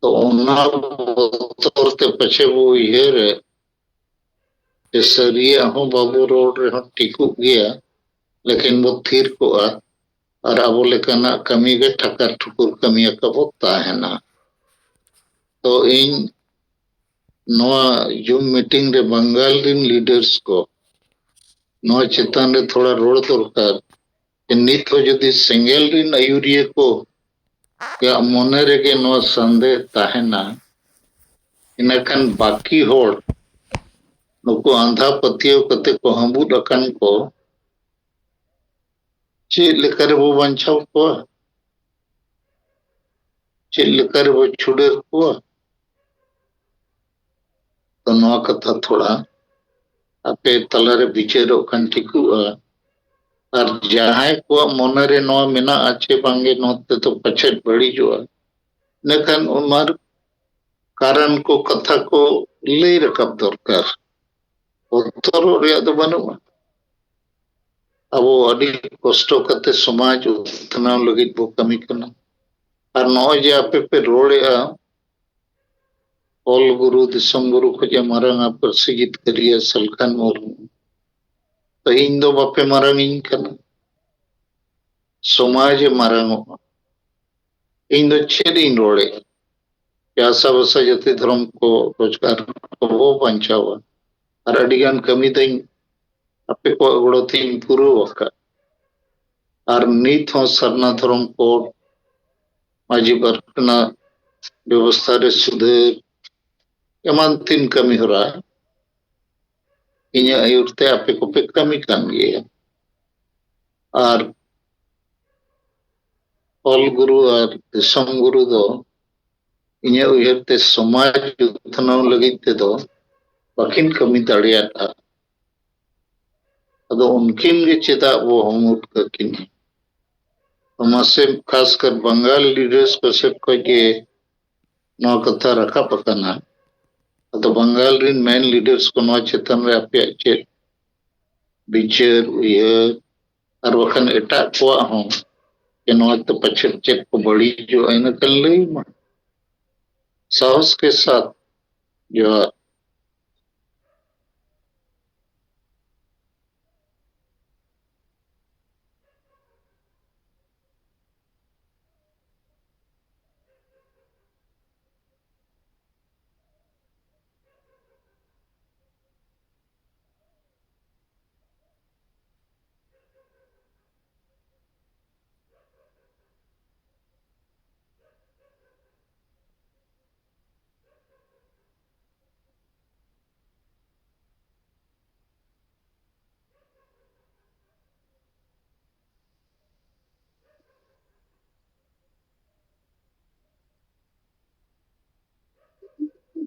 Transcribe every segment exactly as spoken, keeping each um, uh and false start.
ᱛᱚ ᱚᱱᱟ ᱵᱚᱛᱚᱨ ᱛᱮ ᱯᱟᱪᱷᱮ ᱵᱚ ᱩᱭᱦᱟᱹᱨᱮᱫ ᱡᱮ ᱥᱟᱹᱨᱤᱭᱟᱜ ᱦᱚᱸ ᱵᱟᱵᱚ ᱨᱚᱲ ᱨᱮᱦᱚᱸ ᱴᱷᱤᱠᱚᱜ ᱜᱮᱭᱟ, ᱞᱮᱠᱤᱱ ᱵᱚ ᱛᱷᱤᱨ ᱠᱚᱜᱼᱟ ᱟᱨ ᱟᱵᱚ ᱞᱮᱠᱟᱱᱟᱜ ᱠᱟᱹᱢᱤ ᱜᱮ ᱴᱷᱟᱠᱟᱨ ᱴᱷᱩᱠᱩᱨ ᱠᱟᱹᱢᱤ ᱟᱠᱟ ᱵᱚ ᱛᱟᱦᱮᱱᱟ᱾ ᱛᱚ ᱤᱧ ᱱᱚᱣᱟ ᱡᱩᱢ ᱢᱤᱴᱤᱝ ᱨᱮ ᱵᱟᱝᱜᱟᱞ ᱨᱤᱱ ᱞᱤᱰᱟᱨᱥ ᱠᱚ ᱱᱚᱣᱟ ᱪᱮᱛᱟᱱ ᱨᱮ ᱛᱷᱚᱲᱟ ᱨᱚᱲ ᱫᱚᱨᱠᱟᱨ᱾ ᱱᱤᱛ ᱦᱚᱸ ᱡᱩᱫᱤ ᱥᱮᱸᱜᱮᱞ ᱨᱤᱱ ᱟᱹᱭᱩᱨᱤᱭᱟᱹ ᱠᱚ ᱭᱟᱜ ᱢᱚᱱᱮ ᱨᱮᱜᱮ ᱱᱚᱣᱟ ᱥᱟᱱᱫᱮᱦ ᱛᱟᱦᱮᱱᱟ, ᱤᱱᱟᱹᱠᱷᱟᱱ ᱵᱟᱹᱠᱤ ᱦᱚᱲ ᱱᱩᱠᱩ ᱟᱸᱫᱷᱟ ᱯᱟᱹᱛᱭᱟᱹᱣ ᱠᱟᱛᱮ ᱠᱚ ᱦᱟᱹᱵᱩᱫ ᱟᱠᱟᱱ ᱠᱚ ᱪᱮᱫ ᱞᱮᱠᱟ ᱨᱮᱵᱚ ᱵᱟᱧᱪᱟᱣ ᱠᱚᱣᱟ? ᱪᱮᱫ ᱞᱮᱠᱟ ᱨᱮᱵᱚ ᱪᱷᱩᱰᱟᱹᱨ ᱠᱚᱣᱟ? ᱛᱚ ᱱᱚᱣᱟ ᱠᱟᱛᱷᱟ ᱛᱷᱚᱲᱟ ᱟᱯᱮ ᱛᱟᱞᱟᱨᱮ ᱵᱤᱪᱟᱹᱨᱚᱜ ᱠᱷᱟᱱ ᱴᱷᱤᱠᱚᱜᱼᱟ᱾ ᱟᱨ ᱡᱟᱦᱟᱸᱭ ᱠᱚᱣᱟᱜ ᱢᱚᱱᱮᱨᱮ ᱱᱚᱣᱟ ᱢᱮᱱᱟᱜᱼᱟ ᱪᱮ ᱵᱟᱝᱜᱮ ᱱᱚᱣᱟ ᱛᱮᱫᱚ ᱯᱟᱪᱮᱫ ᱵᱟᱹᱲᱤᱡᱚᱜᱼᱟ, ᱤᱱᱟᱹᱠᱷᱟᱱ ᱚᱱᱟ ᱠᱟᱨᱚᱱ ᱠᱚ, ᱠᱟᱛᱷᱟ ᱠᱚ ᱞᱟᱹᱭ ᱨᱟᱠᱟᱵ ᱫᱚᱨᱠᱟᱨ᱾ ᱵᱚᱛᱚᱨᱚᱜ ᱨᱮᱭᱟᱜ ᱫᱚ ᱵᱟᱹᱱᱩᱜᱼᱟ᱾ ᱟᱵᱚ ᱟᱹᱰᱤ ᱠᱚᱥᱴᱚ ᱠᱟᱛᱮ ᱥᱚᱢᱟᱡᱽ ᱩᱛᱱᱟᱹᱣ ᱞᱟᱹᱜᱤᱫ ᱵᱚ ᱠᱟᱹᱢᱤ ᱠᱟᱱᱟ᱾ ᱟᱨ ᱱᱚᱜᱼᱚᱭ ᱡᱮ ᱟᱯᱮ ᱯᱮ ᱨᱚᱲᱮᱜᱼᱟ, ᱚᱞ ᱜᱩᱨᱩ, ᱫᱤᱥᱚᱢ ᱜᱩᱨᱩ ᱠᱷᱚᱱ ᱮ ᱢᱟᱨᱟᱝᱟ ᱯᱟᱹᱨᱥᱤ ᱡᱤᱛᱠᱟᱹᱨᱤᱭᱟᱹ ᱥᱟᱞᱠᱷᱟᱱ ᱢᱩᱨᱢᱩ, ᱛᱚ ᱤᱧ ᱫᱚ ᱵᱟᱯᱮ ᱢᱟᱨᱟᱝ ᱤᱧ ᱠᱟᱱᱟ, ᱥᱚᱢᱟᱡᱽ ᱮ ᱢᱟᱨᱟᱝᱚᱜᱼᱟ᱾ ᱤᱧ ᱫᱚ ᱪᱮᱫ ᱤᱧ ᱨᱚᱲᱮᱫ? ᱪᱟᱥᱟᱵᱟᱥᱟ ᱡᱟᱹᱛᱤ ᱫᱷᱚᱨᱚᱢ ᱠᱚ ᱨᱳᱡᱽᱜᱟᱨ ᱠᱚᱵᱚ ᱵᱟᱧᱪᱟᱣᱟ᱾ ᱟᱨ ᱟᱹᱰᱤᱜᱟᱱ ᱠᱟᱹᱢᱤ ᱫᱚᱧ ᱟᱯᱮ ᱠᱚᱣᱟᱜ ᱜᱚᱲᱚ ᱛᱮᱧ ᱯᱩᱨᱟᱹᱣ ᱟᱠᱟᱫ᱾ ᱟᱨ ᱱᱤᱛ ᱦᱚᱸ ᱥᱟᱨᱱᱟ ᱫᱷᱚᱨᱚᱢ ᱠᱳᱰ, ᱢᱟᱹᱡᱷᱤ ᱯᱟᱨᱜᱟᱱᱟ ᱵᱮᱵᱚᱥᱛᱷᱟ ᱨᱮ ᱥᱩᱫᱷᱟᱹᱨ, ᱮᱢᱟᱱ ᱛᱤᱱ ᱠᱟᱹᱢᱤ ᱦᱚᱨᱟ ᱤᱧᱟᱹᱜ ᱟᱹᱭᱩᱨ ᱛᱮ ᱟᱯᱮ ᱠᱚᱯᱮ ᱠᱟᱹᱢᱤ ᱠᱟᱱ ᱜᱮᱭᱟ᱾ ᱟᱨ ᱚᱞ ᱜᱩᱨᱩ ᱟᱨ ᱫᱤᱥᱚᱢ ᱜᱩᱨᱩ ᱫᱚ ᱤᱧᱟᱹᱜ ᱩᱭᱦᱟᱹᱨ ᱛᱮ ᱥᱚᱢᱟᱡᱽ ᱩᱛᱱᱟᱹᱣ ᱞᱟᱹᱜᱤᱫ ᱛᱮᱫᱚ ᱵᱟᱹᱠᱤᱱ ᱠᱟᱹᱢᱤ ᱫᱟᱲᱮᱭᱟᱫᱼᱟ᱾ ᱟᱫᱚ ᱩᱱᱠᱤᱱ ᱜᱮ ᱪᱮᱫᱟᱜ ᱵᱚ ᱦᱩᱢᱩᱴ ᱠᱟᱹᱠᱤᱱᱟ? ᱢᱟᱥᱮ ᱠᱷᱟᱥ ᱠᱟᱨ ᱵᱟᱝᱜᱟᱞ ᱞᱤᱰᱟᱨᱥ ᱠᱚ ᱥᱮᱫ ᱠᱷᱚᱱ ᱜᱮ ᱱᱚᱣᱟ ᱠᱟᱛᱷᱟ ᱨᱟᱠᱟᱵ ᱟᱠᱟᱱᱟ᱾ ᱟᱫᱚ ᱵᱟᱝᱜᱟᱞ ᱨᱤᱱ ᱢᱮᱱ ᱞᱤᱰᱟᱨᱥ ᱠᱚ ᱱᱚᱣᱟ ᱪᱮᱛᱟᱱ ᱨᱮ ᱟᱯᱮᱭᱟᱜ ᱪᱮᱫ ᱵᱤᱪᱟᱹᱨ, ᱩᱭᱦᱟᱹᱨ, ᱟᱨ ᱵᱟᱠᱷᱟᱱ ᱮᱴᱟᱜ ᱠᱚᱣᱟᱜ ᱦᱚᱸ ᱡᱮ ᱱᱚᱣᱟ ᱛᱮ ᱯᱟᱪᱮᱫ ᱪᱮᱫ ᱠᱚ ᱵᱟᱹᱲᱤᱡᱚᱜᱼᱟ, ᱤᱱᱟᱹ ᱠᱷᱟᱱ ᱞᱟᱹᱭ ᱢᱟ᱾ ᱥᱟᱦᱚᱥ ᱠᱮ ᱥᱟᱛᱷ ᱡᱚᱦᱟᱨ᱾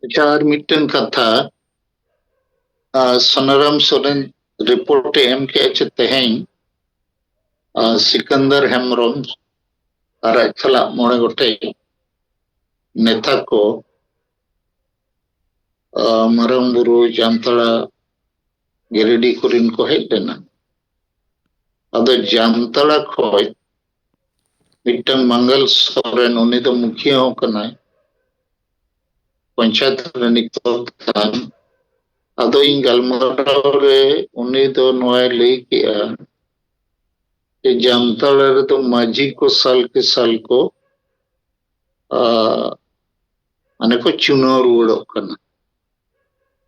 ᱟᱪᱪᱷᱟ, ᱟᱨ ᱢᱤᱫᱴᱮᱱ ᱠᱟᱛᱷᱟ, ᱟᱨ ᱥᱳᱱᱟᱨᱟᱢ ᱥᱚᱨᱮᱱ ᱨᱤᱯᱳᱨᱴ ᱮ ᱮᱢ ᱠᱮᱜᱼᱟ ᱪᱮ ᱛᱮᱦᱮᱧ, ᱟᱨ ᱥᱤᱠᱟᱱᱫᱟᱨ ᱦᱮᱢᱵᱨᱚᱢ ᱟᱨ ᱟᱡ ᱥᱟᱞᱟᱜ ᱢᱚᱬᱮ ᱜᱚᱴᱮᱡ ᱱᱮᱛᱟ ᱠᱚ, ᱟᱨ ᱢᱟᱨᱟᱝ ᱵᱩᱨᱩ, ᱡᱟᱢᱛᱟᱲᱟ, ᱜᱤᱨᱤᱰᱤ ᱠᱚᱨᱮᱱ ᱠᱚ ᱦᱮᱡ ᱞᱮᱱᱟ᱾ ᱟᱫᱚ ᱡᱟᱢᱛᱟᱲᱟ ᱠᱷᱚᱡ ᱢᱤᱫᱴᱟᱝ ᱢᱟᱝᱜᱟᱞ ᱥᱚᱨᱮᱱ, ᱩᱱᱤ ᱫᱚ ᱢᱩᱠᱷᱤᱭᱟᱹ ᱦᱚᱸ ᱠᱟᱱᱟᱭ, ᱯᱚᱧᱪᱟᱭᱮᱛ ᱨᱤᱱᱤᱡ ᱯᱨᱚᱫᱷᱟᱱ᱾ ᱟᱫᱚ ᱤᱧ ᱜᱟᱞᱢᱟᱨᱟᱣ ᱨᱮ ᱩᱱᱤ ᱫᱚ ᱱᱚᱣᱟᱭ ᱞᱟᱹᱭ ᱠᱮᱜᱼᱟ ᱡᱮ ᱡᱟᱢᱛᱟᱲᱟ ᱨᱮᱫᱚ ᱢᱟᱹᱡᱷᱤ ᱠᱚ ᱥᱟᱞ ᱠᱮ ᱥᱟᱞ ᱠᱚ, ᱟ, ᱢᱟᱱᱮ ᱠᱚ ᱪᱩᱱᱟᱹᱣ ᱨᱩᱣᱟᱹᱲᱚᱜ ᱠᱟᱱᱟ᱾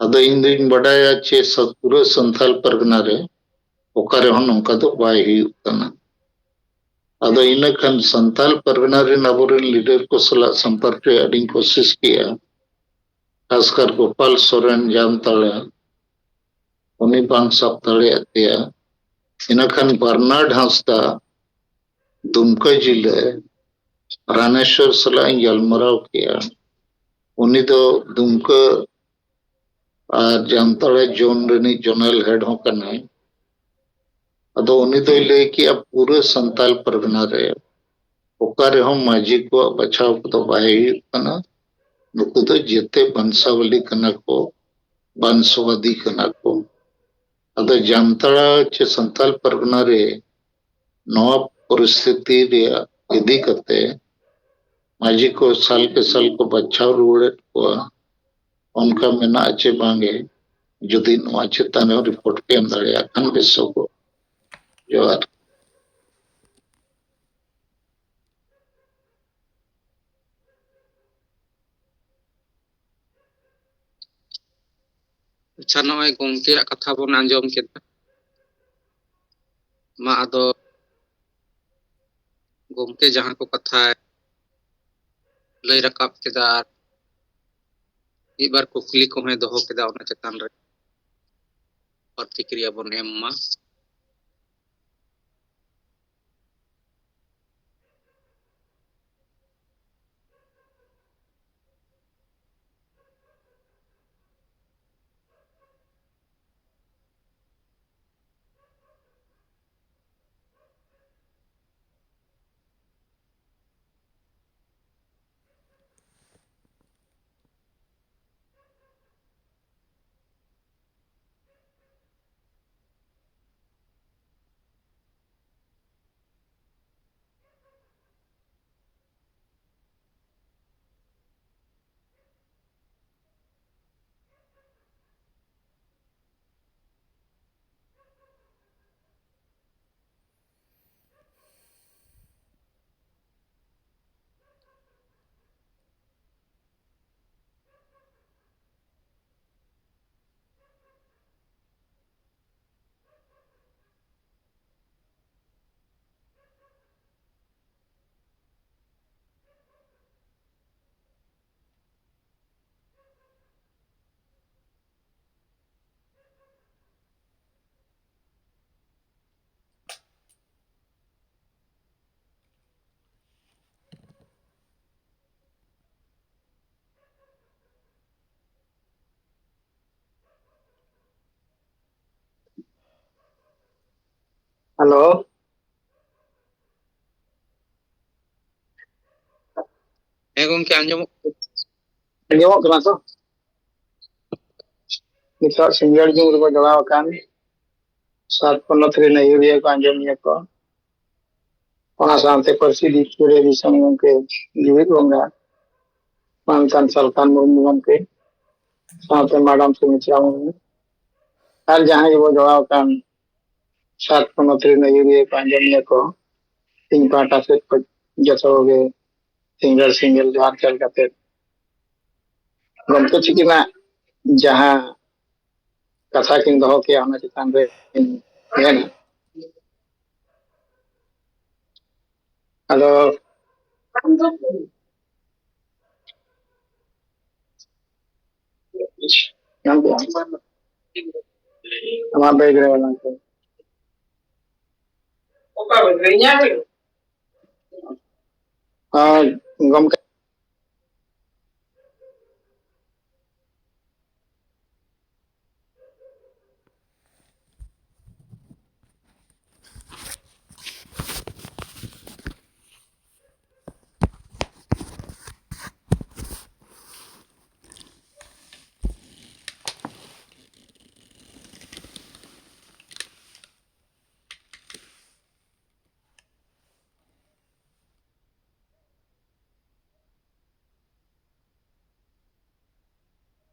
ᱟᱫᱚ ᱤᱧ ᱫᱩᱧ ᱵᱟᱰᱟᱭᱟ ᱪᱮ ᱥᱟ-, ᱯᱩᱨᱟᱹ ᱥᱟᱱᱛᱟᱞ ᱯᱟᱨᱜᱟᱱᱟ ᱨᱮ ᱚᱠᱟ ᱨᱮᱦᱚᱸ ᱱᱚᱝᱠᱟ ᱫᱚ ᱵᱟᱭ ᱦᱩᱭᱩᱜ ᱠᱟᱱᱟ᱾ ᱟᱫᱚ ᱤᱱᱟᱹ ᱠᱷᱟᱱ ᱥᱟᱱᱛᱟᱞ ᱯᱟᱨᱜᱟᱱᱟ ᱨᱮᱱ ᱟᱵᱚᱨᱮᱱ ᱞᱤᱰᱟᱨ ᱠᱚ ᱥᱟᱞᱟᱜ ᱥᱚᱢᱯᱚᱨᱠ ᱨᱮᱭᱟᱜ ᱟᱹᱰᱤᱧ ᱠᱳᱥᱤᱥ ᱠᱮᱜᱼᱟ, ᱠᱷᱟᱥᱠᱟᱨ ᱜᱳᱯᱟᱞ ᱥᱚᱨᱮᱱ ᱡᱟᱢᱛᱟᱲᱟ, ᱩᱱᱤ ᱵᱟᱝ ᱥᱟᱵ ᱫᱟᱲᱮᱭᱟᱜ ᱛᱮᱭᱟ᱾ ᱤᱱᱟᱹ ᱠᱷᱟᱱ ᱵᱟᱨᱱᱟᱰ ᱦᱟᱸᱥᱫᱟ, ᱫᱩᱢᱠᱟᱹ ᱡᱤᱞᱟᱹ, ᱨᱟᱱᱮᱥᱣᱚᱨ ᱥᱟᱞᱟᱜ ᱤᱧ ᱜᱟᱞᱢᱟᱨᱟᱣ ᱠᱮᱜᱼᱟ᱾ ᱩᱱᱤ ᱫᱚ ᱫᱩᱢᱠᱟᱹ ᱟᱨ ᱡᱟᱢᱛᱟᱲᱟ ᱡᱳᱱ ᱨᱤᱱᱤᱡ ᱡᱳᱱᱟᱞ ᱦᱮᱰ ᱦᱚᱸ ᱠᱟᱱᱟᱭ᱾ ᱟᱫᱚ ᱩᱱᱤ ᱫᱚᱭ ᱞᱟᱹᱭ ᱠᱮᱜᱼᱟ, ᱯᱩᱨᱟᱹ ᱥᱟᱱᱛᱟᱞ ᱯᱟᱨᱜᱟᱱᱟ ᱨᱮ ᱚᱠᱟ ᱨᱮᱦᱚᱸ ᱢᱟᱹᱡᱷᱤ ᱠᱚᱣᱟᱜ ᱵᱟᱪᱷᱟᱣ ᱠᱚᱫᱚ ᱵᱟᱭ ᱦᱩᱭᱩᱜ ᱠᱟᱱᱟ᱾ ᱱᱩᱠᱩ ᱫᱚ ᱡᱮᱛᱮ ᱵᱟᱝᱥᱟᱣᱟᱞᱤ ᱠᱟᱱᱟ ᱠᱚ, ᱵᱟᱝᱥᱚᱣᱟᱫᱤ ᱠᱟᱱᱟ ᱠᱚ᱾ ᱟᱫᱚ ᱡᱟᱢᱛᱟᱲᱟ ᱪᱮ ᱥᱟᱱᱛᱟᱞ ᱯᱟᱨᱜᱟᱱᱟ ᱨᱮ ᱱᱚᱣᱟ ᱯᱚᱨᱤᱥᱛᱷᱤᱛᱤ ᱨᱮᱭᱟᱜ ᱤᱫᱤ ᱠᱟᱛᱮ ᱢᱟᱹᱡᱷᱤ ᱠᱚ ᱥᱟᱞ ᱠᱮ ᱥᱟᱞ ᱠᱚ ᱵᱟᱪᱷᱟᱣ ᱨᱩᱣᱟᱹᱲᱮᱫ ᱠᱚᱣᱟ, ᱚᱱᱠᱟ ᱢᱮᱱᱟᱜᱼᱟ ᱪᱮ ᱵᱟᱝᱜᱮ? ᱡᱩᱫᱤ ᱱᱚᱣᱟ ᱪᱮᱛᱟᱱ ᱨᱮ ᱨᱤᱯᱳᱨᱴ ᱯᱮ ᱮᱢ ᱫᱟᱲᱮᱭᱟᱜ ᱠᱷᱟᱱ ᱵᱮᱥᱚᱜᱚᱜ᱾ ᱡᱚᱦᱟᱨ᱾ ᱟᱪᱪᱷᱟ, ᱱᱚᱜᱼᱚᱭ ᱜᱚᱢᱠᱮᱭᱟᱜ ᱠᱟᱛᱷᱟ ᱵᱚᱱ ᱟᱸᱡᱚᱢ ᱠᱮᱫᱟ᱾ ᱢᱟ ᱟᱫᱚ ᱜᱚᱢᱠᱮ ᱡᱟᱦᱟᱸ ᱠᱚ ᱠᱟᱛᱷᱟᱭ ᱞᱟᱹᱭ ᱨᱟᱠᱟᱵ ᱠᱮᱫᱟ ᱟᱨ ᱢᱤᱫ ᱵᱟᱨ ᱠᱩᱠᱞᱤ ᱠᱚᱦᱚᱸᱭ ᱫᱚᱦᱚ ᱠᱮᱫᱟ, ᱚᱱᱟ ᱪᱮᱛᱟᱱ ᱨᱮ ᱯᱨᱚᱛᱤᱠᱨᱤᱭᱟ ᱵᱚᱱ ᱮᱢ ᱢᱟ᱾ ᱦᱮᱞᱳ᱾ ᱦᱮᱸ ᱜᱚᱢᱠᱮ, ᱟᱸᱡᱚᱢᱚᱜ ᱟᱸᱡᱚᱢᱚᱜ ᱠᱟᱱᱟ ᱛᱚ? ᱱᱤᱛᱚᱜ ᱥᱤᱸᱜᱟᱹᱲ ᱡᱩᱜᱽ ᱨᱮᱠᱚ ᱡᱚᱲᱟᱣ ᱟᱠᱟᱱ ᱥᱟᱛ ᱯᱚᱱᱚᱛ ᱨᱮᱱ ᱟᱹᱭᱩᱨᱤᱭᱟᱹ ᱠᱚ ᱟᱸᱡᱚᱢᱤᱭᱟᱹ ᱠᱚ, ᱚᱱᱟ ᱥᱟᱶᱛᱮ ᱯᱟᱹᱨᱥᱤ ᱫᱤᱠ ᱛᱷᱮᱠᱮ ᱫᱤᱥᱚᱢ ᱜᱚᱢᱠᱮ ᱡᱤᱣᱮᱫ ᱵᱚᱸᱜᱟ ᱢᱟᱱᱛᱟᱱ ᱥᱟᱞᱠᱷᱟᱱ ᱢᱩᱨᱢᱩ ᱜᱚᱢᱠᱮ, ᱥᱟᱶᱛᱮ ᱢᱟᱰᱟᱢ ᱥᱩᱢᱤᱛᱨᱟ ᱢᱩᱨᱢᱩ, ᱟᱨ ᱡᱟᱦᱟᱸᱭ ᱜᱮᱵᱚ ᱡᱚᱲᱟᱣ ᱟᱠᱟᱱ ᱥᱟᱛ ᱯᱚᱱᱚᱛ ᱨᱮᱱ ᱟᱹᱭᱩᱨᱤᱭᱟᱹ ᱠᱚ, ᱟᱸᱡᱚᱢᱤᱭᱟᱹ ᱠᱚ, ᱤᱧ ᱯᱟᱦᱴᱟ ᱥᱮᱫ ᱠᱷᱚᱱ ᱡᱚᱛᱚ ᱠᱚᱜᱮ ᱥᱤᱸᱜᱟᱹᱲ ᱥᱤᱸᱜᱟᱹᱲ ᱡᱚᱦᱟᱨ ᱪᱟᱞ ᱠᱟᱛᱮ, ᱜᱚᱢᱠᱮ ᱛᱤᱠᱤᱱᱟᱜ ᱡᱟᱦᱟᱸ ᱠᱟᱛᱷᱟ ᱠᱤᱱ ᱫᱚᱦᱚ ᱠᱮᱜᱼᱟ, ᱚᱱᱟ ᱪᱮᱛᱟᱱ ᱨᱮ ᱤᱧ ᱢᱮᱱᱟ᱾ ᱟᱫᱚ ᱟᱢᱟᱜ background ᱠᱚ᱾ ᱦᱳᱭ, ᱜᱚᱢᱠᱮ᱾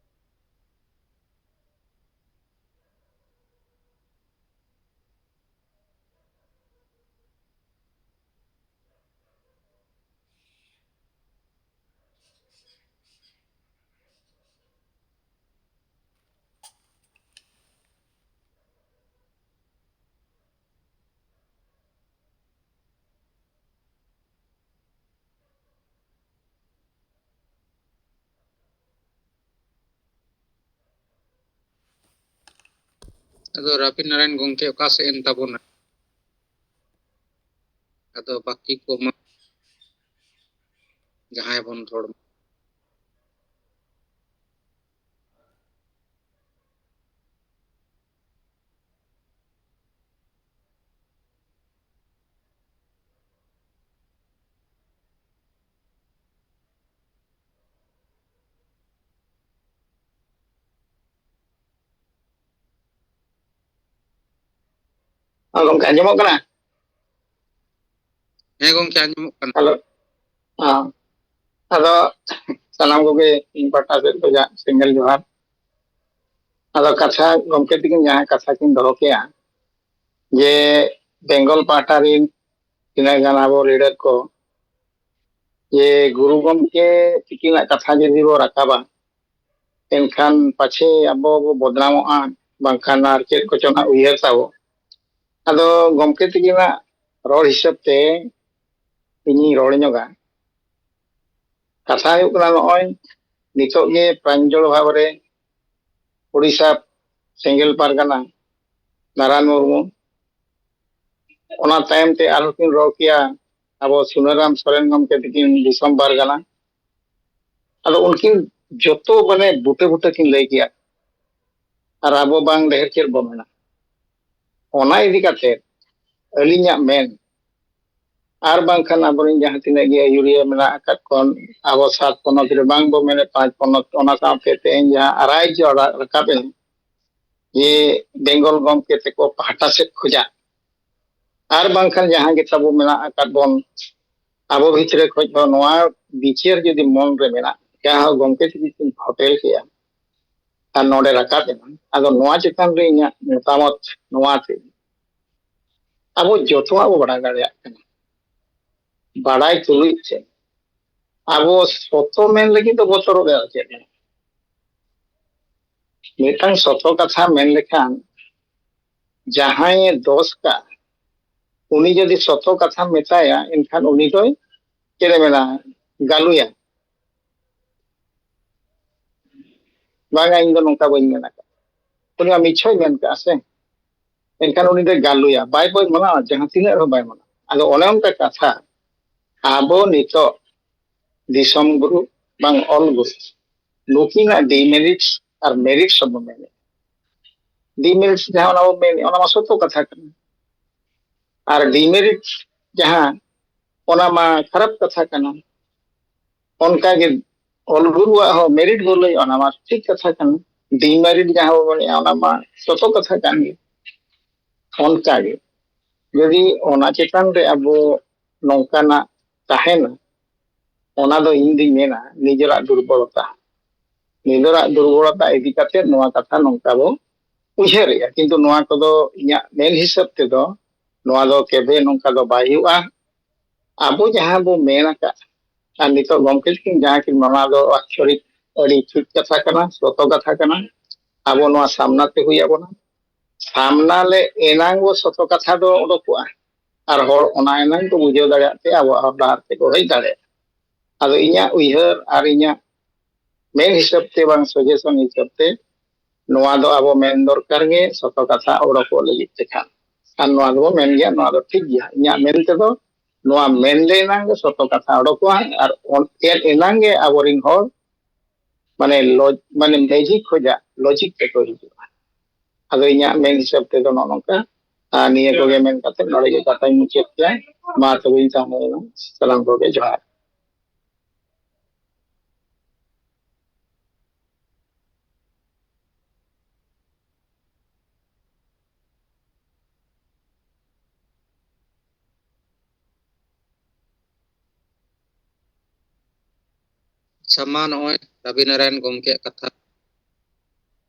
ᱟᱫᱚ ᱨᱟᱵᱤ ᱱᱟᱨᱟᱭᱚᱱ ᱜᱚᱢᱠᱮ ᱚᱠᱟ ᱥᱮᱫ ᱮᱱ ᱛᱟᱵᱚᱱᱟ? ᱟᱫᱚ ᱵᱟᱹᱠᱤ ᱠᱚᱢᱟ ᱡᱟᱦᱟᱸᱭ ᱵᱚᱱ ᱨᱚᱲ᱾ ᱦᱮᱸ, ᱜᱚᱢᱠᱮ, ᱟᱸᱡᱚᱢᱚᱜ ᱠᱟᱱᱟ? ᱦᱮᱸ ᱜᱚᱢᱠᱮ, ᱟᱸᱡᱚᱢᱚᱜ ᱠᱟᱱᱟ᱾ ᱦᱮᱞᱳ᱾ ᱦᱮᱸ᱾ ᱟᱫᱚ ᱥᱟᱱᱟᱢ ᱠᱚᱜᱮ ᱤᱧ ᱯᱟᱦᱴᱟ ᱥᱮᱫ ᱠᱷᱚᱱᱟᱜ ᱥᱮᱸᱜᱮᱞ ᱡᱚᱦᱟᱨ᱾ ᱟᱫᱚ ᱠᱟᱛᱷᱟ, ᱜᱚᱢᱠᱮ ᱛᱟᱹᱠᱤᱱ ᱡᱟᱦᱟᱸ ᱠᱟᱛᱷᱟ ᱠᱤᱱ ᱫᱚᱦᱚ ᱠᱮᱜᱼᱟ, ᱡᱮ ᱵᱮᱝᱜᱚᱞ ᱯᱟᱦᱴᱟ ᱨᱤᱱ ᱛᱤᱱᱟᱹᱜ ᱜᱟᱱ ᱟᱵᱚ ᱞᱤᱰᱟᱨ ᱠᱚ, ᱡᱮ ᱜᱩᱨᱩ ᱜᱚᱢᱠᱮ ᱛᱤᱠᱤᱱᱟᱜ ᱠᱟᱛᱷᱟ ᱡᱩᱫᱤ ᱵᱚ ᱨᱟᱠᱟᱵᱟ, ᱮᱱᱠᱷᱟᱱ ᱯᱟᱪᱷᱮ ᱟᱵᱚ ᱵᱚ ᱵᱚᱫᱱᱟᱢᱚᱜᱼᱟ, ᱵᱟᱝᱠᱷᱟᱱ ᱟᱨ ᱪᱮᱫ ᱠᱚᱪᱚ ᱱᱟᱜ ᱩᱭᱦᱟᱹᱨ ᱛᱟᱵᱚ᱾ ᱟᱫᱚ ᱜᱚᱢᱠᱮ ᱛᱤᱠᱤᱱᱟᱜ ᱨᱚᱲ ᱦᱤᱥᱟᱹᱵ ᱛᱮ ᱤᱧᱤᱧ ᱨᱚᱲ ᱧᱚᱜᱟ᱾ ᱠᱟᱛᱷᱟ ᱦᱩᱭᱩᱜ ᱠᱟᱱᱟ, ᱱᱚᱜᱼᱚᱭ ᱱᱤᱛᱚᱜ ᱜᱮ ᱯᱨᱟᱧᱡᱚᱞ ᱵᱷᱟᱵᱽ ᱨᱮ ᱳᱰᱤᱥᱟ ᱥᱮᱸᱜᱮᱞ ᱯᱟᱨᱜᱟᱱᱟ ᱱᱟᱨᱟᱭᱚᱱ ᱢᱩᱨᱢᱩ, ᱚᱱᱟ ᱛᱟᱭᱚᱢ ᱛᱮ ᱟᱨᱦᱚᱸ ᱠᱤᱱ ᱨᱚᱲ ᱠᱮᱭᱟ ᱟᱵᱚ ᱥᱩᱱᱟᱹᱨᱟᱢ ᱥᱚᱨᱮᱱ ᱜᱚᱢᱠᱮ ᱛᱤᱠᱤᱱ ᱫᱤᱥᱚᱢ ᱯᱟᱨᱜᱟᱱᱟ᱾ ᱟᱫᱚ ᱩᱱᱠᱤᱱ ᱡᱚᱛᱚ ᱢᱟᱱᱮ ᱵᱩᱴᱟᱹ ᱵᱩᱴᱟᱹ ᱠᱤᱱ ᱞᱟᱹᱭ ᱠᱮᱭᱟ, ᱟᱨ ᱟᱵᱚ ᱵᱟᱝ ᱰᱷᱮᱨ ᱪᱮᱫ ᱵᱚ ᱢᱮᱱᱟ᱾ ᱚᱱᱟ ᱤᱫᱤ ᱠᱟᱛᱮ ᱟᱹᱞᱤᱧᱟᱜ ᱢᱮᱱ, ᱟᱨ ᱵᱟᱝᱠᱷᱟᱱ ᱟᱵᱚᱨᱮᱱ ᱡᱟᱦᱟᱸ ᱛᱤᱱᱟᱹᱜ ᱜᱮ ᱟᱹᱭᱩᱨᱤᱭᱟᱹ ᱢᱮᱱᱟᱜ ᱟᱠᱟᱫ ᱠᱚ, ᱟᱵᱚ ᱥᱟᱛ ᱯᱚᱱᱚᱛ ᱨᱮ ᱵᱟᱝ ᱵᱚ ᱢᱮᱱᱮᱫ, ᱯᱟᱸᱪ ᱯᱚᱱᱚᱛ, ᱚᱱᱟ ᱥᱟᱶᱛᱮ ᱛᱮᱦᱮᱧ ᱡᱟᱦᱟᱸ ᱨᱟᱡᱽ ᱨᱟᱠᱟᱵ ᱮᱱ, ᱡᱮ ᱵᱮᱝᱜᱚᱞ ᱜᱚᱢᱠᱮ ᱛᱮᱠᱚ ᱯᱟᱦᱴᱟ ᱥᱮᱫ ᱠᱷᱚᱱᱟᱜ, ᱟᱨ ᱵᱟᱝᱠᱷᱟᱱ ᱡᱟᱦᱟᱸ ᱜᱮ ᱛᱟᱵᱚ ᱢᱮᱱᱟᱜ ᱟᱠᱟᱫ ᱵᱚᱱ, ᱟᱵᱚ ᱵᱷᱤᱛᱨᱤ ᱠᱷᱚᱱ ᱦᱚᱸ ᱱᱚᱣᱟ ᱵᱤᱪᱟᱹᱨ ᱡᱩᱫᱤ ᱢᱚᱱ ᱨᱮ ᱢᱮᱱᱟᱜ, ᱡᱟᱦᱟᱸ ᱜᱚᱢᱠᱮ ᱡᱩᱫᱤ ᱠᱤᱱ ᱯᱷᱚᱴᱮᱞ ᱠᱮᱜᱼᱟ ᱟᱨ ᱱᱚᱰᱮ ᱨᱟᱠᱟᱵ ᱮᱱᱟ, ᱟᱫᱚ ᱱᱚᱣᱟ ᱪᱮᱛᱟᱱ ᱨᱮ ᱤᱧᱟᱹᱜ ᱢᱚᱛᱟᱢᱚᱛ ᱱᱚᱣᱟ ᱛᱮ, ᱟᱵᱚ ᱡᱚᱛᱚᱣᱟᱜ ᱵᱚ ᱵᱟᱲᱟᱭ ᱫᱟᱲᱮᱭᱟᱜ ᱠᱟᱱᱟ, ᱵᱟᱲᱟᱭ ᱛᱩᱞᱩᱡ ᱪᱮᱫ, ᱟᱵᱚ ᱥᱚᱛᱚ ᱢᱮᱱ ᱞᱟᱹᱜᱤᱫ ᱫᱚ ᱵᱚᱛᱚᱨᱚᱜ ᱨᱮᱭᱟᱜ ᱪᱮᱫ ᱢᱮᱱᱟᱜᱼᱟ? ᱢᱤᱫᱴᱟᱝ ᱥᱚᱛᱚ ᱠᱟᱛᱷᱟ ᱢᱮᱱ ᱞᱮᱠᱷᱟᱱ, ᱡᱟᱦᱟᱸᱭᱮ ᱫᱳᱥ ᱠᱟᱜᱼᱟ, ᱩᱱᱤ ᱡᱩᱫᱤ ᱥᱚᱛᱚ ᱠᱟᱛᱷᱟᱢ ᱢᱮᱛᱟᱭᱟ, ᱮᱱᱠᱷᱟᱱ ᱩᱱᱤ ᱫᱚᱭ ᱪᱮᱫ ᱮ ᱢᱮᱱᱟ, ᱜᱟᱹᱞᱩᱭᱟ᱾ ᱵᱟᱝᱟ, ᱤᱧ ᱫᱚ ᱱᱚᱝᱠᱟ ᱵᱟᱹᱧ ᱢᱮᱱ ᱟᱠᱟᱫᱟ᱾ ᱩᱱᱤ ᱢᱟ ᱢᱤᱪᱷᱟᱹᱭ ᱢᱮᱱ ᱠᱟᱜᱼᱟ ᱥᱮ, ᱮᱱᱠᱷᱟᱱ ᱩᱱᱤ ᱫᱚᱭ ᱜᱟᱹᱞᱩᱭᱟ, ᱵᱟᱭ ᱵᱟᱭ ᱢᱟᱱᱟᱣᱟ, ᱡᱟᱦᱟᱸ ᱛᱤᱱᱟᱹᱜ ᱨᱮᱦᱚᱸ ᱵᱟᱭ ᱢᱟᱱᱟᱣᱟ᱾ ᱟᱫᱚ ᱚᱱᱮ ᱚᱱᱠᱟ ᱠᱟᱛᱷᱟ, ᱟᱵᱚ ᱱᱤᱛᱚᱜ ᱫᱤᱥᱚᱢ ᱜᱩᱨᱩ ᱵᱟᱝ ᱚᱞ ᱜᱩᱨᱩ, ᱱᱩᱠᱤᱱᱟᱜ ᱰᱤᱢᱮᱨᱤᱴᱥ ᱟᱨ ᱢᱮᱨᱤᱴᱥ ᱵᱚᱱ ᱢᱮᱱᱮᱫ᱾ ᱰᱤᱢᱮᱨᱤᱴᱥ ᱡᱟᱦᱟᱸ ᱚᱱᱟ ᱵᱚᱱ ᱢᱮᱱᱮᱫ, ᱚᱱᱟ ᱢᱟ ᱥᱚᱛᱚ ᱠᱟᱛᱷᱟ ᱠᱟᱱᱟ, ᱟᱨ ᱰᱤᱢᱮᱨᱤᱴᱥ ᱡᱟᱦᱟᱸ, ᱚᱱᱟ ᱢᱟ ᱠᱷᱟᱨᱟᱯ ᱠᱟᱛᱷᱟ ᱠᱟᱱᱟ᱾ ᱚᱱᱠᱟᱜᱮ ᱚᱞ ᱜᱩᱨᱩᱣᱟᱜ ᱦᱚᱸ ᱢᱮᱨᱤᱴ ᱵᱚ ᱞᱟᱹᱭᱟ, ᱚᱱᱟ ᱢᱟ ᱴᱷᱤᱠ ᱠᱟᱛᱷᱟ ᱠᱟᱱᱟ᱾ ᱰᱤᱢᱮᱨᱤᱴ ᱡᱟᱦᱟᱸ ᱵᱚ ᱢᱮᱱᱮᱫᱼᱟ, ᱚᱱᱟ ᱢᱟ ᱥᱚᱛᱚ ᱠᱟᱛᱷᱟ ᱠᱟᱱ ᱜᱮ᱾ ᱚᱱᱠᱟᱜᱮ ᱡᱩᱫᱤ ᱚᱱᱟ ᱪᱮᱛᱟᱱ ᱨᱮ ᱟᱵᱚ ᱱᱚᱝᱠᱟᱱᱟᱜ ᱛᱟᱦᱮᱱᱟ, ᱚᱱᱟ ᱫᱚ ᱤᱧ ᱫᱩᱧ ᱢᱮᱱᱟ ᱱᱤᱡᱮᱨᱟᱜ ᱫᱩᱨᱵᱚᱞᱚᱛᱟ᱾ ᱱᱤᱡᱮᱨᱟᱜ ᱫᱩᱨᱵᱚᱞᱚᱛᱟ ᱤᱫᱤ ᱠᱟᱛᱮ ᱱᱚᱣᱟ ᱠᱟᱛᱷᱟ ᱱᱚᱝᱠᱟ ᱵᱚ ᱩᱭᱦᱟᱹᱨᱮᱜᱼᱟ, ᱠᱤᱱᱛᱩ ᱱᱚᱣᱟ ᱠᱚᱫᱚ ᱤᱧᱟᱹᱜ ᱢᱮᱱ ᱦᱤᱥᱟᱹᱵ ᱛᱮᱫᱚ ᱱᱚᱣᱟ ᱫᱚ ᱠᱮᱵᱷᱮ ᱱᱚᱝᱠᱟ ᱫᱚ ᱵᱟᱭ ᱦᱩᱭᱩᱜᱼᱟ᱾ ᱟᱵᱚ ᱡᱟᱦᱟᱸ ᱵᱚ ᱢᱮᱱ ᱟᱠᱟᱫ, ᱟᱨ ᱱᱤᱛᱚᱜ ᱜᱚᱢᱠᱮ ᱛᱟᱹᱠᱤᱱ ᱡᱟᱦᱟᱸ ᱠᱤᱱ ᱢᱟᱱᱟᱣ ᱫᱚ actually ᱟᱹᱰᱤ ᱴᱷᱤᱠ ᱠᱟᱛᱷᱟ ᱠᱟᱱᱟ, ᱥᱚᱛᱚ ᱠᱟᱛᱷᱟ ᱠᱟᱱᱟ᱾ ᱟᱵᱚ ᱱᱚᱣᱟ ᱥᱟᱢᱱᱟ ᱛᱮ ᱦᱩᱭ ᱟᱵᱚᱱᱟ, ᱥᱟᱢᱱᱟ ᱞᱮ ᱮᱱᱟᱝ ᱵᱚ ᱥᱚᱛᱚ ᱠᱟᱛᱷᱟ ᱫᱚ ᱚᱰᱚᱠᱚᱜᱼᱟ, ᱟᱨ ᱦᱚᱲ ᱚᱱᱟ ᱮᱱᱟᱝ ᱠᱚ ᱵᱩᱡᱷᱟᱹᱣ ᱫᱟᱲᱮᱭᱟᱜ ᱛᱮ ᱟᱵᱚᱣᱟᱜ ᱦᱚᱨ ᱰᱟᱦᱟᱨ ᱛᱮᱠᱚ ᱦᱮᱡ ᱫᱟᱲᱮᱭᱟᱜᱼᱟ᱾ ᱟᱫᱚ ᱤᱧᱟᱹᱜ ᱩᱭᱦᱟᱹᱨ ᱟᱨ ᱤᱧᱟᱹᱜ ᱢᱮᱱ ᱦᱤᱥᱟᱹᱵ ᱛᱮ ᱵᱟᱝ suggestion ᱦᱤᱥᱟᱹᱵ ᱛᱮ ᱱᱚᱣᱟ ᱫᱚ ᱟᱵᱚ ᱢᱮᱱ ᱫᱚᱨᱠᱟᱨ ᱜᱮ, ᱥᱚᱛᱚ ᱠᱟᱛᱷᱟ ᱚᱰᱚᱠᱚᱜ ᱞᱟᱹᱜᱤᱫ ᱛᱮᱠᱷᱟᱱ᱾ ᱟᱨ ᱱᱚᱣᱟ ᱫᱚᱵᱚ ᱢᱮᱱ ᱜᱮᱭᱟ, ᱱᱚᱣᱟ ᱫᱚ ᱴᱷᱤᱠ ᱜᱮᱭᱟ᱾ ᱤᱧᱟᱹᱜ ᱢᱮᱱ ᱛᱮᱫᱚ ᱱᱚᱣᱟ ᱢᱮᱱ ᱞᱮ ᱮᱱᱟᱝ ᱜᱮ ᱥᱚᱛᱚ ᱠᱟᱛᱷᱟ ᱚᱰᱚᱠᱚᱜᱼᱟ, ᱟᱨ ᱚᱱ-, ᱮᱱ ᱮᱱᱟᱝ ᱜᱮ ᱟᱵᱚᱨᱤᱱ ᱦᱚᱲ ᱢᱟᱱᱮ ᱞᱚᱡ-, ᱢᱟᱱᱮ magic ᱠᱷᱚᱡᱟᱜ logic ᱛᱮᱠᱚ ᱦᱤᱡᱩᱜᱼᱟ᱾ ᱟᱫᱚ ᱤᱧᱟᱹᱜ ᱢᱮᱱ ᱦᱤᱥᱟᱹᱵ ᱛᱮᱫᱚ ᱱᱚᱜᱼᱚ ᱱᱚᱝᱠᱟ᱾ ᱟᱨ ᱱᱤᱭᱟᱹ ᱠᱚᱜᱮ ᱢᱮᱱ ᱠᱟᱛᱮ ᱱᱚᱰᱮ ᱜᱮ ᱠᱟᱛᱷᱟᱧ ᱢᱩᱪᱟᱹᱫ ᱠᱮᱫᱟ᱾ ᱢᱟ ᱛᱚᱵᱮᱧ ᱛᱟᱦᱮᱸᱭᱮᱱᱟ᱾ ᱥᱟᱱᱟᱢ ᱠᱚᱜᱮ ᱡᱚᱦᱟᱨ᱾ ᱟᱪᱪᱷᱟ, ᱢᱟ ᱱᱚᱜᱼᱚᱭ ᱨᱚᱵᱤ ᱱᱟᱨᱟᱭᱚᱱ ᱜᱚᱢᱠᱮᱭᱟᱜ ᱠᱟᱛᱷᱟ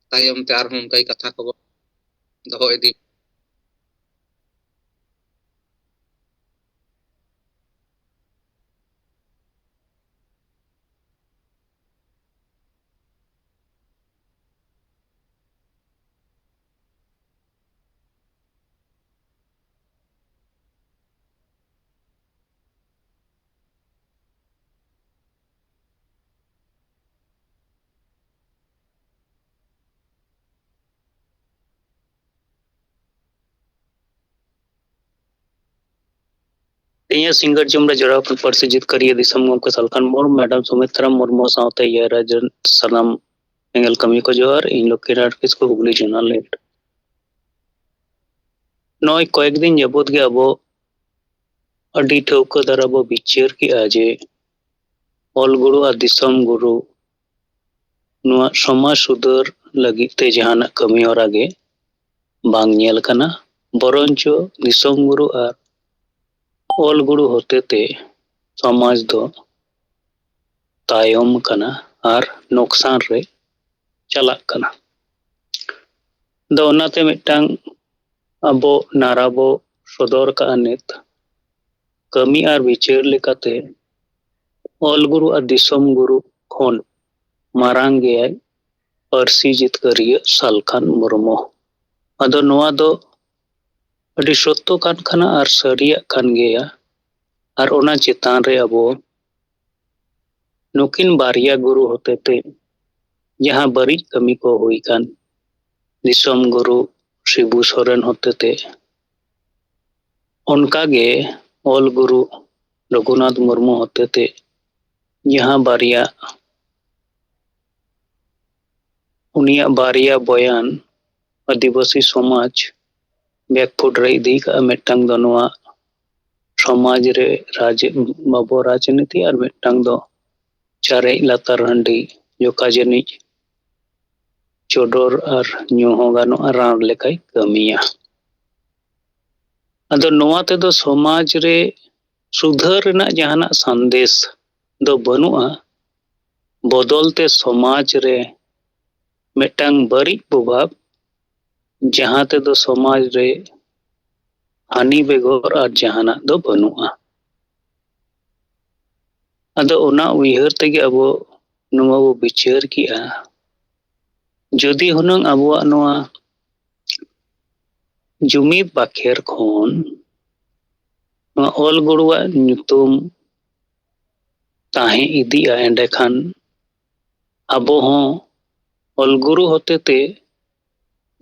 ᱛᱟᱭᱚᱢ ᱛᱮ ᱟᱨᱦᱚᱸ ᱚᱱᱠᱟᱭ ᱠᱟᱛᱷᱟ ᱠᱚᱵᱚᱱ ᱫᱚᱦᱚ ᱤᱫᱤ᱾ ᱛᱮᱦᱮᱧᱟᱜ ᱥᱤᱸᱜᱟᱹᱲ ᱡᱚᱢ ᱨᱮ ᱡᱚᱲᱟᱣ ᱟᱠᱟᱱ ᱯᱟᱹᱨᱥᱤ ᱡᱤᱛᱠᱟᱹᱨᱤᱭᱟᱹ ᱫᱤᱥᱚᱢ ᱜᱚᱢᱠᱮ ᱥᱟᱞᱠᱷᱟᱱ ᱢᱩᱨᱢᱩ, ᱢᱮᱰᱟᱢ ᱥᱩᱢᱤᱛᱨᱟ ᱢᱩᱨᱢᱩ ᱥᱟᱶᱛᱮ ᱤᱭᱟᱹ ᱨᱟᱡᱽ ᱨᱮᱱ ᱥᱟᱱᱟᱢ ᱮᱸᱜᱮᱞ ᱠᱟᱹᱢᱤᱭᱟᱹ ᱠᱚ ᱡᱚᱦᱟᱨ᱾ ᱤᱧ ᱞᱚᱠᱠᱷᱤᱱᱟᱨᱟᱭᱚᱱ ᱠᱤᱥᱠᱩ, ᱦᱩᱜᱽᱞᱤ ᱡᱳᱱᱟᱞ ᱦᱮᱰ᱾ ᱱᱚᱜᱼᱚᱭ ᱠᱚᱭᱮᱠ ᱫᱤᱱ ᱡᱟᱹᱯᱩᱫ ᱜᱮ ᱟᱵᱚ ᱟᱹᱰᱤ ᱴᱷᱟᱹᱣᱠᱟᱹ ᱫᱷᱟᱨᱟ ᱵᱚ ᱵᱤᱪᱟᱹᱨ ᱠᱮᱜᱼᱟ ᱡᱮ ᱚᱞ ᱜᱩᱨᱩ ᱟᱨ ᱫᱤᱥᱚᱢ ᱜᱩᱨᱩ ᱱᱚᱣᱟ ᱥᱚᱢᱟᱡᱽ ᱥᱩᱫᱷᱟᱹᱨ ᱞᱟᱹᱜᱤᱫ ᱛᱮ ᱡᱟᱦᱟᱱᱟᱜ ᱠᱟᱹᱢᱤ ᱦᱚᱨᱟ ᱜᱮ ᱵᱟᱝ ᱧᱮᱞ ᱠᱟᱱᱟ, ᱵᱚᱨᱚᱱᱪᱚ ᱫᱤᱥᱚᱢ ᱜᱩᱨᱩ ᱟᱨ ᱚᱞ ᱜᱩᱨᱩ ᱦᱚᱛᱮᱛᱮ ᱥᱚᱢᱟᱡᱽ ᱫᱚ ᱛᱟᱭᱚᱢ ᱠᱟᱱᱟ ᱟᱨ ᱱᱚᱠᱥᱟᱱ ᱨᱮ ᱪᱟᱞᱟᱜ ᱠᱟᱱᱟ᱾ ᱟᱫᱚ ᱚᱱᱟᱛᱮ ᱢᱤᱫᱴᱟᱝ ᱟᱵᱚ ᱱᱟᱨᱟ ᱵᱚ ᱥᱚᱫᱚᱨ ᱠᱟᱜᱼᱟ ᱱᱤᱛ᱾ ᱠᱟᱹᱢᱤ ᱟᱨ ᱵᱤᱪᱟᱹᱨ ᱞᱮᱠᱟᱛᱮ ᱚᱞ ᱜᱩᱨᱩ ᱟᱨ ᱫᱤᱥᱚᱢ ᱜᱩᱨᱩ ᱠᱷᱚᱱ ᱢᱟᱨᱟᱝ ᱜᱮᱭᱟᱭ ᱯᱟᱹᱨᱥᱤ ᱡᱤᱛᱠᱟᱹᱨᱤᱭᱟᱹ ᱥᱟᱞᱠᱷᱟᱱ ᱢᱩᱨᱢᱩ᱾ ᱟᱫᱚ ᱱᱚᱣᱟ ᱫᱚ ᱟᱹᱰᱤ ᱥᱚᱛᱛᱚ ᱠᱟᱱ ᱠᱟᱱᱟ ᱟᱨ ᱥᱟᱹᱨᱤᱭᱟᱜ ᱠᱟᱱ ᱜᱮᱭᱟ᱾ ᱟᱨ ᱚᱱᱟ ᱪᱮᱛᱟᱱ ᱨᱮ ᱟᱵᱚ ᱱᱩᱠᱤᱱ ᱵᱟᱨᱭᱟ ᱜᱩᱨᱩ ᱦᱚᱛᱮᱛᱮ ᱡᱟᱦᱟᱸ ᱵᱟᱹᱲᱤᱡ ᱠᱟᱹᱢᱤ ᱠᱚ ᱦᱩᱭ ᱠᱟᱱ, ᱫᱤᱥᱚᱢ ᱜᱩᱨᱩ ᱥᱤᱵᱩ ᱥᱚᱨᱮᱱ ᱦᱚᱛᱮᱛᱮ, ᱚᱱᱠᱟᱜᱮ ᱚᱞ ᱜᱩᱨᱩ ᱨᱚᱜᱷᱩᱱᱟᱛᱷ ᱢᱩᱨᱢᱩ ᱦᱚᱛᱮᱛᱮ ᱡᱟᱦᱟᱸ ᱵᱟᱨᱭᱟ, ᱩᱱᱤᱭᱟᱜ ᱵᱟᱨᱭᱟ ᱵᱚᱭᱟᱱ ᱟᱹᱫᱤᱵᱟᱹᱥᱤ ᱥᱚᱢᱟᱡᱽ ᱵᱮᱠᱯᱷᱩᱴ ᱨᱮ ᱤᱫᱤ ᱠᱟᱜᱼᱟ᱾ ᱢᱤᱫᱴᱟᱝ ᱫᱚ ᱱᱚᱣᱟ ᱥᱚᱢᱟᱡᱽ ᱨᱮ ᱨᱟᱡᱽ, ᱵᱟᱵᱚ ᱨᱟᱡᱽᱱᱤᱛᱤ, ᱟᱨ ᱢᱤᱫᱴᱟᱝ ᱫᱚ ᱪᱟᱨᱮᱡ ᱞᱟᱛᱟᱨ ᱦᱟᱺᱰᱤ ᱡᱚᱠᱷᱟ ᱡᱟᱹᱱᱤᱡ ᱪᱚᱰᱚᱨ ᱟᱨ ᱧᱩ ᱦᱚᱸ ᱜᱟᱱᱚᱜᱼᱟ, ᱨᱟᱸᱲ ᱞᱮᱠᱟᱭ ᱠᱟᱹᱢᱤᱭᱟ᱾ ᱟᱫᱚ ᱱᱚᱣᱟ ᱛᱮᱫᱚ ᱥᱚᱢᱟᱡᱽ ᱨᱮ ᱥᱩᱫᱷᱟᱹᱨ ᱨᱮᱱᱟᱜ ᱡᱟᱦᱟᱱᱟᱜ ᱥᱟᱸᱫᱮᱥ ᱫᱚ ᱵᱟᱹᱱᱩᱜᱼᱟ, ᱵᱚᱫᱚᱞ ᱛᱮ ᱥᱚᱢᱟᱡᱽ ᱨᱮ ᱢᱤᱫᱴᱟᱝ ᱵᱟᱹᱲᱤᱡ ᱯᱨᱚᱵᱷᱟᱵᱽ, ᱡᱟᱦᱟᱸ ᱛᱮᱫᱚ ᱥᱚᱢᱟᱡᱽ ᱨᱮ ᱦᱟᱹᱱᱤ ᱵᱮᱜᱚᱨ ᱟᱨ ᱡᱟᱦᱟᱱᱟᱜ ᱫᱚ ᱵᱟᱹᱱᱩᱜᱼᱟ᱾ ᱟᱫᱚ ᱚᱱᱟ ᱩᱭᱦᱟᱹᱨ ᱛᱮᱜᱮ ᱟᱵᱚ ᱱᱚᱣᱟ ᱵᱚ ᱵᱤᱪᱟᱹᱨ ᱠᱮᱜᱼᱟ, ᱡᱩᱫᱤ ᱦᱩᱱᱟᱹᱝ ᱟᱵᱚᱣᱟᱜ ᱱᱚᱣᱟ ᱡᱩᱢᱤᱫ ᱵᱟᱠᱷᱮᱨ ᱠᱷᱚᱱ ᱱᱚᱣᱟ ᱚᱞ ᱜᱩᱨᱩᱣᱟᱜ ᱧᱩᱛᱩᱢ ᱛᱟᱦᱮᱸ ᱤᱫᱤᱜᱼᱟ, ᱮᱸᱰᱮᱠᱷᱟᱱ ᱟᱵᱚ ᱦᱚᱸ ᱚᱞ ᱜᱩᱨᱩ ᱦᱚᱛᱮᱛᱮ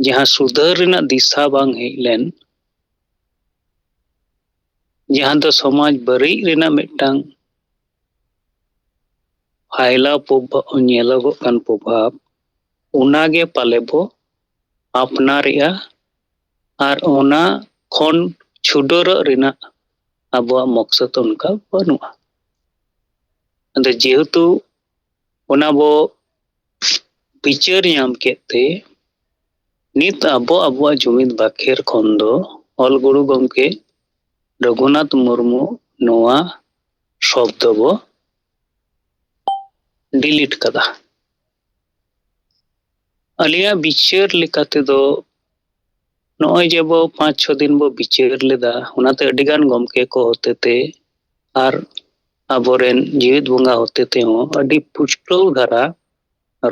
ᱡᱟᱦᱟᱸ ᱥᱩᱫᱷᱟᱹᱨ ᱨᱮᱱᱟᱜ ᱫᱤᱥᱟ ᱵᱟᱝ ᱦᱮᱡ ᱞᱮᱱ, ᱡᱟᱦᱟᱸ ᱫᱚ ᱥᱚᱢᱟᱡᱽ ᱵᱟᱹᱲᱤᱡ ᱨᱮᱱᱟᱜ ᱢᱤᱫᱴᱟᱝ ᱯᱷᱟᱭᱞᱟᱣ ᱯᱨᱚᱵᱷᱟ-, ᱧᱮᱞᱚᱜᱚᱜ ᱠᱟᱱ ᱯᱨᱚᱵᱷᱟᱵᱽ, ᱚᱱᱟᱜᱮ ᱯᱟᱞᱮ ᱵᱚ ᱟᱯᱱᱟᱨᱮᱜᱼᱟ᱾ ᱟᱨ ᱚᱱᱟ ᱠᱷᱚᱱ ᱪᱷᱩᱰᱟᱹᱨᱚᱜ ᱨᱮᱱᱟᱜ ᱟᱵᱚᱣᱟᱜ ᱢᱚᱠᱥᱚᱫ ᱚᱱᱠᱟ ᱵᱟᱹᱱᱩᱜᱼᱟ᱾ ᱟᱫᱚ ᱡᱮᱦᱮᱛᱩ ᱚᱱᱟ ᱵᱚ ᱵᱤᱪᱟᱹᱨ ᱧᱟᱢ ᱠᱮᱫ ᱛᱮ, ᱱᱤᱛ ᱟᱵᱚ ᱟᱵᱚᱣᱟᱜ ᱡᱩᱢᱤᱫ ᱵᱟᱠᱷᱮᱨ ᱠᱷᱚᱱ ᱫᱚ ᱚᱞ ᱜᱩᱨᱩ ᱜᱚᱢᱠᱮ ᱨᱚᱜᱷᱩᱱᱟᱛᱷ ᱢᱩᱨᱢᱩ ᱱᱚᱣᱟ ᱥᱚᱵᱫᱚ ᱵᱚ ᱰᱤᱞᱤᱴ ᱠᱟᱫᱟ᱾ ᱟᱹᱞᱤᱧᱟᱜ ᱵᱤᱪᱟᱹᱨ ᱞᱮᱠᱟ ᱛᱮᱫᱚ, ᱱᱚᱜᱼᱚᱭ ᱡᱮ ᱵᱚ ᱯᱟᱸᱪ ᱪᱷᱚ ᱫᱤᱱ ᱵᱚ ᱵᱤᱪᱟᱹᱨ ᱞᱮᱫᱟ, ᱚᱱᱟᱛᱮ ᱟᱹᱰᱤᱜᱟᱱ ᱜᱚᱢᱠᱮ ᱠᱚ ᱦᱚᱛᱮᱛᱮ ᱟᱨ ᱟᱵᱚᱨᱮᱱ ᱡᱤᱣᱤᱫ ᱵᱚᱸᱜᱟ ᱦᱚᱛᱮ ᱛᱮᱦᱚᱸ ᱟᱹᱰᱤ ᱯᱩᱥᱴᱟᱹᱣ ᱫᱷᱟᱨᱟ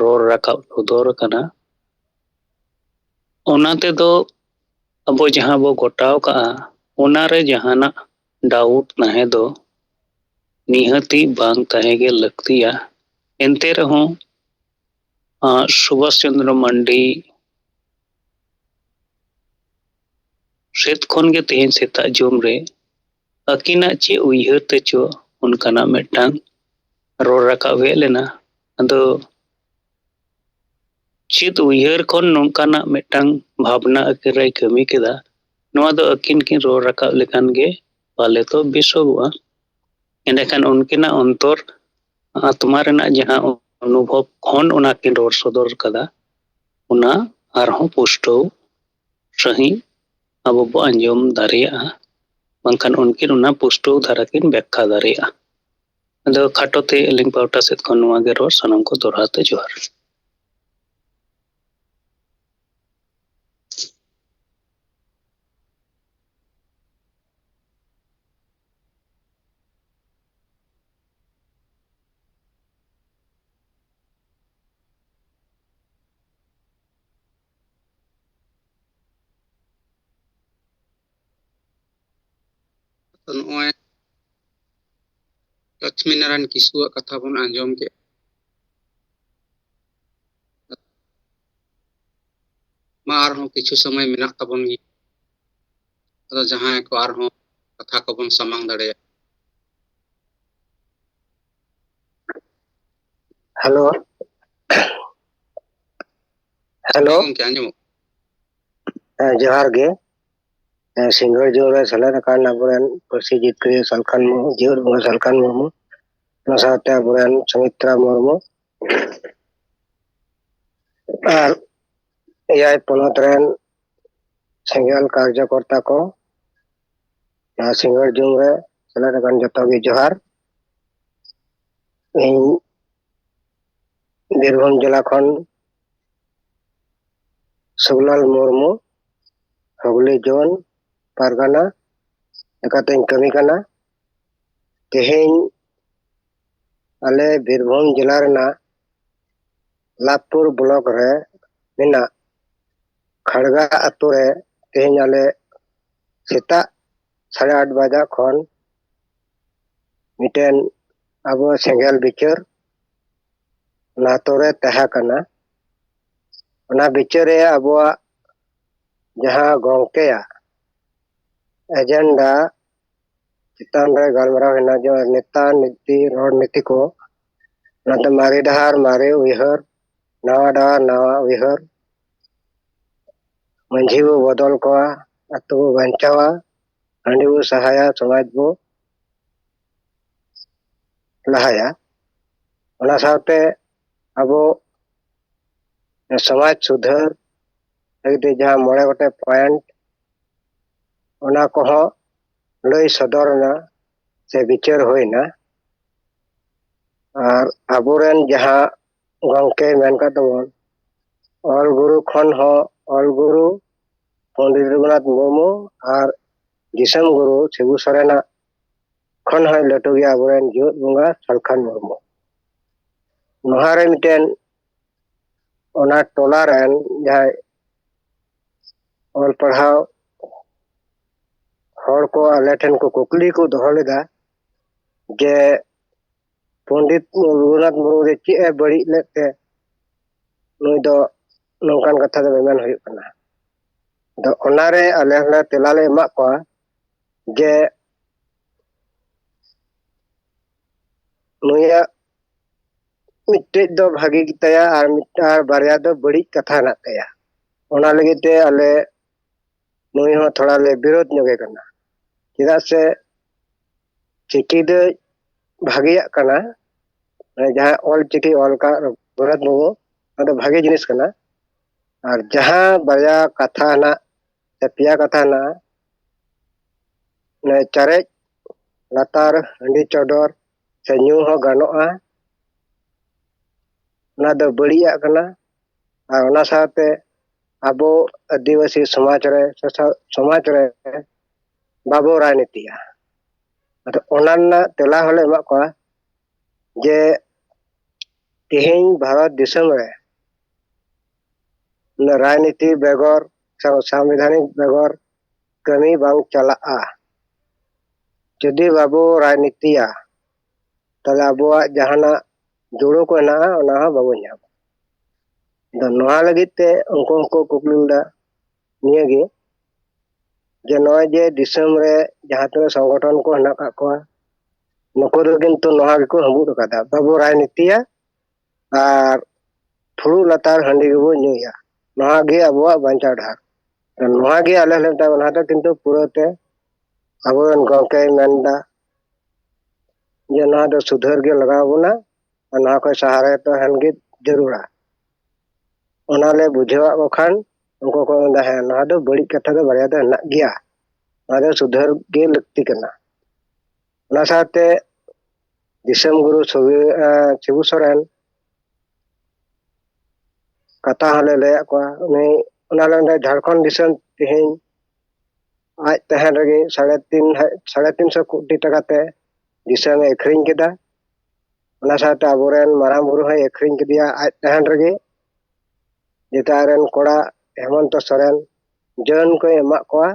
ᱨᱚᱲ ᱨᱟᱠᱟᱵ ᱥᱚᱫᱚᱨ ᱟᱠᱟᱱᱟ᱾ ᱚᱱᱟ ᱛᱮᱫᱚ ᱟᱵᱚ ᱡᱟᱦᱟᱸ ᱵᱚ ᱜᱚᱴᱟᱣ ᱠᱟᱜᱼᱟ, ᱚᱱᱟᱨᱮ ᱡᱟᱦᱟᱱᱟᱜ ᱰᱟᱣᱩᱴ ᱛᱟᱦᱮᱸ ᱫᱚ ᱱᱤᱦᱟᱹᱛᱤ ᱵᱟᱝ ᱛᱟᱦᱮᱸ ᱜᱮ ᱞᱟᱹᱠᱛᱤᱭᱟ᱾ ᱮᱱᱛᱮ ᱨᱮᱦᱚᱸ, ᱟᱸ, ᱥᱩᱵᱷᱟᱥ ᱪᱚᱱᱫᱨᱚ ᱢᱟᱱᱰᱤ ᱥᱮᱫ ᱠᱷᱚᱱ ᱜᱮ ᱛᱮᱦᱮᱧ ᱥᱮᱛᱟᱜ ᱡᱚᱢ ᱨᱮ ᱟᱹᱠᱤᱱᱟᱜ ᱪᱮᱫ ᱩᱭᱦᱟᱹᱨ ᱛᱮᱪᱚ ᱚᱱᱠᱟᱱᱟᱜ ᱢᱤᱫᱴᱟᱝ ᱨᱚᱲ ᱨᱟᱠᱟᱵ ᱦᱮᱡ ᱞᱮᱱᱟ᱾ ᱟᱫᱚ ᱪᱮᱫ ᱩᱭᱦᱟᱹᱨ ᱠᱷᱚᱱ ᱱᱚᱝᱠᱟᱱᱟᱜ ᱢᱤᱫᱴᱟᱝ ᱵᱷᱟᱵᱽᱱᱟ ᱟᱹᱠᱤᱱ ᱨᱮᱭ ᱠᱟᱹᱢᱤ ᱠᱮᱫᱟ, ᱱᱚᱣᱟ ᱫᱚ ᱟᱹᱠᱤᱱ ᱠᱤᱱ ᱨᱚᱲ ᱨᱟᱠᱟᱵ ᱞᱮᱠᱷᱟᱱ ᱜᱮ ᱯᱟᱞᱮ ᱛᱚ ᱵᱮᱥᱚᱜᱚᱜᱼᱟ᱾ ᱮᱸᱰᱮᱠᱷᱟᱱ ᱩᱱᱠᱤᱱᱟᱜ ᱚᱱᱛᱚᱨ ᱟᱛᱢᱟ ᱨᱮᱱᱟᱜ ᱡᱟᱦᱟᱸ ᱚᱱᱩᱵᱷᱚᱵ ᱠᱷᱚᱱ ᱚᱱᱟ ᱠᱤᱱ ᱨᱚᱲ ᱥᱚᱫᱚᱨ ᱠᱟᱫᱟ, ᱚᱱᱟ ᱟᱨᱦᱚᱸ ᱯᱩᱥᱴᱟᱹᱣ ᱥᱟᱺᱦᱤᱡ ᱟᱵᱚ ᱵᱚ ᱟᱸᱡᱚᱢ ᱫᱟᱲᱮᱭᱟᱜᱼᱟ, ᱵᱟᱝᱠᱷᱟᱱ ᱩᱱᱠᱤᱱ ᱚᱱᱟ ᱯᱩᱥᱴᱟᱹᱣ ᱫᱷᱟᱨᱟ ᱠᱤᱱ ᱵᱮᱠᱠᱷᱟ ᱫᱟᱲᱮᱭᱟᱜᱼᱟ᱾ ᱟᱫᱚ ᱠᱷᱟᱴᱚ ᱛᱮ ᱟᱹᱞᱤᱧ ᱯᱟᱦᱴᱟ ᱥᱮᱫ ᱠᱷᱚᱱ ᱱᱚᱣᱟ ᱜᱮ ᱨᱚᱲ, ᱥᱟᱱᱟᱢ ᱠᱚ ᱫᱚᱦᱲᱟ ᱛᱮ ᱡᱚᱦᱟᱨ᱾ ᱛᱚ, ᱱᱚᱜᱼᱚᱭ ᱞᱚᱠᱥᱢᱤ ᱱᱟᱨᱟᱭᱚᱱ ᱠᱤᱥᱠᱩᱣᱟᱜ ᱠᱟᱛᱷᱟ ᱵᱚᱱ ᱟᱸᱡᱚᱢ ᱠᱮᱫ᱾ ᱢᱟ ᱟᱨᱦᱚᱸ ᱠᱤᱪᱷᱩ ᱥᱚᱢᱚᱭ ᱢᱮᱱᱟᱜ ᱛᱟᱵᱚᱱ ᱜᱮᱭᱟ, ᱟᱫᱚ ᱡᱟᱦᱟᱸᱭ ᱠᱚ ᱟᱨᱦᱚᱸ ᱠᱟᱛᱷᱟ ᱠᱚᱵᱚᱱ ᱥᱟᱢᱟᱝ ᱫᱟᱲᱮᱭᱟᱜᱼᱟ᱾ ᱦᱮᱞᱳ᱾ ᱦᱮᱞᱳ᱾ ᱦᱮᱸ ᱜᱚᱢᱠᱮ, ᱟᱸᱡᱚᱢᱚᱜ᱾ ᱦᱮᱸ, ᱡᱚᱦᱟᱨ ᱜᱮ᱾ ᱦᱮᱸ, ᱥᱤᱸᱜᱟᱹᱲ ᱡᱚᱦᱚᱜ ᱨᱮ ᱥᱮᱞᱮᱫ ᱟᱠᱟᱱ ᱟᱵᱚᱨᱮᱱ ᱯᱟᱹᱨᱥᱤ ᱡᱤᱛᱠᱟᱹᱨᱤᱭᱟᱹ ᱥᱟᱞᱠᱷᱟᱱ ᱢᱩᱨᱢᱩ, ᱡᱤᱭᱟᱹᱲ ᱵᱚᱸᱜᱟ ᱥᱟᱞᱠᱷᱟᱱ ᱢᱩᱨᱢᱩ, ᱚᱱᱟ ᱥᱟᱶᱛᱮ ᱟᱵᱚᱨᱮᱱ ᱥᱩᱢᱤᱛᱨᱟ ᱢᱩᱨᱢᱩ, ᱟᱨ ᱮᱭᱟᱭ ᱯᱚᱱᱚᱛ ᱨᱮᱱ ᱥᱮᱸᱜᱮᱞ ᱠᱟᱨᱡᱚᱠᱚᱨᱛᱟ ᱠᱚ, ᱱᱚᱣᱟ ᱥᱤᱸᱜᱟᱹᱲ ᱡᱩᱢ ᱨᱮ ᱥᱮᱞᱮᱫ ᱟᱠᱟᱱ ᱡᱚᱛᱚ ᱜᱮ ᱡᱚᱦᱟᱨ᱾ ᱤᱧ ᱵᱤᱨᱵᱷᱩᱢ ᱡᱮᱞᱟ ᱠᱷᱚᱱ ᱥᱩᱵᱞᱟᱞ ᱢᱩᱨᱢᱩ, ᱦᱩᱜᱽᱞᱤ ᱡᱳᱱ ᱯᱟᱨᱜᱟᱱᱟ ᱞᱮᱠᱟᱛᱮᱧ ᱠᱟᱹᱢᱤ ᱠᱟᱱᱟ᱾ ᱛᱮᱦᱮᱧ ᱟᱞᱮ ᱵᱤᱨᱵᱷᱩᱢ ᱡᱮᱞᱟ ᱨᱮᱱᱟᱜ ᱞᱟᱵᱷᱯᱩᱨ ᱵᱞᱚᱠ ᱨᱮ ᱢᱮᱱᱟᱜ ᱠᱷᱟᱲᱜᱟ ᱟᱛᱳ ᱨᱮ ᱛᱮᱦᱮᱧ ᱟᱞᱮ ᱥᱮᱛᱟᱜ ᱥᱟᱲᱮ ᱟᱴ ᱵᱟᱡᱟᱜ ᱠᱷᱚᱱ ᱢᱤᱫᱴᱮᱱ ᱟᱵᱚ ᱥᱮᱸᱜᱮᱞ ᱵᱤᱪᱟᱹᱨ ᱚᱱᱟ ᱟᱛᱳ ᱨᱮ ᱛᱟᱦᱮᱸ ᱠᱟᱱᱟ᱾ ᱚᱱᱟ ᱵᱤᱪᱟᱹᱨ ᱨᱮ ᱟᱵᱚᱣᱟᱜ ᱡᱟᱦᱟᱸ ᱜᱚᱢᱠᱮᱭᱟᱜ ᱮᱡᱮᱱᱰᱟ ᱪᱮᱛᱟᱱ ᱨᱮ ᱜᱟᱞᱢᱟᱨᱟᱣ ᱦᱮᱱᱟᱜ ᱡᱮ ᱱᱮᱛᱟ ᱱᱤᱛᱤ ᱨᱚᱲ ᱱᱤᱛᱤ ᱠᱚ, ᱚᱱᱟᱛᱮ ᱢᱟᱨᱮ ᱰᱟᱦᱟᱨ ᱢᱟᱨᱮ ᱩᱭᱦᱟᱹᱨ, ᱱᱟᱣᱟ ᱰᱟᱦᱟᱨ ᱱᱟᱣᱟ ᱩᱭᱦᱟᱹᱨ, ᱢᱟᱹᱡᱷᱤ ᱵᱚ ᱵᱚᱫᱚᱞ ᱠᱚᱣᱟ, ᱟᱛᱳ ᱵᱚ ᱵᱟᱧᱪᱟᱣᱟ, ᱦᱟᱺᱰᱤ ᱵᱚ ᱥᱟᱦᱟᱭᱟ, ᱥᱚᱢᱟᱡᱽ ᱵᱚ ᱞᱟᱦᱟᱭᱟ᱾ ᱚᱱᱟ ᱥᱟᱶᱛᱮ ᱟᱵᱚ ᱥᱚᱢᱟᱡᱽ ᱥᱩᱫᱷᱟᱹᱨ ᱞᱟᱹᱜᱤᱫ ᱛᱮ ᱡᱟᱦᱟᱸ ᱢᱚᱬᱮ ᱜᱚᱴᱮᱡ ᱯᱚᱭᱮᱱᱴ, ᱚᱱᱟ ᱠᱚᱦᱚᱸ ᱞᱟᱹᱭ ᱥᱚᱫᱚᱨ ᱮᱱᱟ ᱥᱮ ᱵᱤᱪᱟᱹᱨ ᱦᱩᱭᱱᱟ᱾ ᱟᱨ ᱟᱵᱚᱨᱮᱱ ᱡᱟᱦᱟᱸ ᱜᱚᱢᱠᱮ ᱢᱮᱱ ᱠᱟᱫ ᱛᱟᱵᱚᱱ, ᱚᱞ ᱜᱩᱨᱩ ᱠᱷᱚᱱ ᱦᱚᱸ ᱚᱞ ᱜᱩᱨᱩ ᱯᱚᱱᱰᱤᱛ ᱨᱚᱜᱷᱩᱱᱟᱛᱷ ᱢᱩᱨᱢᱩ ᱟᱨ ᱫᱤᱥᱚᱢ ᱜᱩᱨᱩ ᱥᱤᱵᱩ ᱥᱚᱨᱮᱱᱟᱜ ᱠᱷᱚᱱ ᱦᱚᱸᱭ ᱞᱟᱹᱴᱩ ᱜᱮᱭᱟ ᱟᱵᱚᱨᱮᱱ ᱡᱮᱣᱮᱫ ᱵᱚᱸᱜᱟ ᱥᱟᱞᱠᱷᱟᱱ ᱢᱩᱨᱢᱩ᱾ ᱱᱚᱣᱟ ᱨᱮ ᱢᱤᱫᱴᱮᱱ ᱚᱱᱟ ᱴᱚᱞᱟ ᱨᱮᱱ ᱡᱟᱦᱟᱸᱭ ᱚᱞ ᱯᱟᱲᱦᱟᱣ ᱦᱚᱲ ᱠᱚ ᱟᱞᱮ ᱴᱷᱮᱱ ᱠᱚ ᱠᱩᱠᱞᱤ ᱠᱚ ᱫᱚᱦᱚ ᱞᱮᱫᱟ ᱡᱮ ᱯᱚᱱᱰᱤᱛ ᱨᱚᱜᱷᱩᱱᱟᱛᱷ ᱢᱩᱨᱢᱩ ᱫᱚ ᱪᱮᱫ ᱮ ᱵᱟᱹᱲᱤᱡ ᱞᱮᱫ ᱛᱮ ᱱᱩᱭ ᱫᱚ ᱱᱚᱝᱠᱟᱱ ᱠᱟᱛᱷᱟ ᱫᱚ ᱢᱮᱢᱮᱱ ᱦᱩᱭᱩᱜ ᱠᱟᱱᱟ᱾ ᱟᱫᱚ ᱚᱱᱟᱨᱮ ᱟᱞᱮ ᱦᱚᱸᱞᱮ ᱛᱮᱞᱟ ᱞᱮ ᱮᱢᱟᱜ ᱠᱚᱣᱟ ᱡᱮ ᱱᱩᱭᱟᱜ ᱢᱤᱫᱴᱮᱡ ᱫᱚ ᱵᱷᱟᱜᱮ ᱜᱮᱛᱟᱭᱟ ᱟᱨ ᱢᱤᱫᱴᱟᱝ ᱵᱟᱨᱭᱟ ᱫᱚ ᱵᱟᱹᱲᱤᱡ ᱠᱟᱛᱷᱟ ᱦᱮᱱᱟᱜ ᱛᱟᱭᱟ᱾ ᱚᱱᱟ ᱞᱟᱹᱜᱤᱫ ᱛᱮ ᱟᱞᱮ ᱱᱩᱭ ᱦᱚᱸ ᱛᱷᱚᱲᱟ ᱞᱮ ᱵᱤᱨᱳᱫ ᱧᱚᱜᱮ ᱠᱟᱱᱟ᱾ ᱪᱮᱫᱟᱜ ᱥᱮ ᱪᱤᱠᱤ ᱫᱚ ᱵᱷᱟᱜᱮᱭᱟᱜ ᱠᱟᱱᱟ, ᱢᱟᱱᱮ ᱡᱟᱦᱟᱸ ᱚᱞ ᱪᱤᱠᱤ ᱚᱞ ᱠᱟᱜ ᱨᱚᱜᱷᱩᱱᱟᱛᱷ ᱢᱩᱨᱢᱩ, ᱚᱱᱟ ᱫᱚ ᱵᱷᱟᱜᱮ ᱡᱤᱱᱤᱥ ᱠᱟᱱᱟ᱾ ᱟᱨ ᱡᱟᱦᱟᱸ ᱵᱟᱨᱭᱟ ᱠᱟᱛᱷᱟ ᱦᱮᱱᱟᱜ ᱥᱮ ᱯᱮᱭᱟ ᱠᱟᱛᱷᱟ ᱦᱮᱱᱟᱜᱼᱟ, ᱪᱟᱨᱮᱡ ᱞᱟᱛᱟᱨ ᱦᱟᱺᱰᱤ ᱪᱚᱰᱚᱨ ᱥᱮ ᱧᱩ ᱦᱚᱸ ᱜᱟᱱᱚᱜᱼᱟ, ᱚᱱᱟ ᱫᱚ ᱵᱟᱹᱲᱤᱡᱟᱜ ᱠᱟᱱᱟ᱾ ᱟᱨ ᱚᱱᱟ ᱥᱟᱶᱛᱮ ᱟᱵᱚ ᱟᱹᱫᱤᱵᱟᱹᱥᱤ ᱥᱚᱢᱟᱡᱽ ᱨᱮ, ᱥᱚᱢᱟᱡᱽ ᱨᱮ ᱵᱟᱵᱚ ᱨᱟᱡᱽᱱᱤᱛᱤᱭᱟ᱾ ᱟᱫᱚ ᱚᱱᱟ ᱨᱮᱱᱟᱜ ᱛᱮᱞᱟ ᱦᱚᱸᱞᱮ ᱮᱢᱟᱜ ᱠᱚᱣᱟ ᱡᱮ ᱛᱮᱦᱮᱧ ᱵᱷᱟᱨᱚᱛ ᱫᱤᱥᱚᱢ ᱨᱮ ᱨᱟᱡᱽᱱᱤᱛᱤ ᱵᱮᱜᱚᱨ, ᱥᱟᱝᱵᱤᱫᱷᱟᱱᱤᱠ ᱵᱮᱜᱚᱨ ᱠᱟᱹᱢᱤ ᱵᱟᱝ ᱪᱟᱞᱟᱜᱼᱟ᱾ ᱡᱩᱫᱤ ᱵᱟᱵᱚ ᱨᱟᱡᱽᱱᱤᱛᱤᱭᱟ, ᱛᱟᱦᱞᱮ ᱟᱵᱚᱣᱟᱜ ᱡᱟᱦᱟᱱᱟᱜ ᱡᱩᱲᱩ ᱠᱚ ᱦᱮᱱᱟᱜᱼᱟ, ᱚᱱᱟ ᱦᱚᱸ ᱵᱟᱵᱚ ᱧᱟᱢᱟ᱾ ᱟᱫᱚ ᱱᱚᱣᱟ ᱞᱟᱹᱜᱤᱫ ᱛᱮ ᱩᱱᱠᱩ ᱦᱚᱸᱠᱚ ᱠᱩᱠᱞᱤ ᱞᱮᱫᱟ ᱱᱤᱭᱟᱹᱜᱮ, ᱡᱮ ᱱᱚᱜᱼᱚᱭ ᱡᱮ ᱫᱤᱥᱚᱢ ᱨᱮ ᱡᱟᱦᱟᱸ ᱛᱤᱱᱟᱹᱜ ᱥᱚᱝᱜᱚᱴᱷᱚᱱ ᱠᱚ ᱦᱮᱱᱟᱜ ᱟᱠᱟᱫ ᱠᱚᱣᱟ, ᱱᱩᱠᱩ ᱫᱚ ᱠᱤᱱᱛᱩ ᱱᱚᱣᱟ ᱜᱮᱠᱚ ᱦᱟᱹᱵᱩᱫ ᱟᱠᱟᱫᱟ, ᱵᱟᱵᱚ ᱨᱟᱡᱽᱱᱤᱛᱤᱭᱟ ᱟᱨ ᱯᱷᱩᱲᱩᱜ ᱞᱟᱛᱟᱨ ᱦᱟᱺᱰᱤ ᱜᱮᱵᱚ ᱧᱩᱭᱟ᱾ ᱱᱚᱣᱟ ᱜᱮ ᱟᱵᱚᱣᱟᱜ ᱵᱟᱧᱪᱟᱣ ᱰᱟᱦᱟᱨ᱾ ᱱᱚᱣᱟ ᱜᱮ ᱟᱞᱮ ᱦᱚᱸᱞᱮ ᱢᱮᱛᱟ ᱠᱚ ᱠᱟᱱᱟ, ᱱᱚᱣᱟ ᱫᱚ ᱠᱤᱱᱛᱩ ᱯᱩᱨᱟᱹᱛᱮ ᱟᱵᱚᱨᱮᱱ ᱜᱚᱢᱠᱮᱭ ᱢᱮᱱᱫᱟ ᱡᱮ ᱱᱚᱣᱟ ᱫᱚ ᱥᱩᱫᱷᱟᱹᱨ ᱜᱮ ᱞᱟᱜᱟᱣ ᱵᱚᱱᱟ ᱟᱨ ᱱᱚᱣᱟ ᱠᱷᱚᱱ ᱥᱟᱦᱟᱨᱮ ᱛᱟᱦᱮᱱ ᱜᱮ ᱡᱟᱹᱨᱩᱲᱟ᱾ ᱚᱱᱟ ᱞᱮ ᱵᱩᱡᱷᱟᱹᱣᱟᱫ ᱠᱚ ᱠᱷᱟᱱ ᱩᱱᱠᱩ ᱠᱚ ᱢᱮᱱᱫᱟ, "ᱦᱮᱸ, ᱱᱚᱣᱟ ᱫᱚ ᱵᱟᱹᱲᱤᱡ ᱠᱟᱛᱷᱟ ᱫᱚ ᱵᱟᱨᱭᱟ ᱫᱚ ᱦᱮᱱᱟᱜ ᱜᱮᱭᱟ, ᱱᱚᱣᱟ ᱫᱚ ᱥᱩᱫᱷᱟᱹᱨ ᱜᱮ ᱞᱟᱹᱠᱛᱤ ᱠᱟᱱᱟ᱾" ᱚᱱᱟ ᱥᱟᱶᱛᱮ ᱫᱤᱥᱚᱢ ᱜᱩᱨᱩ ᱥᱚᱵᱤ-, ᱮ, ᱥᱤᱵᱩ ᱥᱚᱨᱮᱱ ᱠᱟᱛᱷᱟ ᱦᱚᱸᱞᱮ ᱞᱟᱹᱭᱟᱫ ᱠᱚᱣᱟ᱾ ᱩᱱᱤ ᱚᱱᱟ ᱞᱟᱹᱜᱤᱫ ᱡᱷᱟᱲᱠᱷᱚᱸᱰ ᱫᱤᱥᱚᱢ ᱛᱮᱦᱮᱧ ᱟᱡ ᱛᱟᱦᱮᱱ ᱨᱮᱜᱮ ᱥᱟᱲᱮ ᱛᱤᱱ, ᱥᱟᱲᱮ ᱛᱤᱱ ᱥᱚ ᱠᱳᱴᱤ ᱴᱟᱠᱟ ᱛᱮ ᱫᱤᱥᱚᱢᱮ ᱟᱹᱠᱷᱨᱤᱧ ᱠᱮᱫᱟ᱾ ᱚᱱᱟ ᱥᱟᱶᱛᱮ ᱟᱵᱚᱨᱮᱱ ᱢᱟᱨᱟᱝ ᱵᱩᱨᱩ ᱦᱚᱸᱭ ᱟᱹᱠᱷᱨᱤᱧ ᱠᱮᱫᱮᱭᱟ ᱟᱡ ᱛᱟᱦᱮᱱ ᱨᱮᱜᱮ᱾ ᱡᱮᱛᱮ ᱟᱡ ᱨᱮᱱ ᱠᱚᱲᱟ ᱦᱮᱢᱚᱱᱛᱚ ᱥᱚᱨᱮᱱ ᱡᱟᱹᱱ ᱠᱚᱭ ᱮᱢᱟᱜ ᱠᱚᱣᱟ,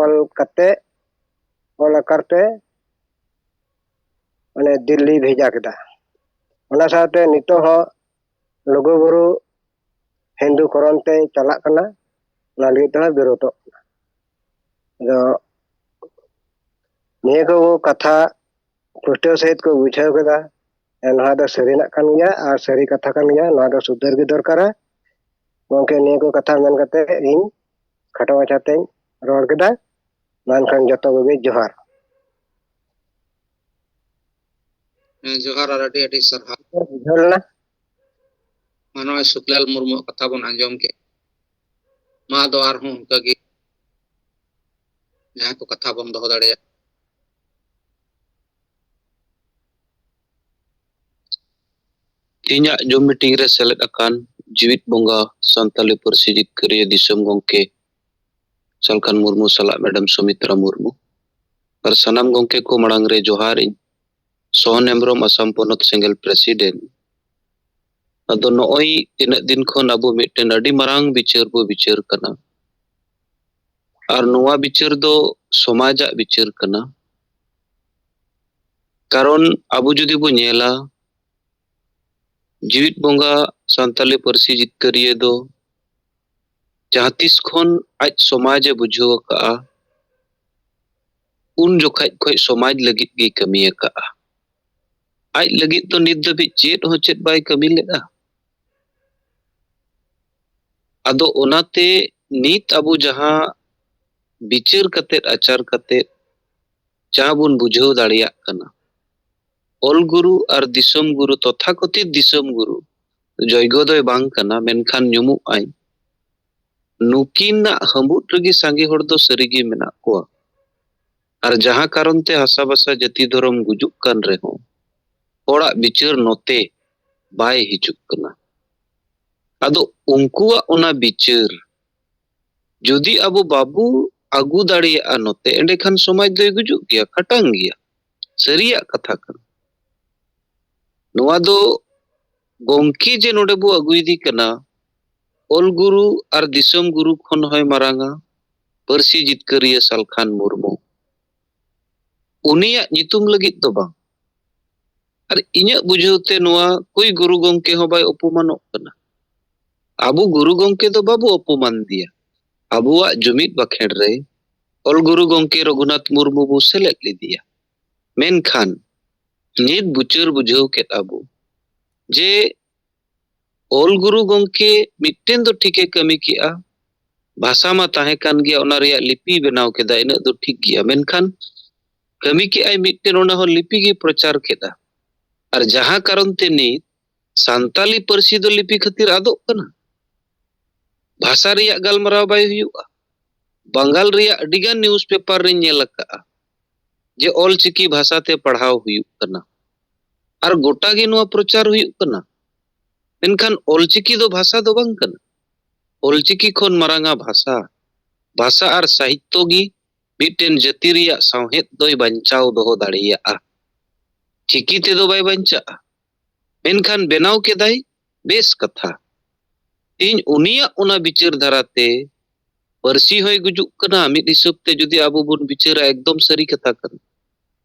ᱚᱞ ᱠᱟᱛᱮ, ᱚᱞ ᱟᱠᱟᱨ ᱛᱮ ᱢᱟᱱᱮ ᱫᱤᱞᱞᱤ ᱵᱷᱮᱡᱟ ᱠᱮᱫᱟ᱾ ᱚᱱᱟ ᱥᱟᱶᱛᱮ ᱱᱤᱛᱚᱜ ᱦᱚᱸ ᱞᱩᱜᱩᱵᱩᱨᱩ ᱦᱤᱱᱫᱩ ᱠᱚᱨᱚᱱ ᱛᱮ ᱪᱟᱞᱟᱜ ᱠᱟᱱᱟ, ᱚᱱᱟ ᱞᱟᱹᱜᱤᱫ ᱛᱮᱦᱚᱸ ᱵᱤᱨᱳᱫᱚᱜ ᱠᱟᱱᱟ᱾ ᱟᱫᱚ ᱱᱤᱭᱟᱹ ᱠᱚ ᱠᱟᱛᱷᱟ ᱯᱩᱥᱴᱟᱹᱣ ᱥᱟᱺᱦᱤᱡ ᱠᱚ ᱵᱩᱡᱷᱟᱹᱣ ᱠᱮᱫᱟ, ᱱᱚᱣᱟ ᱫᱚ ᱥᱟᱹᱨᱤᱱᱟᱜ ᱠᱟᱱ ᱜᱮᱭᱟ ᱟᱨ ᱥᱟᱹᱨᱤ ᱠᱟᱛᱷᱟ ᱠᱟᱱ ᱜᱮᱭᱟ, ᱱᱚᱣᱟ ᱫᱚ ᱥᱩᱫᱷᱟᱹᱨ ᱜᱮ ᱫᱚᱨᱠᱟᱨᱟ᱾ ᱜᱚᱢᱠᱮ, ᱱᱤᱭᱟᱹ ᱠᱚ ᱠᱟᱛᱷᱟ ᱢᱮᱱ ᱠᱟᱛᱮ ᱤᱧ ᱠᱷᱟᱴᱚ ᱢᱟᱪᱷᱟ ᱛᱮᱧ ᱨᱚᱲ ᱠᱮᱫᱟ᱾ ᱢᱟ ᱮᱱᱠᱷᱟᱱ ᱡᱚᱛᱚ ᱠᱚᱜᱮ ᱡᱚᱦᱟᱨ᱾ ᱦᱮᱸ, ᱡᱚᱦᱟᱨ ᱟᱨ ᱟᱹᱰᱤ ᱟᱹᱰᱤ ᱥᱟᱨᱦᱟᱣ᱾ ᱵᱩᱡᱷᱟᱹᱣ ᱞᱮᱱᱟ? ᱢᱟ ᱱᱚᱜᱼᱚᱭ ᱥᱩᱠᱞᱟᱞ ᱢᱩᱨᱢᱩᱣᱟᱜ ᱠᱟᱛᱷᱟ ᱵᱚᱱ ᱟᱸᱡᱚᱢ ᱠᱮᱫ᱾ ᱢᱟ ᱟᱫᱚ ᱟᱨᱦᱚᱸ ᱚᱱᱠᱟᱜᱮ ᱡᱟᱦᱟᱸ ᱠᱚ ᱠᱟᱛᱷᱟ ᱵᱚᱱ ᱫᱚᱦᱚ ᱫᱟᱲᱮᱭᱟᱜ᱾ ᱛᱮᱦᱮᱧᱟᱜ ᱡᱩᱢ ᱢᱤᱴᱤᱝ ᱨᱮ ᱥᱮᱞᱮᱫ ᱟᱠᱟᱱ ᱡᱤᱣᱤᱫ ᱵᱚᱸᱜᱟ ᱥᱟᱱᱛᱟᱞᱤ ᱯᱟᱹᱨᱥᱤ ᱡᱤᱛᱠᱟᱹᱨᱤᱭᱟᱹ ᱫᱤᱥᱚᱢ ᱜᱚᱢᱠᱮ ᱥᱟᱞᱠᱷᱟᱱ ᱢᱩᱨᱢᱩ ᱥᱟᱞᱟᱜ ᱢᱮᱰᱟᱢ ᱥᱩᱢᱤᱛᱨᱟ ᱢᱩᱨᱢᱩ ᱟᱨ ᱥᱟᱱᱟᱢ ᱜᱚᱢᱠᱮ ᱠᱚ ᱢᱟᱲᱟᱝ ᱨᱮ ᱡᱚᱦᱟᱨ ᱤᱧ᱾ ᱥᱚᱦᱚᱱ ᱦᱮᱢᱵᱨᱚᱢ, ᱟᱥᱟᱢ ᱯᱚᱱᱚᱛ ᱥᱮᱸᱜᱮᱞ ᱯᱨᱮᱥᱤᱰᱮᱱᱴ᱾ ᱟᱫᱚ ᱱᱚᱜᱼᱚᱭ ᱛᱤᱱᱟᱹᱜ ᱫᱤᱱ ᱠᱷᱚᱱ ᱟᱵᱚ ᱢᱤᱫᱴᱮᱱ ᱟᱹᱰᱤ ᱢᱟᱨᱟᱝ ᱵᱤᱪᱟᱹᱨ ᱵᱚ ᱵᱤᱪᱟᱹᱨ ᱠᱟᱱᱟ, ᱟᱨ ᱱᱚᱣᱟ ᱵᱤᱪᱟᱹᱨ ᱫᱚ ᱥᱚᱢᱟᱡᱟᱜ ᱵᱤᱪᱟᱹᱨ ᱠᱟᱱᱟ᱾ ᱠᱟᱨᱚᱱ ᱟᱵᱚ ᱡᱩᱫᱤ ᱵᱚ ᱧᱮᱞᱟ, ᱡᱤᱣᱤᱫ ᱵᱚᱸᱜᱟ ᱥᱟᱱᱛᱟᱞᱤ ᱯᱟᱹᱨᱥᱤ ᱡᱤᱛᱠᱟᱹᱨᱤᱭᱟᱹ ᱫᱚ ᱡᱟᱦᱟᱸ ᱛᱤᱥ ᱠᱷᱚᱱ ᱟᱡ ᱥᱚᱢᱟᱡᱽ ᱮ ᱵᱩᱡᱷᱟᱹᱣ ᱟᱠᱟᱫᱼᱟ, ᱩᱱ ᱡᱚᱠᱷᱟᱡ ᱠᱷᱚᱡ ᱥᱚᱢᱟᱡᱽ ᱞᱟᱹᱜᱤᱫ ᱜᱮᱭ ᱠᱟᱹᱢᱤ ᱟᱠᱟᱫᱼᱟ᱾ ᱟᱡ ᱞᱟᱹᱜᱤᱫ ᱫᱚ ᱱᱤᱛ ᱫᱷᱟᱹᱵᱤᱡ ᱪᱮᱫ ᱦᱚᱸ ᱪᱮᱫ ᱵᱟᱭ ᱠᱟᱹᱢᱤ ᱞᱮᱫᱼᱟ᱾ ᱟᱫᱚ ᱚᱱᱟᱛᱮ ᱱᱤᱛ ᱟᱵᱚ ᱡᱟᱦᱟᱸ ᱵᱤᱪᱟᱹᱨ ᱠᱟᱛᱮᱫ, ᱟᱪᱟᱨ ᱠᱟᱛᱮᱫ, ᱡᱟᱦᱟᱸ ᱵᱚᱱ ᱵᱩᱡᱷᱟᱹᱣ ᱫᱟᱲᱮᱭᱟᱜ ᱠᱟᱱᱟ, ᱚᱞ ᱜᱩᱨᱩ ᱟᱨ ᱫᱤᱥᱚᱢ ᱜᱩᱨᱩ, ᱛᱚᱛᱷᱟᱠᱚᱛᱷᱤᱛ ᱫᱤᱥᱚᱢ ᱜᱩᱨᱩ, ᱡᱚᱭᱜᱚ ᱫᱚᱭ ᱵᱟᱝ ᱠᱟᱱᱟ, ᱢᱮᱱᱠᱷᱟᱱ ᱧᱩᱢᱩᱜ ᱟᱭ᱾ ᱱᱩᱠᱤᱱᱟᱜ ᱦᱟᱹᱢᱵᱩᱫ ᱨᱮᱜᱮ ᱥᱟᱸᱜᱮ ᱦᱚᱲ ᱫᱚ ᱥᱟᱹᱨᱤᱜᱮ ᱢᱮᱱᱟᱜ ᱠᱚᱣᱟ᱾ ᱟᱨ ᱡᱟᱦᱟᱸ ᱠᱟᱨᱚᱱ ᱛᱮ ᱦᱟᱥᱟ ᱵᱷᱟᱥᱟ ᱡᱟᱹᱛᱤ ᱫᱷᱚᱨᱚᱢ ᱜᱩᱡᱩᱜ ᱠᱟᱱ ᱨᱮᱦᱚᱸ, ᱦᱚᱲᱟᱜ ᱵᱤᱪᱟᱹᱨ ᱱᱚᱛᱮ ᱵᱟᱭ ᱦᱤᱡᱩᱜ ᱠᱟᱱᱟ᱾ ᱟᱫᱚ ᱩᱱᱠᱩᱣᱟᱜ ᱚᱱᱟ ᱵᱤᱪᱟᱹᱨ ᱡᱩᱫᱤ ᱟᱵᱚ ᱵᱟᱵᱚ ᱟᱹᱜᱩ ᱫᱟᱲᱮᱭᱟᱜᱼᱟ ᱱᱚᱛᱮ, ᱮᱸᱰᱮᱠᱷᱟᱱ ᱥᱚᱢᱟᱡᱽ ᱫᱚᱭ ᱜᱩᱡᱩᱜ ᱜᱮᱭᱟ, ᱠᱷᱟᱴᱟᱝ ᱜᱮᱭᱟ᱾ ᱥᱟᱹᱨᱤᱭᱟᱜ ᱠᱟᱛᱷᱟ ᱠᱟᱱᱟ᱾ ᱱᱚᱣᱟ ᱫᱚ ᱜᱚᱢᱠᱮ ᱡᱮ ᱱᱚᱰᱮ ᱵᱚ ᱟᱹᱜᱩᱭᱮᱫᱮ ᱠᱟᱱᱟ, ᱚᱞ ᱜᱩᱨᱩ ᱟᱨ ᱫᱤᱥᱚᱢ ᱜᱩᱨᱩ ᱠᱷᱚᱱ ᱦᱚᱸᱭ ᱢᱟᱨᱟᱝᱟ, ᱯᱟᱹᱨᱥᱤ ᱡᱤᱛᱠᱟᱹᱨᱤᱭᱟᱹ ᱥᱟᱞᱠᱷᱟᱱ ᱢᱩᱨᱢᱩ᱾ ᱩᱱᱤᱭᱟᱜ ᱧᱩᱛᱩᱢ ᱞᱟᱹᱜᱤᱫ ᱫᱚ ᱵᱟᱝ᱾ ᱟᱨ ᱤᱧᱟᱹᱜ ᱵᱩᱡᱷᱟᱹᱣ ᱛᱮ ᱱᱚᱣᱟ ᱠᱚᱭ ᱜᱩᱨᱩ ᱜᱚᱢᱠᱮ ᱦᱚᱸ ᱵᱟᱭ ᱚᱯᱚᱢᱟᱱᱚᱜ ᱠᱟᱱᱟ᱾ ᱟᱵᱚ ᱜᱩᱨᱩ ᱜᱚᱢᱠᱮ ᱫᱚ ᱵᱟᱵᱚ ᱚᱯᱚᱢᱟᱱ ᱫᱮᱭᱟ᱾ ᱟᱵᱚᱣᱟᱜ ᱡᱩᱢᱤᱫ ᱵᱟᱠᱷᱮᱲ ᱨᱮ ᱚᱞ ᱜᱩᱨᱩ ᱜᱚᱢᱠᱮ ᱨᱚᱜᱷᱩᱱᱟᱛᱷ ᱢᱩᱨᱢᱩ ᱵᱚ ᱥᱮᱞᱮᱫ ᱞᱮᱫᱮᱭᱟ᱾ ᱢᱮᱱᱠᱷᱟᱱ ᱱᱤᱛ ᱵᱩᱪᱟᱹᱨ ᱵᱩᱡᱷᱟᱹᱣ ᱠᱮᱫ ᱟᱵᱚ ᱡᱮ ᱚᱞ ᱜᱩᱨᱩ ᱜᱚᱢᱠᱮ ᱢᱤᱫᱴᱮᱱ ᱫᱚ ᱴᱷᱤᱠᱮ ᱠᱟᱹᱢᱤ ᱠᱮᱜᱼᱟ, ᱵᱷᱟᱥᱟ ᱢᱟ ᱛᱟᱦᱮᱸ ᱠᱟᱱ ᱜᱮᱭᱟ, ᱚᱱᱟ ᱨᱮᱭᱟᱜ ᱞᱤᱯᱤ ᱵᱮᱱᱟᱣ ᱠᱮᱫᱟ, ᱤᱱᱟᱹᱜ ᱫᱚ ᱴᱷᱤᱠ ᱜᱮᱭᱟ, ᱢᱮᱱᱠᱷᱟᱱ ᱠᱟᱹᱢᱤ ᱠᱮᱜᱼᱟᱭ ᱢᱤᱫᱴᱮᱱ, ᱚᱱᱟ ᱦᱚᱸ ᱞᱤᱯᱤ ᱜᱮ ᱯᱨᱚᱪᱟᱨ ᱠᱮᱫᱟ᱾ ᱟᱨ ᱡᱟᱦᱟᱸ ᱠᱟᱨᱚᱱ ᱛᱮ ᱱᱤᱛ ᱥᱟᱱᱛᱟᱞᱤ ᱯᱟᱹᱨᱥᱤ ᱫᱚ ᱞᱤᱯᱤ ᱠᱷᱟᱹᱛᱤᱨ ᱟᱫᱚᱜ ᱠᱟᱱᱟ, ᱵᱷᱟᱥᱟ ᱨᱮᱭᱟᱜ ᱜᱟᱞᱢᱟᱨᱟᱣ ᱵᱟᱭ ᱦᱩᱭᱩᱜᱼᱟ, ᱵᱟᱝᱜᱟᱞ ᱨᱮᱭᱟᱜ ᱟᱹᱰᱤᱜᱟᱱ ᱱᱤᱭᱩᱡᱽ ᱯᱮᱯᱟᱨ ᱨᱤᱧ ᱧᱮᱞ ᱟᱠᱟᱫᱼᱟ ᱡᱮ ᱚᱞᱪᱤᱠᱤ ᱵᱷᱟᱥᱟ ᱛᱮ ᱯᱟᱲᱦᱟᱣ ᱦᱩᱭᱩᱜ ᱠᱟᱱᱟ ᱟᱨ ᱜᱚᱴᱟ ᱜᱮ ᱱᱚᱣᱟ ᱯᱨᱚᱪᱟᱨ ᱦᱩᱭᱩᱜ ᱠᱟᱱᱟ᱾ ᱢᱮᱱᱠᱷᱟᱱ ᱚᱞᱪᱤᱠᱤ ᱫᱚ ᱵᱷᱟᱥᱟ ᱫᱚ ᱵᱟᱝ ᱠᱟᱱᱟ᱾ ᱚᱞᱪᱤᱠᱤ ᱠᱷᱚᱱ ᱢᱟᱨᱟᱝᱟ ᱵᱷᱟᱥᱟ, ᱵᱷᱟᱥᱟ ᱟᱨ ᱥᱟᱦᱤᱛᱛᱚ ᱜᱮ ᱢᱤᱫᱴᱮᱱ ᱡᱟᱹᱛᱤ ᱨᱮᱭᱟᱜ ᱥᱟᱶᱦᱮᱫ ᱫᱚᱭ ᱵᱟᱧᱪᱟᱣ ᱫᱚᱦᱚ ᱫᱟᱲᱮᱭᱟᱜᱼᱟ᱾ ᱪᱤᱠᱤ ᱛᱮᱫᱚ ᱵᱟᱭ ᱵᱟᱧᱪᱟᱜᱼᱟ, ᱢᱮᱱᱠᱷᱟᱱ ᱵᱮᱱᱟᱣ ᱠᱮᱫᱟᱭ, ᱵᱮᱥ ᱠᱟᱛᱷᱟ᱾ ᱛᱮᱦᱮᱧ ᱩᱱᱤᱭᱟᱜ ᱚᱱᱟ ᱵᱤᱪᱟᱹᱨ ᱫᱷᱟᱨᱟᱛᱮ ᱯᱟᱹᱨᱥᱤ ᱦᱚᱸᱭ ᱜᱩᱡᱩᱜ ᱠᱟᱱᱟ᱾ ᱢᱤᱫ ᱦᱤᱥᱟᱹᱵ ᱛᱮ ᱡᱩᱫᱤ ᱟᱵᱚ ᱵᱚᱱ ᱵᱤᱪᱟᱹᱨᱟ, ᱮᱠᱫᱚᱢ ᱥᱟᱹᱨᱤ ᱠᱟᱛᱷᱟ ᱠᱟᱱᱟ᱾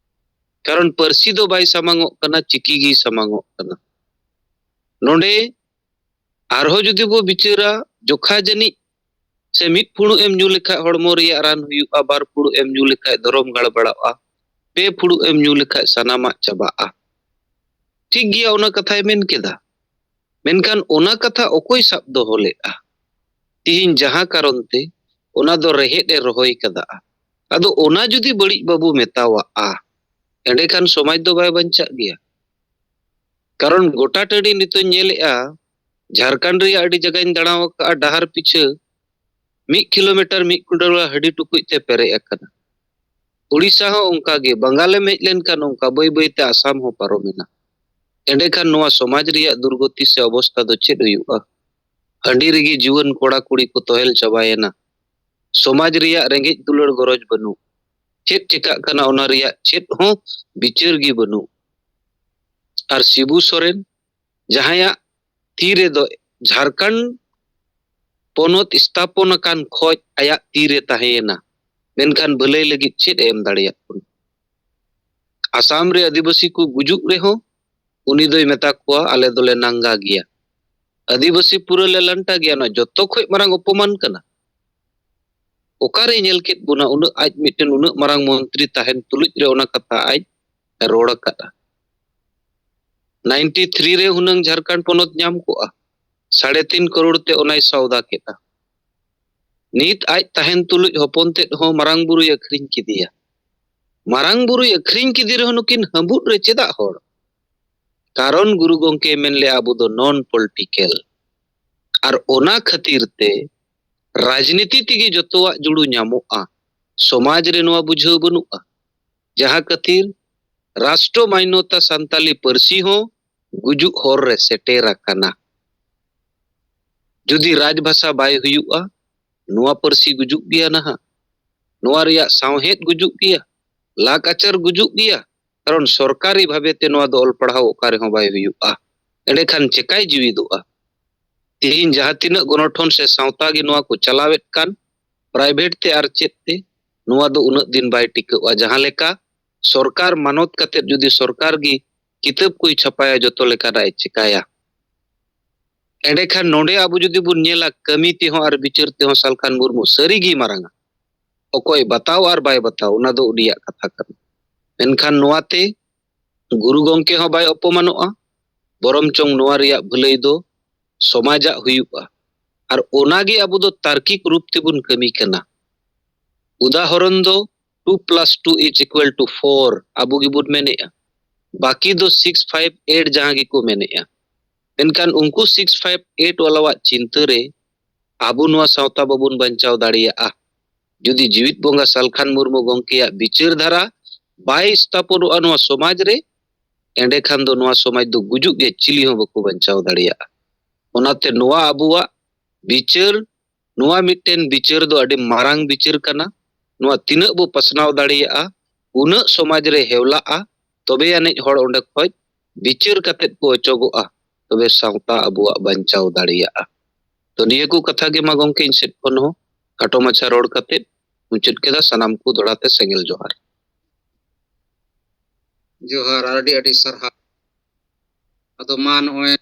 ᱠᱟᱨᱚᱱ ᱯᱟᱹᱨᱥᱤ ᱫᱚ ᱵᱟᱭ ᱥᱟᱢᱟᱝᱚᱜ ᱠᱟᱱᱟ, ᱪᱤᱠᱤ ᱜᱮ ᱥᱟᱢᱟᱝᱚᱜ ᱠᱟᱱᱟ᱾ ᱱᱚᱰᱮ ᱟᱨᱦᱚᱸ ᱡᱩᱫᱤ ᱵᱚ ᱵᱤᱪᱟᱹᱨᱟ, ᱡᱚᱠᱷᱟ ᱡᱟᱹᱱᱤᱡ ᱥᱮ ᱢᱤᱫ ᱯᱷᱩᱲᱩᱜ ᱮᱢ ᱧᱩ ᱞᱮᱠᱷᱟᱡ ᱦᱚᱲᱢᱚ ᱨᱮᱭᱟᱜ ᱨᱟᱱ ᱦᱩᱭᱩᱜᱼᱟ, ᱵᱟᱨ ᱯᱷᱩᱲᱩᱜ ᱮᱢ ᱧᱩ ᱞᱮᱠᱷᱟᱡ ᱫᱷᱚᱨᱚᱢ ᱜᱟᱲ ᱵᱟᱲᱟᱜᱼᱟ, ᱯᱮ ᱯᱷᱩᱲᱩᱜ ᱮᱢ ᱧᱩ ᱞᱮᱠᱷᱟᱡ ᱥᱟᱱᱟᱢᱟᱜ ᱪᱟᱵᱟᱜᱼᱟ᱾ ᱴᱷᱤᱠ ᱜᱮᱭᱟ, ᱚᱱᱟ ᱠᱟᱛᱷᱟᱭ ᱢᱮᱱ ᱠᱮᱫᱟ, ᱢᱮᱱᱠᱷᱟᱱ ᱚᱱᱟ ᱠᱟᱛᱷᱟ ᱚᱠᱚᱭ ᱥᱟᱵ ᱫᱚᱦᱚ ᱞᱮᱫᱼᱟ? ᱛᱤᱦᱤᱧ ᱡᱟᱦᱟᱸ ᱠᱟᱨᱚᱱ ᱛᱮ ᱚᱱᱟ ᱫᱚ ᱨᱮᱦᱮᱫ ᱮ ᱨᱚᱦᱚᱭ ᱠᱟᱫᱟ, ᱟᱫᱚ ᱚᱱᱟ ᱡᱩᱫᱤ ᱵᱟᱹᱲᱤᱡ ᱵᱟᱵᱚ ᱢᱮᱛᱟᱣᱟᱜᱼᱟ, ᱮᱸᱰᱮᱠᱷᱟᱱ ᱥᱚᱢᱟᱡᱽ ᱫᱚ ᱵᱟᱭ ᱵᱟᱧᱪᱟᱜ ᱜᱮᱭᱟ᱾ ᱠᱟᱨᱚᱱ ᱜᱚᱴᱟ ᱴᱟᱺᱰᱤ ᱱᱤᱛᱚᱜ ᱧᱮᱞᱮᱜᱼᱟ, ᱡᱷᱟᱲᱠᱷᱚᱸᱰ ᱨᱮᱭᱟᱜ ᱟᱹᱰᱤ ᱡᱟᱭᱜᱟᱧ ᱫᱟᱬᱟ ᱟᱠᱟᱫᱼᱟ, ᱰᱟᱦᱟᱨ ᱯᱤᱪᱷᱟᱹ ᱢᱤᱫ ᱠᱤᱞᱳᱢᱤᱴᱟᱨ ᱢᱤᱫ ᱠᱩᱰᱟᱹᱲᱟ ᱦᱟᱺᱰᱤ ᱴᱩᱠᱩᱡ ᱛᱮ ᱯᱮᱨᱮᱡ ᱟᱠᱟᱱᱟ᱾ ᱩᱲᱤᱥᱥᱟ ᱦᱚᱸ ᱚᱱᱠᱟ ᱜᱮ, ᱵᱟᱝᱜᱟᱞᱮᱢ ᱦᱮᱡ ᱞᱮᱱᱠᱷᱟᱱ ᱚᱱᱠᱟ, ᱵᱟᱹᱭ ᱵᱟᱹᱭᱛᱮ ᱟᱥᱟᱢ ᱦᱚᱸ ᱯᱟᱨᱚᱢᱮᱱᱟ᱾ ᱮᱸᱰᱮᱠᱷᱟᱱ ᱱᱚᱣᱟ ᱥᱚᱢᱟᱡᱽ ᱨᱮᱭᱟᱜ ᱫᱩᱨᱜᱚᱛᱤ ᱥᱮ ᱚᱵᱚᱥᱛᱟ ᱫᱚ ᱪᱮᱫ ᱦᱩᱭᱩᱜᱼᱟ? ᱦᱟᱺᱰᱤ ᱨᱮᱜᱮ ᱡᱩᱣᱟᱹᱱ ᱠᱚᱲᱟ ᱠᱩᱲᱤ ᱠᱚ ᱛᱚᱦᱮᱞ ᱪᱟᱵᱟᱭᱮᱱᱟ᱾ ᱥᱚᱢᱟᱡᱽ ᱨᱮᱭᱟᱜ ᱨᱮᱸᱜᱮᱡ ᱫᱩᱞᱟᱹᱲ ᱜᱚᱨᱚᱡᱽ ᱵᱟᱹᱱᱩᱜ᱾ ᱪᱮᱫ ᱪᱮᱠᱟᱜ ᱠᱟᱱᱟ ᱚᱱᱟ ᱨᱮᱭᱟᱜ ᱪᱮᱫ ᱦᱚᱸ ᱵᱤᱪᱟᱹᱨ ᱜᱮ ᱵᱟᱹᱱᱩᱜ᱾ ᱟᱨ ᱥᱤᱵᱩ ᱥᱚᱨᱮᱱ, ᱡᱟᱦᱟᱸᱭᱟᱜ ᱛᱤ ᱨᱮᱫᱚ ᱡᱷᱟᱲᱠᱷᱚᱸᱰ ᱯᱚᱱᱚᱛ ᱥᱛᱷᱟᱯᱚᱱ ᱟᱠᱟᱱ ᱠᱷᱚᱡ ᱟᱭᱟᱜ ᱛᱤ ᱨᱮ ᱛᱟᱦᱮᱸᱭᱮᱱᱟ, ᱢᱮᱱᱠᱷᱟᱱ ᱵᱷᱟᱹᱞᱟᱹᱭ ᱞᱟᱹᱜᱤᱫ ᱪᱮᱫ ᱮ ᱮᱢ ᱫᱟᱲᱮᱭᱟᱜ ᱠᱟᱱᱟ? ᱟᱥᱟᱢ ᱨᱮ ᱟᱹᱫᱤᱵᱟᱹᱥᱤ ᱠᱚ ᱜᱩᱡᱩᱜ ᱨᱮᱦᱚᱸ ᱩᱱᱤ ᱫᱚᱭ ᱢᱮᱛᱟ ᱠᱚᱣᱟ, "ᱟᱞᱮ ᱫᱚᱞᱮ ᱱᱟᱝᱜᱟ ᱜᱮᱭᱟ, ᱟᱹᱫᱤᱵᱟᱹᱥᱤ ᱯᱩᱨᱟᱹ ᱞᱮ ᱞᱟᱱᱴᱟ ᱜᱮᱭᱟ", ᱱᱚᱣᱟ ᱡᱚᱛᱚ ᱠᱷᱚᱡ ᱢᱟᱨᱟᱝ ᱚᱯᱚᱢᱟᱱ ᱠᱟᱱᱟ᱾ ᱚᱠᱟᱨᱮ ᱧᱮᱞ ᱠᱮᱫ ᱵᱚᱱᱟ ᱩᱱᱟᱹᱜ, ᱟᱡ ᱢᱤᱫᱴᱮᱱ ᱩᱱᱟᱹᱜ ᱢᱟᱨᱟᱝ ᱢᱚᱱᱛᱨᱤ ᱛᱟᱦᱮᱱ ᱛᱩᱞᱩᱡ ᱨᱮ ᱚᱱᱟ ᱠᱟᱛᱷᱟ ᱟᱡ ᱮ ᱨᱚᱲ ᱟᱠᱟᱫᱼᱟ? ᱱᱟᱭᱤᱱᱴᱤ ᱛᱷᱨᱤ ᱨᱮ ᱦᱩᱱᱟᱹᱝ ᱡᱷᱟᱲᱠᱷᱚᱸᱰ ᱯᱚᱱᱚᱛ ᱧᱟᱢ ᱠᱚᱜᱼᱟ, ᱥᱟᱲᱮ ᱛᱤᱱ ᱠᱟᱨᱳᱲ ᱛᱮ ᱚᱱᱟᱭ ᱥᱚᱣᱫᱟ ᱠᱮᱫᱼᱟ᱾ ᱱᱤᱛ ᱟᱡ ᱛᱟᱦᱮᱱ ᱛᱩᱞᱩᱡ ᱦᱚᱯᱚᱱ ᱛᱮᱫ ᱦᱚᱸ ᱢᱟᱨᱟᱝ ᱵᱩᱨᱩᱭ ᱟᱹᱠᱷᱨᱤᱧ ᱠᱮᱫᱮᱭᱟ᱾ ᱢᱟᱨᱟᱝ ᱵᱩᱨᱩᱭ ᱟᱹᱠᱷᱨᱤᱧ ᱠᱮᱫᱮ ᱨᱮᱦᱚᱸ ᱱᱩᱠᱤᱱ ᱦᱟᱹᱵᱩᱫ ᱨᱮ ᱪᱮᱫᱟᱜ ᱦᱚᱲ? ᱠᱟᱨᱚᱱ ᱜᱩᱨᱩ ᱜᱚᱢᱠᱮ ᱢᱮᱱ ᱞᱮᱫᱼᱟ, ᱟᱵᱚ ᱫᱚ ᱱᱚᱱ ᱯᱚᱞᱤᱴᱤᱠᱮᱞ᱾ ᱟᱨ ᱚᱱᱟ ᱠᱷᱟᱹᱛᱤᱨ ᱛᱮ ᱨᱟᱡᱽᱱᱤᱛᱤ ᱛᱮᱜᱮ ᱡᱚᱛᱚᱣᱟᱜ ᱡᱩᱲᱩ ᱧᱟᱢᱚᱜᱼᱟ᱾ ᱥᱚᱢᱟᱡᱽ ᱨᱮ ᱱᱚᱣᱟ ᱵᱩᱡᱷᱟᱹᱣ ᱵᱟᱹᱱᱩᱜᱼᱟ, ᱡᱟᱦᱟᱸ ᱠᱷᱟᱹᱛᱤᱨ ᱨᱟᱥᱴᱨᱚ ᱢᱟᱱᱱᱚᱛᱟ ᱥᱟᱱᱛᱟᱞᱤ ᱯᱟᱹᱨᱥᱤ ᱦᱚᱸ ᱜᱩᱡᱩᱜ ᱦᱚᱨ ᱨᱮ ᱥᱮᱴᱮᱨ ᱟᱠᱟᱱᱟ᱾ ᱡᱩᱫᱤ ᱨᱟᱡᱽᱵᱷᱟᱥᱟ ᱵᱟᱭ ᱦᱩᱭᱩᱜᱼᱟ, ᱱᱚᱣᱟ ᱯᱟᱹᱨᱥᱤ ᱜᱩᱡᱩᱜ ᱜᱮᱭᱟ ᱱᱟᱦᱟᱜ, ᱱᱚᱣᱟ ᱨᱮᱭᱟᱜ ᱥᱟᱶᱦᱮᱫ ᱜᱩᱡᱩᱜ ᱜᱮᱭᱟ, ᱞᱟᱠᱪᱟᱨ ᱜᱩᱡᱩᱜ ᱜᱮᱭᱟ, ᱠᱟᱨᱚᱱ ᱥᱚᱨᱠᱟᱨᱤ ᱵᱷᱟᱵᱮ ᱛᱮ ᱱᱚᱣᱟ ᱫᱚ ᱚᱞ ᱯᱟᱲᱦᱟᱣ ᱚᱠᱟ ᱨᱮᱦᱚᱸ ᱵᱟᱭ ᱦᱩᱭᱩᱜᱼᱟ᱾ ᱮᱸᱰᱮᱠᱷᱟᱱ ᱪᱮᱠᱟᱭ ᱡᱤᱣᱤᱫᱚᱜᱼᱟ? ᱛᱮᱦᱮᱧ ᱡᱟᱦᱟᱸ ᱛᱤᱱᱟᱹᱜ ᱜᱚᱱᱚᱴᱷᱚᱱ ᱥᱮ ᱥᱟᱶᱛᱟ ᱜᱮ ᱱᱚᱣᱟ ᱠᱚ ᱪᱟᱞᱟᱣᱮᱫ ᱠᱟᱱ, ᱯᱨᱟᱭᱵᱷᱮᱴ ᱛᱮ ᱟᱨ ᱪᱮᱫ ᱛᱮ, ᱱᱚᱣᱟ ᱫᱚ ᱩᱱᱟᱹᱜ ᱫᱤᱱ ᱵᱟᱭ ᱴᱤᱠᱟᱹᱜᱼᱟ᱾ ᱡᱟᱦᱟᱸ ᱞᱮᱠᱟ ᱥᱚᱨᱠᱟᱨ ᱢᱟᱱᱚᱛ ᱠᱟᱛᱮᱫ ᱡᱩᱫᱤ ᱥᱚᱨᱠᱟᱨ ᱜᱮ ᱠᱤᱛᱟᱹᱵ ᱠᱚᱭ ᱪᱷᱟᱯᱟᱭᱟ, ᱡᱚᱛᱚ ᱞᱮᱠᱟᱱᱟᱜ ᱮ ᱪᱮᱠᱟᱭᱟ, ᱮᱸᱰᱮᱠᱷᱟᱱ ᱱᱚᱰᱮ ᱟᱵᱚ ᱡᱩᱫᱤ ᱵᱚᱱ ᱧᱮᱞᱟ, ᱠᱟᱹᱢᱤ ᱛᱮᱦᱚᱸ ᱟᱨ ᱵᱤᱪᱟᱹᱨ ᱛᱮᱦᱚᱸ ᱥᱟᱞᱠᱷᱟᱱ ᱢᱩᱨᱢᱩ ᱥᱟᱹᱨᱤᱜᱮ ᱢᱟᱨᱟᱝᱟ᱾ ᱚᱠᱚᱭ ᱵᱟᱛᱟᱣ ᱟᱨ ᱵᱟᱭ ᱵᱟᱛᱟᱣ, ᱚᱱᱟ ᱫᱚ ᱩᱱᱤᱭᱟᱜ ᱠᱟᱛᱷᱟ ᱠᱟᱱᱟ᱾ ᱢᱮᱱᱠᱷᱟᱱ ᱱᱚᱣᱟᱛᱮ ᱜᱩᱨᱩ ᱜᱚᱢᱠᱮ ᱦᱚᱸ ᱵᱟᱭ ᱚᱯᱚᱢᱟᱱᱚᱜᱼᱟ, ᱵᱚᱨᱚᱢ ᱪᱚᱝ ᱱᱚᱣᱟ ᱨᱮᱭᱟᱜ ᱵᱷᱟᱹᱞᱟᱹᱭ ᱫᱚ ᱥᱚᱢᱟᱡᱟᱜ ᱦᱩᱭᱩᱜᱼᱟ᱾ ᱟᱨ ᱚᱱᱟᱜᱮ ᱟᱵᱚ ᱫᱚ ᱛᱟᱨᱠᱤᱠ ᱨᱩᱯ ᱛᱮᱵᱚᱱ ᱠᱟᱹᱢᱤ ᱠᱟᱱᱟ᱾ ᱩᱫᱟᱦᱚᱨᱚᱱ ᱫᱚ two plus two is equal to four ᱟᱵᱚ ᱜᱮᱵᱚᱱ ᱢᱮᱱᱮᱜᱼᱟ, ᱵᱟᱹᱠᱤ ᱫᱚ six five eight ᱡᱟᱦᱟᱸ ᱜᱮᱠᱚ ᱢᱮᱱᱮᱜᱼᱟ᱾ ᱢᱮᱱᱠᱷᱟᱱ ᱩᱱᱠᱩ six five eight ᱣᱟᱞᱟᱣᱟᱜ ᱪᱤᱱᱛᱟᱹ ᱨᱮ ᱟᱵᱚ ᱱᱚᱣᱟ ᱥᱟᱶᱛᱟ ᱵᱟᱵᱚᱱ ᱵᱟᱧᱪᱟᱣ ᱫᱟᱲᱮᱭᱟᱜᱼᱟ᱾ ᱡᱩᱫᱤ ᱡᱤᱣᱤᱫ ᱵᱚᱸᱜᱟ ᱥᱟᱞᱠᱷᱟᱱ ᱢᱩᱨᱢᱩ ᱜᱚᱢᱠᱮᱭᱟᱜ ᱵᱤᱪᱟᱹᱨ ᱫᱷᱟᱨᱟ ᱵᱟᱭ ᱥᱛᱷᱟᱯᱚᱱᱚᱜᱼᱟ ᱱᱚᱣᱟ ᱥᱚᱢᱟᱡᱽ ᱨᱮ, ᱮᱸᱰᱮᱠᱷᱟᱱ ᱫᱚ ᱱᱚᱣᱟ ᱥᱚᱢᱟᱡᱽ ᱫᱚ ᱜᱩᱡᱩᱜ ᱜᱮ, ᱪᱤᱞᱤ ᱦᱚᱸ ᱵᱟᱠᱚ ᱵᱟᱧᱪᱟᱣ ᱫᱟᱲᱮᱭᱟᱜᱼᱟ᱾ ᱚᱱᱟᱛᱮ ᱱᱚᱣᱟ ᱟᱵᱚᱣᱟᱜ ᱵᱤᱪᱟᱹᱨ, ᱱᱚᱣᱟ ᱢᱤᱫᱴᱮᱱ ᱵᱤᱪᱟᱹᱨ ᱫᱚ ᱟᱹᱰᱤ ᱢᱟᱨᱟᱝ ᱵᱤᱪᱟᱹᱨ ᱠᱟᱱᱟ᱾ ᱱᱚᱣᱟ ᱛᱤᱱᱟᱹᱜ ᱵᱚ ᱯᱟᱥᱱᱟᱣ ᱫᱟᱲᱮᱭᱟᱜᱼᱟ, ᱩᱱᱟᱹᱜ ᱥᱚᱢᱟᱡᱽ ᱨᱮ ᱦᱮᱣᱞᱟᱜᱼᱟ, ᱛᱚᱵᱮ ᱟᱹᱱᱤᱡ ᱦᱚᱲ ᱚᱸᱰᱮ ᱠᱷᱚᱡ ᱵᱤᱪᱟᱹᱨ ᱠᱟᱛᱮᱫ ᱠᱚ ᱚᱪᱚᱜᱚᱜᱼᱟ, ᱛᱚᱵᱮ ᱥᱟᱶᱛᱟ ᱟᱵᱚᱣᱟᱜ ᱵᱟᱧᱪᱟᱣ ᱫᱟᱲᱮᱭᱟᱜᱼᱟ᱾ ᱛᱚ ᱱᱤᱭᱟᱹ ᱠᱚ ᱠᱟᱛᱷᱟ ᱜᱮ ᱢᱟ ᱜᱚᱢᱠᱮ ᱤᱧ ᱥᱮᱫ ᱠᱷᱚᱱ ᱦᱚᱸ ᱠᱷᱟᱴᱚ ᱢᱟᱪᱷᱟ ᱨᱚᱲ ᱠᱟᱛᱮᱫ ᱢᱩᱪᱟᱹᱫ ᱠᱮᱫᱟ᱾ ᱥᱟᱱᱟᱢ ᱠᱚ ᱫᱚᱦᱲᱟ ᱛᱮ ᱥᱮᱸᱜᱮᱞ ᱡᱚᱦᱟᱨ᱾ ᱡᱚᱦᱟᱨ ᱟᱨ ᱟᱹᱰᱤ ᱟᱹᱰᱤ ᱥᱟᱨᱦᱟᱣ᱾ ᱟᱫᱚ ᱢᱟ ᱱᱚᱜᱼᱚᱭ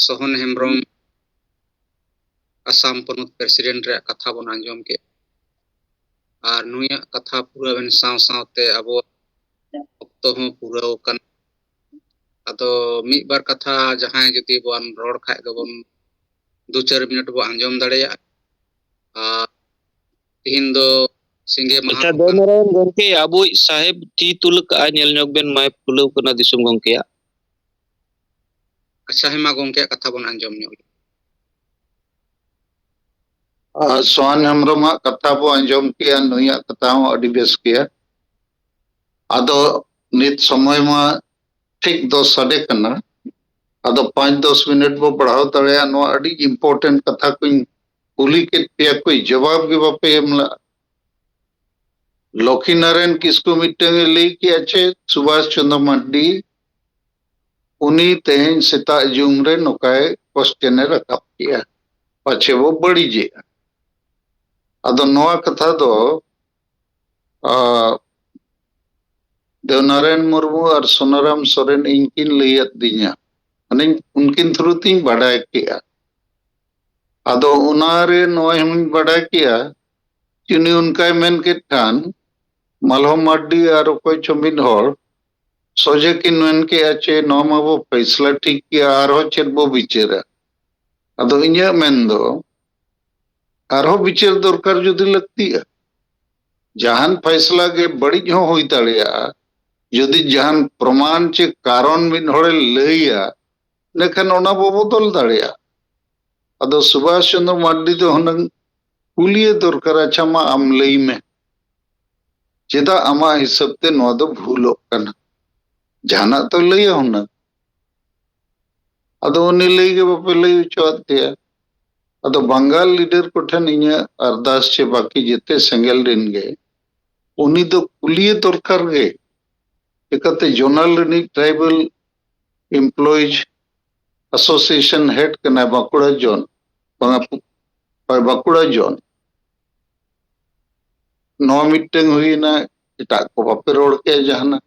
ᱥᱚᱦᱚᱱ ᱦᱮᱢᱵᱨᱚᱢ ᱟᱥᱟᱢ ᱯᱚᱱᱚᱛ ᱯᱨᱮᱥᱤᱰᱮᱱᱴ ᱨᱮᱭᱟᱜ ᱠᱟᱛᱷᱟ ᱵᱚᱱ ᱟᱸᱡᱚᱢ ᱠᱮᱫ, ᱟᱨ ᱱᱩᱭᱟᱜ ᱠᱟᱛᱷᱟ ᱯᱩᱨᱟᱹᱣᱮᱱ ᱥᱟᱶ ᱥᱟᱶᱛᱮ ᱟᱵᱚᱣᱟᱜ ᱚᱠᱛᱚ ᱦᱚᱸ ᱯᱩᱨᱟᱹᱣ ᱟᱠᱟᱱᱟ᱾ ᱟᱫᱚ ᱢᱤᱫ ᱵᱟᱨ ᱠᱟᱛᱷᱟ ᱡᱟᱦᱟᱸᱭ ᱡᱩᱫᱤ ᱵᱚᱱ ᱨᱚᱲ ᱠᱷᱟᱡ ᱫᱚᱵᱚᱱ ᱫᱩ ᱪᱟᱨ ᱢᱤᱱᱤᱴ ᱵᱚ ᱟᱸᱡᱚᱢ ᱫᱟᱲᱮᱭᱟᱜᱼᱟ᱾ ᱟᱨ ᱛᱤᱦᱤᱧ ᱫᱚ ᱥᱤᱸᱜᱮ ᱢᱟᱦᱟ ᱟᱪᱪᱷᱟ, ᱠᱟᱱᱟ᱾ ᱫᱚᱞᱱᱟᱨᱟᱭᱚᱱ ᱜᱚᱢᱠᱮ, ᱟᱵᱚᱭᱤᱡ ᱥᱟᱦᱮᱵᱽ ᱛᱤ ᱛᱩᱞ ᱠᱟᱜᱼᱟ, ᱧᱮᱞ ᱧᱚᱜ ᱵᱮᱱ, ᱢᱟᱭᱤᱠ ᱠᱷᱩᱞᱟᱹᱣ ᱠᱟᱱᱟ ᱫᱤᱥᱚᱢ ᱜᱚᱢᱠᱮᱭᱟᱜ᱾ ᱟᱪᱪᱷᱟ, ᱦᱮᱸ ᱢᱟ ᱜᱚᱢᱠᱮᱭᱟᱜ ᱠᱟᱛᱷᱟ ᱵᱚᱱ ᱟᱸᱡᱚᱢ ᱧᱚᱜ ᱞᱮᱜᱮ᱾ ᱟᱨ ᱥᱚᱦᱟᱱ ᱦᱮᱢᱵᱨᱚᱢᱟᱜ ᱠᱟᱛᱷᱟ ᱵᱚ ᱟᱸᱡᱚᱢ ᱠᱮᱜᱼᱟ, ᱱᱩᱭᱟᱜ ᱠᱟᱛᱷᱟ ᱦᱚᱸ ᱟᱹᱰᱤ ᱵᱮᱥ ᱜᱮᱭᱟ᱾ ᱟᱫᱚ ᱱᱤᱛ ᱥᱚᱢᱚᱭ ᱢᱟ ᱴᱷᱤᱠ ᱫᱚᱥ ᱥᱟᱰᱮ ᱠᱟᱱᱟ᱾ ᱟᱫᱚ ᱯᱟᱸᱪ ᱫᱚᱥ ᱢᱤᱱᱤᱴ ᱵᱚ ᱵᱟᱲᱦᱟᱣ ᱫᱟᱲᱮᱭᱟᱜᱼᱟ᱾ ᱱᱚᱣᱟ ᱟᱹᱰᱤ important ᱠᱟᱛᱷᱟ ᱠᱚᱧ ᱠᱩᱞᱤ ᱠᱮᱫ ᱯᱮᱭᱟ, ᱠᱚᱭ ᱡᱚᱵᱟᱵ ᱜᱮ ᱵᱟᱯᱮ ᱮᱢ ᱞᱮᱫᱼᱟ᱾ ᱞᱚᱠᱠᱷᱤ ᱱᱟᱨᱟᱭᱚᱱ ᱠᱤᱥᱠᱩ ᱢᱤᱫᱴᱟᱝ ᱮ ᱞᱟᱹᱭ ᱠᱮᱜᱼᱟ ᱪᱮ ᱥᱩᱵᱷᱟᱥ ᱪᱚᱸᱫᱽᱨᱚ ᱢᱟᱨᱰᱤ, ᱩᱱᱤ ᱛᱮᱦᱮᱧ ᱥᱮᱛᱟᱜ ᱡᱩᱢ ᱨᱮ ᱱᱚᱝᱠᱟᱭ question ᱮ ᱨᱟᱠᱟᱵ ᱠᱮᱜᱼᱟ, ᱯᱟᱪᱷᱮ ᱵᱚ ᱵᱟᱹᱲᱤᱡᱮᱜᱼᱟ᱾ ᱟᱫᱚ ᱱᱚᱣᱟ ᱠᱟᱛᱷᱟ ᱫᱚ, ᱟ, ᱫᱮᱣᱱᱟᱨᱟᱭᱚᱱ ᱢᱩᱨᱢᱩ ᱟᱨ ᱥᱳᱱᱟᱨᱟᱢ ᱥᱚᱨᱮᱱ ᱤᱧ ᱠᱤᱱ ᱞᱟᱹᱭ ᱟᱹᱫᱤᱧᱟ, ᱢᱟᱱᱮ ᱩᱱᱠᱤᱱ through ᱛᱤᱧ ᱵᱟᱰᱟᱭ ᱠᱮᱜᱼᱟ᱾ ᱟᱫᱚ ᱚᱱᱟᱨᱮ ᱱᱚᱣᱟ ᱦᱚᱸᱧ ᱵᱟᱰᱟᱭ ᱠᱮᱜᱼᱟ, ᱩᱱᱤ ᱚᱱᱠᱟᱭ ᱢᱮᱱ ᱠᱮᱫ ᱠᱷᱟᱱ, ᱢᱟᱞᱦᱚᱢ ᱢᱟᱨᱰᱤ ᱟᱨ ᱚᱠᱚᱭ ᱪᱚ ᱢᱤᱫ ᱦᱚᱲ ᱥᱚᱡᱷᱮ ᱠᱤᱱ ᱢᱮᱱ ᱠᱮᱜᱼᱟ ᱪᱮ ᱱᱚᱣᱟ ᱢᱟᱵᱚ ᱯᱷᱟᱭᱥᱞᱟ ᱴᱷᱤᱠ ᱠᱮᱜᱼᱟ, ᱟᱨᱦᱚᱸ ᱪᱮᱫ ᱵᱚ ᱵᱤᱪᱟᱹᱨᱟ? ᱟᱫᱚ ᱤᱧᱟᱹᱜ ᱢᱮᱱ ᱫᱚ, ᱟᱨᱦᱚᱸ ᱵᱤᱪᱟᱹᱨ ᱫᱚᱨᱠᱟᱨ ᱡᱩᱫᱤ ᱞᱟᱹᱠᱛᱤᱜᱼᱟ᱾ ᱡᱟᱦᱟᱱ ᱯᱷᱟᱭᱥᱞᱟ ᱜᱮ ᱵᱟᱹᱲᱤᱡ ᱦᱚᱸ ᱦᱩᱭ ᱫᱟᱲᱮᱭᱟᱜᱼᱟ, ᱡᱩᱫᱤ ᱡᱟᱦᱟᱱ ᱯᱨᱚᱢᱟᱱ ᱪᱮ ᱠᱟᱨᱚᱱ ᱢᱤᱫ ᱦᱚᱲᱮ ᱞᱟᱹᱭᱟ, ᱤᱱᱟᱹᱠᱷᱟᱱ ᱚᱱᱟ ᱵᱚ ᱵᱚᱫᱚᱞ ᱫᱟᱲᱮᱭᱟᱜᱼᱟ᱾ ᱟᱫᱚ ᱥᱩᱵᱷᱟᱥ ᱪᱚᱸᱫᱽᱨᱚ ᱢᱟᱨᱰᱤ ᱫᱚ ᱦᱩᱱᱟᱹᱝ ᱠᱩᱞᱤᱭᱮ ᱫᱚᱨᱠᱟᱨ, ᱟᱪᱪᱷᱟ, ᱢᱟ ᱟᱢ ᱞᱟᱹᱭ ᱢᱮ, ᱪᱮᱫᱟᱜ ᱟᱢᱟᱜ ᱦᱤᱥᱟᱹᱵ ᱛᱮ ᱱᱚᱣᱟ ᱫᱚ ᱵᱷᱩᱞᱚᱜ ᱠᱟᱱᱟ? ᱡᱟᱦᱟᱱᱟᱜ ᱛᱚ ᱞᱟᱹᱭᱟ ᱦᱩᱱᱟᱹᱝ᱾ ᱟᱫᱚ ᱩᱱᱤ ᱞᱟᱹᱭ ᱜᱮ ᱵᱟᱯᱮ ᱞᱟᱹᱭ ᱦᱚᱪᱚᱣᱟᱫ ᱫᱮᱭᱟ᱾ ᱟᱫᱚ ᱵᱟᱝᱜᱟᱞ leader ᱠᱚᱴᱷᱮᱱ ᱤᱧᱟᱹᱜ ᱟᱨᱫᱟᱥ ᱪᱮ ᱵᱟᱹᱠᱤ ᱡᱮᱛᱮ ᱥᱮᱸᱜᱮᱞ ᱨᱮᱱ ᱜᱮ, ᱩᱱᱤ ᱫᱚ ᱠᱩᱞᱤᱭᱮ ᱫᱚᱨᱠᱟᱨ ᱜᱮ᱾ ᱪᱤᱠᱟᱹᱛᱮ ᱡᱚᱱᱟᱞ ᱨᱤᱱᱤᱡ Tribal Employees Association head ᱠᱟᱱᱟᱭ ᱵᱟᱸᱠᱩᱲᱟ ᱡᱚᱱ, ᱵᱟᱝᱟ, ᱯᱩ-, ᱦᱳᱭ, ᱵᱟᱸᱠᱩᱲᱟ ᱡᱚᱱ᱾ ᱱᱚᱣᱟ ᱢᱤᱫᱴᱟᱝ ᱦᱩᱭᱮᱱᱟ, ᱮᱴᱟᱜ ᱠᱚ ᱵᱟᱯᱮ ᱨᱚᱲ ᱠᱮᱭᱟ ᱡᱟᱦᱟᱱᱟᱜ᱾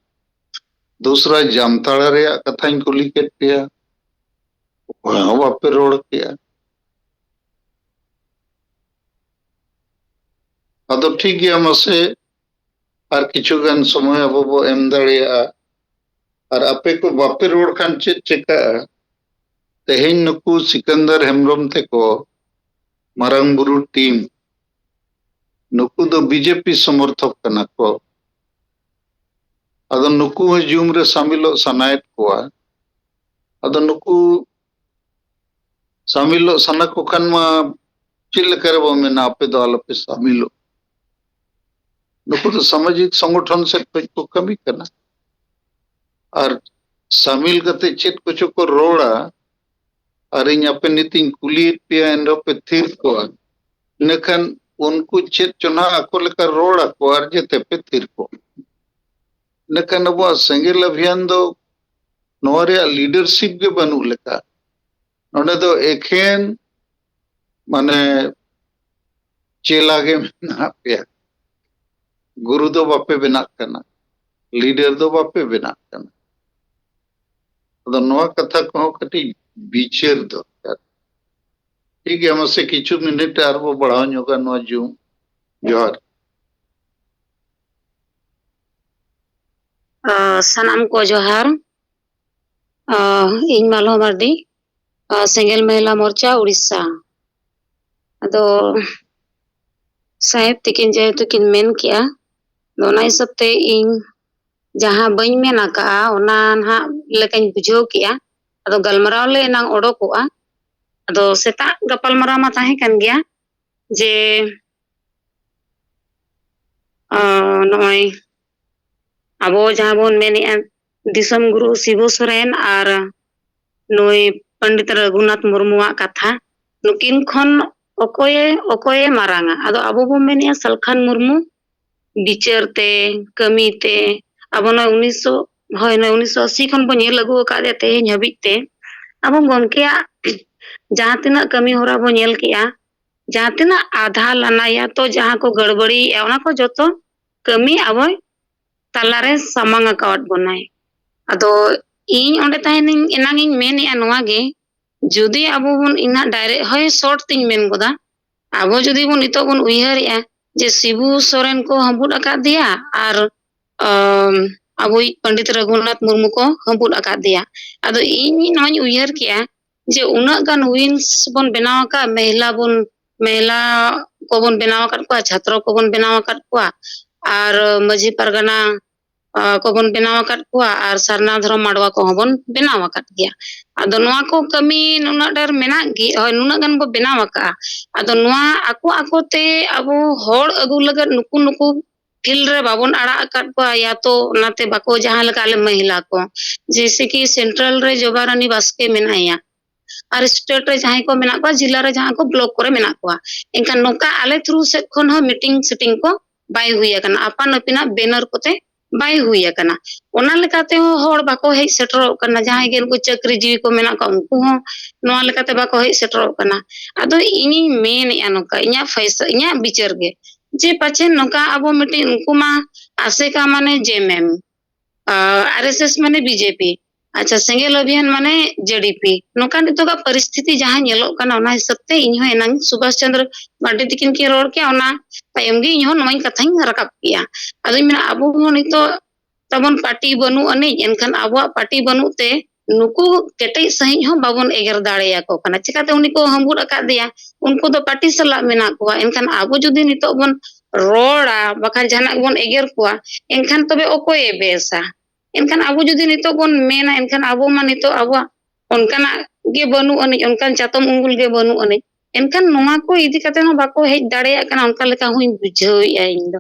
ᱫᱚᱥᱨᱟ ᱡᱟᱢᱛᱟᱲᱟ ᱨᱮᱭᱟᱜ ᱠᱟᱛᱷᱟᱧ ᱠᱩᱞᱤ ᱠᱮᱫ ᱯᱮᱭᱟ, ᱚᱠᱚᱭ ᱦᱚᱸ ᱵᱟᱯᱮ ᱨᱚᱲ ᱠᱮᱭᱟ᱾ ᱟᱫᱚ ᱴᱷᱤᱠ ᱜᱮᱭᱟ, ᱢᱟᱥᱮ ᱟᱨ ᱠᱤᱪᱷᱩ ᱜᱟᱱ ᱥᱚᱢᱚᱭ ᱟᱵᱚ ᱵᱚ ᱮᱢ ᱫᱟᱲᱮᱭᱟᱜᱼᱟ᱾ ᱟᱨ ᱟᱯᱮ ᱠᱚ ᱵᱟᱯᱮ ᱨᱚᱲ ᱠᱷᱟᱱ ᱪᱮᱫ ᱪᱤᱠᱟᱹᱜᱼᱟ? ᱛᱮᱦᱮᱧ ᱱᱩᱠᱩ ᱥᱤᱠᱟᱱᱫᱟᱨ ᱦᱮᱢᱵᱨᱚᱢ ᱛᱮᱠᱚ ᱢᱟᱨᱟᱝ ᱵᱩᱨᱩ team, ᱱᱩᱠᱩ ᱫᱚ BJP ᱥᱚᱢᱚᱨᱛᱷᱚᱠ ᱠᱟᱱᱟ ᱠᱚ᱾ ᱟᱫᱚ ᱱᱩᱠᱩ ᱦᱚᱸ ᱡᱩᱢ ᱨᱮ ᱥᱟᱢᱤᱞᱚᱜ ᱥᱟᱱᱟᱭᱮᱫ ᱠᱚᱣᱟ᱾ ᱟᱫᱚ ᱱᱩᱠᱩ ᱥᱟᱢᱤᱞᱚᱜ ᱥᱟᱱᱟ ᱠᱚ ᱠᱷᱟᱱ ᱢᱟ ᱪᱮᱫ ᱞᱮᱠᱟ ᱨᱮᱵᱚ ᱢᱮᱱᱟ, ᱟᱯᱮ ᱫᱚ ᱟᱞᱚᱯᱮ ᱥᱟᱢᱤᱞᱚᱜ᱾ ᱱᱩᱠᱩ ᱫᱚ ᱥᱟᱢᱟᱡᱤᱠ ᱥᱚᱝᱜᱚᱴᱷᱚᱱ ᱥᱮᱫ ᱠᱷᱚᱱ ᱠᱚ ᱠᱟᱹᱢᱤ ᱠᱟᱱᱟ᱾ ᱟᱨ ᱥᱟᱢᱤᱞ ᱠᱟᱛᱮ ᱪᱮᱫ ᱠᱚᱪᱚ ᱠᱚ ᱨᱚᱲᱟ, ᱟᱨ ᱤᱧ ᱟᱯᱮ ᱱᱤᱛᱤᱧ ᱠᱩᱞᱤᱭᱮᱫ ᱯᱮᱭᱟ, ᱮᱱᱨᱮᱦᱚᱸ ᱯᱮ ᱛᱷᱤᱨ ᱠᱚᱜᱼᱟ᱾ ᱤᱱᱟᱹᱠᱷᱟᱱ ᱩᱱᱠᱩ ᱪᱮᱫ ᱪᱚ ᱱᱟᱦᱟᱜ ᱟᱠᱚ ᱞᱮᱠᱟ ᱨᱚᱲ ᱟᱠᱚ, ᱟᱨ ᱡᱮᱛᱮ ᱯᱮ ᱛᱷᱤᱨ ᱠᱚᱜᱼᱟ᱾ ᱤᱱᱟᱹᱠᱷᱟᱱ ᱟᱵᱚᱣᱟᱜ ᱥᱮᱸᱜᱮᱞ ᱚᱵᱷᱤᱭᱟᱱ ᱫᱚ ᱱᱚᱣᱟ ᱨᱮᱭᱟᱜ ᱞᱤᱰᱟᱨᱥᱤᱯ ᱜᱮ ᱵᱟᱹᱱᱩᱜ ᱞᱮᱠᱟ᱾ ᱱᱚᱰᱮ ᱫᱚ ᱮᱠᱷᱮᱱ ᱢᱟᱱᱮ ᱪᱮᱞᱟ ᱜᱮ ᱢᱮᱱᱟᱜ ᱯᱮᱭᱟ᱾ ᱜᱩᱨᱩ ᱫᱚ ᱵᱟᱯᱮ ᱵᱮᱱᱟᱜ ᱠᱟᱱᱟ, ᱞᱤᱰᱟᱨ ᱫᱚ ᱵᱟᱯᱮ ᱵᱮᱱᱟᱜ ᱠᱟᱱᱟ᱾ ᱟᱫᱚ ᱱᱚᱣᱟ ᱠᱟᱛᱷᱟ ᱠᱚᱦᱚᱸ ᱠᱟᱹᱴᱤᱡ ᱵᱤᱪᱟᱹᱨ ᱫᱚᱨᱠᱟᱨ᱾ ᱴᱷᱤᱠ ᱜᱮᱭᱟ, ᱢᱟᱥᱮ ᱠᱤᱪᱷᱩ ᱢᱤᱱᱤᱴ ᱟᱨᱵᱚ ᱵᱟᱲᱦᱟᱣ ᱧᱚᱜᱟ ᱱᱚᱣᱟ ᱡᱩᱢ᱾ ᱡᱚᱦᱟᱨ᱾ ᱟᱸ, ᱥᱟᱱᱟᱢ ᱠᱚ ᱡᱚᱦᱟᱨ᱾ ᱟᱸ, ᱤᱧ ᱢᱟᱞᱚ ᱢᱟᱨᱰᱤ, ᱟᱸ, ᱥᱮᱸᱜᱮᱞ ᱢᱚᱦᱤᱞᱟ ᱢᱳᱨᱪᱟ ᱩᱲᱤᱥᱥᱟ᱾ ᱟᱫᱚ ᱥᱟᱦᱮᱵ ᱛᱤᱠᱤᱱ ᱡᱮᱦᱮᱛᱩ ᱠᱤᱱ ᱢᱮᱱ ᱠᱮᱜᱼᱟ, ᱟᱫᱚ ᱚᱱᱟ ᱦᱤᱥᱟᱹᱵ ᱛᱮ ᱤᱧ ᱡᱟᱦᱟᱸ ᱵᱟᱹᱧ ᱢᱮᱱ ᱟᱠᱟᱜᱼᱟ, ᱚᱱᱟ ᱱᱟᱦᱟᱜ ᱞᱮᱠᱟᱧ ᱵᱩᱡᱷᱟᱹᱣ ᱠᱮᱜᱼᱟ᱾ ᱟᱫᱚ ᱜᱟᱞᱢᱟᱨᱟᱣ ᱞᱮ ᱮᱱᱟᱝ ᱚᱰᱚᱠᱚᱜᱼᱟ᱾ ᱟᱫᱚ ᱥᱮᱛᱟᱜ ᱜᱟᱯᱟᱞᱢᱟᱨᱟᱣ ᱢᱟ ᱛᱟᱦᱮᱸ ᱠᱟᱱ ᱜᱮᱭᱟ ᱡᱮ, ᱟᱸ, ᱱᱚᱜᱼᱚᱭ ᱟᱵᱚ ᱡᱟᱦᱟᱸ ᱵᱚᱱ ᱢᱮᱱᱮᱜᱼᱟ, ᱫᱤᱥᱚᱢ ᱜᱩᱨᱩ ᱥᱤᱵᱩ ᱥᱚᱨᱮᱱ ᱟᱨ ᱱᱩᱭ ᱯᱚᱱᱰᱤᱛ ᱨᱚᱜᱷᱩᱱᱟᱛᱷ ᱢᱩᱨᱢᱩᱣᱟᱜ ᱠᱟᱛᱷᱟ, ᱱᱩᱠᱤᱱ ᱠᱷᱚᱱ ᱚᱠᱚᱭᱮ, ᱚᱠᱚᱭᱮ ᱢᱟᱨᱟᱝᱟ? ᱟᱫᱚ ᱟᱵᱚ ᱵᱚᱱ ᱢᱮᱱᱮᱜᱼᱟ, ᱥᱟᱞᱠᱷᱟᱱ ᱢᱩᱨᱢᱩ ᱵᱤᱪᱟᱹᱨ ᱛᱮ, ᱠᱟᱹᱢᱤ ᱛᱮ, ᱟᱵᱚ ᱱᱚᱜᱼᱚᱭ ᱩᱱᱤᱥᱥᱚ, ᱦᱳᱭ, ᱱᱚᱜᱼᱚᱭ ᱩᱱᱤᱥᱥᱚ ᱟᱥᱤ ᱠᱷᱚᱱ ᱵᱚᱱ ᱧᱮᱞ ᱟᱹᱜᱩ ᱟᱠᱟᱫᱮᱭᱟ ᱛᱮᱦᱮᱧ ᱦᱟᱹᱵᱤᱡ ᱛᱮ᱾ ᱟᱵᱚ ᱜᱚᱢᱠᱮᱭᱟᱜ ᱡᱟᱦᱟᱸ ᱛᱤᱱᱟᱹᱜ ᱠᱟᱹᱢᱤ ᱦᱚᱨᱟ ᱵᱚᱱ ᱧᱮᱞ ᱠᱮᱜᱼᱟ, ᱡᱟᱦᱟᱸ ᱛᱤᱱᱟᱹᱜ ᱟᱫᱷᱟ ᱞᱟᱱᱟᱭᱟ ᱛᱚ ᱡᱟᱦᱟᱸ ᱠᱚ ᱜᱟᱹᱲᱵᱟᱹᱲᱤᱭᱮᱜᱼᱟ, ᱚᱱᱟ ᱠᱚ ᱡᱚᱛᱚ ᱠᱟᱹᱢᱤ ᱟᱵᱚᱭ ᱛᱟᱞᱟᱨᱮ ᱥᱟᱢᱟᱝ ᱟᱠᱟᱣᱟᱫ ᱵᱚᱱᱟᱭ᱾ ᱟᱫᱚ ᱤᱧ ᱚᱸᱰᱮ ᱛᱟᱦᱮᱱᱤᱧ, ᱮᱱᱟᱝ ᱤᱧ ᱢᱮᱱᱮᱜᱼᱟ ᱱᱚᱣᱟ ᱜᱮ, ᱡᱩᱫᱤ ᱟᱵᱚ ᱵᱚᱱ ᱤᱧᱟᱹᱜ direct, ᱦᱳᱭ, short ᱛᱤᱧ ᱢᱮᱱ ᱜᱚᱫᱟ, ᱟᱵᱚ ᱡᱩᱫᱤ ᱵᱚᱱ ᱱᱤᱛᱚᱜ ᱵᱚᱱ ᱩᱭᱦᱟᱹᱨᱮᱜᱼᱟ ᱡᱮ ᱥᱤᱵᱩ ᱥᱚᱨᱮᱱ ᱠᱚ ᱦᱟᱹᱵᱩᱫ ᱟᱠᱟᱫᱮᱭᱟ ᱟᱨ, ᱟᱢ, ᱟᱵᱚᱭᱤᱡ ᱯᱚᱱᱰᱤᱛ ᱨᱚᱜᱷᱩᱱᱟᱛᱷ ᱢᱩᱨᱢᱩ ᱠᱚ ᱦᱟᱹᱵᱩᱫ ᱟᱠᱟᱫᱮᱭᱟ, ᱟᱫᱚ ᱤᱧ ᱱᱚᱣᱟᱧ ᱩᱭᱦᱟᱹᱨ ᱠᱮᱜᱼᱟ ᱡᱮ ᱩᱱᱟᱹᱜ ᱜᱟᱱ wings ᱵᱚᱱ ᱵᱮᱱᱟᱣ ᱟᱠᱟᱫ, ᱢᱮᱦᱞᱟ ᱵᱚᱱ, ᱢᱮᱦᱞᱟ ᱠᱚᱵᱚᱱ ᱵᱮᱱᱟᱣ ᱟᱠᱟᱫ ᱠᱚᱣᱟ, ᱪᱷᱟᱛᱨᱚ ᱠᱚᱵᱚᱱ ᱵᱮᱱᱟᱣ ᱟᱠᱟᱫ ᱠᱚᱣᱟ, ᱟᱨ ᱢᱟᱹᱡᱷᱤ ᱯᱟᱨᱜᱟᱱᱟ ᱠᱚᱵᱚᱱ ᱵᱮᱱᱟᱣ ᱟᱠᱟᱫ ᱠᱚᱣᱟ ᱟᱨ ᱥᱟᱨᱱᱟ ᱫᱷᱚᱨᱚᱢ ᱢᱟᱰᱣᱟ ᱠᱚᱦᱚᱸ ᱵᱚᱱ ᱵᱮᱱᱟᱣ ᱟᱠᱟᱫ ᱜᱮᱭᱟ᱾ ᱟᱫᱚ ᱱᱚᱣᱟ ᱠᱚ ᱠᱟᱹᱢᱤ ᱱᱩᱱᱟᱹᱜ ᱰᱷᱮᱨ ᱢᱮᱱᱟᱜ ᱜᱮ, ᱦᱳᱭ, ᱱᱩᱱᱟᱹᱜ ᱜᱟᱱ ᱵᱚ ᱵᱮᱱᱟᱣ ᱟᱠᱟᱫᱼᱟ᱾ ᱟᱫᱚ ᱱᱚᱣᱟ ᱟᱠᱚ ᱟᱠᱚ ᱛᱮ ᱟᱵᱚ ᱦᱚᱲ ᱟᱹᱜᱩ ᱞᱟᱹᱜᱤᱫ ᱱᱩᱠᱩ ᱱᱩᱠᱩ field ᱨᱮ ᱵᱟᱵᱚᱱ ᱟᱲᱟᱜ ᱟᱠᱟᱫ ᱠᱚᱣᱟ, ᱭᱟ ᱛᱚ ᱚᱱᱟᱛᱮ ᱵᱟᱠᱚ, ᱡᱟᱦᱟᱸ ᱞᱮᱠᱟ ᱟᱞᱮ ᱢᱟᱹᱦᱤᱞᱟ ᱠᱚ, ᱡᱮᱭᱥᱮ ᱠᱤ central ᱨᱮ ᱡᱚᱵᱟ ᱨᱟᱱᱤ ᱵᱟᱥᱠᱮ ᱢᱮᱱᱟᱭᱟ, ᱟᱨ state ᱨᱮ ᱡᱟᱦᱟᱸᱭ ᱠᱚ ᱢᱮᱱᱟᱜ ᱠᱚᱣᱟ, ᱡᱮᱞᱟ ᱨᱮ ᱡᱟᱦᱟᱸ ᱠᱚ block ᱠᱚᱨᱮ ᱢᱮᱱᱟᱜ ᱠᱚᱣᱟ, ᱮᱱᱠᱷᱟᱱ ᱱᱚᱝᱠᱟ ᱟᱞᱮ through ᱥᱮᱫ ᱠᱷᱚᱱ ᱦᱚᱸ meeting setting ᱠᱚ ᱵᱟᱭ ᱦᱩᱭ ᱟᱠᱟᱱᱟ, ᱟᱯᱟᱱ ᱟᱹᱯᱤᱱᱟᱜ banner ᱠᱚᱛᱮ ᱵᱟᱭ ᱦᱩᱭ ᱟᱠᱟᱱᱟ᱾ ᱚᱱᱟ ᱞᱮᱠᱟ ᱛᱮᱦᱚᱸ ᱦᱚᱲ ᱵᱟᱠᱚ ᱦᱮᱡ ᱥᱮᱴᱮᱨᱚᱜ ᱠᱟᱱᱟ, ᱡᱟᱦᱟᱸᱭ ᱜᱮ ᱱᱩᱠᱩ ᱪᱟᱹᱠᱨᱤ ᱡᱤᱣᱤ ᱠᱚ ᱢᱮᱱᱟᱜ ᱠᱚᱣᱟ, ᱩᱱᱠᱩ ᱦᱚᱸ ᱱᱚᱣᱟ ᱞᱮᱠᱟᱛᱮ ᱵᱟᱠᱚ ᱦᱮᱡ ᱥᱮᱴᱮᱨᱚᱜ ᱠᱟᱱᱟ᱾ ᱟᱫᱚ ᱤᱧᱤᱧ ᱢᱮᱱᱮᱫᱼᱟ ᱱᱚᱝᱠᱟ, ᱤᱧᱟᱹᱜ ᱯᱷᱟᱭᱥᱟ-, ᱤᱧᱟᱹᱜ ᱵᱤᱪᱟᱹᱨ ᱜᱮ, ᱡᱮ ᱯᱟᱪᱷᱮ ᱱᱚᱝᱠᱟ ᱟᱵᱚ ᱢᱤᱫᱴᱤᱡ, ᱩᱱᱠᱩ ᱢᱟ ᱟᱥᱮᱠᱟ ᱢᱟᱱᱮ JMM, ᱟᱨ RSS ᱢᱟᱱᱮ BJP, ᱟᱪᱪᱷᱟ, ᱥᱮᱸᱜᱮᱞ ᱚᱵᱷᱤᱭᱟᱱ ᱢᱟᱱᱮ JDP᱾ ᱱᱚᱝᱠᱟ ᱱᱤᱛᱚᱜᱟᱜ ᱯᱚᱨᱤᱥᱛᱷᱤᱛᱤ ᱡᱟᱦᱟᱸ ᱧᱮᱞᱚᱜ ᱠᱟᱱᱟ, ᱚᱱᱟ ᱦᱤᱥᱟᱹᱵ ᱛᱮ ᱤᱧ ᱦᱚᱸ ᱮᱱᱟᱝ ᱥᱩᱵᱷᱟᱥ ᱪᱚᱸᱫᱽᱨᱚ ᱢᱟᱨᱰᱤ ᱛᱤᱠᱤᱱ ᱠᱤᱱ ᱨᱚᱲ ᱠᱮᱜᱼᱟ, ᱚᱱᱟ ᱛᱟᱭᱚᱢ ᱜᱮ ᱤᱧ ᱦᱚᱸ ᱱᱚᱣᱟᱧ ᱠᱟᱛᱷᱟᱧ ᱨᱟᱠᱟᱵ ᱠᱮᱜᱼᱟ᱾ ᱟᱫᱚᱧ ᱢᱮᱱᱟ, ᱟᱵᱚ ᱦᱚᱸ ᱱᱤᱛᱚᱜ ᱛᱟᱵᱚᱱ ᱯᱟᱨᱴᱤ ᱵᱟᱹᱱᱩᱜ ᱟᱹᱱᱤᱡ, ᱮᱱᱠᱷᱟᱱ ᱟᱵᱚᱣᱟᱜ ᱯᱟᱨᱴᱤ ᱵᱟᱹᱱᱩᱜ ᱛᱮ ᱱᱩᱠᱩ ᱠᱮᱴᱮᱡ ᱥᱟᱺᱦᱤᱡ ᱦᱚᱸ ᱵᱟᱵᱚᱱ ᱮᱜᱮᱨ ᱫᱟᱲᱮᱭᱟᱠᱚ ᱠᱟᱱᱟ᱾ ᱪᱤᱠᱟᱛᱮ? ᱩᱱᱤ ᱠᱚ ᱦᱟᱺᱵᱩᱲ ᱟᱠᱟᱫᱮᱭᱟ, ᱩᱱᱠᱩ ᱫᱚ ᱯᱟᱨᱴᱤ ᱥᱟᱞᱟᱜ ᱢᱮᱱᱟᱜ ᱠᱚᱣᱟ᱾ ᱮᱱᱠᱷᱟᱱ ᱟᱵᱚ ᱡᱩᱫᱤ ᱱᱤᱛᱚᱜ ᱵᱚᱱ ᱨᱚᱲᱟ, ᱵᱟᱠᱷᱟᱱ ᱡᱟᱦᱟᱱᱟᱜ ᱵᱚᱱ ᱮᱜᱮᱨ ᱠᱚᱣᱟ, ᱮᱱᱠᱷᱟᱱ ᱛᱚᱵᱮ ᱚᱠᱚᱭᱮ ᱵᱮᱥᱟ? ᱮᱱᱠᱷᱟᱱ ᱟᱵᱚ ᱡᱩᱫᱤ ᱱᱤᱛᱚᱜ ᱵᱚᱱ ᱢᱮᱱᱟ, ᱮᱱᱠᱷᱟᱱ ᱟᱵᱚ ᱢᱟ ᱱᱤᱛᱚᱜ ᱟᱵᱚᱣᱟᱜ ᱚᱱᱠᱟᱱᱟᱜ ᱜᱮ ᱵᱟᱹᱱᱩᱜ ᱟᱹᱱᱤᱡ, ᱚᱱᱠᱟᱱ ᱪᱟᱛᱚᱢ ᱩᱢᱩᱞ ᱜᱮ ᱵᱟᱹᱱᱩᱜ ᱟᱹᱱᱤᱡ᱾ ᱮᱱᱠᱷᱟᱱ ᱱᱚᱣᱟ ᱠᱚ ᱤᱫᱤ ᱠᱟᱛᱮ ᱦᱚᱸ ᱵᱟᱠᱚ ᱦᱮᱡ ᱫᱟᱲᱮᱭᱟᱜ ᱠᱟᱱᱟ, ᱚᱱᱠᱟ ᱞᱮᱠᱟ ᱦᱚᱸᱧ ᱵᱩᱡᱷᱟᱹᱣᱮᱫᱼᱟ ᱤᱧ ᱫᱚ᱾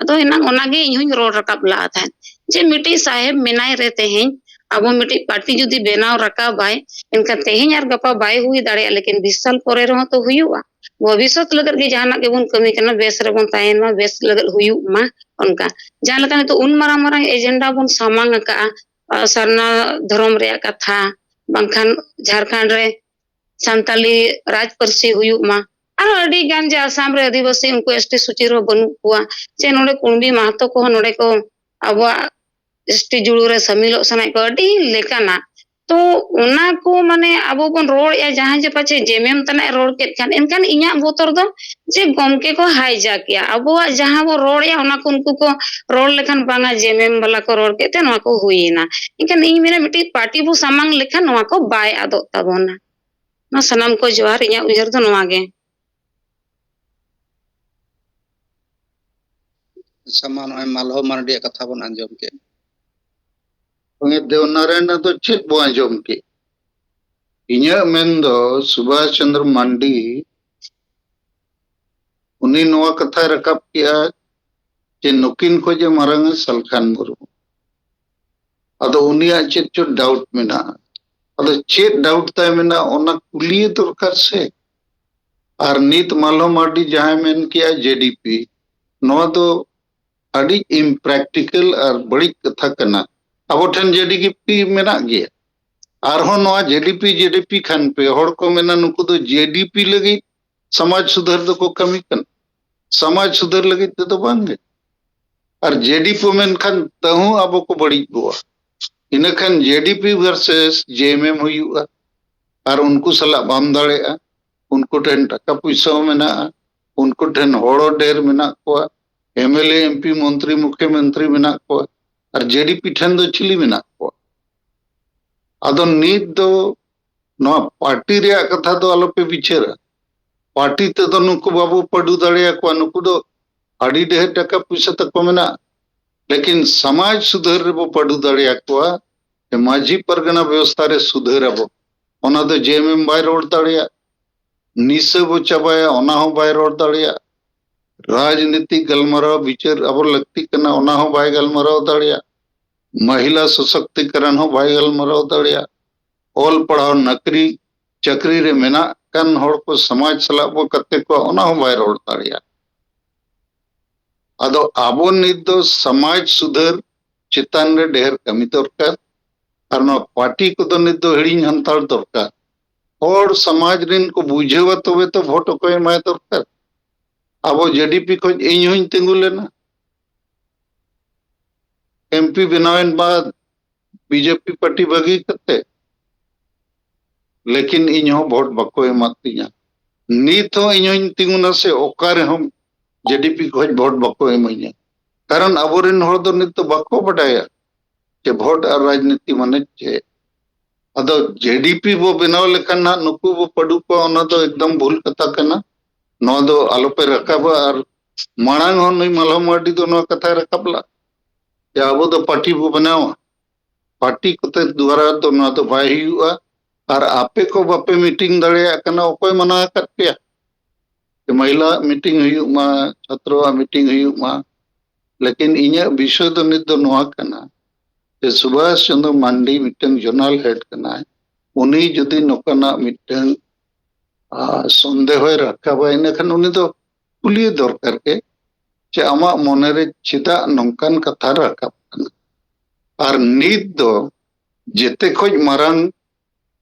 ᱟᱫᱚ ᱮᱱᱟᱝ ᱚᱱᱟᱜᱮ ᱤᱧ ᱦᱚᱸᱧ ᱨᱚᱲ ᱨᱟᱠᱟᱵ ᱞᱟᱜᱼᱟ ᱛᱟᱦᱮᱸᱫ, ᱡᱮ ᱢᱤᱫᱴᱤᱡ ᱥᱟᱦᱮᱵᱽ ᱢᱮᱱᱟᱭ ᱨᱮ ᱛᱮᱦᱮᱧ ᱟᱵᱚ ᱢᱤᱫᱴᱤᱡ ᱯᱟᱨᱴᱤ ᱡᱩᱫᱤ ᱵᱮᱱᱟᱣ ᱨᱟᱠᱟᱵᱟᱭ, ᱮᱱᱠᱷᱟᱱ ᱛᱮᱦᱮᱧ ᱟᱨ ᱜᱟᱯᱟ ᱵᱟᱭ ᱦᱩᱭ ᱫᱟᱲᱮᱭᱟᱜᱼᱟ, ᱞᱮᱠᱤᱱ ᱵᱤᱥ ᱥᱟᱞ ᱯᱚᱨᱮ ᱨᱮᱦᱚᱸ ᱛᱚ ᱦᱩᱭᱩᱜᱼᱟ᱾ ᱵᱷᱚᱵᱤᱥᱥᱚᱛ ᱞᱟᱹᱜᱤᱫ ᱜᱮ ᱡᱟᱦᱟᱱᱟᱜ ᱜᱮᱵᱚᱱ ᱠᱟᱹᱢᱤ ᱠᱟᱱᱟ, ᱵᱮᱥ ᱨᱮᱵᱚᱱ ᱛᱟᱦᱮᱱ ᱢᱟ, ᱵᱮᱥ ᱞᱟᱹᱜᱤᱫ ᱦᱩᱭᱩᱜ ᱢᱟ᱾ ᱚᱱᱠᱟ ᱡᱟᱦᱟᱸ ᱞᱮᱠᱟ ᱱᱤᱛᱚᱜ ᱩᱱ ᱢᱟᱨᱟᱝ ᱢᱟᱨᱟᱝ ᱮᱡᱮᱱᱰᱟ ᱵᱚᱱ ᱥᱟᱢᱟᱝ ᱟᱠᱟᱜᱼᱟ, ᱟᱨ ᱥᱟᱨᱱᱟ ᱫᱷᱚᱨᱚᱢ ᱨᱮᱭᱟᱜ ᱠᱟᱛᱷᱟ, ᱵᱟᱝᱠᱷᱟᱱ ᱡᱷᱟᱲᱠᱷᱚᱸᱰ ᱨᱮ ᱥᱟᱱᱛᱟᱞᱤ ᱨᱟᱡᱽ ᱯᱟᱹᱨᱥᱤ ᱦᱩᱭᱩᱜ ᱢᱟ᱾ ᱟᱨᱦᱚᱸ ᱟᱹᱰᱤ ᱜᱟᱱ ᱡᱮ ᱟᱥᱟᱢ ᱨᱮ ᱟᱹᱫᱤᱵᱟᱹᱥᱤ, ᱩᱱᱠᱩ ST ᱥᱩᱪᱤ ᱨᱮᱦᱚᱸ ᱵᱟᱹᱱᱩᱜ ᱠᱚᱣᱟ, ᱪᱮ ᱱᱚᱰᱮ ᱠᱩᱬᱵᱤ ᱢᱟᱦᱟᱛᱚ ᱠᱚᱦᱚᱸ ᱱᱚᱰᱮ ᱠᱚ ᱟᱵᱚᱣᱟᱜ ST ᱡᱩᱲᱩ ᱨᱮ ᱥᱟᱹᱢᱤᱞᱚᱜ ᱥᱟᱱᱟᱭᱮᱫ ᱠᱚᱣᱟ, ᱟᱹᱰᱤ ᱞᱮᱠᱟᱱᱟᱜ᱾ ᱛᱚ ᱚᱱᱟ ᱠᱚ ᱢᱟᱱᱮ ᱟᱵᱚ ᱵᱚᱱ ᱨᱚᱲᱮᱫᱼᱟ, ᱡᱟᱦᱟᱸᱭ ᱡᱮ ᱯᱟᱪᱷᱮ JMM ᱛᱟᱱᱟᱜ ᱮ ᱨᱚᱲ ᱠᱮᱫ ᱠᱷᱟᱱ, ᱮᱱᱠᱷᱟᱱ ᱤᱧᱟᱹᱜ ᱵᱚᱛᱚᱨ ᱫᱚ ᱡᱮ ᱜᱚᱢᱠᱮ ᱠᱚ hijack ᱮᱜᱼᱟ ᱟᱵᱚᱣᱟᱜ ᱡᱟᱦᱟᱸ ᱵᱚ ᱨᱚᱲᱮᱫᱼᱟ, ᱚᱱᱟ ᱠᱚ ᱩᱱᱠᱩ ᱠᱚ ᱨᱚᱲ ᱞᱮᱠᱷᱟᱱ, ᱵᱟᱝᱟ JMM ᱵᱟᱞᱟ ᱠᱚ ᱨᱚᱲ ᱠᱮᱫ ᱛᱮ ᱱᱚᱣᱟ ᱠᱚ ᱦᱩᱭᱮᱱᱟ᱾ ᱮᱱᱠᱷᱟᱱ ᱤᱧ ᱢᱮᱱᱟ ᱢᱤᱫᱴᱤᱡ ᱯᱟᱨᱴᱤ ᱵᱚ ᱥᱟᱢᱟᱝ ᱞᱮᱠᱷᱟᱱ ᱱᱚᱣᱟ ᱠᱚ ᱵᱟᱭ ᱟᱫᱚᱜ ᱛᱟᱵᱚᱱᱟ᱾ ᱢᱟ ᱥᱟᱱᱟᱢ ᱠᱚ ᱡᱚᱦᱟᱨ, ᱤᱧᱟᱹᱜ ᱩᱭᱦᱟᱹᱨ ᱫᱚ ᱱᱚᱣᱟ ᱜᱮ᱾ ᱟᱪᱪᱷᱟ, ᱢᱟ ᱱᱚᱜᱼᱚᱭ ᱢᱟᱞᱦᱚ ᱢᱟᱨᱰᱤᱭᱟᱜ ᱠᱟᱛᱷᱟ ᱵᱚᱱ ᱟᱸᱡᱚᱢ ᱠᱮᱫ᱾ ᱯᱚᱱᱰᱤᱛ ᱫᱮᱵᱽᱱᱟᱨᱟᱭᱚᱱ ᱫᱚ ᱪᱮᱫ ᱵᱚ ᱟᱸᱡᱚᱢ ᱠᱮᱫ? ᱤᱧᱟᱹᱜ ᱢᱮᱱ ᱫᱚ ᱥᱩᱵᱷᱟᱥ ᱪᱚᱱᱫᱨᱚ ᱢᱟᱱᱰᱤ, ᱩᱱᱤ ᱱᱚᱣᱟ ᱠᱟᱛᱷᱟᱭ ᱨᱟᱠᱟᱵ ᱠᱮᱜᱼᱟ ᱡᱮ ᱱᱩᱠᱤᱱ ᱠᱷᱚᱡ ᱮ ᱢᱟᱨᱟᱝ ᱟ ᱥᱟᱞᱠᱷᱟᱱ ᱢᱩᱨᱢᱩ᱾ ᱟᱫᱚ ᱩᱱᱤᱭᱟᱜ ᱪᱮᱫ ᱪᱚ doubt ᱢᱮᱱᱟᱜᱼᱟ᱾ ᱟᱫᱚ ᱪᱮᱫ doubt ᱛᱟᱭ ᱢᱮᱱᱟᱜᱼᱟ, ᱚᱱᱟ ᱠᱩᱞᱤᱭᱮ ᱫᱚᱨᱠᱟᱨ ᱥᱮ᱾ ᱟᱨ ᱱᱤᱛ ᱢᱟᱞᱦᱚ ᱢᱟᱨᱰᱤ ᱡᱟᱦᱟᱸᱭ ᱢᱮᱱ ᱠᱮᱜᱼᱟ ᱡᱮ ᱰᱤ ᱯᱤ, ᱱᱚᱣᱟ ᱫᱚ ᱟᱹᱰᱤ impractical ᱟᱨ ᱵᱟᱹᱲᱤᱡ ᱠᱟᱛᱷᱟ ᱠᱟᱱᱟ᱾ ᱟᱵᱚ ᱴᱷᱮᱱ ᱡᱮ ᱰᱤ ᱯᱤ ᱢᱮᱱᱟᱜ ᱜᱮᱭᱟ᱾ ᱟᱨᱦᱚᱸ ᱱᱚᱣᱟ ᱡᱮ ᱰᱤ ᱯᱤ, ᱡᱮ ᱰᱤ ᱯᱤ ᱠᱷᱟᱱ ᱯᱮ ᱦᱚᱲ ᱠᱚ ᱢᱮᱱᱟ, ᱱᱩᱠᱩ ᱫᱚ ᱡᱮ ᱰᱤ ᱯᱤ ᱞᱟᱹᱜᱤᱫ ᱥᱚᱢᱟᱡᱽ ᱥᱩᱫᱷᱟᱹᱨ ᱫᱚᱠᱚ ᱠᱟᱹᱢᱤ ᱠᱟᱱᱟ, ᱥᱚᱢᱟᱡᱽ ᱥᱩᱫᱷᱟᱹᱨ ᱞᱟᱹᱜᱤᱫ ᱛᱮᱫᱚ ᱵᱟᱝ ᱜᱮ᱾ ᱟᱨ ᱡᱮ ᱰᱤ ᱯᱤ ᱢᱮᱱᱠᱷᱟᱱ ᱛᱟᱹᱦᱩ ᱟᱵᱚ ᱠᱚ ᱵᱟᱹᱲᱤᱡ ᱵᱚᱣᱟ᱾ ᱤᱱᱟᱹᱠᱷᱟᱱ ᱡᱮ ᱰᱤ ᱯᱤ versus ᱡᱮ ᱮᱢ ᱮᱢ ᱦᱩᱭᱩᱜᱼᱟ᱾ ᱟᱨ ᱩᱱᱠᱩ ᱥᱟᱞᱟᱜ ᱵᱟᱢ ᱫᱟᱲᱮᱭᱟᱜᱼᱟ᱾ ᱩᱱᱠᱩ ᱴᱷᱮᱱ ᱴᱟᱠᱟ ᱯᱩᱭᱥᱟᱹ ᱦᱚᱸ ᱢᱮᱱᱟᱜᱼᱟ, ᱩᱱᱠᱩ ᱴᱷᱮᱱ ᱦᱚᱲ ᱦᱚᱸ ᱰᱷᱮᱨ ᱢᱮᱱᱟᱜ ᱠᱚᱣᱟ, M L A, M P, ᱢᱚᱱᱛᱨᱤ, ᱢᱩᱠᱷᱭᱚᱢᱚᱱᱛᱨᱤ ᱢᱮᱱᱟᱜ ᱠᱚᱣᱟ᱾ ᱟᱨ ᱡᱮ ᱰᱤ ᱯᱤ ᱴᱷᱮᱱ ᱫᱚ ᱪᱤᱞᱤ ᱢᱮᱱᱟᱜ ᱠᱚᱣᱟ? ᱟᱫᱚ ᱱᱤᱛ ᱫᱚ ᱱᱚᱣᱟ ᱯᱟᱨᱴᱤ ᱨᱮᱭᱟᱜ ᱠᱟᱛᱷᱟ ᱫᱚ ᱟᱞᱚᱯᱮ ᱵᱤᱪᱟᱹᱨᱟ᱾ ᱯᱟᱨᱴᱤ ᱛᱮᱫᱚ ᱱᱩᱠᱩ ᱵᱟᱵᱚ ᱯᱟᱹᱰᱩ ᱫᱟᱲᱮᱭᱟᱠᱚᱣᱟ, ᱱᱩᱠᱩ ᱫᱚ ᱟᱹᱰᱤ ᱰᱷᱮᱨ ᱴᱟᱠᱟ ᱯᱩᱭᱥᱟᱹ ᱛᱟᱠᱚ ᱢᱮᱱᱟᱜᱼᱟ᱾ ᱞᱮᱠᱤᱱ ᱥᱚᱢᱟᱡᱽ ᱥᱩᱫᱷᱟᱹᱨ ᱨᱮᱵᱚ ᱯᱟᱹᱰᱩ ᱫᱟᱲᱮᱭᱟᱠᱚᱣᱟ᱾ ᱢᱟᱹᱡᱷᱤ ᱯᱟᱨᱜᱟᱱᱟ ᱵᱮᱵᱚᱥᱛᱷᱟ ᱨᱮ ᱥᱩᱫᱷᱟᱹᱨ ᱟᱵᱚ, ᱚᱱᱟ ᱫᱚ ᱡᱮ ᱮᱢ ᱮᱢ ᱵᱟᱭ ᱨᱚᱲ ᱫᱟᱲᱮᱭᱟᱜ᱾ ᱱᱤᱥᱟᱹ ᱵᱚ ᱪᱟᱵᱟᱭᱟ, ᱚᱱᱟ ᱦᱚᱸ ᱵᱟᱭ ᱨᱚᱲ ᱫᱟᱲᱮᱭᱟᱜ᱾ ᱨᱟᱡᱽᱱᱤᱛᱤ ᱜᱟᱞᱢᱟᱨᱟᱣ ᱵᱤᱪᱟᱹᱨ ᱟᱵᱚ ᱞᱟᱹᱠᱛᱤ ᱠᱟᱱᱟ, ᱚᱱᱟ ᱦᱚᱸ ᱵᱟᱭ ᱜᱟᱞᱢᱟᱨᱟᱣ ᱫᱟᱲᱮᱭᱟᱜ᱾ ᱢᱚᱦᱤᱞᱟ ᱥᱚᱥᱚᱠᱛᱤᱠᱚᱨᱚᱱ ᱦᱚᱸ ᱵᱟᱭ ᱜᱟᱞᱢᱟᱨᱟᱣ ᱫᱟᱲᱮᱭᱟᱜ᱾ ᱚᱞ ᱯᱟᱲᱦᱟᱣ ᱱᱚᱠᱨᱤ ᱪᱟᱹᱠᱨᱤ ᱨᱮ ᱢᱮᱱᱟᱜ ᱠᱟᱱ ᱦᱚᱲ ᱠᱚ ᱥᱚᱢᱟᱡᱽ ᱥᱟᱞᱟᱜ ᱵᱚ ᱠᱟᱛᱮ ᱠᱚᱣᱟ, ᱚᱱᱟ ᱦᱚᱸ ᱵᱟᱭ ᱨᱚᱲ ᱫᱟᱲᱮᱭᱟᱜ᱾ ᱟᱫᱚ ᱟᱵᱚ ᱱᱤᱛ ᱫᱚ ᱥᱚᱢᱟᱡᱽ ᱥᱩᱫᱷᱟᱹᱨ ᱪᱮᱛᱟᱱ ᱨᱮ ᱰᱷᱮᱨ ᱠᱟᱹᱢᱤ ᱫᱚᱨᱠᱟᱨ᱾ ᱟᱨ ᱱᱚᱣᱟ ᱯᱟᱨᱴᱤ ᱠᱚᱫᱚ ᱱᱤᱛ ᱫᱚ ᱦᱤᱲᱤᱧ ᱦᱟᱱᱛᱟᱲ ᱫᱚᱨᱠᱟᱨ᱾ ᱦᱚᱲ ᱥᱚᱢᱟᱡᱽ ᱨᱤᱱ ᱠᱚ ᱵᱩᱡᱷᱟᱹᱣᱟ, ᱛᱚᱵᱮ ᱛᱚ ᱵᱷᱳᱴ ᱚᱠᱚᱭ ᱮᱢᱟᱭ ᱫᱚᱨᱠᱟᱨ᱾ ᱟᱵᱚ ᱡᱮ ᱰᱤ ᱯᱤ ᱠᱷᱚᱱ ᱤᱧ ᱦᱚᱸᱧ ᱛᱤᱸᱜᱩ ᱞᱮᱱᱟ, ᱮᱢ ᱯᱤ ᱵᱮᱱᱟᱣᱮᱱ ᱵᱟᱫ ᱵᱤ ᱡᱮ ᱯᱤ ᱯᱟᱨᱴᱤ ᱵᱟᱹᱜᱤ ᱠᱟᱛᱮ, ᱞᱮᱠᱤᱱ ᱤᱧ ᱦᱚᱸ ᱵᱷᱳᱴ ᱵᱟᱠᱚ ᱮᱢᱟᱫ ᱛᱤᱧᱟ᱾ ᱱᱤᱛ ᱦᱚᱸ ᱤᱧ ᱦᱚᱸᱧ ᱛᱤᱸᱜᱩᱱᱟ ᱥᱮ ᱚᱠᱟ ᱨᱮᱦᱚᱸ ᱡᱮ ᱰᱤ ᱯᱤ ᱠᱷᱚᱱ ᱵᱷᱳᱴ ᱵᱟᱠᱚ ᱮᱢᱟᱹᱧᱟ᱾ ᱠᱟᱨᱚᱱ ᱟᱵᱚᱨᱮᱱ ᱦᱚᱲ ᱫᱚ ᱱᱤᱛ ᱫᱚ ᱵᱟᱠᱚ ᱵᱟᱰᱟᱭᱟ ᱡᱮ ᱵᱷᱳᱴ ᱟᱨ ᱨᱟᱡᱽᱱᱤᱛᱤ ᱢᱟᱱᱮ ᱪᱮᱫ᱾ ᱟᱫᱚ ᱡᱮ ᱰᱤ ᱯᱤ ᱵᱚ ᱵᱮᱱᱟᱣ ᱞᱮᱠᱷᱟᱱ ᱱᱟᱦᱟᱜ ᱱᱩᱠᱩ ᱵᱚ ᱯᱟᱹᱰᱩ ᱠᱚᱣᱟ, ᱚᱱᱟ ᱫᱚ ᱮᱠᱫᱚᱢ ᱵᱷᱩᱞ ᱠᱟᱛᱷᱟ ᱠᱟᱱᱟ᱾ ᱱᱚᱣᱟ ᱫᱚ ᱟᱞᱚᱯᱮ ᱨᱟᱠᱟᱵᱟ᱾ ᱟᱨ ᱢᱟᱲᱟᱝ ᱦᱚᱸ ᱱᱩᱭ ᱢᱟᱞᱦᱟ ᱢᱟᱨᱰᱤ ᱫᱚ ᱱᱚᱣᱟ ᱠᱟᱛᱷᱟᱭ ᱨᱟᱠᱟᱵ ᱞᱟᱜ ᱡᱮ ᱟᱵᱚ ᱫᱚ ᱯᱟᱨᱴᱤ ᱵᱚ ᱵᱮᱱᱟᱣᱟ, ᱯᱟᱨᱴᱤ ᱠᱚᱛᱮ ᱫᱩᱣᱟᱨᱟ ᱫᱚ ᱱᱚᱣᱟ ᱫᱚ ᱵᱟᱭ ᱦᱩᱭᱩᱜᱼᱟ᱾ ᱟᱨ ᱟᱯᱮ ᱠᱚ ᱵᱟᱯᱮ ᱢᱤᱴᱤᱝ ᱫᱟᱲᱮᱭᱟᱜ ᱠᱟᱱᱟ, ᱚᱠᱚᱭ ᱢᱟᱱᱟ ᱟᱠᱟᱫ ᱯᱮᱭᱟ ᱡᱮ ᱢᱟᱹᱦᱤᱞᱟᱣᱟᱜ ᱢᱤᱴᱤᱝ ᱦᱩᱭᱩᱜ ᱢᱟ, ᱪᱷᱟᱛᱨᱚᱣᱟᱜ ᱢᱤᱴᱤᱝ ᱦᱩᱭᱩᱜ ᱢᱟ? ᱞᱮᱠᱤᱱ ᱤᱧᱟᱹᱜ ᱵᱤᱥᱚᱭ ᱫᱚ ᱱᱤᱛ ᱫᱚ ᱱᱚᱣᱟ ᱠᱟᱱᱟ ᱡᱮ ᱥᱩᱵᱷᱟᱥ ᱪᱚᱸᱫᱽᱨᱚ ᱢᱟᱱᱰᱤ ᱢᱤᱫᱴᱟᱝ ᱡᱚᱱᱟᱞ ᱦᱮᱰ ᱠᱟᱱᱟᱭ, ᱩᱱᱤ ᱡᱩᱫᱤ ᱱᱚᱝᱠᱟᱱᱟᱜ ᱢᱤᱫᱴᱟᱝ ᱟᱨ ᱥᱚᱱᱫᱮᱦᱚᱭ ᱨᱟᱠᱟᱵᱟ, ᱤᱱᱟᱹᱠᱷᱟᱱ ᱩᱱᱤ ᱫᱚ ᱠᱩᱞᱤ ᱫᱚᱨᱠᱟᱨ ᱜᱮ ᱡᱮ ᱟᱢᱟᱜ ᱢᱚᱱᱮᱨᱮ ᱪᱮᱫᱟᱜ ᱱᱚᱝᱠᱟᱱ ᱠᱟᱛᱷᱟ ᱨᱟᱠᱟᱵ ᱠᱟᱱᱟ᱾ ᱟᱨ ᱱᱤᱛ ᱫᱚ ᱡᱮᱛᱮ ᱠᱷᱚᱡ ᱢᱟᱨᱟᱝ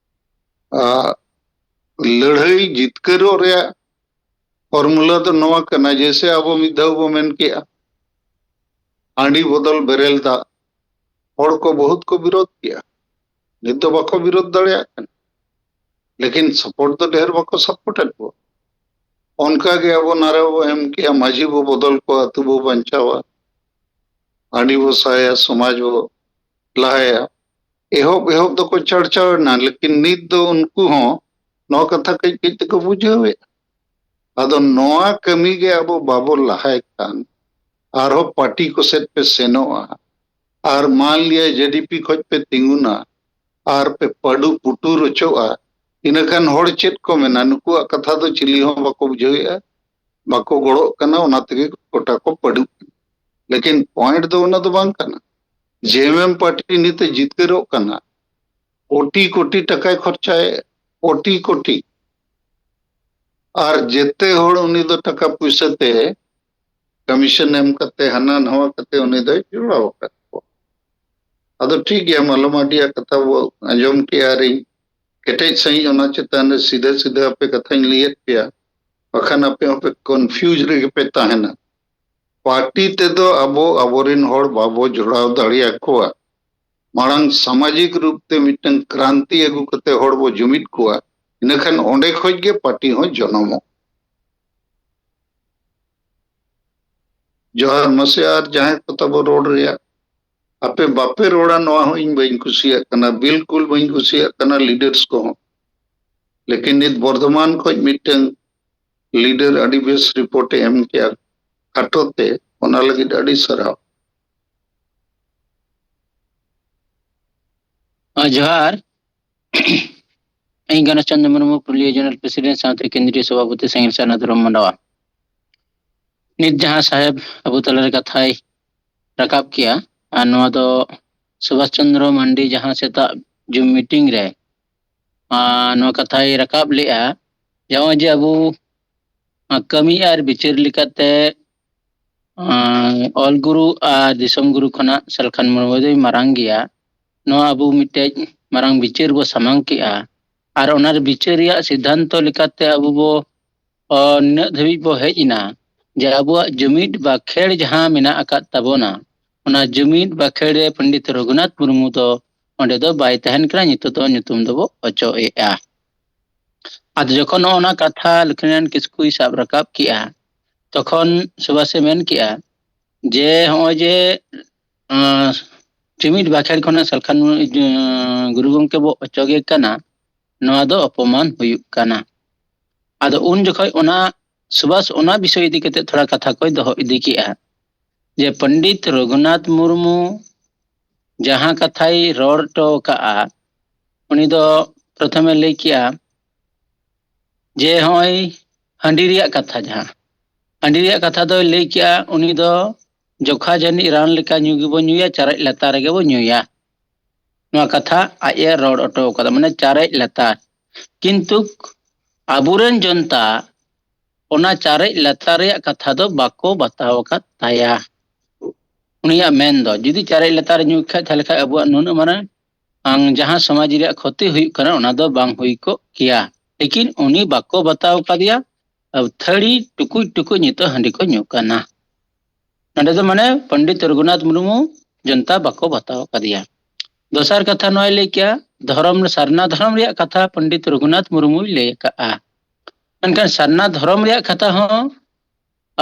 ᱟᱜ, ᱞᱟᱹᱲᱦᱟᱹᱭ ᱡᱤᱛᱠᱟᱹᱨᱚᱜ ᱨᱮᱭᱟᱜ ᱯᱷᱚᱨᱢᱩᱞᱟ ᱫᱚ ᱱᱚᱣᱟ ᱠᱟᱱᱟ, ᱡᱮᱭᱥᱮ ᱟᱵᱚ ᱢᱤᱫ ᱫᱷᱟᱣ ᱵᱚ ᱢᱮᱱ ᱠᱮᱜᱼᱟ, ᱦᱟᱺᱰᱤ ᱵᱚᱫᱚᱞ ᱵᱮᱨᱮᱞ ᱫᱟᱜ᱾ ᱦᱚᱲ ᱠᱚ ᱵᱚᱦᱩᱛ ᱠᱚ ᱵᱤᱨᱳᱫ ᱠᱮᱜᱼᱟ, ᱱᱤᱛ ᱫᱚ ᱵᱟᱠᱚ ᱵᱤᱨᱳᱫ ᱫᱟᱲᱮᱭᱟᱜ ᱠᱟᱱᱟ, ᱞᱮᱠᱤᱱ ᱥᱟᱯᱳᱨᱴ ᱫᱚ ᱰᱷᱮᱨ ᱵᱟᱠᱚ ᱥᱟᱯᱳᱨᱴ ᱮᱫ ᱠᱚᱣᱟ᱾ ᱚᱱᱠᱟ ᱜᱮ ᱟᱵᱚ ᱱᱟᱨᱟ ᱵᱚ ᱮᱢ ᱠᱮᱜᱼᱟ, ᱢᱟᱹᱡᱷᱤ ᱵᱚ ᱵᱚᱫᱚᱞ ᱠᱚᱣᱟ, ᱟᱹᱛᱩ ᱵᱚ ᱵᱟᱧᱪᱟᱣᱟ, ᱦᱟᱺᱰᱤ ᱵᱚ ᱥᱟᱭᱟ, ᱥᱚᱢᱟᱡᱽ ᱵᱚ ᱞᱟᱦᱟᱭᱟ᱾ ᱮᱦᱚᱵ ᱮᱦᱚᱵ ᱫᱚᱠᱚ ᱪᱟᱲᱪᱟᱣ ᱮᱱᱟ, ᱞᱮᱠᱤᱱ ᱱᱤᱛ ᱫᱚ ᱩᱱᱠᱩ ᱦᱚᱸ ᱱᱚᱣᱟ ᱠᱟᱛᱷᱟ ᱠᱟᱹᱡ ᱠᱟᱹᱡ ᱛᱮᱠᱚ ᱵᱩᱡᱷᱟᱹᱣᱮᱫᱼᱟ᱾ ᱟᱫᱚ ᱱᱚᱣᱟ ᱠᱟᱹᱢᱤ ᱜᱮ ᱟᱵᱚ ᱵᱟᱵᱚ ᱞᱟᱦᱟᱭ ᱠᱷᱟᱱ ᱟᱨᱦᱚᱸ ᱯᱟᱨᱴᱤ ᱠᱚ ᱥᱮᱫ ᱯᱮ ᱥᱮᱱᱚᱜᱼᱟ᱾ ᱟᱨ ᱢᱟᱱ ᱞᱤᱭᱟ ᱡᱮᱰᱤᱯᱤ ᱠᱷᱚᱡ ᱯᱮ ᱛᱤᱸᱜᱩᱱᱟ ᱟᱨ ᱯᱮ ᱯᱟᱹᱰᱩ ᱯᱩᱴᱩᱨ ᱚᱪᱚᱜᱼᱟ, ᱤᱱᱟᱹᱠᱷᱟᱱ ᱦᱚᱲ ᱪᱮᱫ ᱠᱚ ᱢᱮᱱᱟ? ᱱᱩᱠᱩᱣᱟᱜ ᱠᱟᱛᱷᱟ ᱫᱚ ᱪᱤᱞᱤ ᱦᱚᱸ ᱵᱟᱠᱚ ᱵᱩᱡᱷᱟᱹᱣᱮᱫᱼᱟ, ᱵᱟᱠᱚ ᱜᱚᱲᱚᱜ ᱠᱟᱱᱟ, ᱚᱱᱟ ᱛᱮᱜᱮ ᱜᱚᱴᱟ ᱠᱚ ᱯᱟᱹᱰᱩᱜ ᱠᱟᱱᱟ᱾ ᱞᱮᱠᱤᱱ ᱯᱚᱭᱮᱱᱴ ᱫᱚ ᱚᱱᱟ ᱫᱚ ᱵᱟᱝ ᱠᱟᱱᱟ᱾ ᱡᱮᱮᱢᱮᱢ ᱯᱟᱨᱴᱤ ᱱᱤᱛ ᱮ ᱡᱤᱛᱠᱟᱹᱨᱚᱜ ᱠᱟᱱᱟ, ᱠᱳᱴᱤ ᱠᱳᱴᱤ ᱴᱟᱠᱟᱭ ᱠᱷᱚᱨᱪᱟᱭᱮᱫ, ᱠᱳᱴᱤ ᱠᱳᱴᱤ᱾ ᱟᱨ ᱡᱮᱛᱮ ᱦᱚᱲ ᱩᱱᱤ ᱫᱚ ᱴᱟᱠᱟ ᱯᱩᱭᱥᱟᱹ ᱛᱮ ᱠᱚᱢᱤᱥᱚᱱ ᱮᱢ ᱠᱟᱛᱮ ᱦᱟᱱᱟ ᱱᱟᱣᱟ ᱠᱟᱛᱮ ᱩᱱᱤ ᱫᱚᱭ ᱡᱚᱲᱟᱣ ᱟᱠᱟᱫ ᱠᱚᱣᱟ᱾ ᱟᱫᱚ ᱴᱷᱤᱠ ᱜᱮᱭᱟ, ᱢᱟᱞᱚᱢ ᱟᱹᱰᱤᱭᱟᱜ ᱠᱟᱛᱷᱟ ᱵᱚ ᱟᱸᱡᱚᱢ ᱠᱮᱜᱼᱟ ᱟᱨᱤᱧ ᱠᱮᱴᱮᱡ ᱥᱟᱺᱦᱤᱡ ᱚᱱᱟ ᱪᱮᱛᱟᱱ ᱨᱮ ᱥᱤᱫᱷᱟᱹ ᱥᱤᱫᱷᱟᱹ ᱟᱯᱮ ᱠᱟᱛᱷᱟᱧ ᱞᱟᱹᱭᱮᱫ ᱯᱮᱭᱟ, ᱵᱟᱠᱷᱟᱱ ᱟᱯᱮ ᱦᱚᱸᱯᱮ ᱠᱚᱱᱯᱷᱤᱭᱩᱡᱽ ᱨᱮᱜᱮ ᱯᱮ ᱛᱟᱦᱮᱱᱟ᱾ ᱯᱟᱨᱴᱤ ᱛᱮᱫᱚ ᱟᱵᱚ ᱟᱵᱚᱨᱮᱱ ᱦᱚᱲ ᱵᱟᱵᱚ ᱡᱚᱲᱟᱣ ᱫᱟᱲᱮᱭᱟᱠᱚᱣᱟ᱾ ᱢᱟᱲᱟᱝ ᱥᱟᱢᱟᱡᱤᱠ ᱨᱩᱯ ᱛᱮ ᱢᱤᱫᱴᱟᱝ ᱠᱨᱟᱱᱛᱤ ᱟᱹᱜᱩ ᱠᱟᱛᱮ ᱦᱚᱲ ᱵᱚ ᱡᱩᱢᱤᱫ ᱠᱚᱣᱟ, ᱤᱱᱟᱹᱠᱷᱟᱱ ᱚᱸᱰᱮ ᱠᱷᱚᱡ ᱜᱮ ᱯᱟᱨᱴᱤ ᱦᱚᱸ ᱡᱚᱱᱚᱢᱚᱜ᱾ ᱡᱚᱦᱟᱨ ᱢᱟᱥᱮ, ᱟᱨ ᱡᱟᱦᱟᱸᱭ ᱠᱚ ᱛᱟᱵᱚ ᱨᱚᱲ ᱨᱮᱭᱟᱜ, ᱟᱯᱮ ᱵᱟᱯᱮ ᱨᱚᱲᱟ, ᱱᱚᱣᱟ ᱦᱚᱸ ᱤᱧ ᱵᱟᱹᱧ ᱠᱩᱥᱤᱭᱟᱜ ᱠᱟᱱᱟ, ᱵᱤᱞᱠᱩᱞ ᱵᱟᱹᱧ ᱠᱩᱥᱤᱭᱟᱜ ᱠᱟᱱᱟ ᱞᱤᱰᱟᱨᱥ ᱠᱚᱦᱚᱸ᱾ ᱞᱮᱠᱤᱱ ᱱᱤᱛ ᱵᱚᱨᱫᱷᱚᱢᱟᱱ ᱠᱷᱚᱡ ᱢᱤᱫᱴᱟᱝ ᱞᱤᱰᱟᱨ ᱟᱹᱰᱤ ᱵᱮᱥ ᱨᱤᱯᱳᱨᱴ ᱮ ᱮᱢ ᱠᱮᱜᱼᱟ᱾ ᱠᱷᱟᱴᱚ ᱛᱮ, ᱚᱱᱟ ᱞᱟᱹᱜᱤᱫ ᱟᱹᱰᱤ ᱥᱟᱨᱦᱟᱣ᱾ ᱡᱚᱦᱟᱨ᱾ ᱤᱧ ᱜᱚᱱᱮᱥ ᱪᱚᱸᱫᱽᱨᱚ ᱢᱩᱨᱢᱩ, ᱯᱩᱨᱩᱞᱤᱭᱟᱹ ᱡᱚᱱᱟᱞ ᱯᱨᱮᱥᱤᱰᱮᱱᱴ ᱥᱟᱶᱛᱮ ᱠᱮᱱᱫᱨᱤᱭᱚ ᱥᱚᱵᱷᱟᱯᱚᱛᱤ ᱥᱮᱸᱜᱮᱞ ᱥᱟᱨᱱᱟ ᱫᱷᱚᱨᱚᱢ ᱢᱟᱰᱣᱟ᱾ ᱱᱤᱛ ᱡᱟᱦᱟᱸ ᱥᱟᱦᱮᱵᱽ ᱟᱵᱚ ᱛᱟᱞᱟᱨᱮ ᱠᱟᱛᱷᱟᱭ ᱨᱟᱠᱟᱵ ᱠᱮᱜᱼᱟ, ᱟᱨ ᱱᱚᱣᱟ ᱫᱚ ᱥᱩᱵᱷᱟᱥ ᱪᱚᱸᱫᱽᱨᱚ ᱢᱟᱱᱰᱤ ᱡᱟᱦᱟᱸ ᱥᱮᱛᱟᱜ ᱡᱩᱢ ᱢᱤᱴᱤᱝ ᱨᱮ ᱟᱨ ᱱᱚᱣᱟ ᱠᱟᱛᱷᱟᱭ ᱨᱟᱠᱟᱵ ᱞᱮᱜᱼᱟ ᱡᱮ ᱱᱚᱜᱼᱚᱭ ᱡᱮ ᱟᱵᱚ ᱠᱟᱹᱢᱤ ᱟᱨ ᱵᱤᱪᱟᱹᱨ ᱞᱮᱠᱟᱛᱮ ᱚᱞ ᱜᱩᱨᱩ ᱟᱨ ᱫᱤᱥᱚᱢ ᱜᱩᱨᱩ ᱠᱷᱚᱱᱟᱜ ᱥᱟᱞᱠᱷᱟᱱ ᱢᱩᱨᱢᱩ ᱫᱚᱭ ᱢᱟᱨᱟᱝ ᱜᱮᱭᱟ᱾ ᱱᱚᱣᱟ ᱟᱵᱚ ᱢᱤᱫᱴᱮᱡ ᱢᱟᱨᱟᱝ ᱵᱤᱪᱟᱹᱨ ᱵᱚ ᱥᱟᱢᱟᱝ ᱠᱮᱜᱼᱟ ᱟᱨ ᱚᱱᱟ ᱵᱤᱪᱟᱹᱨ ᱨᱮᱭᱟᱜ ᱥᱤᱫᱽᱫᱷᱟᱱᱛᱚ ᱞᱮᱠᱟᱛᱮ ᱟᱵᱚ ᱵᱚ ᱱᱤᱱᱟᱹᱜ ᱫᱷᱟᱹᱵᱤᱡ ᱵᱚ ᱦᱮᱡ ᱮᱱᱟ ᱡᱮ ᱟᱵᱚᱣᱟᱜ ᱡᱩᱢᱤᱫ ᱵᱟᱠᱷᱮᱲ ᱡᱟᱦᱟᱸ ᱢᱮᱱᱟᱜ ᱟᱠᱟᱫ ᱛᱟᱵᱚᱱᱟ, ᱚᱱᱟ ᱡᱩᱢᱤᱫ ᱵᱟᱠᱷᱮᱲ ᱨᱮ ᱯᱚᱱᱰᱤᱛ ᱨᱚᱜᱷᱩᱱᱟᱛᱷ ᱢᱩᱨᱢᱩ ᱫᱚ ᱚᱸᱰᱮ ᱫᱚ ᱵᱟᱭ ᱛᱟᱦᱮᱱ ᱠᱟᱱᱟ᱾ ᱱᱤᱛᱚᱜ ᱫᱚ ᱧᱩᱛᱩᱢ ᱫᱚᱵᱚ ᱚᱪᱚᱜ ᱮᱜᱼᱟ᱾ ᱟᱫᱚ ᱡᱚᱠᱷᱚᱱ ᱱᱚᱜᱼᱚ ᱱᱟ ᱠᱟᱛᱷᱟ ᱞᱚᱠᱷᱢᱤᱱᱟᱨᱟᱭᱚᱱ ᱠᱤᱥᱠᱩᱭ ᱥᱟᱵ ᱨᱟᱠᱟᱵ ᱠᱮᱜᱼᱟ, ᱛᱚᱠᱷᱚᱱ ᱥᱩᱵᱷᱟᱥᱮ ᱢᱮᱱ ᱠᱮᱜᱼᱟ ᱡᱮ ᱱᱚᱜᱼᱚᱭ ᱡᱮ ᱡᱩᱢᱤᱫ ᱵᱟᱠᱷᱮᱲ ᱠᱷᱚᱱᱟᱜ ᱥᱟᱞᱠᱷᱟᱱ ᱜᱩᱨᱩ ᱜᱚᱢᱠᱮ ᱵᱚ ᱚᱪᱚᱜᱮ ᱠᱟᱱᱟ, ᱱᱚᱣᱟ ᱫᱚ ᱚᱯᱚᱢᱟᱱ ᱦᱩᱭᱩᱜ ᱠᱟᱱᱟ᱾ ᱟᱫᱚ ᱩᱱ ᱡᱚᱠᱷᱚᱱ ᱚᱱᱟ ᱥᱩᱵᱷᱟᱥ ᱚᱱᱟ ᱵᱤᱥᱚᱭ ᱤᱫᱤ ᱠᱟᱛᱮ ᱛᱷᱚᱲᱟ ᱠᱟᱛᱷᱟ ᱠᱚᱭ ᱫᱚᱦᱚ ᱤᱫᱤ ᱠᱮᱜᱼᱟ ᱡᱮ ᱯᱚᱱᱰᱤᱛ ᱨᱚᱜᱷᱩᱱᱟᱛᱷ ᱢᱩᱨᱢᱩ ᱡᱟᱦᱟᱸ ᱠᱟᱛᱷᱟᱭ ᱨᱚᱲ ᱦᱚᱴᱚ ᱟᱠᱟᱫᱼᱟ, ᱩᱱᱤ ᱫᱚ ᱯᱨᱚᱛᱷᱚᱢᱮ ᱞᱟᱹᱭ ᱠᱮᱜᱼᱟ ᱡᱮ ᱱᱚᱜᱼᱚᱭ ᱦᱟᱺᱰᱤ ᱨᱮᱭᱟᱜ ᱠᱟᱛᱷᱟ, ᱡᱟᱦᱟᱸ ᱦᱟᱺᱰᱤ ᱨᱮᱭᱟᱜ ᱠᱟᱛᱷᱟ ᱫᱚᱭ ᱞᱟᱹᱭ ᱠᱮᱜᱼᱟ, ᱩᱱᱤ ᱫᱚ ᱡᱚᱠᱷᱟ ᱡᱟᱹᱱᱤᱡ ᱨᱟᱱ ᱞᱮᱠᱟ ᱧᱩ ᱜᱮᱵᱚ ᱧᱩᱭᱟ, ᱪᱟᱨᱮᱡ ᱞᱟᱛᱟᱨ ᱨᱮᱜᱮ ᱵᱚ ᱧᱩᱭᱟ᱾ ᱱᱚᱣᱟ ᱠᱟᱛᱷᱟ ᱟᱡ ᱮ ᱨᱚᱲ ᱦᱚᱴᱚ ᱠᱟᱫᱟ, ᱢᱟᱱᱮ ᱪᱟᱨᱮᱡ ᱞᱟᱛᱟᱨ᱾ ᱠᱤᱱᱛᱩ ᱟᱵᱚᱨᱮᱱ ᱡᱚᱱᱛᱟ ᱚᱱᱟ ᱪᱟᱨᱮᱡ ᱞᱟᱛᱟᱨ ᱨᱮᱭᱟᱜ ᱠᱟᱛᱷᱟ ᱫᱚ ᱵᱟᱠᱚ ᱵᱟᱛᱟᱣ ᱟᱠᱟᱫ ᱛᱟᱭᱟ᱾ ᱩᱱᱤᱭᱟᱜ ᱢᱮᱱ ᱫᱚ ᱡᱩᱫᱤ ᱪᱟᱨᱮᱡ ᱞᱟᱛᱟᱨ ᱨᱮ ᱧᱩ ᱠᱷᱟᱡ, ᱛᱟᱦᱞᱮ ᱠᱷᱟᱡ ᱟᱵᱚᱣᱟᱜ ᱱᱩᱱᱟᱹᱜ ᱢᱟᱨᱟᱝ ᱟᱝ ᱡᱟᱦᱟᱸ ᱥᱚᱢᱟᱡᱽ ᱨᱮᱭᱟᱜ ᱠᱷᱚᱛᱤ ᱦᱩᱭᱩᱜ ᱠᱟᱱᱟ, ᱚᱱᱟ ᱫᱚ ᱵᱟᱝ ᱦᱩᱭ ᱠᱚᱜ ᱠᱮᱭᱟ᱾ ᱞᱮᱠᱤᱱ ᱩᱱᱤ ᱵᱟᱠᱚ ᱵᱟᱛᱟᱣ ᱠᱟᱫᱮᱭᱟ᱾ ᱟᱹᱛᱷᱟᱹᱲᱤ ᱴᱩᱠᱩᱡ ᱴᱩᱠᱩᱡ ᱱᱤᱛᱚᱜ ᱦᱟᱺᱰᱤ ᱠᱚ ᱧᱩᱜ ᱠᱟᱱᱟ᱾ ᱱᱚᱰᱮ ᱫᱚ ᱢᱟᱱᱮ ᱯᱚᱱᱰᱤᱛ ᱨᱚᱜᱷᱩᱱᱟᱛᱷ ᱢᱩᱨᱢᱩ ᱡᱚᱱᱛᱟ ᱵᱟᱠᱚ ᱵᱟᱛᱟᱣ ᱠᱟᱫᱮᱭᱟ᱾ ᱫᱚᱥᱟᱨ ᱠᱟᱛᱷᱟ ᱱᱚᱣᱟᱭ ᱞᱟᱹᱭ ᱠᱮᱜᱼᱟ, ᱫᱷᱚᱨᱚᱢ, ᱥᱟᱨᱱᱟ ᱫᱷᱚᱨᱚᱢ ᱨᱮᱭᱟᱜ ᱠᱟᱛᱷᱟ ᱯᱚᱱᱰᱤᱛ ᱨᱚᱜᱷᱩᱱᱟᱛᱷ ᱢᱩᱨᱢᱩᱭ ᱞᱟᱹᱭ ᱟᱠᱟᱫᱼᱟ᱾ ᱢᱮᱱᱠᱷᱟᱱ ᱥᱟᱨᱱᱟ ᱫᱷᱚᱨᱚᱢ ᱨᱮᱭᱟᱜ ᱠᱟᱛᱷᱟ ᱦᱚᱸ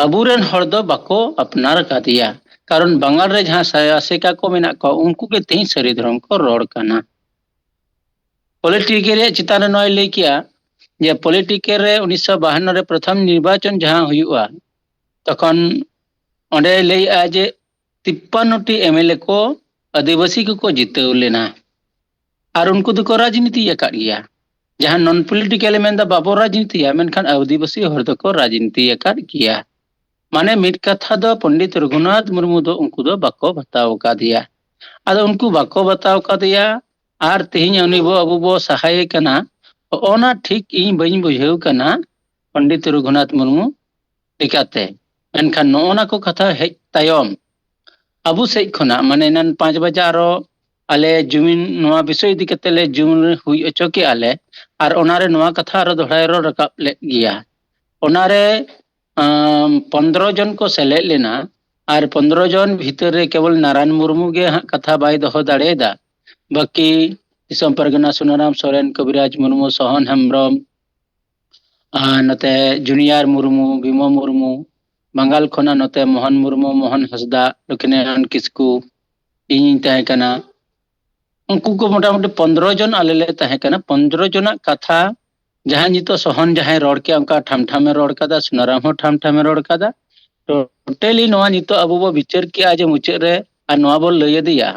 ᱟᱵᱚᱨᱮᱱ ᱦᱚᱲ ᱫᱚ ᱵᱟᱠᱚ ᱟᱯᱱᱟᱨ ᱟᱠᱟᱫᱮᱭᱟ᱾ ᱠᱟᱨᱚᱱ ᱵᱟᱝᱜᱟᱞ ᱨᱮ ᱡᱟᱦᱟᱸ ᱥᱟᱭᱟᱥᱤᱠᱟ ᱠᱚ ᱢᱮᱱᱟᱜ ᱠᱚᱣᱟ, ᱩᱱᱠᱩ ᱜᱮ ᱛᱮᱦᱮᱧ ᱥᱟᱹᱨᱤ ᱫᱷᱚᱨᱚᱢ ᱠᱚ ᱨᱚᱲ ᱠᱟᱱᱟ᱾ ᱯᱚᱞᱤᱴᱤᱠᱮᱞ ᱨᱮᱭᱟᱜ ᱪᱮᱛᱟᱱ ᱨᱮ ᱱᱚᱣᱟᱭ ᱞᱟᱹᱭ ᱠᱮᱜᱼᱟ ᱡᱮ ᱯᱚᱞᱤᱴᱤᱠᱮᱞ ᱨᱮ ᱩᱱᱤᱥᱥᱚ ᱵᱟᱦᱟᱱᱱᱚ ᱨᱮ ᱯᱨᱚᱛᱷᱚᱢ ᱱᱤᱨᱵᱟᱪᱚᱱ ᱡᱟᱦᱟᱸ ᱦᱩᱭᱩᱜᱼᱟ, ᱛᱚᱠᱷᱚᱱ ᱚᱸᱰᱮ ᱞᱟᱹᱭᱮᱜᱼᱟ ᱡᱮ ᱛᱤᱯᱯᱟᱱᱱᱚ ᱴᱤ ᱮᱢ ᱮᱞ ᱮ ᱠᱚ ᱟᱹᱫᱤᱵᱟᱹᱥᱤ ᱠᱚᱠᱚ ᱡᱤᱛᱟᱹᱣ ᱞᱮᱱᱟ᱾ ᱟᱨ ᱩᱱᱠᱩ ᱫᱚᱠᱚ ᱨᱟᱡᱽᱱᱤᱛᱤ ᱟᱠᱟᱫ ᱜᱮᱭᱟ᱾ ᱡᱟᱦᱟᱸ ᱱᱚᱱ ᱯᱚᱞᱤᱴᱤᱠᱟᱞ ᱮ ᱢᱮᱱᱫᱟ ᱵᱟᱵᱚ ᱨᱟᱡᱽᱱᱤᱛᱤᱭᱟ, ᱢᱮᱱᱠᱷᱟᱱ ᱟᱹᱫᱤᱵᱟᱹᱥᱤ ᱦᱚᱲ ᱫᱚᱠᱚ ᱨᱟᱡᱽᱱᱤᱛᱤ ᱟᱠᱟᱫ ᱜᱮᱭᱟ᱾ ᱢᱟᱱᱮ ᱢᱤᱫ ᱠᱟᱛᱷᱟ ᱫᱚ ᱯᱚᱱᱰᱤᱛ ᱨᱚᱜᱷᱩᱱᱟᱛᱷ ᱢᱩᱨᱢᱩ ᱫᱚ ᱩᱱᱠᱩ ᱫᱚ ᱵᱟᱠᱚ ᱵᱟᱛᱟᱣ ᱟᱠᱟᱫᱮᱭᱟ᱾ ᱟᱫᱚ ᱩᱱᱠᱩ ᱵᱟᱠᱚ ᱵᱟᱛᱟᱣ ᱟᱠᱟᱫᱮᱭᱟ, ᱟᱨ ᱛᱮᱦᱮᱧ ᱩᱱᱤ ᱵᱚ ᱟᱵᱚ ᱵᱚ ᱥᱟᱦᱟᱭᱮ ᱠᱟᱱᱟ᱾ ᱚᱱᱟ ᱴᱷᱤᱠ ᱤᱧ ᱵᱟᱹᱧ ᱵᱩᱡᱷᱟᱹᱣ ᱠᱟᱱᱟ ᱯᱚᱱᱰᱤᱛ ᱨᱚᱜᱷᱩᱱᱟᱛᱷ ᱢᱩᱨᱢᱩ ᱞᱮᱠᱟᱛᱮ᱾ ᱢᱮᱱᱠᱷᱟᱱ ᱱᱚᱜᱼᱚ ᱱᱟ ᱠᱚ ᱠᱟᱛᱷᱟ ᱦᱮᱡ ᱛᱟᱭᱚᱢ ᱟᱵᱚ ᱥᱮᱫ ᱠᱷᱚᱱᱟᱜ ᱢᱟᱱᱮ ᱮᱱᱟᱱ ᱯᱟᱸᱪ ᱵᱟᱡᱮ ᱟᱨᱚ ᱟᱞᱮ ᱡᱩᱢᱤᱱ ᱱᱚᱣᱟ ᱵᱤᱥᱚᱭ ᱤᱫᱤ ᱠᱟᱛᱮ ᱞᱮ ᱡᱩᱢᱤᱱ ᱦᱩᱭ ᱦᱚᱪᱚ ᱠᱮᱜᱼᱟ ᱞᱮ᱾ ᱟᱨ ᱚᱱᱟᱨᱮ ᱱᱚᱣᱟ ᱠᱟᱛᱷᱟ ᱟᱨᱚ ᱫᱚᱦᱲᱟᱭ ᱨᱚᱲ ᱨᱟᱠᱟᱵ ᱞᱮᱫ ᱜᱮᱭᱟ᱾ ᱚᱱᱟᱨᱮ ᱟᱢ, ᱯᱚᱱᱫᱽᱨᱚ ᱡᱚᱱ ᱠᱚ ᱥᱮᱞᱮᱫ ᱞᱮᱱᱟ᱾ ᱟᱨ ᱯᱚᱱᱫᱽᱨᱚ ᱡᱚᱱ ᱵᱷᱤᱛᱟᱹᱨ ᱨᱮ ᱠᱮᱵᱚᱞ ᱱᱟᱨᱟᱭᱚᱱ ᱢᱩᱨᱢᱩ ᱜᱮ ᱦᱟᱸᱜ ᱠᱟᱛᱷᱟ ᱵᱟᱭ ᱫᱚᱦᱚ ᱫᱟᱲᱮᱭᱟᱫᱟ᱾ ᱵᱟᱹᱠᱤ ᱫᱤᱥᱚᱢ ᱯᱟᱨᱜᱟᱱᱟ ᱥᱩᱱᱟᱨᱟᱢ ᱥᱚᱨᱮᱱ, ᱠᱚᱵᱤᱨᱟᱡᱽ ᱢᱩᱨᱢᱩ, ᱥᱚᱦᱚᱱ ᱦᱮᱢᱵᱨᱚᱢ, ᱟᱨ ᱱᱚᱛᱮ ᱡᱩᱱᱤᱭᱟᱨ ᱢᱩᱨᱢᱩ, ᱵᱤᱢᱚᱞ ᱢᱩᱨᱢᱩ, ᱵᱟᱝᱜᱟᱞ ᱠᱷᱚᱱᱟᱜ ᱱᱚᱛᱮ ᱢᱳᱦᱚᱱ ᱢᱩᱨᱢᱩ, ᱢᱳᱦᱚᱱ ᱦᱟᱸᱥᱫᱟ, ᱞᱚᱠᱷᱢᱤᱱᱟᱨᱟᱭᱚᱱ ᱠᱤᱥᱠᱩ, ᱤᱧᱤᱧ ᱛᱟᱦᱮᱸ ᱠᱟᱱᱟ᱾ ᱩᱱᱠᱩ ᱠᱚ ᱢᱚᱴᱟᱢᱩᱴᱤ ᱯᱚᱱᱫᱽᱨᱚ ᱡᱚᱱ ᱟᱞᱮ ᱞᱮ ᱛᱟᱦᱮᱸ ᱠᱟᱱᱟ᱾ ᱯᱚᱱᱫᱽᱨᱚ ᱡᱚᱱᱟᱜ ᱠᱟᱛᱷᱟ ᱡᱟᱦᱟᱸ ᱱᱤᱛᱚᱜ ᱥᱚᱦᱚᱱ ᱡᱟᱦᱟᱸᱭ ᱨᱚᱲ ᱠᱮᱜᱼᱟ, ᱚᱱᱠᱟ ᱴᱷᱟᱢ ᱴᱷᱟᱢᱮ ᱨᱚᱲ ᱠᱟᱫᱟ, ᱥᱩᱱᱟᱨᱟᱢ ᱦᱚᱸ ᱴᱷᱟᱢ ᱴᱷᱟᱢᱮ ᱨᱚᱲ ᱠᱟᱫᱟ᱾ ᱴᱳᱴᱟᱞᱤ ᱱᱚᱣᱟ ᱱᱤᱛᱚᱜ ᱟᱵᱚ ᱵᱚ ᱵᱤᱪᱟᱹᱨ ᱠᱮᱜᱼᱟ ᱡᱮ ᱢᱩᱪᱟᱹᱫ ᱨᱮ, ᱟᱨ ᱱᱚᱣᱟ ᱵᱚ ᱞᱟᱹᱭ ᱟᱫᱮᱭᱟ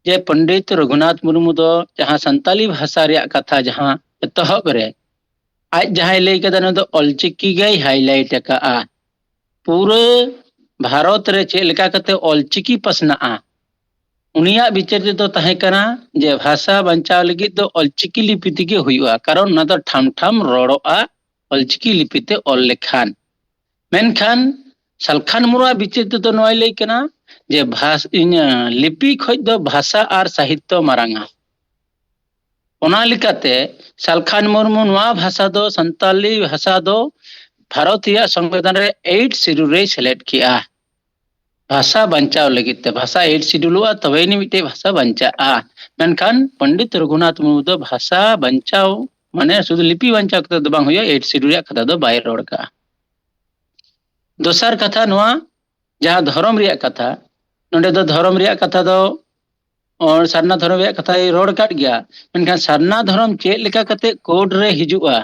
ᱡᱮ ᱯᱚᱱᱰᱤᱛ ᱨᱚᱜᱷᱩᱱᱟᱛᱷ ᱢᱩᱨᱢᱩ ᱫᱚ ᱡᱟᱦᱟᱸ ᱥᱟᱱᱛᱟᱞᱤ ᱵᱷᱟᱥᱟ ᱨᱮᱭᱟᱜ ᱠᱟᱛᱷᱟ ᱡᱟᱦᱟᱸ ᱮᱛᱚᱦᱚᱵ ᱨᱮ ᱟᱡ ᱡᱟᱦᱟᱸᱭ ᱞᱟᱹᱭ ᱠᱟᱫᱟ, ᱱᱚᱣᱟ ᱫᱚ ᱚᱞᱪᱤᱠᱤ ᱜᱮᱭ ᱦᱟᱭᱞᱟᱭᱤᱴ ᱟᱠᱟᱜᱼᱟ᱾ ᱯᱩᱨᱟᱹ ᱵᱷᱟᱨᱚᱛ ᱨᱮ ᱪᱮᱫ ᱞᱮᱠᱟ ᱠᱟᱛᱮ ᱚᱞᱪᱤᱠᱤ ᱯᱟᱥᱱᱟᱜᱼᱟ, ᱩᱱᱤᱭᱟᱜ ᱵᱤᱪᱟᱹᱨ ᱛᱮᱫᱚ ᱛᱟᱦᱮᱸ ᱠᱟᱱᱟ ᱡᱮ ᱵᱷᱟᱥᱟ ᱵᱟᱧᱪᱟᱣ ᱞᱟᱹᱜᱤᱫ ᱫᱚ ᱚᱞᱪᱤᱠᱤ ᱞᱤᱯᱤ ᱛᱮᱜᱮ ᱦᱩᱭᱩᱜᱼᱟ, ᱠᱟᱨᱚᱱ ᱚᱱᱟ ᱫᱚ ᱴᱷᱟᱢ ᱴᱷᱟᱢ ᱨᱚᱲᱚᱜᱼᱟ ᱚᱞᱪᱤᱠᱤ ᱞᱤᱯᱤ ᱛᱮ ᱚᱞ ᱞᱮᱠᱷᱟᱱ᱾ ᱢᱮᱱᱠᱷᱟᱱ ᱥᱟᱞᱠᱷᱟᱱ ᱢᱩᱨᱢᱩᱣᱟᱜ ᱵᱤᱪᱟᱹᱨ ᱛᱮᱫᱚ ᱱᱚᱣᱟᱭ ᱞᱟᱹᱭ ᱠᱟᱱᱟ ᱡᱮ ᱵᱷᱟᱥ-, ᱤᱧ, ᱞᱤᱯᱤ ᱠᱷᱚᱡ ᱫᱚ ᱵᱷᱟᱥᱟ ᱟᱨ ᱥᱟᱦᱤᱛᱛᱚ ᱢᱟᱨᱟᱝᱟ᱾ ᱚᱱᱟ ᱞᱮᱠᱟᱛᱮ ᱥᱟᱞᱠᱷᱟᱱ ᱢᱩᱨᱢᱩ ᱱᱚᱣᱟ ᱵᱷᱟᱥᱟ ᱫᱚ, ᱥᱟᱱᱛᱟᱞᱤ ᱵᱷᱟᱥᱟ ᱫᱚ ᱵᱷᱟᱨᱚᱛ ᱨᱮᱭᱟᱜ ᱥᱚᱝᱵᱤᱫᱷᱟᱱ ᱨᱮ ᱮᱭᱤᱴ ᱥᱤᱰᱩᱞ ᱨᱮᱭ ᱥᱮᱞᱮᱫ ᱠᱮᱜᱼᱟ᱾ ᱵᱷᱟᱥᱟ ᱵᱟᱧᱪᱟᱣ ᱞᱟᱹᱜᱤᱫ ᱛᱮ, ᱵᱷᱟᱥᱟ ᱮᱭᱤᱴ ᱥᱤᱰᱩᱞᱚᱜᱼᱟ, ᱛᱚᱵᱮ ᱟᱹᱱᱤᱡ ᱢᱤᱫᱴᱮᱡ ᱵᱷᱟᱥᱟ ᱵᱟᱧᱪᱟᱜᱼᱟ᱾ ᱢᱮᱱᱠᱷᱟᱱ ᱯᱚᱱᱰᱤᱛ ᱨᱚᱜᱷᱩᱱᱟᱛᱷ ᱢᱩᱨᱢᱩ ᱫᱚ ᱵᱷᱟᱥᱟ ᱵᱟᱧᱪᱟᱣ, ᱢᱟᱱᱮ ᱥᱩᱫᱷᱩ ᱞᱤᱯᱤ ᱵᱟᱧᱪᱟᱣ ᱠᱟᱛᱮ ᱫᱚ ᱵᱟᱝ ᱦᱩᱭᱩᱜᱼᱟ, ᱮᱭᱤᱴ ᱥᱤᱰᱩᱞ ᱨᱮᱭᱟᱜ ᱠᱟᱛᱷᱟ ᱫᱚ ᱵᱟᱭ ᱨᱚᱲ ᱠᱟᱜᱼᱟ᱾ ᱫᱚᱥᱟᱨ ᱠᱟᱛᱷᱟ ᱱᱚᱣᱟ, ᱡᱟᱦᱟᱸ ᱫᱷᱚᱨᱚᱢ ᱨᱮᱭᱟᱜ ᱠᱟᱛᱷᱟ, ᱱᱚᱰᱮ ᱫᱚ ᱫᱷᱚᱨᱚᱢ ᱨᱮᱭᱟᱜ ᱠᱟᱛᱷᱟ ᱫᱚ, ᱚ, ᱥᱟᱨᱱᱟ ᱫᱷᱚᱨᱚᱢ ᱨᱮᱭᱟᱜ ᱠᱟᱛᱷᱟᱭ ᱨᱚᱲ ᱟᱠᱟᱫ ᱜᱮᱭᱟ, ᱢᱮᱱᱠᱷᱟᱱ ᱥᱟᱨᱱᱟ ᱫᱷᱚᱨᱚᱢ ᱪᱮᱫ ᱞᱮᱠᱟ ᱠᱟᱛᱮ ᱠᱳᱰ ᱨᱮ ᱦᱤᱡᱩᱜᱼᱟ,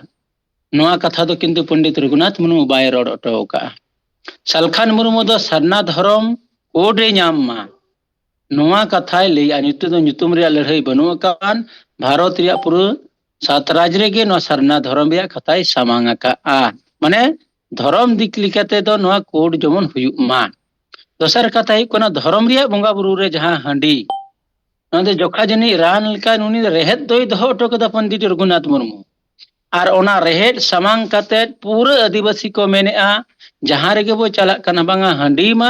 ᱱᱚᱣᱟ ᱠᱟᱛᱷᱟ ᱫᱚ ᱠᱤᱱᱛᱩ ᱯᱚᱱᱰᱤᱛ ᱨᱚᱜᱷᱩᱱᱟᱛᱷ ᱢᱩᱨᱢᱩ ᱵᱟᱭ ᱨᱚᱲ ᱦᱚᱴᱚ ᱟᱠᱟᱫᱼᱟ᱾ ᱥᱟᱞᱠᱷᱟᱱ ᱢᱩᱨᱢᱩ ᱫᱚ ᱥᱟᱨᱱᱟ ᱫᱷᱚᱨᱚᱢ ᱠᱳᱰ ᱮ ᱧᱟᱢ ᱢᱟ, ᱱᱚᱣᱟ ᱠᱟᱛᱷᱟᱭ ᱞᱟᱹᱭᱟ᱾ ᱱᱤᱛᱚᱜ ᱫᱚ ᱧᱩᱛᱩᱢ ᱨᱮᱭᱟᱜ ᱞᱟᱹᱲᱦᱟᱹᱭ ᱵᱟᱹᱱᱩᱜ ᱟᱠᱟᱫ, ᱵᱷᱟᱨᱚᱛ ᱨᱮᱭᱟᱜ ᱯᱩᱨᱟᱹ ᱥᱟᱛ ᱨᱟᱡᱽ ᱨᱮᱜᱮ ᱱᱚᱣᱟ ᱥᱟᱨᱱᱟ ᱫᱷᱚᱨᱚᱢ ᱨᱮᱭᱟᱜ ᱠᱟᱛᱷᱟᱭ ᱥᱟᱢᱟᱝ ᱟᱠᱟᱫᱼᱟ᱾ ᱢᱟᱱᱮ ᱫᱷᱚᱨᱚᱢ ᱫᱤᱠ ᱞᱮᱠᱟᱛᱮ ᱫᱚ ᱱᱚᱣᱟ ᱠᱳᱰ ᱡᱮᱢᱚᱱ ᱦᱩᱭᱩᱜ ᱢᱟ᱾ ᱫᱚᱥᱟᱨ ᱠᱟᱛᱷᱟ ᱦᱩᱭᱩᱜ ᱠᱟᱱᱟ, ᱫᱷᱚᱨᱚᱢ ᱨᱮᱭᱟᱜ ᱵᱚᱸᱜᱟ ᱵᱩᱨᱩ ᱨᱮ ᱡᱟᱦᱟᱸ ᱦᱟᱺᱰᱤ, ᱱᱚᱣᱟ ᱫᱚ ᱡᱚᱠᱷᱟ ᱡᱟᱹᱱᱤᱡ ᱨᱟᱱ ᱞᱮᱠᱟ ᱩᱱᱤ ᱫᱚ ᱨᱮᱦᱮᱫ ᱫᱚᱭ ᱫᱚᱦᱚ ᱦᱚᱴᱚ ᱠᱟᱫᱟ ᱯᱚᱱᱰᱤᱛ ᱨᱚᱜᱷᱩᱱᱟᱛᱷ ᱢᱩᱨᱢᱩ᱾ ᱟᱨ ᱚᱱᱟ ᱨᱮᱦᱮᱫ ᱥᱟᱢᱟᱝ ᱠᱟᱛᱮᱫ ᱯᱩᱨᱟᱹ ᱟᱹᱫᱤᱵᱟᱹᱥᱤ ᱠᱚ ᱢᱮᱱᱮᱜᱼᱟ, ᱡᱟᱦᱟᱸ ᱨᱮᱜᱮ ᱵᱚ ᱪᱟᱞᱟᱜ ᱠᱟᱱᱟ, ᱵᱟᱝᱟ ᱦᱟᱺᱰᱤ ᱢᱟ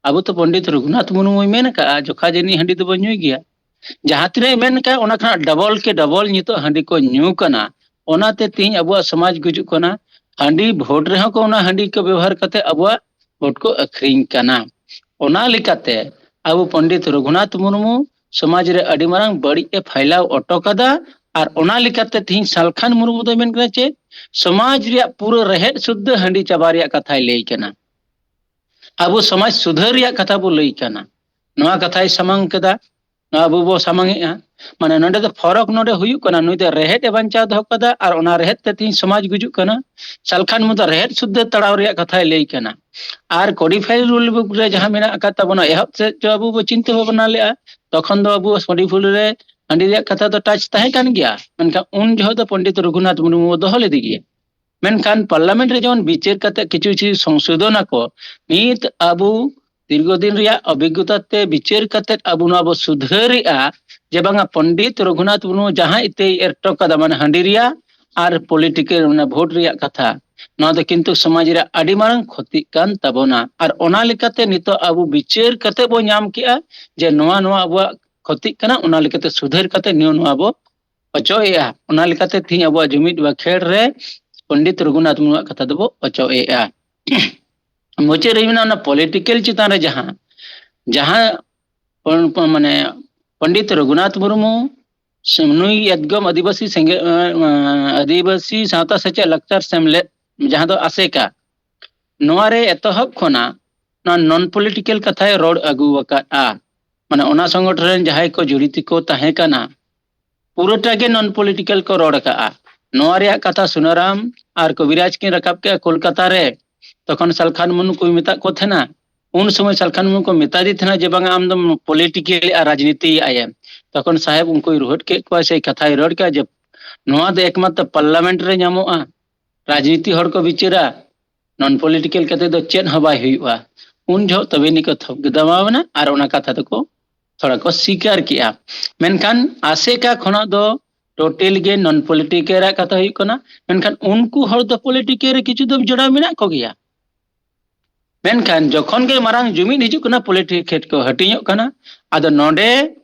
ᱟᱵᱚ ᱛᱚ ᱯᱚᱱᱰᱤᱛ ᱨᱚᱜᱷᱩᱱᱟᱛᱷ ᱢᱩᱨᱢᱩᱭ ᱢᱮᱱ ᱟᱠᱟᱫᱼᱟ, ᱡᱚᱠᱷᱟ ᱡᱟᱹᱱᱤᱡ ᱦᱟᱺᱰᱤ ᱫᱚᱵᱚ ᱧᱩᱭ ᱜᱮᱭᱟ᱾ ᱡᱟᱦᱟᱸ ᱛᱤᱱᱟᱹᱜ ᱢᱮᱱ ᱠᱟᱜ, ᱚᱱᱟ ᱠᱷᱚᱱᱟᱜ ᱰᱚᱵᱚᱞ ᱠᱮ ᱰᱚᱵᱚᱞ ᱱᱤᱛᱚᱜ ᱦᱟᱺᱰᱤ ᱠᱚ ᱧᱩ ᱠᱟᱱᱟ᱾ ᱚᱱᱟᱛᱮ ᱛᱮᱦᱮᱧ ᱟᱵᱚᱣᱟᱜ ᱥᱚᱢᱟᱡᱽ ᱜᱩᱡᱩᱜ ᱠᱟᱱᱟ᱾ ᱦᱟᱺᱰᱤ ᱵᱷᱳᱴ ᱨᱮᱦᱚᱸ ᱠᱚ ᱚᱱᱟ ᱦᱟᱺᱰᱤ ᱠᱚ ᱵᱮᱵᱚᱦᱟᱨ ᱠᱟᱛᱮ ᱟᱵᱚᱣᱟᱜ ᱵᱷᱳᱴ ᱠᱚ ᱟᱹᱠᱷᱨᱤᱧ ᱠᱟᱱᱟ᱾ ᱚᱱᱟ ᱞᱮᱠᱟᱛᱮ ᱟᱵᱚ ᱯᱚᱱᱰᱤᱛ ᱨᱚᱜᱷᱩᱱᱟᱛᱷ ᱢᱩᱨᱢᱩ ᱥᱚᱢᱟᱡᱽ ᱨᱮ ᱟᱹᱰᱤ ᱢᱟᱨᱟᱝ ᱵᱟᱹᱲᱤᱡ ᱮ ᱯᱷᱟᱭᱞᱟᱣ ᱚᱴᱚ ᱠᱟᱫᱟ᱾ ᱟᱨ ᱚᱱᱟ ᱞᱮᱠᱟᱛᱮ ᱛᱮᱦᱮᱧ ᱥᱟᱞᱠᱷᱟᱱ ᱢᱩᱨᱢᱩ ᱫᱚᱭ ᱢᱮᱱ ᱠᱟᱱᱟ ᱪᱮᱫ, ᱥᱚᱢᱟᱡᱽ ᱨᱮᱭᱟᱜ ᱯᱩᱨᱟᱹ ᱨᱮᱦᱮᱫ ᱥᱩᱫᱽᱫᱷᱟᱹ ᱦᱟᱺᱰᱤ ᱪᱟᱵᱟ ᱨᱮᱭᱟᱜ ᱠᱟᱛᱷᱟᱭ ᱞᱟᱹᱭ ᱠᱟᱱᱟ᱾ ᱟᱵᱚ ᱥᱚᱢᱟᱡᱽ ᱥᱩᱫᱷᱟᱹᱨ ᱨᱮᱭᱟᱜ ᱠᱟᱛᱷᱟ ᱵᱚ ᱞᱟᱹᱭ ᱠᱟᱱᱟ᱾ ᱱᱚᱣᱟ ᱠᱟᱛᱷᱟᱭ ᱥᱟᱢᱟᱝ ᱠᱮᱫᱟ, ᱱᱚᱣᱟ ᱟᱵᱚ ᱵᱚ ᱥᱟᱢᱟᱝ ᱮᱜᱼᱟ᱾ ᱢᱟᱱᱮ ᱱᱚᱰᱮ ᱫᱚ ᱯᱷᱚᱨᱚᱠ ᱱᱚᱰᱮ ᱦᱩᱭᱩᱜ ᱠᱟᱱᱟ, ᱱᱩᱭ ᱫᱚ ᱨᱮᱦᱮᱫ ᱮ ᱵᱟᱧᱪᱟᱣ ᱫᱚᱦᱚ ᱠᱟᱫᱟ ᱟᱨ ᱚᱱᱟ ᱨᱮᱦᱮᱫ ᱛᱮ ᱛᱮᱦᱮᱧ ᱥᱚᱢᱟᱡᱽ ᱜᱩᱡᱩᱜ ᱠᱟᱱᱟ᱾ ᱥᱟᱞᱠᱷᱟᱱ ᱢᱩᱨᱢᱩ ᱫᱚ ᱨᱮᱦᱮᱫ ᱥᱩᱫᱽᱫᱷᱟᱹ ᱛᱟᱲᱟᱣ ᱨᱮᱭᱟᱜ ᱠᱟᱛᱷᱟᱭ ᱞᱟᱹᱭ ᱠᱟᱱᱟ᱾ ᱟᱨ ᱠᱚᱰᱤᱯᱷᱟᱭᱤᱰ ᱨᱩᱞ ᱵᱩᱠ ᱨᱮ ᱡᱟᱦᱟᱸ ᱢᱮᱱᱟᱜ ᱟᱠᱟᱫ ᱛᱟᱵᱚᱱᱟ, ᱮᱦᱚᱵ ᱥᱮᱫ ᱪᱚ ᱟᱵᱚ ᱵᱚ ᱪᱤᱱᱛᱟᱹ ᱵᱷᱟᱵᱽᱱᱟ ᱞᱮᱜᱼᱟ, ᱛᱚᱠᱷᱚᱱ ᱫᱚ ᱟᱵᱚ ᱠᱚᱰᱤᱯᱷᱟᱭᱤᱰ ᱨᱮ ᱦᱟᱺᱰᱤ ᱨᱮᱭᱟᱜ ᱠᱟᱛᱷᱟ ᱫᱚ ᱴᱟᱪ ᱛᱟᱦᱮᱸ ᱠᱟᱱ ᱜᱮᱭᱟ, ᱢᱮᱱᱠᱷᱟᱱ ᱩᱱ ᱡᱚᱦᱚᱜ ᱫᱚ ᱯᱚᱱᱰᱤᱛ ᱨᱚᱜᱷᱩᱱᱟᱛᱷ ᱢᱩᱨᱢᱩ ᱫᱚᱦᱚ ᱞᱮᱫᱮ ᱜᱮᱭᱟ᱾ ᱢᱮᱱᱠᱷᱟᱱ ᱯᱟᱨᱞᱟᱢᱮᱱᱴ ᱨᱮ ᱡᱮᱢᱚᱱ ᱵᱤᱪᱟᱹᱨ ᱠᱟᱛᱮ ᱠᱤᱪᱷᱩ ᱠᱤᱪᱷᱩ ᱥᱚᱝᱥᱳᱫᱷᱚᱱ ᱟᱠᱚ, ᱱᱤᱛ ᱟᱵᱚ ᱫᱤᱨᱜᱷᱚ ᱫᱤᱱ ᱨᱮᱭᱟᱜ ᱚᱵᱷᱤᱜᱽᱜᱚᱛᱟ ᱛᱮ ᱵᱤᱪᱟᱹᱨ ᱠᱟᱛᱮ ᱟᱵᱚ ᱱᱚᱣᱟ ᱵᱚ ᱥᱩᱫᱷᱟᱹᱨᱮᱜᱼᱟ ᱡᱮ ᱵᱟᱝᱟ ᱯᱚᱱᱰᱤᱛ ᱨᱚᱜᱷᱩᱱᱟᱛᱷ ᱢᱩᱨᱢᱩ ᱡᱟᱦᱟᱸ ᱤᱛᱟᱹᱭ ᱮᱨ ᱦᱚᱴᱚ ᱠᱟᱫᱟ, ᱢᱟᱱᱮ ᱦᱟᱺᱰᱤ ᱨᱮᱭᱟᱜ ᱟᱨ ᱯᱚᱞᱤᱴᱤᱠᱮᱞ, ᱢᱟᱱᱮ ᱵᱷᱳᱴ ᱨᱮᱭᱟᱜ ᱠᱟᱛᱷᱟ, ᱱᱚᱣᱟ ᱫᱚ ᱠᱤᱱᱛᱩ ᱥᱚᱢᱟᱡᱽ ᱨᱮᱭᱟᱜ ᱟᱹᱰᱤ ᱢᱟᱨᱟᱝ ᱠᱷᱚᱛᱤᱜ ᱠᱟᱱ ᱛᱟᱵᱚᱱᱟ᱾ ᱟᱨ ᱚᱱᱟ ᱞᱮᱠᱟᱛᱮ ᱱᱤᱛᱚᱜ ᱟᱵᱚ ᱵᱤᱪᱟᱹᱨ ᱠᱟᱛᱮ ᱵᱚ ᱧᱟᱢ ᱠᱮᱜᱼᱟ ᱡᱮ ᱱᱚᱣᱟ, ᱱᱚᱣᱟ ᱟᱵᱚᱣᱟᱜ ᱠᱷᱚᱛᱤᱜ ᱠᱟᱱᱟ, ᱚᱱᱟ ᱞᱮᱠᱟᱛᱮ ᱥᱩᱫᱷᱟᱹᱨ ᱠᱟᱛᱮ ᱱᱤᱭᱟᱹ ᱱᱚᱣᱟ ᱵᱚ ᱚᱪᱚᱜ ᱮᱜᱼᱟ᱾ ᱚᱱᱟ ᱞᱮᱠᱟᱛᱮ ᱛᱮᱦᱮᱧ ᱟᱵᱚᱣᱟᱜ ᱡᱩᱢᱤᱫ ᱵᱟᱠᱷᱮᱲ ᱨᱮ ᱯᱚᱱᱰᱤᱛ ᱨᱚᱜᱷᱩᱱᱟᱛᱷ ᱢᱩᱨᱢᱩᱣᱟᱜ ᱠᱟᱛᱷᱟ ᱫᱚᱵᱚ ᱚᱪᱚᱜ ᱮᱜᱼᱟ᱾ ᱢᱩᱪᱟᱹᱫ ᱨᱮ ᱢᱮᱱᱟᱜᱼᱟ ᱚᱱᱟ ᱯᱚᱞᱤᱴᱤᱠᱮᱞ ᱪᱮᱛᱟᱱ ᱨᱮ ᱡᱟᱦᱟᱸ, ᱡᱟᱦᱟᱸ ᱯᱚᱱ-, ᱯᱚᱱ-, ᱢᱟᱱᱮ ᱯᱚᱱᱰᱤᱛ ᱨᱚᱜᱷᱩᱱᱟᱛᱷ ᱢᱩᱨᱢᱩ ᱥᱮ ᱱᱩᱭ ᱮᱫᱜᱚᱢ ᱟᱹᱫᱤᱵᱟᱹᱥᱤ ᱥᱮᱸᱜᱮ-, ᱟᱹᱫᱤᱵᱟᱹᱥᱤ ᱥᱟᱶᱛᱟ ᱥᱮᱪᱮᱫ ᱞᱟᱠᱪᱟᱨ ᱥᱮᱢᱞᱮᱫ, ᱡᱟᱦᱟᱸ ᱫᱚ ᱟᱥᱮᱠᱟ, ᱱᱚᱣᱟ ᱨᱮ ᱮᱛᱚᱦᱚᱵ ᱠᱷᱚᱱᱟᱜ ᱱᱚᱣᱟ ᱱᱚᱱ ᱯᱚᱞᱤᱴᱤᱠᱮᱞ ᱠᱟᱛᱷᱟᱭ ᱨᱚᱲ ᱟᱹᱜᱩ ᱟᱠᱟᱫᱼᱟ᱾ ᱢᱟᱱᱮ ᱚᱱᱟ ᱥᱚᱝᱜᱚᱴᱷᱚᱱ ᱨᱮᱱ ᱡᱟᱦᱟᱸᱭ ᱠᱚ ᱡᱚᱲᱤᱛ ᱠᱚ ᱛᱟᱦᱮᱸ ᱠᱟᱱᱟ, ᱯᱩᱨᱟᱹᱴᱟ ᱜᱮ ᱱᱚᱱ ᱯᱚᱞᱤᱴᱤᱠᱮᱞ ᱠᱚ ᱨᱚᱲ ᱟᱠᱟᱫᱼᱟ᱾ ᱱᱚᱣᱟ ᱨᱮᱭᱟᱜ ᱠᱟᱛᱷᱟ ᱥᱩᱱᱟᱨᱟᱢ ᱟᱨ ᱠᱚᱵᱤᱨᱟᱡᱽ ᱠᱤᱱ ᱨᱟᱠᱟᱵ ᱠᱮᱫᱼᱟ ᱠᱳᱞᱠᱟᱛᱟ ᱨᱮ᱾ ᱛᱚᱠᱷᱚᱱ ᱥᱟᱞᱠᱷᱟᱱ ᱢᱩᱨᱢᱩ ᱠᱚ ᱢᱮᱛᱟᱜ ᱠᱚ ᱛᱟᱦᱮᱱᱟ, ᱩᱱ ᱥᱚᱢᱚᱭ ᱥᱟᱞᱠᱷᱟᱱ ᱢᱩᱨᱢᱩ ᱠᱚ ᱢᱮᱛᱟ ᱫᱮ ᱛᱟᱦᱮᱱᱟ ᱡᱮ, "ᱵᱟᱝᱟ, ᱟᱢ ᱫᱚᱢ ᱯᱚᱞᱤᱴᱤᱠᱮᱞ ᱟᱨ ᱨᱟᱡᱽᱱᱤᱛᱤ ᱟᱭᱮᱢ?" ᱛᱚᱠᱷᱚᱱ ᱥᱟᱦᱮᱵᱽ ᱩᱱᱠᱩᱭ ᱨᱩᱦᱮᱫ ᱠᱮᱫ ᱠᱚᱣᱟ, ᱥᱮ ᱠᱟᱛᱷᱟᱭ ᱨᱚᱲ ᱠᱮᱫᱼᱟ ᱡᱮ, "ᱱᱚᱣᱟ ᱫᱚ ᱮᱠᱢᱟᱛᱨᱚ ᱯᱟᱨᱞᱟᱢᱮᱱᱴ ᱨᱮ ᱧᱟᱢᱚᱜᱼᱟ, ᱨᱟᱡᱽᱱᱤᱛᱤ ᱦᱚᱲ ᱠᱚ ᱵᱤᱪᱟᱹᱨᱟ, ᱱᱚᱱ ᱯᱚᱞᱤᱴᱤᱠᱮᱞ ᱠᱟᱛᱮ ᱫᱚ ᱪᱮᱫ ᱦᱚᱸ ᱵᱟᱭ ᱦᱩᱭᱩᱜᱼᱟ᱾" ᱩᱱ ᱡᱚᱦᱚᱜ ᱛᱚᱵᱮ ᱟᱹᱱᱤᱡ ᱠᱚ ᱛᱷᱚᱯ ᱜᱮᱫᱟᱢᱟᱣ ᱮᱱᱟ ᱟᱨ ᱚᱱᱟ ᱠᱟᱛᱷᱟ ᱫᱚᱠᱚ ᱛᱷᱚᱲᱟ ᱠᱚ ᱥᱤᱠᱟᱨ ᱠᱮᱜᱼᱟ᱾ ᱢᱮᱱᱠᱷᱟᱱ ᱟᱥᱮᱠᱟ ᱠᱷᱚᱱᱟᱜ ᱫᱚ ᱴᱳᱴᱮᱞ ᱜᱮ ᱱᱚᱱ ᱯᱚᱞᱤᱴᱤᱠᱮᱞ ᱨᱮᱭᱟᱜ ᱠᱟᱛᱷᱟ ᱦᱩᱭᱩᱜ ᱠᱟᱱᱟ, ᱢᱮᱱᱠᱷᱟᱱ ᱩᱱᱠᱩ ᱦᱚᱲ ᱫᱚ ᱯᱚᱞᱤᱴᱤᱠᱮᱞ ᱨᱮ ᱠᱤᱪᱷᱩ ᱫᱚ ᱡᱚᱲᱟᱣ ᱢᱮᱱᱟᱜ ᱠᱚᱜᱮᱭᱟ᱾ ᱢᱮᱱᱠᱷᱟᱱ ᱡᱚᱠᱷᱚᱱ ᱜᱮ ᱢᱟᱨᱟᱝ ᱡᱩᱢᱤᱫ ᱦᱤᱡᱩᱜ ᱠᱟᱱᱟ, ᱯᱚᱞᱤᱴᱤᱠᱮᱞ ᱠᱚ ᱦᱟᱹᱴᱤᱧᱚᱜ ᱠᱟᱱᱟ᱾ ᱟᱫᱚ ᱱᱚᱰᱮ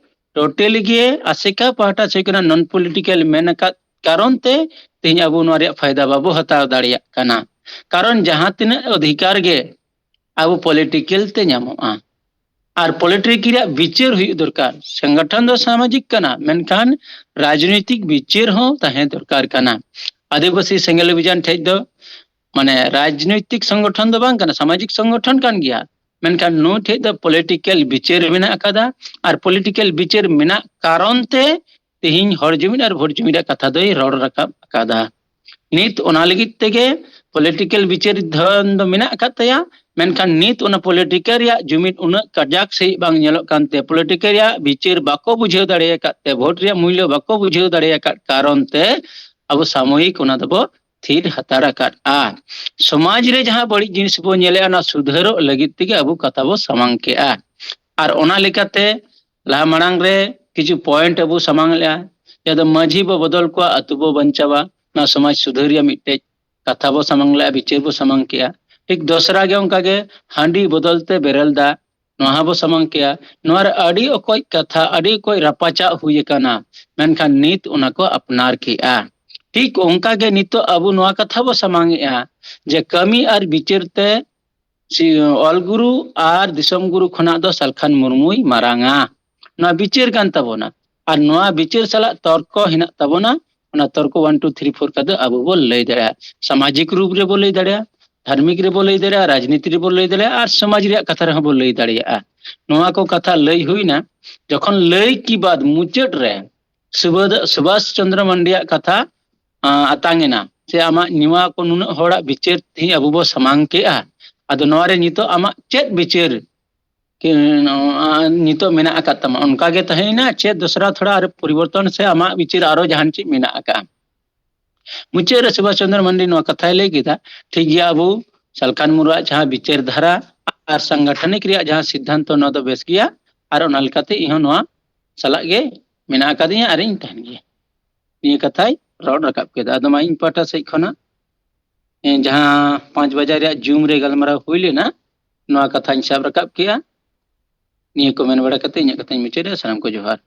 ᱴᱳᱴᱮᱞ ᱜᱮ ᱟᱥᱮᱠᱟ ᱯᱟᱦᱴᱟ ᱥᱮᱫ ᱠᱷᱚᱱᱟᱜ ᱱᱚᱱ ᱯᱚᱞᱤᱴᱤᱠᱮᱞ ᱢᱮᱱ ᱟᱠᱟᱫ ᱠᱟᱨᱚᱱ ᱛᱮ ᱛᱮᱦᱮᱧ ᱟᱵᱚ ᱱᱚᱣᱟ ᱨᱮᱭᱟᱜ ᱯᱷᱟᱭᱫᱟ ᱵᱟᱵᱚ ᱦᱟᱛᱟᱣ ᱫᱟᱲᱮᱭᱟᱜ ᱠᱟᱱᱟ᱾ ᱠᱟᱨᱚᱱ ᱡᱟᱦᱟᱸ ᱛᱤᱱᱟᱹᱜ ᱚᱫᱷᱤᱠᱟᱨ ᱜᱮ ᱟᱵᱚ ᱯᱚᱞᱤᱴᱤᱠᱮᱞ ᱛᱮ ᱧᱟᱢᱚᱜᱼᱟ᱾ ᱟᱨ ᱯᱚᱞᱤᱴᱤᱠᱮᱞ ᱨᱮᱭᱟᱜ ᱵᱤᱪᱟᱹᱨ ᱦᱩᱭᱩᱜ ᱫᱚᱨᱠᱟᱨ᱾ ᱥᱚᱝᱜᱚᱴᱷᱚᱱ ᱫᱚ ᱥᱟᱢᱟᱡᱤᱠ ᱠᱟᱱᱟ, ᱢᱮᱱᱠᱷᱟᱱ ᱨᱟᱡᱽᱱᱳᱭᱛᱤᱠ ᱵᱤᱪᱟᱹᱨ ᱦᱚᱸ ᱛᱟᱦᱮᱸ ᱫᱚᱨᱠᱟᱨ ᱠᱟᱱᱟ᱾ ᱟᱹᱫᱤᱵᱟᱹᱥᱤ ᱥᱮᱸᱜᱮᱞ ᱚᱵᱷᱤᱡᱟᱱ ᱴᱷᱮᱡ ᱫᱚ ᱢᱟᱱᱮ ᱨᱟᱡᱽᱱᱳᱭᱛᱤᱠ ᱥᱚᱝᱜᱚᱴᱷᱚᱱ ᱫᱚ ᱵᱟᱝ ᱠᱟᱱᱟ, ᱥᱟᱢᱟᱡᱤᱠ ᱥᱚᱝᱜᱚᱴᱷᱚᱱ ᱠᱟᱱ ᱜᱮᱭᱟ, ᱢᱮᱱᱠᱷᱟᱱ ᱱᱩᱭ ᱴᱷᱮᱡ ᱫᱚ ᱯᱚᱞᱤᱴᱤᱠᱮᱞ ᱵᱤᱪᱟᱹᱨ ᱢᱮᱱᱟᱜ ᱟᱠᱟᱫᱟ᱾ ᱟᱨ ᱯᱚᱞᱤᱴᱤᱠᱮᱞ ᱵᱤᱪᱟᱹᱨ ᱢᱮᱱᱟᱜ ᱠᱟᱨᱚᱱ ᱛᱮ ᱛᱮᱦᱮᱧ ᱦᱚᱲ ᱡᱩᱢᱤᱫ ᱟᱨ ᱵᱷᱳᱴ ᱡᱩᱢᱤᱫ ᱨᱮᱭᱟᱜ ᱠᱟᱛᱷᱟ ᱫᱚᱭ ᱨᱚᱲ ᱨᱟᱠᱟᱵ ᱟᱠᱟᱫᱟ᱾ ᱱᱤᱛ ᱚᱱᱟ ᱞᱟᱹᱜᱤᱫ ᱛᱮᱜᱮ ᱯᱚᱞᱤᱴᱤᱠᱮᱞ ᱵᱤᱪᱟᱹᱨ ᱫᱷᱚᱱ ᱫᱚ ᱢᱮᱱᱟᱜ ᱟᱠᱟᱫ ᱛᱟᱭᱟ, ᱢᱮᱱᱠᱷᱟᱱ ᱱᱤᱛ ᱚᱱᱟ ᱯᱚᱞᱤᱴᱤᱠᱮᱞ ᱨᱮᱭᱟᱜ ᱡᱩᱢᱤᱫ ᱩᱱᱟᱹᱜ ᱠᱟᱡᱟᱠ ᱥᱟᱺᱦᱤᱡ ᱵᱟᱝ ᱧᱮᱞᱚᱜ ᱠᱟᱱᱛᱮ, ᱯᱚᱞᱤᱴᱤᱠᱮᱞ ᱨᱮᱭᱟᱜ ᱵᱤᱪᱟᱹᱨ ᱵᱟᱠᱚ ᱵᱩᱡᱷᱟᱹᱣ ᱫᱟᱲᱮ ᱟᱠᱟᱫ ᱛᱮ, ᱵᱷᱳᱴ ᱨᱮᱭᱟᱜ ᱢᱩᱞᱞᱚ ᱵᱟᱠᱚ ᱵᱩᱡᱷᱟᱹᱣ ᱫᱟᱲᱮ ᱟᱠᱟᱫ ᱠᱟᱨᱚᱱ ᱛᱮ ᱟᱵᱚ ᱥᱟᱢᱚᱭᱤᱠ ᱚᱱᱟ ᱫᱚᱵᱚ ᱛᱷᱤᱨ ᱦᱟᱛᱟᱲ ᱟᱠᱟᱫᱼᱟ᱾ ᱥᱚᱢᱟᱡᱽ ᱨᱮ ᱡᱟᱦᱟᱸ ᱵᱟᱹᱲᱤᱡ ᱡᱤᱱᱤᱥ ᱵᱚ ᱧᱮᱞᱮᱫᱼᱟ, ᱚᱱᱟ ᱥᱩᱫᱷᱟᱹᱨᱚᱜ ᱞᱟᱹᱜᱤᱫ ᱛᱮᱜᱮ ᱟᱵᱚ ᱠᱟᱛᱷᱟ ᱵᱚ ᱥᱟᱢᱟᱝ ᱠᱮᱜᱼᱟ᱾ ᱟᱨ ᱚᱱᱟ ᱞᱮᱠᱟᱛᱮ ᱞᱟᱦᱟ ᱢᱟᱲᱟᱝ ᱨᱮ ᱠᱤᱪᱷᱩ ᱯᱚᱭᱮᱱᱴ ᱟᱵᱚ ᱥᱟᱢᱟᱝ ᱞᱮᱜᱼᱟ, ᱡᱟᱦᱟᱸ ᱫᱚ ᱢᱟᱹᱡᱷᱤ ᱵᱚ ᱵᱚᱫᱚᱞ ᱠᱚᱣᱟ, ᱟᱹᱛᱩ ᱵᱚ ᱵᱟᱧᱪᱟᱣᱟ, ᱱᱚᱣᱟ ᱥᱚᱢᱟᱡᱽ ᱥᱩᱫᱷᱟᱹᱨ ᱨᱮᱭᱟᱜ ᱢᱤᱫᱴᱮᱡ ᱠᱟᱛᱷᱟ ᱵᱚ ᱥᱟᱢᱟᱝ ᱞᱮᱜᱼᱟ, ᱵᱤᱪᱟᱹᱨ ᱵᱚ ᱥᱟᱢᱟᱝ ᱠᱮᱜᱼᱟ᱾ ᱴᱷᱤᱠ ᱫᱚᱥᱨᱟ ᱜᱮ ᱚᱱᱠᱟ ᱜᱮ ᱦᱟᱺᱰᱤ ᱵᱚᱫᱚᱞ ᱛᱮ ᱵᱮᱨᱮᱞ ᱫᱟᱜ, ᱱᱚᱣᱟ ᱦᱚᱸ ᱵᱚ ᱥᱟᱢᱟᱝ ᱠᱮᱜᱼᱟ᱾ ᱱᱚᱣᱟ ᱨᱮ ᱟᱹᱰᱤ ᱚᱠᱚᱡ ᱠᱟᱛᱷᱟ, ᱟᱹᱰᱤ ᱚᱠᱚᱡ ᱨᱟᱯᱟᱪᱟᱜ ᱦᱩᱭ ᱟᱠᱟᱱᱟ, ᱢᱮᱱᱠᱷᱟᱱ ᱱᱤᱛ ᱚᱱᱟ ᱠᱚ ᱟᱯᱱᱟᱨ ᱠᱮᱜᱼᱟ᱾ ᱴᱷᱤᱠ ᱚᱱᱠᱟ ᱜᱮ ᱱᱤᱛᱚᱜ ᱟᱵᱚ ᱱᱚᱣᱟ ᱠᱟᱛᱷᱟ ᱵᱚ ᱥᱟᱢᱟᱝ ᱮᱜᱼᱟ ᱡᱮ ᱠᱟᱹᱢᱤ ᱟᱨ ᱵᱤᱪᱟᱹᱨ ᱛᱮ ᱥᱤ-, ᱚᱞ ᱜᱩᱨᱩ ᱟᱨ ᱫᱤᱥᱚᱢ ᱜᱩᱨᱩ ᱠᱷᱚᱱᱟᱜ ᱫᱚ ᱥᱟᱞᱠᱷᱟᱱ ᱢᱩᱨᱢᱩᱭ ᱢᱟᱨᱟᱝᱟ᱾ ᱱᱚᱣᱟ ᱵᱤᱪᱟᱹᱨ ᱠᱟᱱ ᱛᱟᱵᱚᱱᱟ᱾ ᱟᱨ ᱱᱚᱣᱟ ᱵᱤᱪᱟᱹᱨ ᱥᱟᱞᱟᱜ ᱛᱚᱨᱠᱚ ᱦᱮᱱᱟᱜ ᱛᱟᱵᱚᱱᱟ᱾ ᱚᱱᱟ ᱛᱚᱨᱠᱚ one, two, three, four ᱠᱟᱛᱮ ᱟᱵᱚ ᱵᱚ ᱞᱟᱹᱭ ᱫᱟᱲᱮᱭᱟᱜᱼᱟ᱾ ᱥᱟᱢᱟᱡᱤᱠ ᱨᱩᱯ ᱨᱮᱵᱚ ᱞᱟᱹᱭ ᱫᱟᱲᱮᱭᱟᱜᱼᱟ, ᱫᱷᱟᱨᱢᱤᱠ ᱨᱮᱵᱚ ᱞᱟᱹᱭ ᱫᱟᱲᱮᱭᱟᱜᱼᱟ, ᱨᱟᱡᱽᱱᱤᱛᱤ ᱨᱮᱵᱚ ᱞᱟᱹᱭ ᱫᱟᱲᱮᱭᱟᱜᱼᱟ, ᱟᱨ ᱥᱚᱢᱟᱡᱽ ᱨᱮᱭᱟᱜ ᱠᱟᱛᱷᱟ ᱨᱮᱦᱚᱸ ᱵᱚ ᱞᱟᱹᱭ ᱫᱟᱲᱮᱭᱟᱜᱼᱟ᱾ ᱱᱚᱣᱟ ᱠᱚ ᱠᱟᱛᱷᱟ ᱞᱟᱹᱭ ᱦᱩᱭᱱᱟ᱾ ᱡᱚᱠᱷᱚᱱ ᱞᱟᱹᱭ ᱠᱤ ᱵᱟᱫ ᱢᱩᱪᱟᱹᱫ ᱨᱮ ᱥᱩᱵᱷᱟᱥ, ᱥᱩᱵᱷᱟᱥ ᱪᱚᱱᱫᱨᱚ ᱢᱟᱱᱰᱤᱭᱟᱜ ᱠᱟᱛᱷᱟ ᱟᱸ, ᱟᱛᱟᱝ ᱮᱱᱟ, ᱥᱮ ᱟᱢᱟᱜ ᱱᱚᱣᱟ ᱠᱚ ᱱᱩᱱᱟᱹᱜ ᱦᱚᱲᱟᱜ ᱵᱤᱪᱟᱹᱨ ᱛᱮᱦᱮᱧ ᱟᱵᱚ ᱵᱚ ᱥᱟᱢᱟᱝ ᱠᱮᱜᱼᱟ, ᱟᱫᱚ ᱱᱚᱣᱟ ᱨᱮ ᱱᱤᱛᱚᱜ ᱟᱢᱟᱜ ᱪᱮᱫ ᱵᱤᱪᱟᱹᱨ ᱠᱤ, ᱱᱚᱣᱟ ᱱᱤᱛᱚᱜ ᱢᱮᱱᱟᱜ ᱟᱠᱟᱫ ᱛᱟᱢᱟ, ᱚᱱᱠᱟ ᱜᱮ ᱛᱟᱦᱮᱸᱭᱮᱱᱟ, ᱪᱮᱫ ᱫᱚᱥᱨᱟ ᱛᱷᱚᱲᱟ ᱟᱨ ᱯᱚᱨᱤᱵᱚᱨᱛᱚᱱ ᱥᱮ ᱟᱢᱟᱜ ᱵᱤᱪᱟᱹᱨ ᱟᱨᱚ ᱡᱟᱦᱟᱱ ᱪᱮᱫ ᱢᱮᱱᱟᱜ ᱟᱠᱟᱫᱼᱟ? ᱢᱩᱪᱟᱹᱫ ᱨᱮ ᱥᱩᱵᱷᱟᱥ ᱪᱚᱱᱫᱨᱚ ᱢᱟᱱᱰᱤ ᱱᱚᱣᱟ ᱠᱟᱛᱷᱟᱭ ᱞᱟᱹᱭ ᱠᱮᱫᱟ, ᱴᱷᱤᱠ ᱜᱮᱭᱟ, ᱟᱵᱚ ᱥᱟᱞᱠᱷᱟᱱ ᱢᱩᱨᱢᱩᱣᱟᱜ ᱡᱟᱦᱟᱸ ᱵᱤᱪᱟᱹᱨ ᱫᱷᱟᱨᱟ ᱟᱨ ᱥᱟᱝᱜᱟᱴᱷᱚᱱᱤᱠ ᱨᱮᱭᱟᱜ ᱡᱟᱦᱟᱸ ᱥᱤᱫᱽᱫᱷᱟᱱᱛᱚ, ᱱᱚᱣᱟ ᱫᱚ ᱵᱮᱥ ᱜᱮᱭᱟ, ᱟᱨ ᱚᱱᱟ ᱞᱮᱠᱟᱛᱮ ᱤᱧ ᱦᱚᱸ ᱱᱚᱣᱟ ᱥᱟᱞᱟᱜ ᱜᱮ ᱢᱮᱱᱟᱜ ᱟᱠᱟᱫᱤᱧᱟ ᱟᱨᱤᱧ ᱛᱟᱦᱮᱱ ᱜᱮᱭᱟ᱾ ᱱᱤᱭᱟᱹ ᱠᱟᱛᱷᱟᱭ ᱨᱚᱲ ᱨᱟᱠᱟᱵ ᱠᱮᱫᱟ᱾ ᱟᱫᱚ ᱢᱟ ᱤᱧ ᱯᱟᱦᱴᱟ ᱥᱮᱫ ᱠᱷᱚᱱᱟᱜ, ᱮᱸ, ᱡᱟᱦᱟᱸ ᱯᱟᱸᱪ ᱵᱟᱡᱟ ᱨᱮᱭᱟᱜ ᱡᱩᱢ ᱨᱮ ᱜᱟᱞᱢᱟᱨᱟᱣ ᱦᱩᱭ ᱞᱮᱱᱟ, ᱱᱚᱣᱟ ᱠᱟᱛᱷᱟᱧ ᱥᱟᱵ ᱨᱟᱠᱟᱵ ᱠᱮᱜᱼᱟ᱾ ᱱᱤᱭᱟᱹ ᱠᱚ ᱢᱮᱱ ᱵᱟᱲᱟ ᱠᱟᱛᱮ ᱤᱧᱟᱹᱜ ᱠᱟᱛᱷᱟᱧ ᱢᱩᱪᱟᱹᱫᱮᱜᱼᱟ᱾ ᱥᱟᱱᱟᱢ ᱠᱚ ᱡᱚᱦᱟᱨ᱾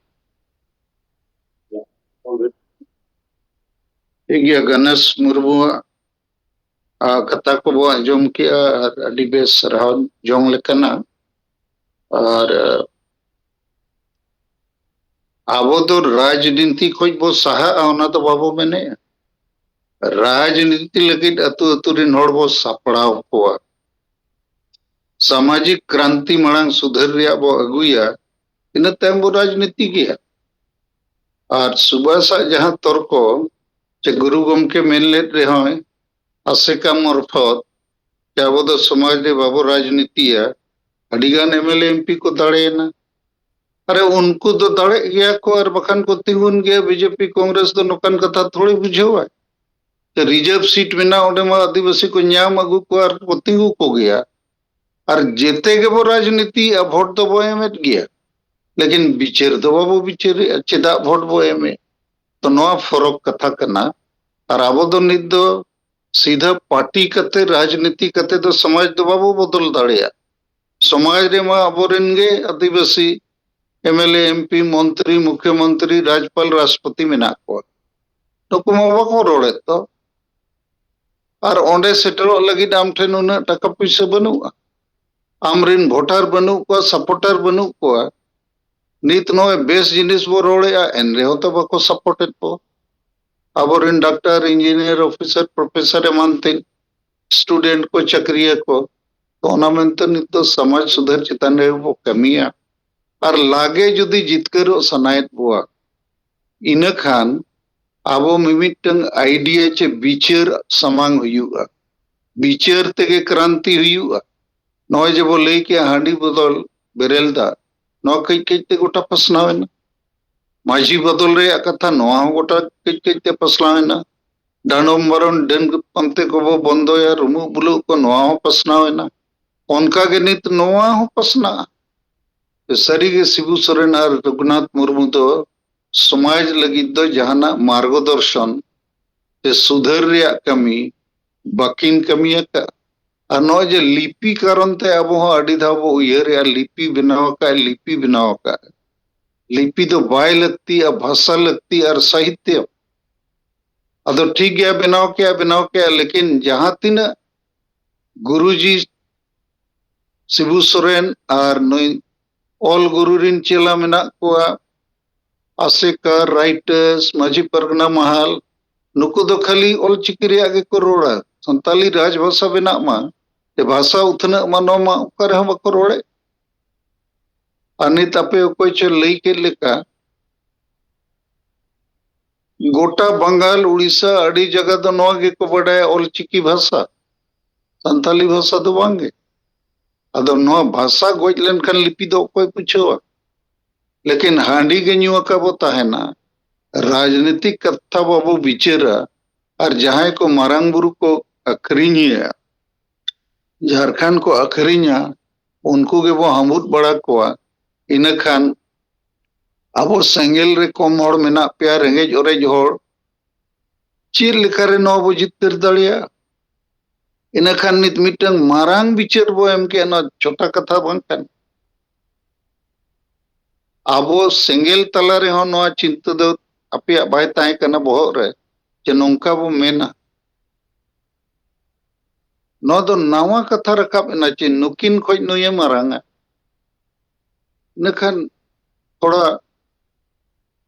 ᱴᱷᱤᱠ ᱜᱮᱭᱟ, ᱜᱚᱱᱮᱥ ᱢᱩᱨᱢᱩᱣᱟᱜ, ᱟ, ᱠᱟᱛᱷᱟ ᱠᱚᱵᱚ ᱟᱸᱡᱚᱢ ᱠᱮᱜᱼᱟ ᱟᱨ ᱟᱹᱰᱤ ᱵᱮᱥ ᱥᱟᱨᱦᱟᱣ ᱡᱚᱝ ᱞᱮᱠᱟᱱᱟᱜ᱾ ᱟᱨ, ᱟ, ᱟᱵᱚ ᱫᱚ ᱨᱟᱡᱽᱱᱤᱛᱤ ᱠᱷᱚᱡ ᱵᱚ ᱥᱟᱦᱟᱜᱼᱟ, ᱚᱱᱟ ᱫᱚ ᱵᱟᱵᱚ ᱢᱮᱱᱮᱜᱼᱟ᱾ ᱨᱟᱡᱽᱱᱤᱛᱤ ᱞᱟᱹᱜᱤᱫ ᱟᱹᱛᱩ ᱟᱹᱛᱩ ᱨᱤᱱ ᱦᱚᱲ ᱵᱚ ᱥᱟᱯᱲᱟᱣ ᱠᱚᱣᱟ᱾ ᱥᱟᱢᱟᱡᱤᱠ ᱠᱨᱟᱱᱛᱤ ᱢᱟᱲᱟᱝ ᱥᱩᱫᱷᱟᱹᱨ ᱨᱮᱭᱟᱜ ᱵᱚ ᱟᱹᱜᱩᱭᱟ, ᱤᱱᱟᱹ ᱛᱟᱭᱚᱢ ᱵᱚ ᱨᱟᱡᱽᱱᱤᱛᱤ ᱜᱮᱭᱟ᱾ ᱟᱨ ᱥᱩᱵᱷᱟᱥᱟᱜ ᱡᱟᱦᱟᱸ ᱛᱚᱨᱠᱚ, ᱪᱮ ᱜᱩᱨᱩ ᱜᱚᱢᱠᱮ ᱢᱮᱱ ᱞᱮᱫ ᱨᱮᱦᱚᱸᱭ, ᱟᱥᱮᱠᱟ ᱢᱚᱨᱯᱷᱚᱛ, ᱪᱮ ᱟᱵᱚ ᱫᱚ ᱥᱚᱢᱟᱡᱽ ᱨᱮ ᱵᱟᱵᱚ ᱨᱟᱡᱽᱱᱤᱛᱤᱭᱟ, ᱟᱹᱰᱤᱜᱟᱱ M L A M P ᱠᱚ ᱫᱟᱲᱮᱭᱮᱱᱟ᱾ ᱟᱨᱮ, ᱩᱱᱠᱩ ᱫᱚ ᱫᱟᱲᱮᱜ ᱜᱮᱭᱟ ᱠᱚ ᱟᱨ ᱵᱟᱠᱷᱟᱱ ᱠᱚ ᱛᱤᱸᱜᱩᱱ ᱜᱮᱭᱟ᱾ ᱵᱤ ᱡᱮ ᱯᱤ ᱠᱚᱝᱜᱨᱮᱥ ᱫᱚ ᱱᱚᱝᱠᱟᱱ ᱠᱟᱛᱷᱟ ᱛᱷᱚᱲᱤ ᱵᱩᱡᱷᱟᱹᱣᱟᱭ᱾ ᱨᱤᱡᱟᱨᱵᱷ ᱥᱤᱴ ᱢᱮᱱᱟᱜᱼᱟ, ᱚᱸᱰᱮ ᱢᱟ ᱟᱹᱫᱤᱵᱟᱹᱥᱤ ᱠᱚ ᱧᱟᱢ ᱟᱹᱜᱩ ᱠᱚᱣᱟ ᱟᱨ ᱠᱚ ᱛᱤᱸᱜᱩ ᱠᱚᱜᱮᱭᱟ᱾ ᱟᱨ ᱡᱮᱛᱮ ᱜᱮᱵᱚ ᱨᱟᱡᱽᱱᱤᱛᱤᱭᱮᱫᱼᱟ, ᱵᱷᱳᱴ ᱫᱚᱵᱚ ᱮᱢᱮᱫ ᱜᱮᱭᱟ, ᱞᱮᱠᱤᱱ ᱵᱤᱪᱟᱹᱨ ᱫᱚ ᱵᱟᱵᱚ ᱵᱤᱪᱟᱹᱨᱮᱫᱼᱟ᱾ ᱪᱮᱫᱟᱜ ᱵᱷᱳᱴ ᱵᱚ ᱮᱢᱮᱫ? ᱛᱚ, ᱱᱚᱣᱟ ᱯᱷᱚᱨᱚᱠ ᱠᱟᱛᱷᱟ ᱠᱟᱱᱟ᱾ ᱟᱨ ᱟᱵᱚ ᱫᱚ ᱱᱤᱛ ᱫᱚ ᱥᱤᱫᱷᱟᱹ ᱯᱟᱨᱴᱤ ᱠᱟᱛᱮ, ᱨᱟᱡᱽᱱᱤᱛᱤ ᱠᱟᱛᱮ ᱫᱚ ᱥᱚᱢᱟᱡᱽ ᱫᱚ ᱵᱟᱵᱚ ᱵᱚᱫᱚᱞ ᱫᱟᱲᱮᱭᱟᱜᱼᱟ᱾ ᱥᱚᱢᱟᱡᱽ ᱨᱮᱢᱟ ᱟᱵᱚᱨᱮᱱ ᱜᱮ ᱟᱹᱫᱤᱵᱟᱹᱥᱤ M L A, M P, ᱢᱚᱱᱛᱨᱤ, ᱢᱩᱠᱷᱭᱚᱢᱚᱱᱛᱨᱤ, ᱨᱟᱡᱽᱯᱟᱞ, ᱨᱟᱥᱴᱨᱚᱯᱚᱛᱤ ᱢᱮᱱᱟᱜ ᱠᱚᱣᱟ᱾ ᱱᱩᱠᱩ ᱢᱟ ᱵᱟᱠᱚ ᱨᱚᱲᱮᱫ ᱫᱚ᱾ ᱟᱨ ᱚᱸᱰᱮ ᱥᱮᱴᱮᱨᱚᱜ ᱞᱟᱹᱜᱤᱫ ᱟᱢ ᱴᱷᱮᱱ ᱩᱱᱟᱹᱜ ᱴᱟᱠᱟ ᱯᱩᱭᱥᱟᱹ ᱵᱟᱹᱱᱩᱜᱼᱟ, ᱟᱢᱨᱮᱱ ᱵᱷᱳᱴᱟᱨ ᱵᱟᱹᱱᱩᱜ ᱠᱚᱣᱟ, ᱥᱟᱯᱳᱨᱴᱟᱨ ᱵᱟᱹᱱᱩᱜ ᱠᱚᱣᱟ᱾ ᱱᱤᱛ ᱱᱚᱜᱼᱚᱭ ᱵᱮᱥ ᱡᱤᱱᱤᱥ ᱵᱚ ᱨᱚᱲᱮᱫᱼᱟ, ᱮᱱ ᱨᱮᱦᱚᱸ ᱛᱚ ᱵᱟᱠᱚ ᱥᱟᱯᱳᱨᱴᱮᱫ ᱵᱚ᱾ ᱟᱵᱚᱨᱮᱱ ᱰᱟᱠᱛᱟᱨ, ᱤᱧᱡᱤᱱᱤᱭᱟᱨ, ᱚᱯᱷᱤᱥᱟᱨ, ᱯᱨᱚᱯᱷᱮᱥᱚᱨ ᱮᱢᱟᱱ ᱛᱮ ᱥᱴᱩᱰᱮᱱᱴ ᱠᱚ, ᱪᱟᱹᱠᱨᱤᱭᱟᱹ ᱠᱚ, ᱛᱚ ᱚᱱᱟ ᱢᱮᱱᱛᱮ ᱱᱤᱛ ᱫᱚ ᱥᱚᱢᱟᱡᱽ ᱥᱩᱫᱷᱟᱹᱨ ᱪᱮᱛᱟᱱ ᱨᱮ ᱵᱚ ᱠᱟᱹᱢᱤᱭᱟ᱾ ᱟᱨ ᱞᱟᱜᱮ ᱡᱩᱫᱤ ᱡᱤᱛᱠᱟᱹᱨᱚᱜ ᱥᱟᱱᱟᱭᱮᱫ ᱵᱚᱣᱟ, ᱤᱱᱟᱹ ᱠᱷᱟᱱ ᱟᱵᱚ ᱢᱤᱢᱤᱫᱴᱟᱝ ᱟᱭᱰᱤᱭᱟ ᱪᱮ ᱵᱤᱪᱟᱹᱨ ᱥᱟᱢᱟᱝ ᱦᱩᱭᱩᱜᱼᱟ᱾ ᱵᱤᱪᱟᱹᱨ ᱛᱮᱜᱮ ᱠᱨᱟᱱᱛᱤ ᱦᱩᱭᱩᱜᱼᱟ᱾ ᱱᱚᱜᱼᱚᱭ ᱡᱮ ᱵᱚ ᱞᱟᱹᱭ ᱠᱮᱜᱼᱟ, ᱦᱟᱺᱰᱤ ᱵᱚᱫᱚᱞ ᱵᱮᱨᱮᱞ ᱫᱟᱜ, ᱱᱚᱣᱟ ᱠᱟᱹᱡ ᱠᱟᱹᱡ ᱛᱮ ᱜᱚᱴᱟ ᱯᱟᱥᱱᱟᱣ ᱮᱱᱟ᱾ ᱢᱟᱹᱡᱷᱤ ᱵᱚᱫᱚᱞ ᱨᱮᱭᱟᱜ ᱠᱟᱛᱷᱟ, ᱱᱚᱣᱟ ᱦᱚᱸ ᱜᱚᱴᱟ ᱠᱟᱹᱡ ᱠᱟᱹᱡ ᱛᱮ ᱯᱟᱥᱱᱟᱣ ᱮᱱᱟ᱾ ᱰᱟᱸᱰᱚᱢ ᱵᱟᱨᱚᱱ, ᱰᱟᱹᱱ ᱯᱟᱱᱛᱮ ᱠᱚᱵᱚ ᱵᱚᱱᱫᱚᱭᱟ, ᱨᱩᱢᱩᱜ ᱵᱩᱞᱩᱜ ᱠᱚ, ᱱᱚᱣᱟ ᱦᱚᱸ ᱯᱟᱥᱱᱟᱣ ᱮᱱᱟ᱾ ᱚᱱᱠᱟ ᱜᱮ ᱱᱤᱛ ᱱᱚᱣᱟ ᱦᱚᱸ ᱯᱟᱥᱱᱟᱜᱼᱟ᱾ ᱥᱟᱹᱨᱤ ᱜᱮ ᱥᱤᱵᱩ ᱥᱚᱨᱮᱱ ᱟᱨ ᱨᱚᱜᱷᱩᱱᱟᱛᱷ ᱢᱩᱨᱢᱩ ᱫᱚ ᱥᱚᱢᱟᱡᱽ ᱞᱟᱹᱜᱤᱫ ᱫᱚ ᱡᱟᱦᱟᱱᱟᱜ ᱢᱟᱨᱜᱚᱫᱚᱨᱥᱚᱱ ᱥᱮ ᱥᱩᱫᱷᱟᱹᱨ ᱨᱮᱭᱟᱜ ᱠᱟᱹᱢᱤ ᱵᱟᱹᱠᱤᱱ ᱠᱟᱹᱢᱤ ᱟᱠᱟᱫ᱾ ᱟᱨ ᱱᱚᱜᱼᱚᱭ ᱡᱮ ᱞᱤᱯᱤ ᱠᱟᱨᱚᱱ ᱛᱮ ᱟᱵᱚ ᱦᱚᱸ ᱟᱹᱰᱤ ᱫᱷᱟᱣ ᱵᱚ ᱩᱭᱦᱟᱹᱨᱮᱜᱼᱟ, ᱞᱤᱯᱤ ᱵᱮᱱᱟᱣ ᱟᱠᱟᱫ, ᱞᱤᱯᱤ ᱵᱮᱱᱟᱣ ᱟᱠᱟᱫ᱾ ᱞᱤᱯᱤ ᱫᱚ ᱵᱟᱭ ᱞᱟᱹᱠᱛᱤᱭᱟ, ᱵᱷᱟᱥᱟ ᱞᱟᱹᱠᱛᱤ ᱟᱨ ᱥᱟᱦᱤᱛᱭᱚ᱾ ᱟᱫᱚ ᱴᱷᱤᱠ ᱜᱮᱭᱟ, ᱵᱮᱱᱟᱣ ᱠᱮᱜᱼᱟ, ᱵᱮᱱᱟᱣ ᱠᱮᱜᱼᱟ, ᱞᱮᱠᱤᱱ ᱡᱟᱦᱟᱸ ᱛᱤᱱᱟᱹᱜ ᱜᱩᱨᱩᱡᱤ ᱥᱤᱵᱩ ᱥᱚᱨᱮᱱ ᱟᱨ ᱱᱩᱭ ᱚᱞ ᱜᱩᱨᱩ ᱨᱤᱱ ᱪᱮᱞᱟ ᱢᱮᱱᱟᱜ ᱠᱚᱣᱟ, ᱟᱥᱮᱠᱟ, ᱨᱟᱭᱴᱟᱨᱥ, ᱢᱟᱹᱡᱷᱤ ᱯᱟᱨᱜᱟᱱᱟ ᱢᱟᱦᱟᱞ, ᱱᱩᱠᱩ ᱫᱚ ᱠᱷᱟᱹᱞᱤ ᱚᱞ ᱪᱤᱠᱤ ᱨᱮᱭᱟᱜ ᱜᱮᱠᱚ ᱨᱚᱲᱟ᱾ ᱥᱟᱱᱛᱟᱞᱤ ᱨᱟᱡᱽ ᱵᱷᱟᱥᱟ ᱵᱮᱱᱟᱜ ᱢᱟ, ᱥᱮ ᱵᱷᱟᱥᱟ ᱩᱛᱱᱟᱹᱜ ᱢᱟ, ᱱᱚᱣᱟ ᱢᱟ ᱚᱠᱟ ᱨᱮᱦᱚᱸ ᱵᱟᱠᱚ ᱨᱚᱲᱮᱫ᱾ ᱟᱨ ᱱᱤᱛ ᱟᱯᱮ ᱚᱠᱚᱭ ᱪᱚ ᱞᱟᱹᱭ ᱠᱮᱫ ᱞᱮᱠᱟ, ᱜᱚᱴᱟ ᱵᱟᱝᱜᱟᱞ, ᱩᱲᱤᱥᱥᱟ, ᱟᱹᱰᱤ ᱡᱟᱭᱜᱟ ᱫᱚ ᱱᱚᱣᱟ ᱜᱮᱠᱚ ᱵᱟᱰᱟᱭᱟ, ᱚᱞ ᱪᱤᱠᱤ ᱵᱷᱟᱥᱟ, ᱥᱟᱱᱛᱟᱞᱤ ᱵᱷᱟᱥᱟ ᱫᱚ ᱵᱟᱝ ᱜᱮ᱾ ᱟᱫᱚ ᱱᱚᱣᱟ ᱵᱷᱟᱥᱟ ᱜᱚᱡ ᱞᱮᱱᱠᱷᱟᱱ ᱞᱤᱯᱤ ᱫᱚ ᱚᱠᱚᱭ ᱵᱩᱡᱷᱟᱹᱣᱟ? ᱞᱮᱠᱤᱱ ᱦᱟᱺᱰᱤ ᱜᱮ ᱧᱩ ᱟᱠᱟ ᱵᱚ ᱛᱟᱦᱮᱱᱟ, ᱨᱟᱡᱽᱱᱤᱛᱤᱠ ᱠᱟᱛᱷᱟ ᱵᱟᱵᱚ ᱵᱤᱪᱟᱹᱨᱟ, ᱟᱨ ᱡᱟᱦᱟᱸᱭ ᱠᱚ ᱢᱟᱨᱟᱝ ᱵᱩᱨᱩ ᱠᱚ ᱟᱹᱠᱷᱨᱤᱧᱮᱭᱟ, ᱡᱷᱟᱨᱠᱷᱚᱸᱰ ᱠᱚ ᱟᱹᱠᱷᱨᱤᱧᱟ, ᱩᱱᱠᱩ ᱜᱮᱵᱚ ᱦᱟᱢᱵᱩᱫ ᱵᱟᱲᱟ ᱠᱚᱣᱟ᱾ ᱤᱱᱟᱹ ᱠᱷᱟᱱ ᱟᱵᱚ ᱥᱮᱸᱜᱮᱞ ᱨᱮ ᱠᱚᱢ ᱦᱚᱲ ᱢᱮᱱᱟᱜ ᱯᱮᱭᱟ, ᱨᱮᱸᱜᱮᱡ ᱚᱨᱮᱡ ᱦᱚᱲ, ᱪᱮᱫ ᱞᱮᱠᱟᱨᱮ ᱱᱚᱣᱟ ᱵᱚ ᱡᱤᱛᱠᱟᱹᱨ ᱫᱟᱲᱮᱭᱟᱜᱼᱟ? ᱤᱱᱟᱹ ᱠᱷᱟᱱ ᱱᱤᱛ ᱢᱤᱫᱴᱟᱝ ᱢᱟᱨᱟᱝ ᱵᱤᱪᱟᱹᱨ ᱵᱚ ᱮᱢ ᱠᱮᱜᱼᱟ, ᱱᱚᱣᱟ ᱪᱷᱳᱴᱟ ᱠᱟᱛᱷᱟ ᱵᱟᱝ ᱠᱟᱱᱟ᱾ ᱟᱵᱚ ᱥᱮᱸᱜᱮᱞ ᱛᱟᱞᱟ ᱨᱮᱦᱚᱸ ᱱᱚᱣᱟ ᱪᱤᱱᱛᱟᱹ ᱫᱚ ᱟᱯᱮᱭᱟᱜ ᱵᱟᱭ ᱛᱟᱦᱮᱸ ᱠᱟᱱᱟ ᱵᱚᱦᱚᱜ ᱨᱮ, ᱡᱮ ᱱᱚᱝᱠᱟ ᱵᱚ ᱢᱮᱱᱟ᱾ ᱱᱚᱣᱟ ᱫᱚ ᱱᱟᱣᱟ ᱠᱟᱛᱷᱟ ᱨᱟᱠᱟᱵ ᱮᱱᱟ ᱪᱮ ᱱᱩᱠᱤᱱ ᱠᱷᱚᱡ ᱱᱩᱭᱮ ᱢᱟᱨᱟᱝᱟ? ᱤᱱᱟᱹᱠᱷᱟᱱ ᱛᱷᱚᱲᱟ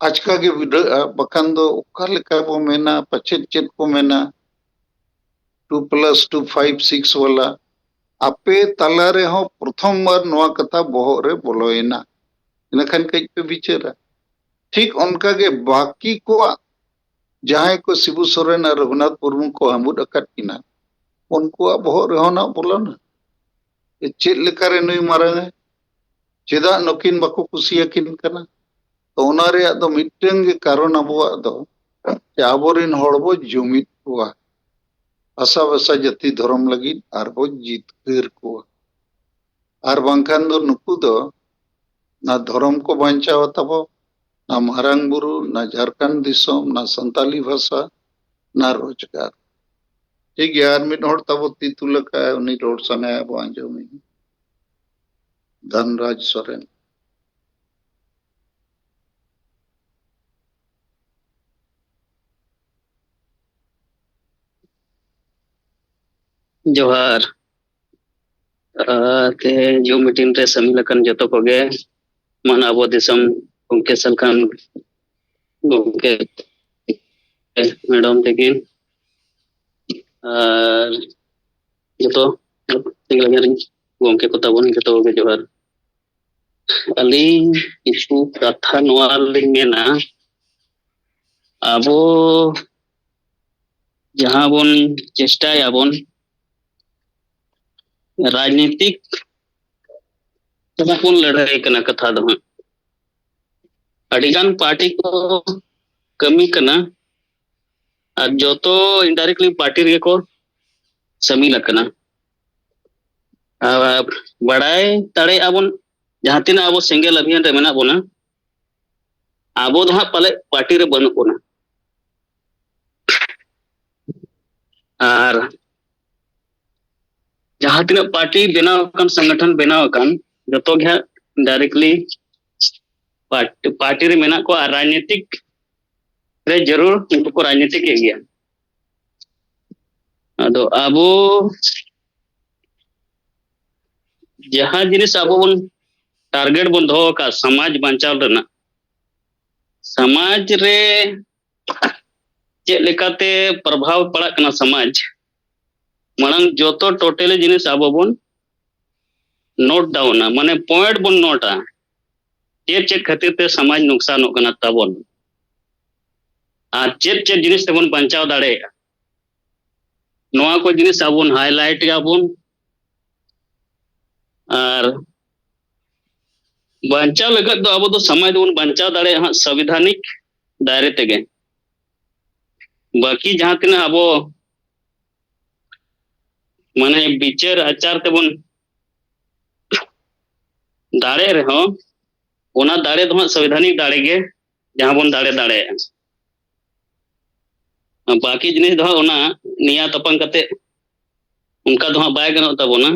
ᱟᱪᱠᱟ ᱜᱮ ᱵᱩᱡᱷᱟᱹᱜᱼᱟ, ᱵᱟᱠᱷᱟᱱ ᱫᱚ ᱚᱠᱟ ᱞᱮᱠᱟ ᱵᱚ ᱢᱮᱱᱟ, ᱯᱟᱪᱮᱫ ᱪᱮᱫ ᱠᱚ ᱢᱮᱱᱟ, two plus two five six ᱣᱟᱞᱟ᱾ ᱟᱯᱮ ᱛᱟᱞᱟ ᱨᱮᱦᱚᱸ ᱯᱨᱚᱛᱷᱚᱢ ᱵᱟᱨ ᱱᱚᱣᱟ ᱠᱟᱛᱷᱟ ᱵᱚᱦᱚᱜ ᱨᱮ ᱵᱚᱞᱚᱭᱮᱱᱟ, ᱤᱱᱟᱹᱠᱷᱟᱱ ᱠᱟᱹᱡ ᱯᱮ ᱵᱤᱪᱟᱹᱨᱟ᱾ ᱴᱷᱤᱠ ᱚᱱᱠᱟ ᱜᱮ ᱵᱟᱹᱠᱤ ᱠᱚᱣᱟᱜ ᱡᱟᱦᱟᱸᱭ ᱠᱚ ᱥᱤᱵᱩ ᱥᱚᱨᱮᱱ ᱟᱨ ᱨᱚᱜᱷᱩᱱᱟᱛᱷ ᱢᱩᱨᱢᱩ ᱠᱚ ᱦᱟᱹᱢᱵᱩᱫ ᱟᱠᱟᱫ ᱠᱤᱱᱟ, ᱩᱱᱠᱩᱣᱟᱜ ᱵᱚᱦᱚᱜ ᱨᱮᱦᱚᱸ ᱱᱟᱜ ᱵᱚᱞᱚᱱᱟ᱾ ᱪᱮᱫ ᱞᱮᱠᱟᱨᱮ ᱱᱩᱭ ᱢᱟᱨᱟᱝ ᱟᱭ? ᱪᱮᱫᱟᱜ ᱱᱩᱠᱤᱱ ᱵᱟᱠᱚ ᱠᱩᱥᱤᱭᱟᱹᱠᱤᱱ ᱠᱟᱱᱟ? ᱛᱚ, ᱚᱱᱟ ᱨᱮᱭᱟᱜ ᱫᱚ ᱢᱤᱫᱴᱟᱝ ᱜᱮ ᱠᱟᱨᱚᱱ ᱟᱵᱚᱣᱟᱜ ᱫᱚ, ᱡᱮ ᱟᱵᱚᱨᱮᱱ ᱦᱚᱲ ᱵᱚ ᱡᱩᱢᱤᱫ ᱠᱚᱣᱟ, ᱟᱥᱟ ᱵᱷᱟᱥᱟ ᱡᱟᱹᱛᱤ ᱫᱷᱚᱨᱚᱢ ᱞᱟᱹᱜᱤᱫ ᱟᱨ ᱵᱚ ᱡᱤᱛᱠᱟᱹᱨ ᱠᱚᱣᱟ᱾ ᱟᱨ ᱵᱟᱝᱠᱷᱟᱱ ᱫᱚ ᱱᱩᱠᱩ ᱫᱚ ᱱᱟ ᱫᱷᱚᱨᱚᱢ ᱠᱚ ᱵᱟᱧᱪᱟᱣ ᱛᱟᱵᱚ, ᱱᱟ ᱢᱟᱨᱟᱝ ᱵᱩᱨᱩ, ᱱᱟ ᱡᱷᱟᱨᱠᱷᱚᱸᱰ ᱫᱤᱥᱚᱢ, ᱱᱟ ᱥᱟᱱᱛᱟᱞᱤ ᱵᱷᱟᱥᱟ, ᱱᱟ ᱨᱳᱡᱽᱜᱟᱨ᱾ ᱴᱷᱤᱠ ᱜᱮᱭᱟ, ᱟᱨ ᱢᱤᱫ ᱦᱚᱲ ᱛᱟᱵᱚ ᱛᱤ ᱛᱩᱞ ᱟᱠᱟᱫ, ᱩᱱᱤ ᱨᱚᱲ ᱥᱟᱱᱟᱭᱟ ᱵᱚ ᱟᱸᱡᱚᱢᱮ᱾ ᱫᱷᱚᱱᱨᱟᱡᱽ ᱥᱚᱨᱮᱱ᱾ ᱡᱚᱦᱟᱨ᱾ ᱟᱨ ᱛᱮᱦᱮᱧ ᱡᱩᱢ ᱢᱤᱴᱤᱝ ᱨᱮ ᱥᱟᱹᱢᱤᱞ ᱟᱠᱟᱱ ᱡᱚᱛᱚ ᱠᱚᱜᱮ, ᱢᱟᱱ ᱟᱵᱚ ᱫᱤᱥᱚᱢ ᱜᱚᱢᱠᱮ ᱥᱟᱞᱠᱷᱟᱱ ᱜᱚᱢᱠᱮ, ᱢᱮᱰᱟᱢ ᱛᱟᱹᱠᱤᱱ, ᱟᱨ ᱡᱚᱛᱚ ᱛᱤᱸᱜᱩ ᱨᱮᱱ ᱜᱚᱢᱠᱮ ᱠᱚ ᱛᱟᱵᱚᱱ, ᱡᱚᱛᱚ ᱠᱚᱜᱮ ᱡᱚᱦᱟᱨ᱾ ᱟᱹᱞᱤᱧ ᱠᱤᱪᱷᱩ ᱠᱟᱛᱷᱟ ᱱᱚᱣᱟ ᱞᱤᱧ ᱢᱮᱱᱟ, ᱟᱵᱚ ᱡᱟᱦᱟᱸ ᱵᱚᱱ ᱪᱮᱥᱴᱟᱭᱟᱵᱚᱱ ᱨᱟᱡᱽᱱᱤᱛᱤᱠ ᱛᱮᱵᱚᱱ ᱞᱟᱹᱲᱦᱟᱹᱭ ᱠᱟᱱᱟ, ᱠᱟᱛᱷᱟ ᱫᱚ ᱦᱟᱸᱜ ᱟᱹᱰᱤᱜᱟᱱ ᱯᱟᱨᱴᱤ ᱠᱚ ᱠᱟᱹᱢᱤ ᱠᱟᱱᱟ, ᱟᱨ ᱡᱚᱛᱚ indirectly ᱯᱟᱨᱴᱤ ᱨᱮᱜᱮ ᱠᱚ ᱥᱟᱹᱢᱤᱞ ᱟᱠᱟᱱᱟ᱾ ᱟᱨ ᱵᱟᱲᱟᱭ ᱫᱟᱲᱮᱭᱟᱜᱼᱟ ᱵᱚᱱ, ᱡᱟᱦᱟᱸ ᱛᱤᱱᱟᱹᱜ ᱟᱵᱚ ᱥᱮᱸᱜᱮᱞ ᱚᱵᱷᱤᱭᱟᱱ ᱨᱮ ᱢᱮᱱᱟᱜ ᱵᱚᱱᱟ, ᱟᱵᱚ ᱫᱚ ᱦᱟᱸᱜ ᱯᱟᱞᱮ ᱯᱟᱨᱴᱤ ᱨᱮ ᱵᱟᱹᱱᱩᱜ ᱵᱚᱱᱟ᱾ ᱟᱨ ᱡᱟᱦᱟᱸ ᱛᱤᱱᱟᱹᱜ ᱯᱟᱨᱴᱤ ᱵᱮᱱᱟᱣ ᱟᱠᱟᱱ, ᱥᱚᱝᱜᱚᱴᱷᱚᱱ ᱵᱮᱱᱟᱣ ᱟᱠᱟᱱ, ᱡᱚᱛᱚ ᱜᱮ ᱦᱟᱸᱜ directly ᱯᱟᱨᱴᱤ, ᱯᱟᱨᱴᱤ ᱨᱮ ᱢᱮᱱᱟᱜ ᱠᱚᱣᱟ ᱟᱨ ᱨᱟᱡᱽᱱᱤᱛᱤᱠ ᱨᱮ ᱡᱟᱹᱨᱩᱲ ᱩᱱᱠᱩ ᱠᱚ ᱨᱟᱡᱽᱱᱤᱛᱤ ᱠᱮᱫ ᱜᱮᱭᱟ᱾ ᱟᱫᱚ ᱟᱵᱚ ᱡᱟᱦᱟᱸ ᱡᱤᱱᱤᱥ ᱟᱵᱚ ᱵᱚᱱ ᱴᱟᱨᱜᱮᱴ ᱵᱚᱱ ᱫᱚᱦᱚ ᱟᱠᱟᱫ ᱥᱚᱢᱟᱡᱽ ᱵᱟᱧᱪᱟᱣ ᱨᱮᱱᱟᱜ, ᱥᱚᱢᱟᱡᱽ ᱨᱮ ᱪᱮᱫ ᱞᱮᱠᱟᱛᱮ ᱯᱨᱚᱵᱷᱟᱵᱽ ᱯᱟᱲᱟᱜ ᱠᱟᱱᱟ ᱥᱚᱢᱟᱡᱽ, ᱢᱟᱲᱟᱝ ᱡᱚᱛᱚ ᱴᱳᱴᱟᱞᱤ ᱡᱤᱱᱤᱥ ᱟᱵᱚ ᱵᱚᱱ ᱱᱳᱴ ᱰᱟᱣᱩᱱᱟ, ᱢᱟᱱᱮ ᱯᱚᱭᱮᱱᱴ ᱵᱚᱱ ᱱᱳᱴᱟ, ᱪᱮᱫ ᱪᱮᱫ ᱠᱷᱟᱹᱛᱤᱨ ᱛᱮ ᱥᱚᱢᱟᱡᱽ ᱱᱩᱠᱥᱟᱱᱚᱜ ᱠᱟᱱᱟ ᱛᱟᱵᱚᱱ᱾ ᱟᱨ ᱪᱮᱫ ᱪᱮᱫ ᱡᱤᱱᱤᱥ ᱛᱮᱵᱚᱱ ᱵᱟᱧᱪᱟᱣ ᱫᱟᱲᱮᱭᱟᱜᱼᱟ, ᱱᱚᱣᱟ ᱠᱚ ᱡᱤᱱᱤᱥ ᱟᱵᱚ ᱵᱚᱱ highlight ᱮᱫᱟ ᱵᱚᱱ᱾ ᱟᱨ ᱵᱟᱧᱪᱟᱣ ᱞᱟᱹᱜᱤᱫ ᱫᱚ ᱟᱵᱚ ᱫᱚ ᱥᱚᱢᱟᱡᱽ ᱫᱚᱵᱚᱱ ᱵᱟᱧᱪᱟᱣ ᱫᱟᱲᱮᱭᱟᱜᱼᱟ ᱦᱟᱸᱜ ᱥᱚᱝᱵᱤᱫᱷᱟᱱᱤᱠ ᱫᱟᱭᱨᱮ ᱛᱮᱜᱮ᱾ ᱵᱟᱹᱠᱤ ᱡᱟᱦᱟᱸ ᱛᱤᱱᱟᱹᱜ ᱟᱵᱚ ᱢᱟᱱᱮ ᱵᱤᱪᱟᱹᱨ ᱟᱪᱟᱨ ᱛᱮᱵᱚᱱ ᱫᱟᱲᱮᱜ ᱨᱮᱦᱚᱸ, ᱚᱱᱟ ᱫᱟᱲᱮ ᱫᱚ ᱦᱟᱸᱜ ᱥᱚᱝᱵᱤᱫᱷᱟᱱᱤᱠ ᱫᱟᱲᱮ ᱜᱮ, ᱡᱟᱦᱟᱸ ᱵᱚᱱ ᱫᱟᱲᱮ ᱫᱟᱲᱮᱭᱟᱜᱼᱟ᱾ ᱵᱟᱹᱠᱤ ᱡᱤᱱᱤᱥ ᱫᱚ ᱦᱟᱸᱜ ᱚᱱᱟ ᱱᱮᱭᱟ ᱛᱟᱯᱟᱢ ᱠᱟᱛᱮ ᱚᱱᱠᱟ ᱫᱚ ᱦᱟᱸᱜ ᱵᱟᱭ ᱜᱟᱱᱚᱜ ᱛᱟᱵᱚᱱᱟ᱾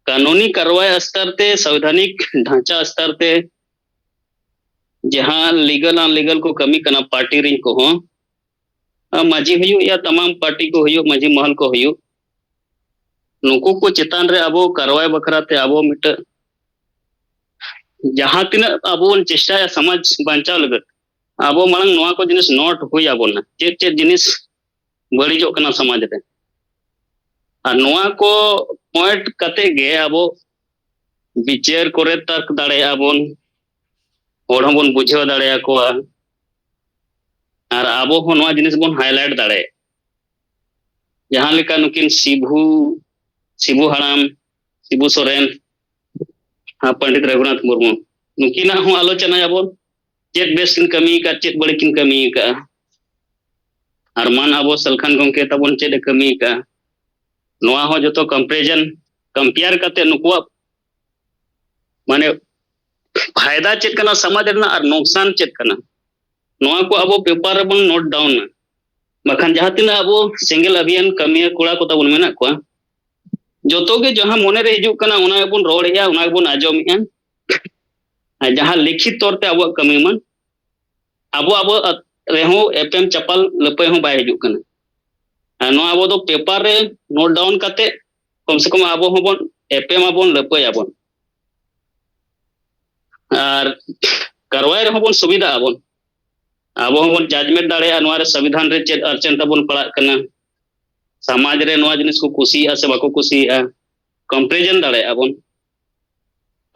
ᱠᱟᱹᱱᱩᱱᱤ ᱠᱟᱨᱣᱟᱭ ᱥᱛᱚᱨ ᱛᱮ, ᱥᱚᱝᱵᱤᱫᱷᱟᱱᱤᱠ ᱰᱷᱟᱸᱪᱟ ᱥᱛᱚᱨ ᱛᱮ ᱡᱟᱦᱟᱸ legal unlegal ᱠᱚ ᱠᱟᱹᱢᱤ ᱠᱟᱱᱟ ᱯᱟᱨᱴᱤ ᱨᱤᱱ ᱠᱚᱦᱚᱸ, ᱟᱨ ᱢᱟᱹᱡᱷᱤ ᱦᱩᱭᱩᱜ ᱭᱟ, ᱛᱟᱢᱟᱢ ᱯᱟᱨᱴᱤ ᱠᱚ ᱦᱩᱭᱩᱜ, ᱢᱟᱹᱡᱷᱤ ᱢᱚᱦᱚᱞ ᱠᱚ ᱦᱩᱭᱩᱜ, ᱱᱩᱠᱩ ᱠᱚ ᱪᱮᱛᱟᱱ ᱨᱮ ᱟᱵᱚ ᱠᱟᱨᱣᱟᱭ ᱵᱟᱠᱷᱨᱟ ᱛᱮ ᱟᱵᱚ ᱢᱤᱫᱴᱟᱝ ᱡᱟᱦᱟᱸ ᱛᱤᱱᱟᱹᱜ ᱟᱵᱚ ᱵᱚᱱ ᱪᱮᱥᱴᱟᱭᱟ ᱥᱚᱢᱟᱡᱽ ᱵᱟᱧᱪᱟᱣ ᱞᱟᱹᱜᱤᱫ, ᱟᱵᱚ ᱢᱟᱲᱟᱝ ᱱᱚᱣᱟ ᱠᱚ ᱡᱤᱱᱤᱥ note ᱦᱩᱭ ᱟᱵᱚᱱᱟ, ᱪᱮᱫ ᱪᱮᱫ ᱡᱤᱱᱤᱥ ᱵᱟᱹᱲᱤᱡᱚᱜ ᱠᱟᱱᱟ ᱥᱚᱢᱟᱡᱽ ᱨᱮ᱾ ᱟᱨ ᱱᱚᱣᱟ ᱠᱚ point ᱠᱟᱛᱮ ᱜᱮ ᱟᱵᱚ ᱵᱤᱪᱟᱹᱨ ᱠᱚᱨᱮ ᱛᱟᱨᱠ ᱫᱟᱲᱮᱭᱟᱜᱼᱟ ᱵᱚᱱ, ᱦᱚᱲ ᱦᱚᱸᱵᱚᱱ ᱵᱩᱡᱷᱟᱹᱣ ᱫᱟᱲᱮᱭᱟᱠᱚᱣᱟ, ᱟᱨ ᱟᱵᱚ ᱦᱚᱸ ᱱᱚᱣᱟ ᱡᱤᱱᱤᱥ ᱵᱚᱱ highlight ᱫᱟᱲᱮᱭᱟᱜᱼᱟ᱾ ᱡᱟᱦᱟᱸ ᱞᱮᱠᱟ ᱱᱩᱠᱤᱱ ᱥᱤᱵᱩ, ᱥᱤᱵᱩ ᱦᱟᱲᱟᱢ, ᱥᱤᱵᱩ ᱥᱚᱨᱮᱱ, ᱟᱨ ᱯᱚᱱᱰᱤᱛ ᱨᱚᱜᱷᱩᱱᱟᱛᱷ ᱢᱩᱨᱢᱩ, ᱱᱩᱠᱤᱱᱟᱜ ᱦᱚᱸ ᱟᱞᱳᱪᱚᱱᱟᱭᱟᱵᱚᱱ, ᱪᱮᱫ ᱵᱮᱥ ᱠᱤᱱ ᱠᱟᱹᱢᱤ ᱟᱠᱟᱫ, ᱪᱮᱫ ᱵᱟᱹᱲᱤᱡ ᱠᱤᱱ ᱠᱟᱹᱢᱤ ᱟᱠᱟᱫᱼᱟ᱾ ᱟᱨ ᱢᱟᱱ ᱟᱵᱚ ᱥᱟᱞᱠᱷᱟᱱ ᱜᱚᱢᱠᱮ ᱛᱟᱵᱚᱱ ᱪᱮᱫ ᱮ ᱠᱟᱹᱢᱤ ᱟᱠᱟᱫᱼᱟ, ᱱᱚᱣᱟ ᱦᱚᱸ ᱡᱚᱛᱚ comparison, compare ᱠᱟᱛᱮ ᱱᱩᱠᱩᱣᱟᱜ ᱢᱟᱱᱮ ᱯᱷᱟᱭᱫᱟ ᱪᱮᱫ ᱠᱟᱱᱟ ᱥᱚᱢᱟᱡᱽ ᱨᱮᱱᱟᱜ ᱟᱨ ᱱᱩᱠᱥᱟᱱ ᱪᱮᱫ ᱠᱟᱱᱟ, ᱱᱚᱣᱟ ᱠᱚ ᱟᱵᱚ paper ᱨᱮᱵᱚᱱ note downᱟ᱾ ᱵᱟᱠᱷᱟᱱ ᱡᱟᱦᱟᱸ ᱛᱤᱱᱟᱹᱜ ᱟᱵᱚ ᱥᱮᱸᱜᱮᱞ ᱚᱵᱷᱤᱭᱟᱱ ᱠᱟᱹᱢᱤᱭᱟᱹ ᱠᱚᱲᱟ ᱠᱚ ᱛᱟᱵᱚᱱ ᱢᱮᱱᱟᱜ ᱠᱚᱣᱟ, ᱡᱚᱛᱚ ᱜᱮ ᱡᱟᱦᱟᱸ ᱢᱚᱱᱮ ᱨᱮ ᱦᱤᱡᱩᱜ ᱠᱟᱱᱟ ᱚᱱᱟ ᱜᱮᱵᱚᱱ ᱨᱚᱲᱮᱫᱼᱟ, ᱚᱱᱟ ᱜᱮᱵᱚᱱ ᱟᱸᱡᱚᱢᱮᱫᱼᱟ᱾ ᱟᱨ ᱡᱟᱦᱟᱸ ᱞᱤᱠᱷᱤᱛ ᱛᱚᱨ ᱛᱮ ᱟᱵᱚᱣᱟᱜ ᱠᱟᱹᱢᱤ ᱢᱟ, ᱟᱵᱚ ᱟᱵᱚ ᱨᱮᱦᱚᱸ ᱮᱯᱮᱢ ᱪᱟᱯᱟᱞ ᱞᱟᱹᱯᱟᱹᱭ ᱦᱚᱸ ᱵᱟᱭ ᱦᱤᱡᱩᱜ ᱠᱟᱱᱟ᱾ ᱟᱨ ᱱᱚᱣᱟ ᱟᱵᱚ ᱫᱚ paper ᱨᱮ note down ᱠᱟᱛᱮ ᱠᱚᱢ ᱥᱮ ᱠᱚᱢ ᱟᱵᱚ ᱦᱚᱸᱵᱚᱱ ᱮᱯᱮᱢ ᱟᱵᱚᱱ, ᱞᱟᱹᱯᱟᱹᱭ ᱟᱵᱚᱱ᱾ ᱟᱨ ᱠᱟᱨᱣᱟᱭ ᱨᱮᱦᱚᱸ ᱵᱚᱱ ᱥᱩᱵᱤᱫᱷᱟᱜ ᱟᱵᱚᱱ, ᱟᱵᱚ ᱦᱚᱸᱵᱚᱱ judgement ᱫᱟᱲᱮᱭᱟᱜᱼᱟ ᱱᱚᱣᱟ ᱨᱮ ᱥᱚᱝᱵᱤᱫᱷᱟᱱ ᱨᱮ ᱪᱮᱫ ᱟᱨᱪᱮᱱ ᱛᱟᱵᱚᱱ ᱯᱟᱲᱟᱜ ᱠᱟᱱᱟ, ᱥᱚᱢᱟᱡᱽ ᱨᱮ ᱱᱚᱣᱟ ᱡᱤᱱᱤᱥ ᱠᱚ ᱠᱩᱥᱤᱭᱟᱜᱼᱟ ᱥᱮ ᱵᱟᱠᱚ ᱠᱩᱥᱤᱭᱟᱜᱼᱟ, comparison ᱫᱟᱲᱮᱭᱟᱜᱼᱟ ᱵᱚᱱ᱾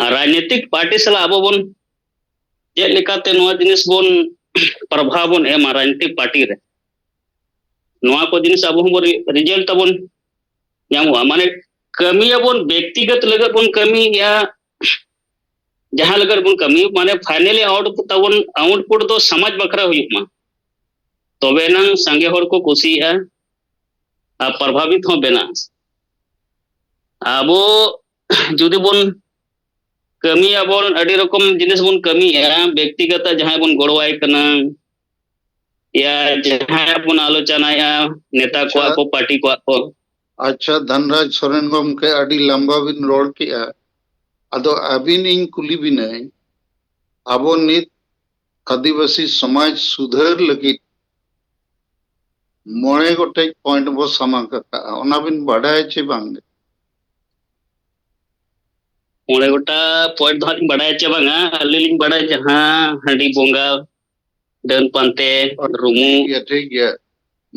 ᱟᱨ ᱨᱟᱡᱽᱱᱤᱛᱤᱠ ᱯᱟᱨᱴᱤ ᱥᱟᱞᱟᱜ ᱟᱵᱚ ᱵᱚᱱ ᱪᱮᱫ ᱞᱮᱠᱟᱛᱮ ᱱᱚᱣᱟ ᱡᱤᱱᱤᱥ ᱵᱚᱱ ᱯᱨᱚᱵᱷᱟᱵᱽ ᱵᱚᱱ ᱮᱢᱟ ᱨᱟᱡᱽᱱᱤᱛᱤᱠ ᱯᱟᱨᱴᱤ ᱨᱮ, ᱱᱚᱣᱟ ᱠᱚ ᱡᱤᱱᱤᱥ ᱟᱵᱚ ᱦᱚᱸᱵᱚᱱ ᱨᱤᱡᱟᱞᱴ ᱛᱟᱵᱚᱱ ᱧᱟᱢᱚᱜᱼᱟ᱾ ᱢᱟᱱᱮ ᱠᱟᱹᱢᱤᱭᱟᱵᱚᱱ, ᱵᱮᱠᱛᱤᱜᱚᱛ ᱞᱟᱹᱜᱤᱫ ᱵᱚᱱ ᱠᱟᱹᱢᱤᱭᱟ, ᱡᱟᱦᱟᱸ ᱞᱮᱠᱟ ᱨᱮᱵᱚᱱ ᱠᱟᱹᱢᱤ, ᱢᱟᱱᱮ ᱯᱷᱟᱭᱱᱟᱞᱤ ᱟᱣᱩᱴ ᱛᱟᱵᱚᱱ, ᱟᱣᱩᱴᱯᱩᱴ ᱫᱚ ᱥᱚᱢᱟᱡᱽ ᱵᱟᱠᱷᱨᱟ ᱦᱩᱭᱩᱜ ᱢᱟ, ᱛᱚᱵᱮ ᱮᱱᱟᱝ ᱥᱟᱸᱜᱮ ᱦᱚᱲ ᱠᱚ ᱠᱩᱥᱤᱭᱟᱜᱼᱟ ᱟᱨ ᱯᱨᱚᱵᱷᱟᱵᱤᱛ ᱦᱚᱸ ᱵᱮᱱᱟᱜᱼᱟ᱾ ᱟᱵᱚ ᱡᱩᱫᱤ ᱵᱚᱱ ᱠᱟᱹᱢᱤᱭᱟᱵᱚᱱ, ᱟᱹᱰᱤ ᱨᱚᱠᱚᱢ ᱡᱤᱱᱤᱥ ᱵᱚᱱ ᱠᱟᱹᱢᱤᱭᱮᱫᱼᱟ, ᱵᱮᱠᱛᱤᱜᱚᱛᱚ ᱡᱟᱦᱟᱸᱭ ᱵᱚᱱ ᱜᱚᱲᱚᱣᱟᱭ ᱠᱟᱱᱟ, ᱭᱟ ᱡᱟᱦᱟᱸᱭ ᱵᱚᱱ ᱟᱞᱳᱪᱚᱱᱟᱭᱮᱫᱼᱟ, ᱱᱮᱛᱟ ᱟᱪᱪᱷᱟ᱾ ᱠᱚᱣᱟᱜ ᱠᱚ, ᱯᱟᱨᱴᱤ ᱠᱚᱣᱟᱜ ᱠᱚ᱾ ᱟᱪᱪᱷᱟ, ᱫᱷᱚᱱᱨᱟᱡᱽ ᱥᱚᱨᱮᱱ ᱜᱚᱢᱠᱮ, ᱟᱹᱰᱤ ᱞᱟᱢᱵᱟ ᱵᱤᱱ ᱨᱚᱲ ᱠᱮᱜᱼᱟ᱾ ᱟᱫᱚ ᱟᱹᱵᱤᱱ ᱤᱧ ᱠᱩᱞᱤ ᱵᱤᱱᱟᱹᱧ, ᱟᱵᱚ ᱱᱤᱛ ᱟᱹᱫᱤᱵᱟᱹᱥᱤ ᱥᱚᱢᱟᱡᱽ ᱥᱩᱫᱷᱟᱹᱨ ᱞᱟᱹᱜᱤᱫ ᱢᱚᱬᱮ ᱜᱚᱴᱮᱡ ᱯᱚᱭᱮᱱᱴ ᱵᱚ ᱥᱟᱢᱟᱝ ᱟᱠᱟᱫᱼᱟ, ᱚᱱᱟ ᱵᱤᱱ ᱵᱟᱰᱟᱭᱟ ᱪᱮ ᱵᱟᱝ? ᱢᱚᱬᱮ ᱜᱚᱴᱟ ᱯᱚᱭᱮᱱᱴ ᱫᱚ ᱦᱟᱸᱜ ᱞᱤᱧ ᱵᱟᱰᱟᱭᱟ ᱪᱮ ᱵᱟᱝᱟ, ᱟᱹᱞᱤᱧ ᱞᱤᱧ ᱵᱟᱰᱟᱭᱟ ᱡᱟᱦᱟᱸ ᱦᱟᱺᱰᱤ ᱵᱚᱸᱜᱟ, ᱰᱟᱹᱱ ᱯᱟᱱᱛᱮ, ᱨᱩᱢᱩ᱾ ᱴᱷᱤᱠ ᱜᱮᱭᱟ, ᱴᱷᱤᱠ ᱜᱮᱭᱟ᱾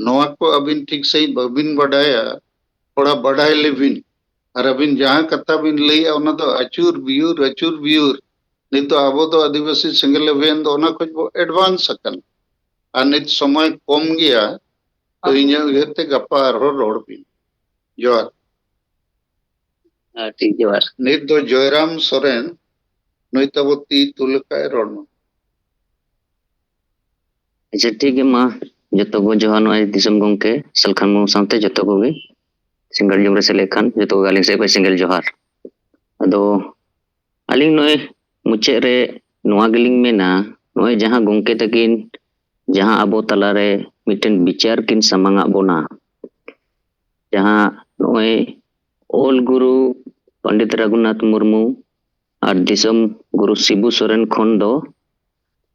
ᱱᱚᱣᱟ ᱠᱚ ᱟᱹᱵᱤᱱ ᱴᱷᱤᱠ ᱥᱟᱺᱦᱤᱡ ᱵᱟᱹᱵᱤᱱ ᱵᱟᱰᱟᱭᱟ, ᱛᱷᱚᱲᱟ ᱵᱟᱰᱟᱭ ᱞᱮᱵᱤᱱ᱾ ᱟᱨ ᱟᱹᱵᱤᱱ ᱡᱟᱦᱟᱸ ᱠᱟᱛᱷᱟ ᱵᱤᱱ ᱞᱟᱹᱭᱮᱜᱼᱟ, ᱚᱱᱟ ᱫᱚ ᱟᱹᱪᱩᱨ ᱵᱤᱭᱩᱨ, ᱟᱹᱪᱩᱨ ᱵᱤᱭᱩᱨ᱾ ᱱᱤᱛᱚᱜ ᱟᱵᱚ ᱫᱚ ᱟᱹᱫᱤᱵᱟᱹᱥᱤ ᱥᱮᱸᱜᱮᱞ ᱚᱵᱷᱤᱭᱟᱱ ᱫᱚ ᱚᱱᱟ ᱠᱷᱚᱡ ᱵᱚ advance ᱟᱠᱟᱱᱟ᱾ ᱟᱨ ᱱᱤᱛ ᱥᱚᱢᱚᱭ ᱠᱚᱢ ᱜᱮᱭᱟ, ᱛᱚ ᱤᱧᱟᱹᱜ ᱩᱭᱦᱟᱹᱨ ᱛᱮ ᱜᱟᱯᱟ ᱟᱨᱦᱚᱸ ᱨᱚᱲ ᱵᱤᱱ᱾ ᱡᱚᱦᱟᱨ᱾ ᱦᱮᱸ, ᱴᱷᱤᱠ, ᱡᱚᱦᱟᱨ᱾ ᱱᱤᱛ ᱫᱚ ᱡᱚᱭᱨᱟᱢ ᱥᱚᱨᱮᱱ, ᱱᱩᱭ ᱛᱟᱵᱚ ᱛᱤ ᱛᱩᱞ ᱟᱠᱟᱫ ᱮ, ᱨᱚᱲ ᱢᱟ᱾ ᱟᱪᱪᱷᱟ, ᱴᱷᱤᱠ ᱜᱮ, ᱢᱟ ᱡᱚᱛᱚ ᱠᱚ ᱡᱚᱦᱟᱨ᱾ ᱱᱚᱜᱼᱚᱭ ᱫᱤᱥᱚᱢ ᱜᱚᱢᱠᱮ ᱥᱟᱞᱠᱷᱟᱱ ᱢᱩᱨᱢᱩ ᱥᱟᱶᱛᱮ ᱡᱚᱛᱚ ᱠᱚᱜᱮ ᱥᱮᱸᱜᱮᱞ ᱡᱚᱢ ᱨᱮ ᱥᱮᱞᱮᱫ ᱠᱷᱟᱱ ᱡᱚᱛᱚ ᱠᱚᱜᱮ ᱟᱹᱞᱤᱧ ᱥᱮᱫ ᱠᱷᱚᱱ ᱥᱮᱸᱜᱮᱞ ᱡᱚᱦᱟᱨ᱾ ᱟᱫᱚ ᱟᱹᱞᱤᱧ ᱱᱚᱜᱼᱚᱭ ᱢᱩᱪᱟᱹᱫ ᱨᱮ ᱱᱚᱣᱟ ᱜᱮᱞᱤᱧ ᱢᱮᱱᱟ, ᱱᱚᱜᱼᱚᱭ ᱡᱟᱦᱟᱸ ᱜᱚᱢᱠᱮ ᱛᱟᱹᱠᱤᱱ ᱡᱟᱦᱟᱸ ᱟᱵᱚ ᱛᱟᱞᱟᱨᱮ ᱢᱤᱫᱴᱮᱱ ᱵᱤᱪᱟᱹᱨ ᱠᱤᱱ ᱥᱟᱢᱟᱝ ᱟᱫ ᱵᱚᱱᱟ, ᱡᱟᱦᱟᱸ ᱱᱚᱜᱼᱚᱭ ᱚᱞ ᱜᱩᱨᱩ ᱯᱚᱱᱰᱤᱛ ᱨᱚᱜᱷᱩᱱᱟᱛᱷ ᱢᱩᱨᱢᱩ ᱟᱨ ᱫᱤᱥᱚᱢ ᱜᱩᱨᱩ ᱥᱤᱵᱩ ᱥᱚᱨᱮᱱ ᱠᱷᱚᱱ ᱫᱚ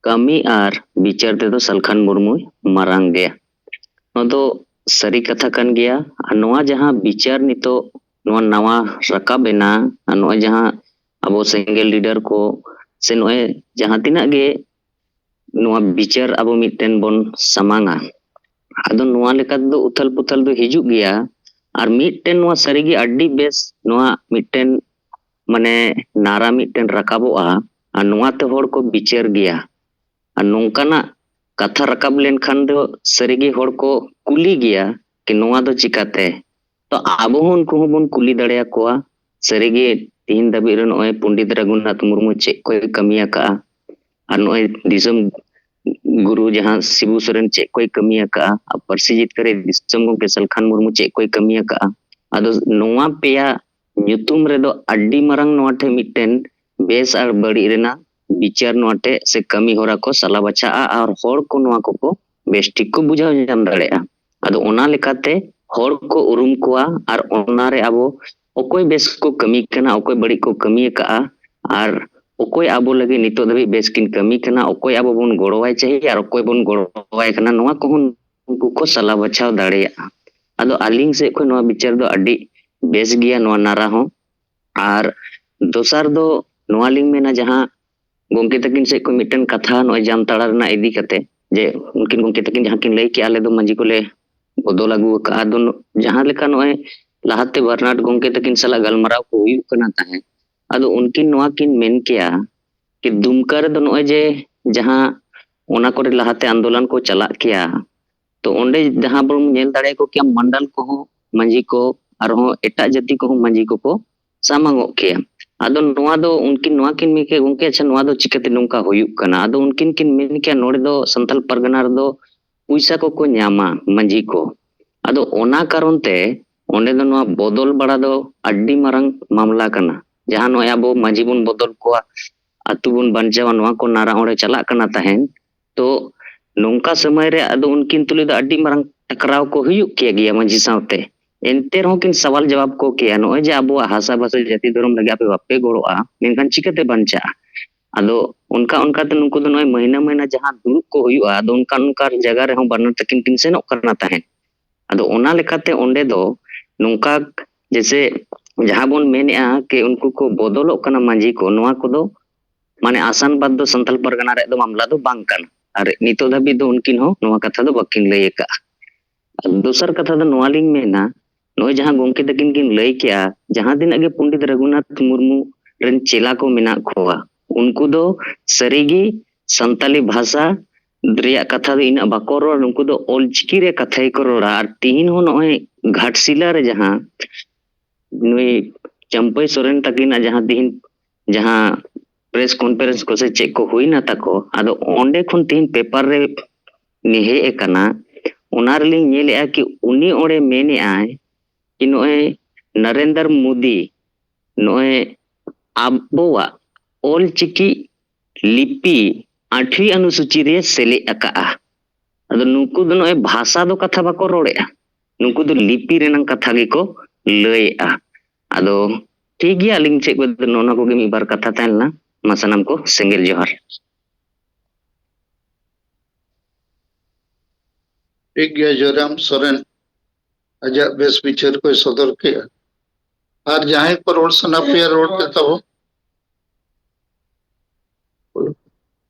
ᱠᱟᱹᱢᱤ ᱟᱨ ᱵᱤᱪᱟᱹᱨ ᱛᱮᱫᱚ ᱥᱟᱞᱠᱷᱟᱱ ᱢᱩᱨᱢᱩᱭ ᱢᱟᱨᱟᱝ ᱜᱮᱭᱟ᱾ ᱱᱚᱣᱟ ᱫᱚ ᱥᱟᱹᱨᱤ ᱠᱟᱛᱷᱟ ᱠᱟᱱ ᱜᱮᱭᱟ᱾ ᱟᱨ ᱱᱚᱣᱟ ᱡᱟᱦᱟᱸ ᱵᱤᱪᱟᱹᱨ ᱱᱤᱛᱚᱜ ᱱᱚᱣᱟ ᱱᱟᱣᱟ ᱨᱟᱠᱟᱵ ᱮᱱᱟ, ᱟᱨ ᱱᱚᱜᱼᱚᱭ ᱡᱟᱦᱟᱸ ᱟᱵᱚ ᱥᱮᱸᱜᱮᱞ ᱞᱤᱰᱟᱨ ᱠᱚ ᱥᱮ ᱱᱚᱜᱼᱚᱭ ᱡᱟᱦᱟᱸ ᱛᱤᱱᱟᱹᱜ ᱜᱮ ᱱᱚᱣᱟ ᱵᱤᱪᱟᱹᱨ ᱟᱵᱚ ᱢᱤᱫᱴᱮᱱ ᱵᱚᱱ ᱥᱟᱢᱟᱝᱟ, ᱟᱫᱚ ᱱᱚᱣᱟ ᱞᱮᱠᱟ ᱛᱮᱫᱚ ᱩᱛᱷᱟᱹᱞ ᱯᱩᱛᱷᱟᱹᱞ ᱫᱚ ᱦᱤᱡᱩᱜ ᱜᱮᱭᱟ᱾ ᱟᱨ ᱢᱤᱫᱴᱮᱱ ᱱᱚᱣᱟ ᱥᱟᱹᱨᱤᱜᱮ ᱟᱹᱰᱤ ᱵᱮᱥ ᱱᱚᱣᱟ ᱢᱤᱫᱴᱮᱱ ᱢᱟᱱᱮ ᱱᱟᱨᱟ ᱢᱤᱫᱴᱮᱱ ᱨᱟᱠᱟᱵᱚᱜᱼᱟ, ᱟᱨ ᱱᱚᱣᱟ ᱛᱮ ᱦᱚᱲ ᱠᱚ ᱵᱤᱪᱟᱹᱨ ᱜᱮᱭᱟ᱾ ᱟᱨ ᱱᱚᱝᱠᱟᱱᱟᱜ ᱠᱟᱛᱷᱟ ᱨᱟᱠᱟᱵ ᱞᱮᱱᱠᱷᱟᱱ ᱫᱚ ᱥᱟᱹᱨᱤᱜᱮ ᱦᱚᱲ ᱠᱚ ᱠᱩᱞᱤ ᱜᱮᱭᱟ ᱠᱤ ᱱᱚᱣᱟ ᱫᱚ ᱪᱤᱠᱟᱛᱮ? ᱛᱚ ᱟᱵᱚ ᱦᱚᱸ ᱩᱱᱠᱩ ᱦᱚᱸᱵᱚᱱ ᱠᱩᱞᱤ ᱫᱟᱲᱮᱭᱟᱠᱚᱣᱟ᱾ ᱥᱟᱹᱨᱤᱜᱮ ᱛᱤᱦᱤᱧ ᱫᱷᱟᱹᱵᱤᱡ ᱨᱮ ᱱᱚᱜᱼᱚᱭ ᱯᱚᱱᱰᱤᱛ ᱨᱟᱹᱜᱷᱩᱱᱟᱛᱷ ᱢᱩᱨᱢᱩ ᱪᱮᱫ ᱠᱚᱭ ᱠᱟᱹᱢᱤ ᱟᱠᱟᱫᱼᱟ, ᱟᱨ ᱱᱚᱜᱼᱚᱭ ᱫᱤᱥᱚᱢ ᱜᱩᱨᱩ ᱡᱟᱦᱟᱸ ᱥᱤᱵᱩ ᱥᱚᱨᱮᱱ ᱪᱮᱫ ᱠᱚᱭ ᱠᱟᱹᱢᱤ ᱟᱠᱟᱫᱼᱟ, ᱟᱨ ᱯᱟᱹᱨᱥᱤ ᱡᱤᱛᱠᱟᱹᱨ ᱨᱮ ᱫᱤᱥᱚᱢ ᱜᱚᱢᱠᱮ ᱥᱟᱞᱠᱷᱟᱱ ᱢᱩᱨᱢᱩ ᱪᱮᱫ ᱠᱚᱭ ᱠᱟᱹᱢᱤ ᱟᱠᱟᱫᱼᱟ᱾ ᱟᱫᱚ ᱱᱚᱣᱟ ᱯᱮᱭᱟ ᱧᱩᱛᱩᱢ ᱨᱮᱫᱚ ᱟᱹᱰᱤ ᱢᱟᱨᱟᱝ ᱱᱚᱣᱟ ᱴᱷᱮᱱ ᱢᱤᱫᱴᱮᱱ ᱵᱮᱥ ᱟᱨ ᱵᱟᱹᱲᱤᱡ ᱨᱮᱱᱟᱜ ᱵᱤᱪᱟᱹᱨ ᱱᱚᱣᱟ ᱴᱷᱮᱱ ᱥᱮ ᱠᱟᱹᱢᱤ ᱦᱚᱨᱟ ᱠᱚ ᱥᱟᱞᱟ ᱵᱟᱪᱷᱟᱜᱼᱟ ᱟᱨ ᱦᱚᱲ ᱠᱚ ᱱᱚᱣᱟ ᱠᱚᱠᱚ ᱵᱮᱥ ᱴᱷᱤᱠ ᱠᱚ ᱵᱩᱡᱷᱟᱹᱣ ᱧᱟᱢ ᱫᱟᱲᱮᱭᱟᱜᱼᱟ᱾ ᱟᱫᱚ ᱚᱱᱟ ᱞᱮᱠᱟᱛᱮ ᱦᱚᱲ ᱠᱚ ᱩᱨᱩᱢ ᱠᱚᱣᱟ ᱟᱨ ᱚᱱᱟᱨᱮ ᱟᱵᱚ ᱚᱠᱚᱭ ᱵᱮᱥ ᱠᱚ ᱠᱟᱹᱢᱤ ᱠᱟᱱᱟ, ᱚᱠᱚᱭ ᱵᱟᱹᱲᱤᱡ ᱠᱚ ᱠᱟᱹᱢᱤ ᱟᱠᱟᱫᱼᱟ, ᱟᱨ ᱚᱠᱚᱭ ᱟᱵᱚ ᱞᱟᱹᱜᱤᱫ ᱱᱤᱛᱚᱜ ᱫᱷᱟᱹᱵᱤᱡ ᱵᱮᱥ ᱠᱤᱱ ᱠᱟᱹᱢᱤ ᱠᱟᱱᱟ, ᱚᱠᱚᱭ ᱟᱵᱚ ᱵᱚᱱ ᱜᱚᱲᱚᱣᱟᱭ ᱪᱟᱹᱦᱤ ᱟᱨ ᱚᱠᱚᱭ ᱵᱚᱱ ᱜᱚᱲᱚᱣᱟᱭ ᱠᱟᱱᱟ, ᱱᱚᱣᱟ ᱠᱚᱦᱚᱸ ᱩᱱᱠᱩ ᱠᱚ ᱥᱟᱞᱟ ᱵᱟᱪᱷᱟᱣ ᱫᱟᱲᱮᱭᱟᱜᱼᱟ᱾ ᱟᱫᱚ ᱟᱹᱞᱤᱧ ᱥᱮᱫ ᱠᱷᱚᱱ ᱱᱚᱣᱟ ᱵᱤᱪᱟᱹᱨ ᱫᱚ ᱟᱹᱰᱤ ᱵᱮᱥ ᱜᱮᱭᱟ ᱱᱚᱣᱟ ᱱᱟᱨᱟ ᱦᱚᱸ᱾ ᱟᱨ ᱫᱚᱥᱟᱨ ᱫᱚ ᱱᱚᱣᱟ ᱞᱤᱧ ᱢᱮᱱᱟ, ᱡᱟᱦᱟᱸ ᱜᱚᱢᱠᱮ ᱛᱟᱹᱠᱤᱱ ᱥᱮᱫ ᱠᱷᱚᱱ ᱢᱤᱫᱴᱮᱱ ᱠᱟᱛᱷᱟ ᱱᱚᱜᱼᱚᱭ ᱡᱟᱢᱛᱟᱲᱟ ᱨᱮᱱᱟᱜ ᱤᱫᱤ ᱠᱟᱛᱮ, ᱡᱮ ᱩᱱᱠᱤᱱ ᱜᱚᱢᱠᱮ ᱛᱟᱹᱠᱤᱱ ᱡᱟᱦᱟᱸ ᱠᱤᱱ ᱞᱟᱹᱭ ᱠᱮᱜᱼᱟ, ᱟᱞᱮ ᱫᱚ ᱢᱟᱹᱡᱷᱤ ᱠᱚᱞᱮ ᱵᱚᱫᱚᱞ ᱟᱹᱜᱩ ᱟᱠᱟᱫᱼᱟ᱾ ᱟᱫᱚ ᱱᱚ-, ᱡᱟᱦᱟᱸ ᱞᱮᱠᱟ ᱱᱚᱜᱼᱚᱭ ᱞᱟᱦᱟᱛᱮ ᱵᱟᱨᱱᱟᱰ ᱜᱚᱢᱠᱮ ᱛᱟᱹᱠᱤᱱ ᱥᱟᱞᱟᱜ ᱜᱟᱞᱢᱟᱨᱟᱣ ᱠᱚ ᱦᱩᱭᱩᱜ ᱠᱟᱱᱟ ᱛᱟᱦᱮᱸᱫ, ᱟᱫᱚ ᱩᱱᱠᱤᱱ ᱱᱚᱣᱟ ᱠᱤᱱ ᱢᱮᱱ ᱠᱮᱜᱼᱟ ᱠᱤ ᱫᱩᱢᱠᱟ ᱨᱮᱫᱚ ᱱᱚᱜᱼᱚᱭ ᱡᱮ ᱡᱟᱦᱟᱸ ᱚᱱᱟ ᱠᱚᱨᱮ ᱞᱟᱦᱟᱛᱮ ᱟᱱᱫᱳᱞᱚᱱ ᱠᱚ ᱪᱟᱞᱟᱜ ᱠᱮᱭᱟ, ᱛᱚ ᱚᱸᱰᱮ ᱡᱟᱦᱟᱸ ᱵᱚᱱ ᱧᱮᱞ ᱫᱟᱲᱮᱭᱟᱠᱚ ᱠᱮᱭᱟ ᱢᱟᱱᱰᱟᱞ ᱠᱚᱦᱚᱸ ᱢᱟᱹᱡᱷᱤ ᱠᱚ, ᱟᱨᱦᱚᱸ ᱮᱴᱟᱜ ᱡᱟᱹᱛᱤ ᱠᱚᱦᱚᱸ ᱢᱟᱹᱡᱷᱤ ᱠᱚᱠᱚ ᱥᱟᱢᱟᱝᱚᱜ ᱠᱮᱭᱟ᱾ ᱟᱫᱚ ᱱᱚᱣᱟ ᱫᱚ ᱩᱱᱠᱤᱱ ᱱᱚᱣᱟ ᱠᱤᱱ ᱢᱮᱱ ᱠᱮᱭᱟ, "ᱜᱚᱢᱠᱮ, ᱟᱪᱪᱷᱟ, ᱱᱚᱣᱟ ᱫᱚ ᱪᱤᱠᱟᱹᱛᱮ ᱱᱚᱝᱠᱟ ᱦᱩᱭᱩᱜ ᱠᱟᱱᱟ?" ᱟᱫᱚ ᱩᱱᱠᱤᱱ ᱠᱤᱱ ᱢᱮᱱ ᱠᱮᱭᱟ, ᱱᱚᱰᱮ ᱫᱚ ᱥᱟᱱᱛᱟᱲ ᱯᱟᱨᱜᱟᱱᱟ ᱨᱮᱫᱚ ᱯᱚᱭᱥᱟ ᱠᱚᱠᱚ ᱧᱟᱢᱟ ᱢᱟᱹᱡᱷᱤ ᱠᱚ᱾ ᱟᱫᱚ ᱚᱱᱟ ᱠᱟᱨᱚᱱ ᱛᱮ ᱚᱸᱰᱮ ᱫᱚ ᱱᱚᱣᱟ ᱵᱚᱫᱚᱞ ᱵᱟᱲᱟ ᱫᱚ ᱟᱹᱰᱤ ᱢᱟᱨᱟᱝ ᱢᱟᱢᱞᱟ ᱠᱟᱱᱟ᱾ ᱡᱟᱦᱟᱸ ᱱᱚᱜᱼᱚᱭ ᱟᱵᱚ ᱢᱟᱹᱡᱷᱤ ᱵᱚᱱ ᱵᱚᱫᱚᱞ ᱠᱚᱣᱟ, ᱟᱹᱛᱩ ᱵᱚᱱ ᱵᱟᱧᱪᱟᱣᱟ, ᱱᱚᱣᱟ ᱠᱚ ᱱᱟᱨᱟ ᱚᱸᱰᱮ ᱪᱟᱞᱟᱜ ᱠᱟᱱᱟ ᱛᱟᱦᱮᱸᱱ᱾ ᱛᱚ ᱱᱚᱝᱠᱟ ᱥᱚᱢᱚᱭ ᱨᱮ ᱟᱫᱚ ᱩᱱᱠᱤᱱ ᱛᱩᱞᱩᱡ ᱫᱚ ᱟᱹᱰᱤ ᱢᱟᱨᱟᱝ ᱴᱟᱠᱨᱟᱣ ᱠᱚ ᱦᱩᱭᱩᱜ ᱠᱮᱭᱟ ᱜᱮᱭᱟ ᱢᱟᱹᱡᱷᱤ ᱥᱟᱶᱛᱮ᱾ ᱮᱱᱛᱮ ᱨᱮᱦᱚᱸ ᱠᱤᱱ ᱥᱟᱣᱟᱞ ᱡᱟᱣᱟᱵ ᱠᱚ ᱠᱮᱭᱟ, "ᱱᱚᱜᱼᱚᱭ ᱡᱮ ᱟᱵᱚᱣᱟᱜ ᱦᱟᱥᱟ ᱵᱷᱟᱥᱟ ᱡᱟᱹᱛᱤ ᱫᱷᱚᱨᱚᱢ ᱞᱟᱹᱜᱤᱫ ᱟᱯᱮ ᱵᱟᱯᱮ ᱜᱚᱲᱚᱜᱼᱟ, ᱢᱮᱱᱠᱷᱟᱱ ᱪᱤᱠᱟᱹᱛᱮ ᱵᱟᱧᱪᱟᱜᱼᱟ?" ᱟᱫᱚ ᱚᱱᱠᱟ ᱚᱱᱠᱟᱛᱮ ᱱᱩᱠᱩ ᱫᱚ ᱱᱚᱜᱼᱚᱭ ᱢᱟᱹᱦᱱᱟᱹ ᱢᱟᱹᱦᱱᱟᱹ ᱡᱟᱦᱟᱸ ᱫᱩᱲᱩᱵ ᱠᱚ ᱦᱩᱭᱩᱜᱼᱟ, ᱟᱫᱚ ᱚᱱᱠᱟᱱ ᱚᱱᱠᱟᱱ ᱡᱟᱭᱜᱟ ᱨᱮᱦᱚᱸ ᱵᱟᱱᱟᱨ ᱛᱟᱹᱠᱤᱱ ᱠᱤᱱ ᱥᱮᱱᱚᱜ ᱠᱟᱱᱟ ᱛᱟᱦᱮᱸᱫ᱾ ᱟᱫᱚ ᱚᱱᱟ ᱞᱮᱠᱟᱛᱮ ᱚᱸᱰᱮ ᱫᱚ ᱱᱚᱝᱠᱟ, ᱡᱮᱭᱥᱮ ᱡᱟᱦᱟᱸ ᱵᱚᱱ ᱢᱮᱱᱮᱜᱼᱟ ᱠᱤ ᱩᱱᱠᱩ ᱠᱚ ᱵᱚᱫᱚᱞᱚᱜ ᱠᱟᱱᱟ ᱢᱟᱹᱡᱷᱤ ᱠᱚ, ᱱᱚᱣᱟ ᱠᱚᱫᱚ ᱢᱟᱱᱮ ᱟᱥᱟᱱ ᱵᱟᱫᱽ ᱫᱚ ᱥᱟᱱᱛᱟᱲ ᱯᱟᱨᱜᱟᱱᱟ ᱨᱮᱭᱟᱜ ᱫᱚ ᱢᱟᱢᱞᱟ ᱫᱚ ᱵᱟᱝ ᱠᱟᱱᱟ᱾ ᱟᱨ ᱱᱤᱛᱚᱜ ᱫᱷᱟᱹᱵᱤᱡ ᱫᱚ ᱩᱱᱠᱤᱱ ᱦᱚᱸ ᱱᱚᱣᱟ ᱠᱟᱛᱷᱟ ᱫᱚ ᱵᱟᱹᱠᱤᱱ ᱞᱟᱹᱭ ᱟᱠᱟᱫᱼᱟ᱾ ᱟᱨ ᱫᱚᱥᱟᱨ ᱠᱟᱛᱷᱟ ᱫᱚ ᱱᱚᱣᱟ ᱞᱤᱧ ᱢᱮᱱᱟ, ᱱᱚᱜᱼᱚᱭ ᱡᱟᱦᱟᱸ ᱜᱚᱢᱠᱮ ᱛᱟᱹᱠᱤᱱ ᱠᱤᱱ ᱞᱟᱹᱭ ᱠᱮᱜᱼᱟ, ᱡᱟᱦᱟᱸ ᱛᱤᱱᱟᱹᱜ ᱜᱮ ᱯᱚᱱᱰᱤᱛ ᱨᱟᱹᱜᱷᱩᱱᱟᱛᱷ ᱢᱩᱨᱢᱩ ᱨᱮᱱ ᱪᱮᱞᱟ ᱠᱚ ᱢᱮᱱᱟᱜ ᱠᱚᱣᱟ, ᱩᱱᱠᱩ ᱫᱚ ᱥᱟᱹᱨᱤᱜᱮ ᱥᱟᱱᱛᱟᱞᱤ ᱵᱷᱟᱥᱟ ᱨᱮᱭᱟᱜ ᱠᱟᱛᱷᱟ ᱫᱚ ᱤᱱᱟᱹᱜ ᱵᱟᱠᱚ ᱨᱚᱲ, ᱱᱩᱠᱩ ᱫᱚ ᱚᱞᱪᱤᱠᱤ ᱨᱮ ᱠᱟᱛᱷᱟ ᱜᱮᱠᱚ ᱨᱚᱲᱟ᱾ ᱟᱨ ᱛᱤᱦᱤᱧ ᱦᱚᱸ ᱱᱚᱜᱼᱚᱭ ᱜᱷᱟᱴᱥᱤᱞᱟ ᱨᱮ ᱡᱟᱦᱟᱸ ᱱᱩᱭ ᱪᱟᱹᱢᱯᱟᱹᱭ ᱥᱚᱨᱮᱱ ᱛᱟᱹᱠᱤᱱᱟᱜ ᱡᱟᱦᱟᱸ ᱛᱤᱦᱤᱧ ᱡᱟᱦᱟᱸ ᱯᱨᱮᱥ ᱠᱚᱱᱯᱷᱟᱨᱮᱱᱥ ᱠᱚ ᱥᱮ ᱪᱮᱫ ᱠᱚ ᱦᱩᱭᱱᱟ ᱛᱟᱠᱚ, ᱟᱫᱚ ᱚᱸᱰᱮ ᱠᱷᱚᱱ ᱛᱤᱦᱤᱧ ᱯᱮᱯᱟᱨ ᱨᱮ ᱦᱮᱡ ᱟᱠᱟᱱᱟ, ᱚᱱᱟ ᱨᱮᱞᱤᱧ ᱧᱮᱞᱮᱜᱼᱟ ᱠᱤ ᱩᱱᱤ ᱚᱸᱰᱮ ᱢᱮᱱᱮᱜᱼᱟᱭ ᱠᱤ ᱱᱚᱜᱼᱚᱭ ᱱᱟᱨᱮᱱᱫᱨ ᱢᱳᱫᱤ ᱱᱚᱜᱼᱚᱭ ᱟᱵᱚᱣᱟᱜ ᱚᱞᱪᱤᱠᱤ ᱞᱤᱯᱤ ᱟᱴᱷᱣᱤ ᱚᱱᱩᱥᱩᱪᱤ ᱨᱮ ᱥᱮᱞᱮᱫ ᱟᱠᱟᱜᱼᱟ᱾ ᱟᱫᱚ ᱱᱩᱠᱩ ᱫᱚ ᱱᱚᱜᱼᱚᱭ ᱵᱷᱟᱥᱟ ᱫᱚ ᱠᱟᱛᱷᱟ ᱵᱟᱠᱚ ᱨᱚᱲᱮᱜᱼᱟ, ᱱᱩᱠᱩ ᱫᱚ ᱞᱤᱯᱤ ᱨᱮᱱᱟᱝ ᱠᱟᱛᱷᱟ ᱜᱮᱠᱚ ᱞᱟᱹᱭᱮᱜᱼᱟ᱾ ᱟᱫᱚ ᱴᱷᱤᱠ ᱜᱮᱭᱟ, ᱟᱹᱞᱤᱧ ᱥᱮᱫ ᱠᱷᱚᱱ ᱫᱚ ᱱᱚᱜᱼᱚ ᱱᱚᱣᱟ ᱠᱚᱜᱮ ᱢᱤᱫ ᱵᱟᱨ ᱠᱟᱛᱷᱟ ᱛᱟᱦᱮᱸ ᱞᱮᱱᱟ᱾ ᱢᱟ ᱥᱟᱱᱟᱢ ᱠᱚ ᱥᱮᱸᱜᱮᱞ ᱡᱚᱦᱟᱨ᱾ ᱴᱷᱤᱠ ᱜᱮᱭᱟ, ᱡᱚᱭᱨᱟᱢ ᱥᱚᱨᱮᱱ ᱟᱡᱟᱜ ᱵᱮᱥ ᱵᱤᱪᱟᱹᱨ ᱠᱚᱭ ᱥᱚᱫᱚᱨ ᱠᱮᱜᱼᱟ᱾ ᱟᱨ ᱡᱟᱦᱟᱸᱭ ᱠᱚ ᱨᱚᱲ ᱥᱟᱱᱟ ᱯᱮᱭᱟ, ᱨᱚᱲ ᱯᱮ ᱛᱟᱵᱚ᱾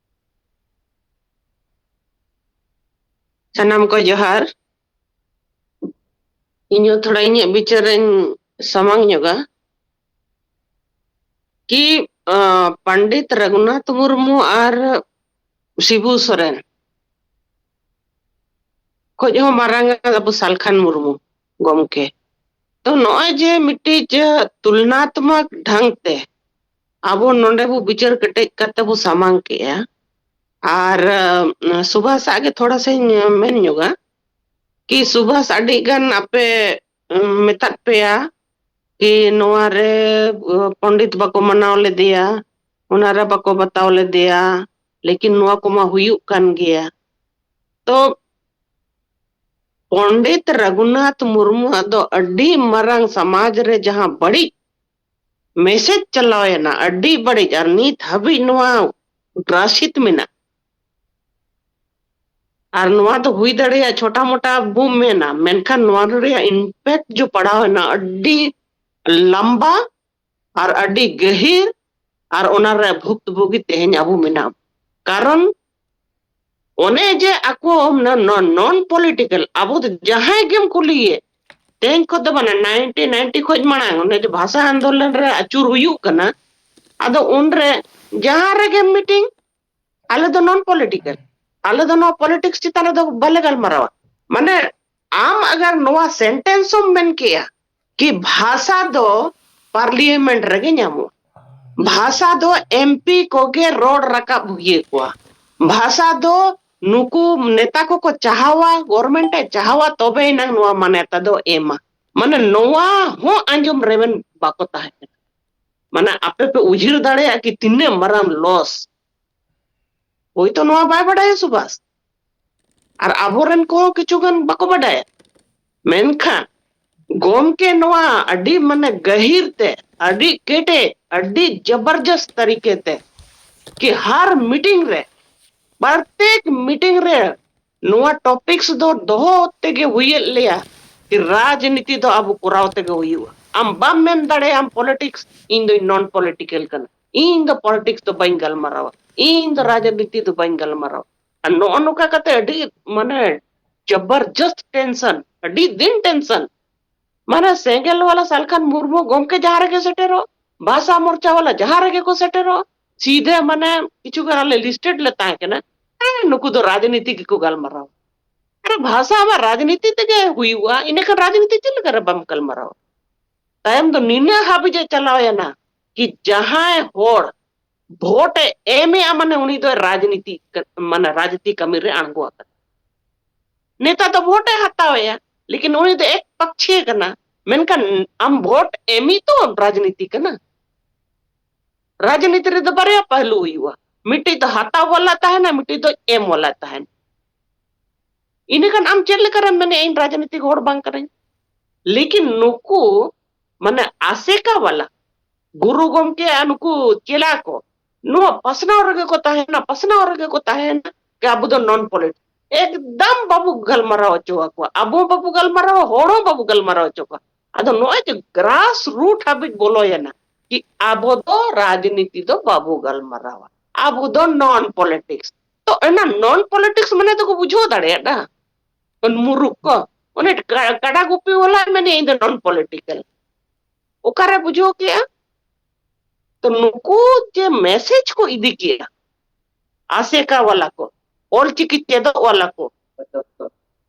ᱥᱟᱱᱟᱢ ᱠᱚ ᱡᱚᱦᱟᱨ᱾ ᱤᱧ ᱦᱚᱸ ᱛᱷᱚᱲᱟ ᱤᱧᱟᱹᱜ ᱵᱤᱪᱟᱹᱨ ᱨᱮᱧ ᱥᱟᱢᱟᱝ ᱧᱚᱜᱟ ᱠᱤ ᱟᱸ, ᱯᱚᱱᱰᱤᱛ ᱨᱚᱜᱷᱩᱱᱟᱛᱷ ᱢᱩᱨᱢᱩ ᱟᱨ ᱥᱤᱵᱩ ᱥᱚᱨᱮᱱ ᱠᱷᱚᱡ ᱦᱚᱸ ᱢᱟᱨᱟᱝ ᱟᱵᱚ ᱥᱟᱞᱠᱷᱟᱱ ᱢᱩᱨᱢᱩ ᱜᱚᱢᱠᱮ᱾ ᱛᱚ ᱱᱚᱜᱼᱚᱭ ᱡᱮ ᱢᱤᱫᱴᱤᱡ ᱛᱩᱞᱱᱟᱛᱢᱚᱠ ᱰᱷᱟᱝ ᱛᱮ ᱟᱵᱚ ᱱᱚᱰᱮ ᱵᱚ ᱵᱤᱪᱟᱹᱨ ᱠᱮᱴᱮᱡ ᱠᱟᱛᱮ ᱵᱚ ᱥᱟᱢᱟᱝ ᱠᱮᱜᱼᱟ, ᱟᱨ ᱟᱸ, ᱥᱩᱵᱷᱟᱥ ᱟᱜ ᱜᱮ ᱛᱷᱚᱲᱟ ᱥᱟᱧ ᱢᱮᱱ ᱧᱚᱜᱟ ᱠᱤ ᱥᱩᱵᱷᱟᱥ ᱟᱹᱰᱤ ᱜᱟᱱ ᱟᱯᱮ ᱟᱸ, ᱢᱮᱛᱟᱫ ᱯᱮᱭᱟ ᱠᱤ ᱱᱚᱣᱟ ᱨᱮ ᱟᱸ, ᱯᱚᱱᱰᱤᱛ ᱵᱟᱠᱚ ᱢᱟᱱᱟᱣ ᱞᱮᱫᱮᱭᱟ, ᱚᱱᱟ ᱨᱮ ᱵᱟᱠᱚ ᱵᱟᱛᱟᱣ ᱞᱮᱫᱮᱭᱟ, ᱞᱮᱠᱤᱱ ᱱᱚᱣᱟ ᱠᱚᱢᱟ ᱦᱩᱭᱩᱜ ᱠᱟᱱ ᱜᱮᱭᱟ᱾ ᱛᱚ ᱯᱚᱱᱰᱤᱛ ᱨᱚᱜᱷᱩᱱᱟᱛᱷ ᱢᱩᱨᱢᱩᱣᱟᱜ ᱫᱚ ᱟᱹᱰᱤ ᱢᱟᱨᱟᱝ ᱥᱚᱢᱟᱡᱽ ᱨᱮ ᱡᱟᱦᱟᱸ ᱵᱟᱹᱲᱤᱡ ᱢᱮᱥᱮᱡᱽ ᱪᱟᱞᱟᱣ ᱮᱱᱟ, ᱟᱹᱰᱤ ᱵᱟᱹᱲᱤᱡ, ᱟᱨ ᱱᱤᱛ ᱦᱟᱹᱵᱤᱡ ᱱᱚᱣᱟ ᱜᱨᱟᱥᱤᱛ ᱢᱮᱱᱟᱜ᱾ ᱟᱨ ᱱᱚᱣᱟ ᱫᱚ ᱦᱩᱭ ᱫᱟᱲᱮᱭᱟᱜᱼᱟ ᱪᱷᱳᱴᱟ ᱢᱳᱴᱟ ᱵᱚ ᱢᱮᱱᱟ, ᱢᱮᱱᱠᱷᱟᱱ ᱱᱚᱣᱟ ᱨᱮᱭᱟᱜ ᱤᱢᱯᱮᱠᱴ ᱡᱚ ᱯᱟᱲᱟᱣ ᱮᱱᱟ ᱟᱹᱰᱤ ᱞᱟᱢᱵᱟ ᱟᱨ ᱟᱹᱰᱤ ᱜᱟᱹᱦᱤᱨ, ᱟᱨ ᱚᱱᱟ ᱨᱮ ᱵᱷᱩᱠᱛ ᱵᱷᱩᱜᱤ ᱛᱮᱦᱮᱧ ᱟᱵᱚ ᱢᱮᱱᱟᱜ ᱵᱚᱱᱟ᱾ ᱠᱟᱨᱚᱱ ᱚᱱᱮ ᱡᱮ ᱟᱠᱚ ᱱᱚᱱ ᱯᱚᱞᱤᱴᱤᱠᱟᱞ, ᱟᱵᱚ ᱫᱚ ᱡᱟᱦᱟᱸᱭ ᱜᱮᱢ ᱠᱩᱞᱤᱭᱮ, ᱛᱮᱦᱮᱧ ᱠᱷᱚᱱ ᱫᱚ ᱵᱟᱝ, ᱱᱟᱭᱤᱱᱴᱤᱱ ᱱᱟᱭᱤᱱᱴᱤ ᱠᱷᱚᱱ ᱢᱟᱲᱟᱝ ᱚᱱᱮ ᱡᱮ ᱵᱷᱟᱥᱟ ᱟᱱᱫᱳᱞᱚᱱ ᱨᱮ ᱟᱹᱪᱩᱨ ᱦᱩᱭᱩᱜ ᱠᱟᱱᱟ, ᱟᱫᱚ ᱩᱱᱨᱮ ᱡᱟᱦᱟᱸ ᱨᱮᱜᱮ ᱢᱤᱴᱤᱝ, ᱟᱞᱮ ᱫᱚ ᱱᱚᱱ ᱯᱚᱞᱤᱴᱤᱠᱟᱞ, ᱟᱞᱮ ᱫᱚ ᱱᱚᱣᱟ ᱯᱚᱞᱤᱴᱤᱠᱥ ᱪᱮᱛᱟᱱ ᱨᱮᱫᱚ ᱵᱟᱞᱮ ᱜᱟᱞᱢᱟᱨᱟᱣᱟ᱾ ᱢᱟᱱᱮ ᱟᱢ ᱟᱜᱟᱨ ᱱᱚᱣᱟ ᱥᱮᱱᱴᱮᱱᱥ ᱮᱢ ᱢᱮᱱ ᱠᱮᱭᱟ ᱠᱤ ᱵᱷᱟᱥᱟ ᱫᱚ ᱯᱟᱨᱞᱤᱭᱟᱢᱮᱱᱴ ᱨᱮᱜᱮ ᱧᱟᱢᱚᱜᱼᱟ, ᱵᱷᱟᱥᱟ ᱫᱚ ᱮᱢᱯᱤ ᱠᱚᱜᱮ ᱨᱚᱲ ᱨᱟᱠᱟᱵ ᱦᱩᱭ ᱟᱠᱚᱣᱟ, ᱵᱷᱟᱥᱟ ᱫᱚ ᱱᱩᱠᱩ ᱱᱮᱛᱟ ᱠᱚᱠᱚ ᱪᱟᱦᱟᱣᱟ, ᱜᱚᱨᱢᱮᱱᱴ ᱮ ᱪᱟᱦᱟᱣᱟ, ᱛᱚᱵᱮ ᱮᱱᱟᱝ ᱱᱚᱣᱟ ᱢᱟᱱᱭᱟᱛᱟ ᱫᱚ ᱮᱢᱟ᱾ ᱢᱟᱱᱮ ᱱᱚᱣᱟ ᱦᱚᱸ ᱟᱸᱡᱚᱢ ᱨᱮᱵᱮᱱ ᱵᱟᱠᱚ ᱛᱟᱦᱮᱸ ᱠᱟᱱᱟ᱾ ᱢᱟᱱᱮ ᱟᱯᱮ ᱯᱮ ᱩᱭᱦᱟᱹᱨ ᱫᱟᱲᱮᱭᱟᱜᱼᱟ ᱠᱤ ᱛᱤᱱᱟᱹᱜ ᱢᱟᱨᱟᱝ ᱞᱚᱥ? ᱦᱳᱭᱛᱳ ᱱᱚᱣᱟ ᱵᱟᱭ ᱵᱟᱰᱟᱭᱟ ᱥᱩᱵᱷᱟᱥ, ᱟᱨ ᱟᱵᱚᱨᱮᱱ ᱠᱚᱦᱚᱸ ᱠᱤᱪᱷᱩ ᱜᱟᱱ ᱵᱟᱠᱚ ᱵᱟᱰᱟᱭᱟ᱾ ᱢᱮᱱᱠᱷᱟᱱ ᱜᱚᱢᱠᱮ ᱱᱚᱣᱟ ᱟᱹᱰᱤ ᱢᱟᱱᱮ ᱜᱟᱹᱦᱤᱨ ᱛᱮ, ᱟᱹᱰᱤ ᱠᱮᱴᱮᱡ, ᱟᱹᱰᱤ ᱡᱚᱵᱚᱨᱡᱚᱥᱛ ᱛᱟᱹᱨᱤᱠᱮ ᱛᱮ ᱠᱤ ᱦᱟᱨ ᱢᱤᱴᱤᱝ ᱨᱮ, ᱯᱨᱚᱛᱮᱠ ᱢᱤᱴᱤᱝ ᱨᱮ ᱱᱚᱣᱟ ᱴᱚᱯᱤᱠᱥ ᱫᱚ ᱫᱚᱦᱚ ᱛᱮᱜᱮ ᱦᱩᱭᱩᱜ ᱞᱮᱭᱟ ᱠᱤ ᱨᱟᱡᱽᱱᱤᱛᱤ ᱫᱚ ᱟᱵᱚ ᱠᱚᱨᱟᱣ ᱛᱮᱜᱮ ᱦᱩᱭᱩᱜᱼᱟ᱾ ᱟᱢ ᱵᱟᱢ ᱢᱮᱱ ᱫᱟᱲᱮᱭᱟᱜᱼᱟ ᱟᱢ ᱯᱚᱞᱤᱴᱤᱠᱥ, ᱤᱧ ᱫᱚᱧ ᱱᱚᱱ ᱯᱚᱞᱤᱴᱤᱠᱟᱞ ᱠᱟᱱᱟ, ᱤᱧ ᱫᱚ ᱯᱚᱞᱤᱴᱤᱠᱥ ᱫᱚ ᱵᱟᱹᱧ ᱜᱟᱞᱢᱟᱨᱟᱣᱟ, ᱤᱧ ᱫᱚ ᱨᱟᱡᱽᱱᱤᱛᱤ ᱫᱚ ᱵᱟᱹᱧ ᱜᱟᱞᱢᱟᱨᱟᱣᱟ᱾ ᱟᱨ ᱱᱚᱜᱼᱚ ᱱᱚᱝᱠᱟ ᱠᱟᱛᱮ ᱟᱹᱰᱤ ᱢᱟᱱᱮ ᱡᱚᱵᱚᱨᱡᱚᱥᱛ ᱴᱮᱱᱥᱚᱱ, ᱟᱹᱰᱤ ᱫᱤᱱ ᱴᱮᱱᱥᱚᱱ᱾ ᱢᱟᱱᱮ ᱥᱮᱸᱜᱮᱞ ᱵᱟᱞᱟ ᱥᱟᱞᱠᱷᱟᱱ ᱢᱩᱨᱢᱩ ᱜᱚᱢᱠᱮ ᱡᱟᱦᱟᱸ ᱨᱮᱜᱮ ᱥᱮᱴᱮᱨᱚᱜ, ᱵᱷᱟᱥᱟ ᱢᱳᱨᱪᱟ ᱵᱟᱞᱟ ᱡᱟᱦᱟᱸ ᱨᱮᱜᱮ ᱠᱚ ᱥᱮᱴᱮᱨᱚᱜ, ᱥᱤᱫᱷᱟᱹ ᱢᱟᱱᱮ ᱠᱤᱪᱷᱩ ᱜᱟᱱ ᱟᱞᱮ ᱞᱤᱥᱴᱮᱰ ᱞᱮ ᱛᱟᱦᱮᱸ ᱠᱟᱱᱟ, ᱦᱮᱸ, ᱱᱩᱠᱩ ᱫᱚ ᱨᱟᱡᱽᱱᱤᱛᱤ ᱜᱮᱠᱚ ᱜᱟᱞᱢᱟᱨᱟᱣᱟ᱾ ᱟᱨ ᱵᱷᱟᱥᱟ ᱟᱢᱟᱜ ᱨᱟᱡᱽᱱᱤᱛᱤ ᱛᱮᱜᱮ ᱦᱩᱭᱩᱜᱼᱟ, ᱤᱱᱟᱹᱠᱷᱟᱱ ᱨᱟᱡᱽᱱᱤᱛᱤ ᱪᱮᱫ ᱞᱮᱠᱟᱨᱮ ᱵᱟᱢ ᱜᱟᱞᱢᱟᱨᱟᱣᱟ? ᱛᱟᱭᱚᱢ ᱫᱚ ᱱᱤᱱᱟᱹᱜ ᱦᱟᱹᱵᱤᱡ ᱮ ᱪᱟᱞᱟᱣ ᱮᱱᱟ ᱠᱤ ᱡᱟᱦᱟᱸᱭ ᱦᱚᱲ ᱵᱷᱳᱴ ᱮ ᱮᱢᱮᱜᱼᱟ, ᱢᱟᱱᱮ ᱩᱱᱤ ᱫᱚ ᱨᱟᱡᱽᱱᱤᱛᱤ ᱠᱟ-, ᱢᱟᱱᱮ ᱨᱟᱡᱽᱱᱤᱛᱤ ᱠᱟᱹᱢᱤ ᱨᱮ ᱟᱬᱜᱚ ᱟᱠᱟᱱᱟ᱾ ᱱᱮᱛᱟ ᱫᱚ ᱵᱷᱳᱴ ᱮ ᱦᱟᱛᱟᱣᱮᱜᱼᱟ, ᱞᱮᱠᱤᱱ ᱩᱱᱤ ᱫᱚ ᱮᱠ ᱯᱟᱠᱷᱤᱭᱟᱹ ᱠᱟᱱᱟ᱾ ᱢᱮᱱᱠᱷᱟᱱ ᱟᱢ ᱵᱷᱳᱴ ᱮᱢᱤᱡ ᱛᱚ ᱨᱟᱡᱽᱱᱤᱛᱤ ᱠᱟᱱᱟ᱾ ᱨᱟᱡᱽᱱᱤᱛᱤ ᱨᱮᱫᱚ ᱵᱟᱨᱭᱟ ᱯᱟᱦᱞᱩ ᱦᱩᱭᱩᱜᱼᱟ, ᱢᱤᱫᱴᱤᱡ ᱫᱚ ᱦᱟᱛᱟᱣ ᱣᱟᱞᱟ ᱛᱟᱦᱮᱱᱟ, ᱢᱤᱫᱴᱤᱡ ᱫᱚ ᱮᱢ ᱣᱟᱞᱟ ᱛᱟᱦᱮᱱᱟ᱾ ᱤᱱᱟᱹᱠᱷᱟᱱ ᱟᱢ ᱪᱮᱫ ᱞᱮᱠᱟᱨᱮᱢ ᱢᱮᱱᱮᱜᱼᱟ ᱤᱧ ᱨᱟᱡᱽᱱᱤᱛᱤᱠ ᱦᱚᱲ ᱵᱟᱝ ᱠᱟᱹᱱᱟᱹᱧ? ᱞᱮᱠᱤᱱ ᱱᱩᱠᱩ ᱢᱟᱱᱮ ᱟᱥᱮᱠᱟ ᱣᱟᱞᱟ, ᱜᱩᱨᱩ ᱜᱚᱢᱠᱮ ᱟᱨ ᱱᱩᱠᱩ ᱪᱮᱞᱟ ᱠᱚ ᱱᱚᱣᱟ ᱯᱟᱥᱱᱟᱣ ᱨᱮᱜᱮ ᱠᱚ ᱛᱟᱦᱮᱱᱟ, ᱯᱟᱥᱱᱟᱣ ᱨᱮᱜᱮ ᱠᱚ ᱛᱟᱦᱮᱱᱟ ᱠᱤ ᱟᱵᱚ ᱫᱚ ᱱᱚᱱ ᱯᱚᱞᱤᱴᱤᱠᱥ᱾ ᱮᱠᱫᱚᱢ ᱵᱟᱵᱚ ᱜᱟᱞᱢᱟᱨᱟᱣ ᱦᱚᱪᱚ ᱟᱠᱚᱣᱟ, ᱟᱵᱚ ᱵᱟᱵᱚ ᱜᱟᱞᱢᱟᱨᱟᱣᱟ, ᱦᱚᱲ ᱦᱚᱸ ᱵᱟᱵᱚ ᱜᱟᱞᱢᱟᱨᱟᱣ ᱦᱚᱪᱚ ᱠᱚᱣᱟ᱾ ᱟᱫᱚ ᱱᱚᱜᱼᱚᱭ ᱡᱮ ᱜᱨᱟᱥ ᱨᱩᱴ ᱦᱟᱹᱵᱤᱡ ᱵᱚᱞᱚᱭᱮᱱᱟ ᱠᱤ ᱟᱵᱚ ᱫᱚ ᱨᱟᱡᱽᱱᱤᱛᱤ ᱫᱚ ᱵᱟᱵᱚ ᱜᱟᱞᱢᱟᱨᱟᱣᱟ, ᱟᱵᱚ ᱫᱚ ᱱᱚᱱ ᱯᱚᱞᱤᱴᱤᱠᱥ᱾ ᱛᱚ ᱚᱱᱟ ᱱᱚᱱ ᱯᱚᱞᱤᱴᱤᱠᱥ ᱢᱟᱱᱮ ᱫᱚᱠᱚ ᱵᱩᱡᱷᱟᱹᱣ ᱫᱟᱲᱮᱭᱟᱜᱼᱟ ᱢᱩᱨᱩᱠ ᱠᱚ? ᱚᱱᱮ ᱠᱟ-, ᱠᱟᱰᱟ ᱜᱩᱯᱤ ᱣᱟᱞᱟ ᱢᱮᱱᱮ ᱤᱧ ᱫᱚ ᱱᱚᱱ ᱯᱚᱞᱤᱴᱤᱠᱟᱞ᱾ ᱚᱠᱟᱨᱮ ᱵᱩᱡᱷᱟᱹᱣ ᱠᱮᱜᱼᱟ? ᱛᱚ ᱱᱩᱠᱩ ᱡᱮ ᱢᱮᱥᱮᱡᱽ ᱠᱚ ᱤᱫᱤ ᱠᱮᱜᱼᱟ, ᱟᱥᱮᱠᱟ ᱣᱟᱞᱟ ᱠᱚ, ᱚᱞᱪᱤᱠᱤ ᱪᱮᱫᱚᱜ ᱣᱟᱞᱟ ᱠᱚ,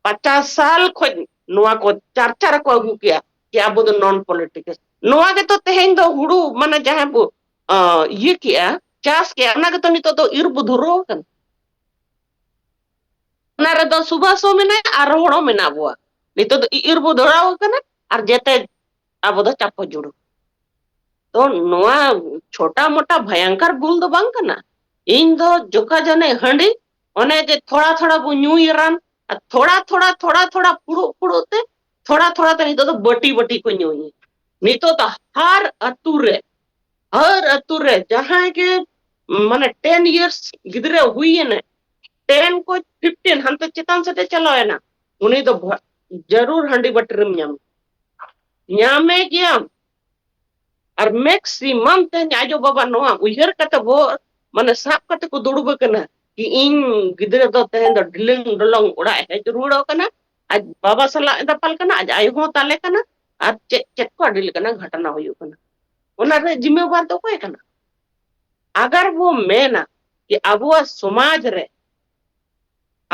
ᱯᱟᱪᱟᱥ ᱥᱟᱞ ᱠᱷᱚᱱ ᱱᱚᱣᱟ ᱠᱚ ᱪᱟᱨᱪᱟ ᱨᱮᱠᱚ ᱟᱹᱜᱩ ᱠᱮᱜᱼᱟ ᱡᱮ ᱟᱵᱚ ᱫᱚ non politics᱾ ᱱᱚᱣᱟ ᱜᱮᱛᱚ ᱛᱮᱦᱮᱧ ᱫᱚ ᱦᱩᱲᱩ, ᱢᱟᱱᱮ, ᱡᱟᱦᱟᱸ ᱵᱚ, ᱟ, ᱤᱭᱟᱹ ᱠᱮᱜᱼᱟ, ᱪᱟᱥ ᱠᱮᱜᱼᱟ, ᱚᱱᱟ ᱜᱮᱛᱚ ᱱᱤᱛᱚᱜ ᱫᱚ ᱤᱨ ᱵᱚ ᱫᱷᱩᱨᱟᱹᱣ ᱟᱠᱟᱱᱟ᱾ ᱚᱱᱟ ᱨᱮᱫᱚ ᱥᱩᱵᱷᱟᱥ ᱦᱚᱸ ᱢᱮᱱᱟᱭᱟ ᱟᱨ ᱦᱚᱲ ᱦᱚᱸ ᱢᱮᱱᱟᱜ ᱵᱚᱣᱟ᱾ ᱱᱤᱛᱚᱜ ᱫᱚ ᱤᱨ ᱵᱚ ᱫᱷᱚᱨᱟᱣ ᱟᱠᱟᱱᱟ ᱟᱨ ᱡᱮᱛᱮ ᱟᱵᱚ ᱫᱚ ᱪᱟᱯᱚ ᱡᱩᱲᱩ᱾ ᱛᱚ ᱱᱚᱣᱟ ᱪᱷᱳᱴᱟ ᱢᱳᱴᱟ ᱵᱷᱚᱭᱚᱝᱠᱚᱨ ᱵᱷᱩᱞ ᱫᱚ ᱵᱟᱝ ᱠᱟᱱᱟ᱾ ᱤᱧ ᱫᱚ ᱡᱚᱠᱷᱟ ᱡᱟᱱᱮ ᱦᱟᱺᱰᱤ, ᱚᱱᱮ ᱡᱮ ᱛᱷᱚᱲᱟ ᱛᱷᱚᱲᱟ ᱵᱚ ᱧᱩᱭ ᱨᱟᱱ, ᱟᱨ ᱛᱷᱚᱲᱟ ᱛᱷᱚᱲᱟ, ᱛᱷᱚᱲᱟ ᱛᱷᱚᱲᱟ, ᱯᱷᱩᱲᱩᱜ ᱯᱷᱩᱲᱩᱜ ᱛᱮ, ᱛᱷᱚᱲᱟ ᱛᱷᱚᱲᱟ ᱛᱮ ᱱᱤᱛᱚᱜ ᱫᱚ ᱵᱟᱹᱴᱤ ᱵᱟᱹᱴᱤ ᱠᱚ ᱧᱩᱭᱟ᱾ ᱱᱤᱛᱚᱜ ᱫᱚ ᱦᱟᱨ ᱟᱹᱛᱩ ᱨᱮ, ᱦᱟᱨ ᱟᱹᱛᱩ ᱨᱮ ᱡᱟᱦᱟᱸᱭ ᱜᱮ, ᱢᱟᱱᱮ, ten years ᱜᱤᱫᱽᱨᱟᱹ ᱦᱩᱭᱮᱱᱟ, ten ᱠᱚ fifteen ᱦᱟᱱᱛᱮ ᱪᱮᱛᱟᱱ ᱥᱮᱫ ᱮ ᱪᱟᱞᱟᱣ ᱮᱱᱟ, ᱩᱱᱤ ᱫᱚ ᱵᱷᱟ-, ᱡᱟᱹᱨᱩᱲ ᱦᱟᱺᱰᱤ ᱵᱟᱹᱴᱤ ᱨᱮᱢ ᱧᱟᱢ, ᱧᱟᱢᱮ ᱜᱮᱭᱟᱢ᱾ ᱟᱨ maximum ᱛᱮᱦᱮᱧ ᱟᱡᱚ ᱵᱟᱵᱟ ᱱᱚᱣᱟ ᱩᱭᱦᱟᱹᱨ ᱠᱟᱛᱮ ᱵᱚ, ᱢᱟᱱᱮ, ᱥᱟᱵ ᱠᱟᱛᱮ ᱠᱚ ᱫᱩᱲᱩᱵ ᱟᱠᱟᱱᱟ ᱠᱤ ᱤᱧ ᱜᱤᱫᱽᱨᱟᱹ ᱫᱚ ᱛᱮᱦᱮᱧ ᱫᱚ ᱰᱷᱤᱞᱟᱹᱝ ᱰᱚᱞᱚᱝ ᱚᱲᱟᱜ ᱮ ᱦᱮᱡ ᱨᱩᱣᱟᱹᱲᱚᱜ ᱠᱟᱱᱟ, ᱟᱡ ᱵᱟᱵᱟ ᱥᱟᱞᱟᱜ ᱮ ᱫᱟᱯᱟᱞ ᱠᱟᱱᱟ, ᱟᱡ ᱟᱭᱳ ᱦᱚᱸ ᱛᱟᱞᱮ ᱠᱟᱱᱟ, ᱟᱨ ᱪᱮᱫ ᱪᱮᱫ ᱠᱚ ᱟᱹᱰᱤ ᱞᱮᱠᱟᱱᱟᱜ ᱜᱷᱚᱴᱚᱱᱟ ᱦᱩᱭᱩᱜ ᱠᱟᱱᱟ᱾ ᱚᱱᱟ ᱨᱮ ᱡᱤᱢᱢᱮᱣᱟᱨ ᱫᱚ ᱚᱠᱚᱭ ᱠᱟᱱᱟ? ᱟᱜᱟᱨ ᱵᱚ ᱢᱮᱱᱟ ᱡᱮ ᱟᱵᱚᱣᱟᱜ ᱥᱚᱢᱟᱡᱽ ᱨᱮ,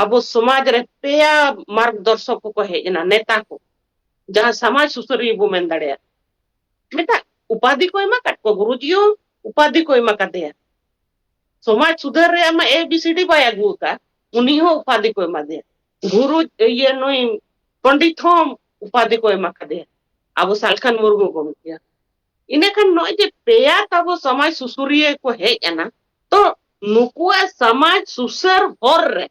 ᱟᱵᱚ ᱥᱚᱢᱟᱡᱽ ᱨᱮ ᱯᱮᱭᱟ ᱢᱟᱨᱜᱽᱫᱚᱨᱥᱚᱠ ᱠᱚᱠᱚ ᱦᱮᱡ ᱮᱱᱟ, ᱱᱮᱛᱟ ᱠᱚ, ᱡᱟᱦᱟᱸ ᱥᱚᱢᱟᱡᱽ ᱥᱩᱥᱟᱹᱨᱤᱭᱟᱹ ᱵᱚ ᱢᱮᱱ ᱫᱟᱲᱮᱭᱟᱜᱼᱟ᱾ ᱢᱤᱫᱴᱟᱝ ᱩᱯᱟᱫᱷᱤ ᱠᱚ ᱮᱢᱟ ᱠᱟᱫ ᱠᱚᱣᱟ, ᱜᱩᱨᱩᱡᱤ ᱦᱚᱸ ᱩᱯᱟᱫᱷᱤ ᱠᱚ ᱮᱢᱟ ᱠᱟᱫᱮᱭᱟ᱾ ᱥᱚᱢᱟᱡᱽ ᱥᱩᱫᱷᱟᱹᱨ ᱨᱮᱭᱟᱜ ᱢᱟ A B C D ᱵᱟᱭ ᱟᱹᱜᱩ ᱟᱠᱟᱫ, ᱩᱱᱤ ᱦᱚᱸ ᱩᱯᱟᱫᱷᱤ ᱠᱚ ᱮᱢᱟ ᱫᱮᱭᱟ᱾ ᱜᱩᱨᱩ, ᱤᱭᱟᱹ, ᱱᱩᱭ ᱯᱚᱱᱰᱤᱛ ᱦᱚᱸ ᱩᱯᱟᱫᱷᱤ ᱠᱚ ᱮᱢᱟ ᱠᱟᱫᱮᱭᱟ, ᱟᱵᱚ ᱥᱟᱞᱠᱷᱟᱱ ᱢᱩᱨᱢᱩ ᱜᱚᱢᱠᱮᱭᱟ᱾ ᱤᱱᱟᱹᱠᱷᱟᱱ ᱱᱚᱜᱼᱚᱭ ᱡᱮ ᱯᱮᱭᱟ ᱛᱟᱵᱚ ᱥᱚᱢᱟᱡᱽ ᱥᱩᱥᱩᱨᱤᱭᱟᱹ ᱠᱚ ᱦᱮᱡ ᱮᱱᱟ, ᱛᱚ ᱱᱩᱠᱩᱣᱟᱜ ᱥᱚᱢᱟᱡᱽ ᱥᱩᱥᱟᱹᱨ ᱦᱚᱨ ᱨᱮ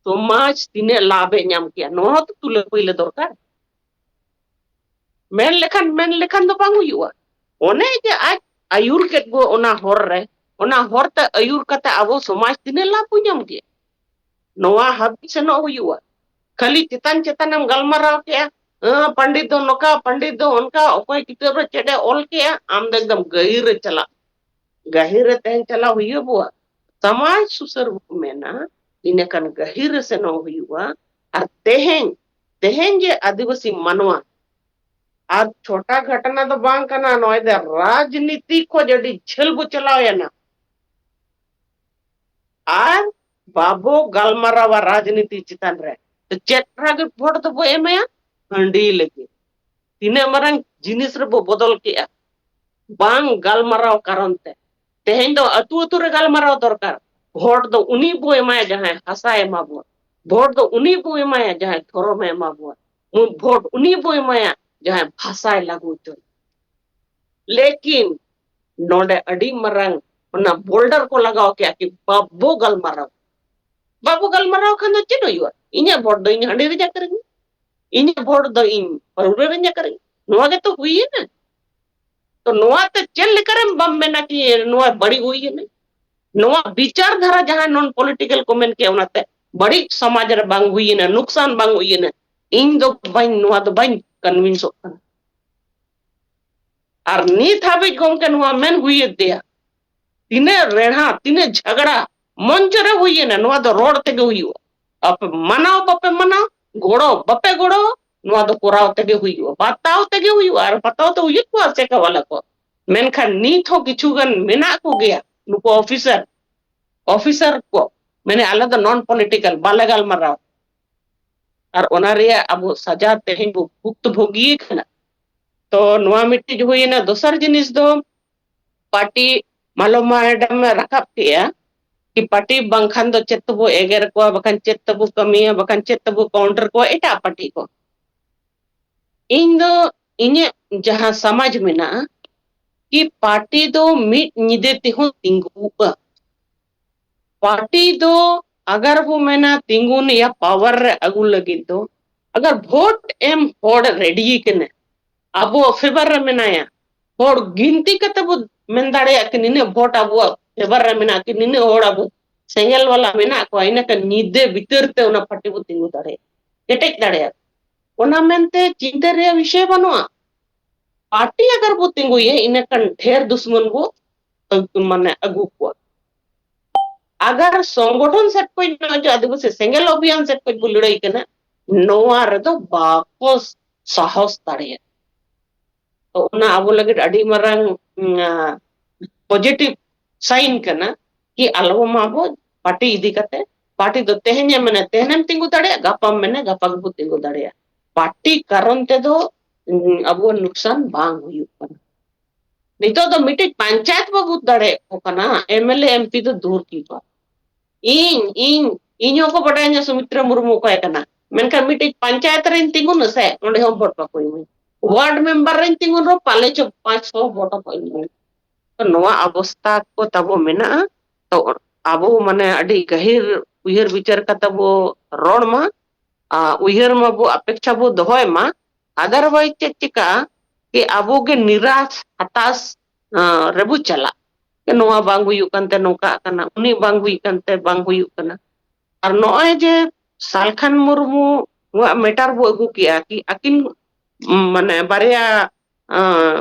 ᱥᱚᱢᱟᱡᱽ ᱛᱤᱱᱟᱹᱜ ᱞᱟᱵᱷ ᱮ ᱧᱟᱢ ᱠᱮᱭᱟ, ᱱᱚᱣᱟ ᱦᱚᱸ ᱛᱚ ᱛᱩᱞᱟᱹ ᱯᱟᱹᱭᱞᱟᱹ ᱫᱚᱨᱠᱟᱨ᱾ ᱢᱮᱱ ᱞᱮᱠᱷᱟᱱ, ᱢᱮᱱ ᱞᱮᱠᱷᱟᱱ ᱫᱚ ᱵᱟᱝ ᱦᱩᱭᱩᱜᱼᱟ᱾ ᱚᱱᱮ ᱡᱮ ᱟᱡ ᱟᱹᱭᱩᱨ ᱠᱮᱫ ᱵᱚ ᱚᱱᱟ ᱦᱚᱨ ᱨᱮ, ᱚᱱᱟ ᱦᱚᱨ ᱛᱮ ᱟᱹᱭᱩᱨ ᱠᱟᱛᱮ ᱟᱵᱚ ᱥᱚᱢᱟᱡᱽ ᱛᱤᱱᱟᱹᱜ ᱞᱟᱵᱷ ᱵᱚ ᱧᱟᱢ ᱠᱮᱭᱟ, ᱱᱚᱣᱟ ᱦᱟᱹᱵᱤᱡ ᱥᱮᱱᱚᱜ ᱦᱩᱭᱩᱜᱼᱟ᱾ ᱠᱷᱟᱹᱞᱤ ᱪᱮᱛᱟᱱ ᱪᱮᱛᱟᱱᱮᱢ ᱜᱟᱞᱢᱟᱨᱟᱣ ᱠᱮᱜᱼᱟ, ᱦᱮᱸ, ᱯᱚᱱᱰᱤᱛ ᱫᱚ ᱱᱚᱝᱠᱟ, ᱯᱚᱱᱰᱤᱛ ᱫᱚ ᱚᱱᱠᱟ, ᱚᱠᱚᱭ ᱠᱤᱛᱟᱹᱵ ᱨᱮ ᱪᱮᱫ ᱮ ᱚᱞ ᱠᱮᱜᱼᱟ, ᱟᱢ ᱫᱚ ᱮᱠᱫᱚᱢ ᱜᱟᱹᱦᱤᱨ ᱨᱮ ᱪᱟᱞᱟᱜ, ᱜᱟᱹᱦᱤᱨ ᱨᱮ ᱛᱮᱦᱮᱧ ᱪᱟᱞᱟᱣ ᱦᱩᱭᱩᱜ ᱟᱵᱚᱣᱟ᱾ ᱥᱚᱢᱟᱡᱽ ᱥᱩᱥᱟᱹᱨ ᱵᱚ ᱢᱮᱱᱟ, ᱤᱱᱟᱹ ᱠᱷᱟᱱ ᱜᱟᱹᱦᱤᱨ ᱨᱮ ᱥᱮᱱᱚᱜ ᱦᱩᱭᱩᱜᱼᱟ᱾ ᱟᱨ ᱛᱮᱦᱮᱧ, ᱛᱮᱦᱮᱧ ᱡᱮ ᱟᱹᱫᱤᱵᱟᱹᱥᱤ ᱢᱟᱱᱣᱟ, ᱟᱨ ᱪᱷᱳᱴᱟ ᱜᱷᱚᱴᱚᱱᱟ ᱫᱚ ᱵᱟᱝ ᱠᱟᱱᱟ, ᱱᱚᱜᱼᱚᱭ ᱫᱚ ᱨᱟᱡᱽᱱᱤᱛᱤ ᱠᱷᱚᱡ ᱟᱹᱰᱤ ᱡᱷᱟᱹᱞ ᱵᱚ ᱪᱟᱞᱟᱣ ᱮᱱᱟ᱾ ᱟᱨ ᱵᱟᱵᱚ ᱜᱟᱞᱢᱟᱨᱟᱣᱟ ᱨᱟᱡᱽᱱᱤᱛᱤ ᱪᱮᱛᱟᱱ ᱨᱮ, ᱛᱚ ᱪᱮᱫ ᱞᱟᱹᱜᱤᱫ ᱵᱷᱳᱴ ᱫᱚᱵᱚ ᱮᱢᱟᱭᱟ? ᱦᱟᱺᱰᱤ ᱞᱟᱹᱜᱤᱫ᱾ ᱛᱤᱱᱟᱹᱜ ᱢᱟᱨᱟᱝ ᱡᱤᱱᱤᱥ ᱨᱮᱵᱚ ᱵᱚᱫᱚᱞ ᱠᱮᱜᱼᱟ, ᱵᱟᱝ ᱜᱟᱞᱢᱟᱨᱟᱣ ᱠᱟᱨᱚᱱ ᱛᱮ᱾ ᱛᱮᱦᱮᱧ ᱫᱚ ᱟᱹᱛᱩ ᱟᱹᱛᱩ ᱨᱮ ᱜᱟᱞᱢᱟᱨᱟᱣ ᱫᱚᱨᱠᱟᱨ᱾ ᱵᱷᱳᱴ ᱫᱚ ᱩᱱᱤ ᱵᱚ ᱮᱢᱟᱭᱟ ᱡᱟᱦᱟᱸᱭ ᱦᱟᱥᱟᱭ ᱮᱢᱟ ᱵᱚᱱ, ᱵᱷᱳᱴ ᱫᱚ ᱩᱱᱤ ᱵᱚ ᱮᱢᱟᱭᱟ ᱡᱟᱦᱟᱸᱭ ᱫᱷᱚᱨᱚᱢᱮ ᱮᱢᱟ ᱵᱚᱱ, ᱵᱷᱳᱴ ᱩᱱᱤ ᱵᱚ ᱮᱢᱟᱭᱟ ᱡᱟᱦᱟᱸᱭ ᱵᱷᱟᱥᱟᱭ ᱞᱟᱹᱜᱩ ᱦᱚᱪᱚᱭ᱾ ᱞᱮᱠᱤᱱ ᱱᱚᱰᱮ ᱟᱹᱰᱤ ᱢᱟᱨᱟᱝ ᱚᱱᱟ ᱵᱳᱞᱰᱟᱨ ᱠᱚ ᱞᱟᱜᱟᱣ ᱠᱮᱜᱼᱟ ᱠᱤ ᱵᱟᱵᱚ ᱜᱟᱞᱢᱟᱨᱟᱣ᱾ ᱵᱟᱵᱚ ᱜᱟᱞᱢᱟᱨᱟᱣ ᱠᱷᱟᱱ ᱫᱚ ᱪᱮᱫ ᱦᱩᱭᱩᱜᱼᱟ? ᱤᱧᱟᱹᱜ ᱵᱷᱳᱴ ᱫᱚ ᱤᱧ ᱦᱟᱺᱰᱤ ᱨᱮᱧ ᱟᱠᱷᱨᱤᱧᱟ, ᱤᱧᱟᱹᱜ ᱵᱷᱳᱴ ᱫᱚ ᱤᱧ ᱯᱟᱹᱣᱨᱟᱹ ᱨᱮᱧ ᱟᱠᱷᱨᱤᱧᱟ᱾ ᱱᱚᱣᱟ ᱜᱮᱛᱚ ᱦᱩᱭᱮᱱᱟ᱾ ᱛᱚ ᱱᱚᱣᱟ ᱛᱮ ᱪᱮᱫ ᱞᱮᱠᱟᱨᱮᱢ ᱵᱟᱢ ᱢᱮᱱᱟ ᱠᱤ ᱱᱚᱣᱟ ᱵᱟᱹᱲᱤᱡ ᱦᱩᱭᱮᱱᱟ? ᱱᱚᱣᱟ ᱵᱤᱪᱟᱨ ᱫᱷᱟᱨᱟ ᱡᱟᱦᱟᱸ ᱱᱚᱱ ᱯᱚᱞᱤᱴᱤᱠᱟᱞ ᱠᱚ ᱢᱮᱱ ᱠᱮᱜᱼᱟ, ᱚᱱᱟᱛᱮ ᱵᱟᱹᱲᱤᱡ ᱥᱚᱢᱟᱡᱽ ᱨᱮ ᱵᱟᱝ ᱦᱩᱭᱮᱱᱟ, ᱱᱩᱠᱥᱟᱱ ᱵᱟᱝ ᱦᱩᱭᱮᱱᱟ, ᱤᱧ ᱫᱚ ᱵᱟᱹᱧ, ᱱᱚᱣᱟ ᱫᱚ ᱵᱟᱹᱧ ᱠᱚᱱᱵᱷᱤᱱᱥᱚᱜ ᱠᱟᱱᱟ᱾ ᱟᱨ ᱱᱤᱛ ᱦᱟᱹᱵᱤᱡ ᱜᱚᱢᱠᱮ ᱱᱚᱣᱟ ᱢᱮᱱ ᱦᱩᱭᱮᱱ ᱛᱟᱭᱟ, ᱛᱤᱱᱟᱹᱜ ᱨᱮᱲᱦᱟ, ᱛᱤᱱᱟᱹᱜ ᱡᱷᱟᱜᱽᱲᱟ ᱢᱚᱧᱪᱚ ᱨᱮ ᱦᱩᱭᱮᱱᱟ, ᱱᱚᱣᱟ ᱫᱚ ᱨᱚᱲ ᱛᱮᱜᱮ ᱦᱩᱭᱩᱜᱼᱟ᱾ ᱟᱯᱮ ᱢᱟᱱᱟᱣ ᱵᱟᱯᱮ ᱢᱟᱱᱟᱣ, ᱜᱚᱲᱚ ᱵᱟᱯᱮ ᱜᱚᱲᱚ, ᱱᱚᱣᱟ ᱫᱚ ᱠᱚᱨᱟᱣ ᱛᱮᱜᱮ ᱦᱩᱭᱩᱜᱼᱟ, ᱵᱟᱛᱟᱣ ᱛᱮᱜᱮ ᱦᱩᱭᱩᱜᱼᱟ᱾ ᱟᱨ ᱵᱟᱛᱟᱣ ᱛᱮ ᱦᱩᱭᱩᱜ ᱠᱚᱣᱟ ᱥᱮ ᱠᱟᱣᱟᱞᱟ ᱠᱚ, ᱢᱮᱱᱠᱷᱟᱱ ᱱᱤᱛ ᱦᱚᱸ ᱠᱤᱪᱷᱩ ᱜᱟᱱ ᱢᱮᱱᱟᱜ ᱠᱚᱜᱮᱭᱟ ᱱᱩᱠᱩ ᱚᱯᱷᱤᱥᱟᱨ, ᱚᱯᱷᱤᱥᱟᱨ ᱠᱚ ᱢᱮᱱᱮ ᱟᱞᱮ ᱫᱚ ᱱᱚᱱ ᱯᱚᱞᱤᱴᱤᱠᱟᱞ ᱵᱟᱞᱮ ᱜᱟᱞᱢᱟᱨᱟᱣ᱾ ᱟᱨ ᱚᱱᱟ ᱨᱮᱭᱟᱜ ᱟᱵᱚ ᱥᱟᱡᱟ ᱛᱮᱦᱮᱧ ᱵᱚ ᱵᱷᱩᱠᱛ ᱵᱷᱳᱜᱤ ᱠᱟᱱᱟ᱾ ᱛᱚ ᱱᱚᱣᱟ ᱢᱤᱫᱴᱤᱡ ᱦᱩᱭᱮᱱᱟ᱾ ᱫᱚᱥᱟᱨ ᱡᱤᱱᱤᱥ ᱫᱚ ᱯᱟᱨᱴᱤ ᱢᱟᱞᱚᱢᱟ ᱢᱮᱰᱟᱢ ᱮ ᱨᱟᱠᱟᱵ ᱠᱮᱜᱼᱟ ᱠᱤ ᱯᱟᱨᱴᱤ ᱵᱟᱝᱠᱷᱟᱱ ᱫᱚ ᱪᱮᱫ ᱛᱮᱵᱚ ᱮᱜᱮᱨ ᱠᱚᱣᱟ, ᱵᱟᱠᱷᱟᱱ ᱪᱮᱫ ᱛᱮᱵᱚ ᱠᱟᱹᱢᱤᱭᱟ, ᱵᱟᱠᱷᱟᱱ ᱪᱮᱫ ᱛᱮᱵᱚ ᱠᱟᱣᱩᱱᱴᱟᱨ ᱠᱚᱣᱟ ᱮᱴᱟᱜ ᱯᱟᱨᱴᱤ ᱠᱚ᱾ ᱤᱧ ᱫᱚ ᱤᱧᱟᱹᱜ ᱡᱟᱦᱟᱸ ᱥᱚᱢᱟᱡᱽ ᱢᱮᱱᱟᱜᱼᱟ ᱠᱤ ᱯᱟᱨᱴᱤ ᱫᱚ ᱢᱤᱫ ᱧᱤᱫᱟᱹ ᱛᱮᱦᱚᱸ ᱛᱤᱸᱜᱩᱜᱼᱟ᱾ ᱯᱟᱨᱴᱤ ᱫᱚ ᱟᱜᱟᱨ ᱵᱚ ᱢᱮᱱᱟ ᱛᱤᱸᱜᱩᱱ ᱭᱟ ᱯᱟᱣᱟᱨ ᱨᱮ ᱟᱹᱜᱩ ᱞᱟᱹᱜᱤᱫ ᱫᱚ, ᱟᱜᱟᱨ ᱵᱷᱳᱴ ᱮᱢ ᱦᱚᱲ ᱨᱮᱰᱤ ᱠᱟᱱᱟ, ᱟᱵᱚ ᱯᱷᱮᱵᱟᱨ ᱨᱮ ᱢᱮᱱᱟᱭᱟ, ᱦᱚᱲ ᱜᱤᱱᱛᱤ ᱠᱟᱛᱮ ᱵᱚ ᱢᱮᱱ ᱫᱟᱲᱮᱭᱟᱜ ᱠᱤ ᱱᱤᱱᱟᱹᱜ ᱵᱷᱳᱴ ᱟᱵᱚᱣᱟᱜ ᱯᱷᱮᱵᱟᱨ ᱨᱮ ᱢᱮᱱᱟᱜᱼᱟ ᱠᱤ ᱱᱤᱱᱟᱹᱜ ᱦᱚᱲ ᱟᱵᱚ ᱥᱮᱸᱜᱮᱞ ᱵᱟᱞᱟ ᱢᱮᱱᱟᱜ ᱠᱚᱣᱟ, ᱤᱱᱟᱹᱠᱷᱟᱱ ᱧᱤᱫᱟᱹ ᱵᱷᱤᱛᱟᱹᱨ ᱛᱮ ᱚᱱᱟ ᱯᱟᱨᱴᱤ ᱵᱚ ᱛᱤᱸᱜᱩ ᱫᱟᱲᱮᱭᱟᱜᱼᱟ, ᱠᱮᱴᱮᱡ ᱫᱟᱲᱮᱭᱟᱜᱼᱟ᱾ ᱚᱱᱟ ᱢᱮᱱᱛᱮ ᱪᱤᱱᱛᱟᱹ ᱨᱮᱭᱟᱜ ᱵᱤᱥᱚᱭ ᱵᱟᱹᱱᱩᱜᱼᱟ᱾ ᱯᱟᱨᱴᱤ ᱟᱜᱟᱨ ᱵᱚ ᱛᱤᱸᱜᱩᱭᱟ, ᱤᱱᱟᱹᱠᱷᱟᱱ ᱰᱷᱮᱨ ᱫᱩᱥᱢᱚᱱ ᱵᱚ ᱟᱹᱜᱩ, ᱢᱟᱱᱮ ᱟᱹᱜᱩ ᱠᱚᱣᱟ᱾ ᱟᱜᱟᱨ ᱥᱚᱝᱜᱚᱴᱷᱚᱱ ᱥᱮᱫ ᱠᱷᱚᱱ ᱱᱚᱜᱼᱚᱭ ᱡᱮ ᱟᱹᱫᱤᱵᱟᱹᱥᱤ ᱥᱮᱸᱜᱮᱞ ᱚᱵᱷᱤᱭᱟᱱ ᱥᱮᱫ ᱠᱷᱚᱱ ᱵᱚ ᱞᱟᱹᱲᱦᱟᱹᱭ ᱠᱟᱱᱟ, ᱱᱚᱣᱟ ᱨᱮᱫᱚ ᱵᱟᱠᱚ ᱥᱟᱦᱚᱥ ᱫᱟᱲᱮᱭᱟᱜᱼᱟ᱾ ᱛᱚ ᱚᱱᱟ ᱟᱵᱚ ᱞᱟᱹᱜᱤᱫ ᱟᱹᱰᱤ ᱢᱟᱨᱟᱝ, ᱩᱸ, ᱟ, ᱯᱚᱡᱤᱴᱤᱵᱷ ᱥᱟᱭᱤᱱ ᱠᱟᱱᱟ ᱠᱤ ᱟᱞᱚ ᱢᱟᱵᱚ ᱯᱟᱨᱴᱤ ᱤᱫᱤ ᱠᱟᱛᱮ᱾ ᱯᱟᱨᱴᱤ ᱫᱚ ᱛᱮᱦᱮᱧᱮ ᱢᱮᱱᱟ ᱛᱮᱦᱮᱧᱮᱢ ᱛᱤᱸᱜᱩ ᱫᱟᱲᱮᱭᱟᱜᱼᱟ, ᱜᱟᱯᱟᱢ ᱢᱮᱱᱟ ᱜᱟᱯᱟ ᱜᱮᱵᱚ ᱛᱤᱸᱜᱩ ᱫᱟᱲᱮᱭᱟᱜᱼᱟ᱾ ᱯᱟᱨᱴᱤ ᱠᱟᱨᱚᱱ ᱛᱮᱫᱚ ᱩᱸ, ᱟᱵᱚᱣᱟᱜ ᱱᱩᱠᱥᱟᱱ ᱵᱟᱝ ᱦᱩᱭᱩᱜ ᱠᱟᱱᱟ᱾ ᱱᱤᱛᱚᱜ ᱫᱚ ᱢᱤᱫᱴᱤᱡ ᱯᱚᱧᱪᱟᱭᱮᱛ ᱵᱟᱵᱚ ᱫᱟᱲᱮᱭᱟᱜ ᱠᱚ ᱠᱟᱱᱟ, M L A M P ᱫᱚ ᱫᱩᱨ ᱠᱤ ᱵᱟᱛ᱾ ᱤᱧ ᱤᱧ ᱤᱧ ᱦᱚᱸᱠᱚ ᱵᱟᱰᱟᱭᱟ ᱥᱩᱢᱤᱛᱨᱟ ᱢᱩᱨᱢᱩ ᱚᱠᱚᱭ ᱠᱟᱱᱟ, ᱢᱮᱱᱠᱷᱟᱱ ᱢᱤᱫᱴᱤᱡ ᱯᱚᱧᱪᱟᱭᱮᱛ ᱨᱮᱧ ᱛᱤᱸᱜᱩᱱᱟ ᱥᱮ, ᱚᱸᱰᱮ ᱦᱚᱸ ᱵᱷᱳᱴ ᱵᱟᱠᱚ ᱮᱢᱟᱹᱧ᱾ ᱣᱟᱨᱰ ᱢᱮᱢᱵᱟᱨ ᱨᱮᱧ ᱛᱤᱸᱜᱩᱱ ᱨᱮᱦᱚᱸ ᱯᱟᱞᱮ ᱪᱚ ᱯᱟᱸᱪ ᱥᱚ ᱵᱷᱳᱴ ᱦᱚᱸᱠᱚ ᱮᱢᱟᱹᱧ᱾ ᱛᱚ ᱱᱚᱣᱟ ᱚᱵᱚᱥᱛᱟ ᱠᱚ ᱛᱟᱵᱚ ᱢᱮᱱᱟᱜᱼᱟ᱾ ᱛᱚ ᱟᱵᱚ ᱢᱟᱱᱮ ᱟᱹᱰᱤ ᱜᱟᱹᱦᱤᱨ ᱩᱭᱦᱟᱹᱨ ᱵᱤᱪᱟᱹᱨ ᱠᱟᱛᱮ ᱵᱚ ᱨᱚᱲ ᱢᱟ, ᱟ, ᱩᱭᱦᱟᱹᱨ ᱢᱟᱵᱚ, ᱟᱯᱮᱠᱷᱟ ᱵᱚ ᱫᱚᱦᱚᱭ ᱢᱟ᱾ Otherwise ᱪᱮᱫ ᱪᱤᱠᱟᱹᱜᱼᱟ ᱠᱤ ᱟᱵᱚ ᱜᱮ ᱱᱤᱨᱟᱥ ᱦᱟᱛᱟᱥ, ᱟ, ᱨᱮᱵᱚ ᱪᱟᱞᱟᱜ᱾ ᱱᱚᱣᱟ ᱵᱟᱝ ᱦᱩᱭᱩᱜ ᱠᱟᱱᱛᱮ ᱱᱚᱝᱠᱟᱜ ᱠᱟᱱᱟ, ᱩᱱᱤ ᱵᱟᱝ ᱦᱩᱭᱩᱜ ᱠᱟᱱᱛᱮ ᱵᱟᱝ ᱦᱩᱭᱩᱜ ᱠᱟᱱᱟ᱾ ᱟᱨ ᱱᱚᱜᱼᱚᱭ ᱡᱮ ᱥᱟᱞᱠᱷᱟᱱ ᱢᱩᱨᱢᱩ ᱣᱟᱜ ᱢᱮᱴᱟᱨ ᱵᱚ ᱟᱹᱜᱩ ᱠᱮᱜᱼᱟ ᱠᱤ ᱟᱹᱠᱤᱱ, ᱩᱢ, ᱢᱟᱱᱮ ᱵᱟᱨᱭᱟ, ᱟ,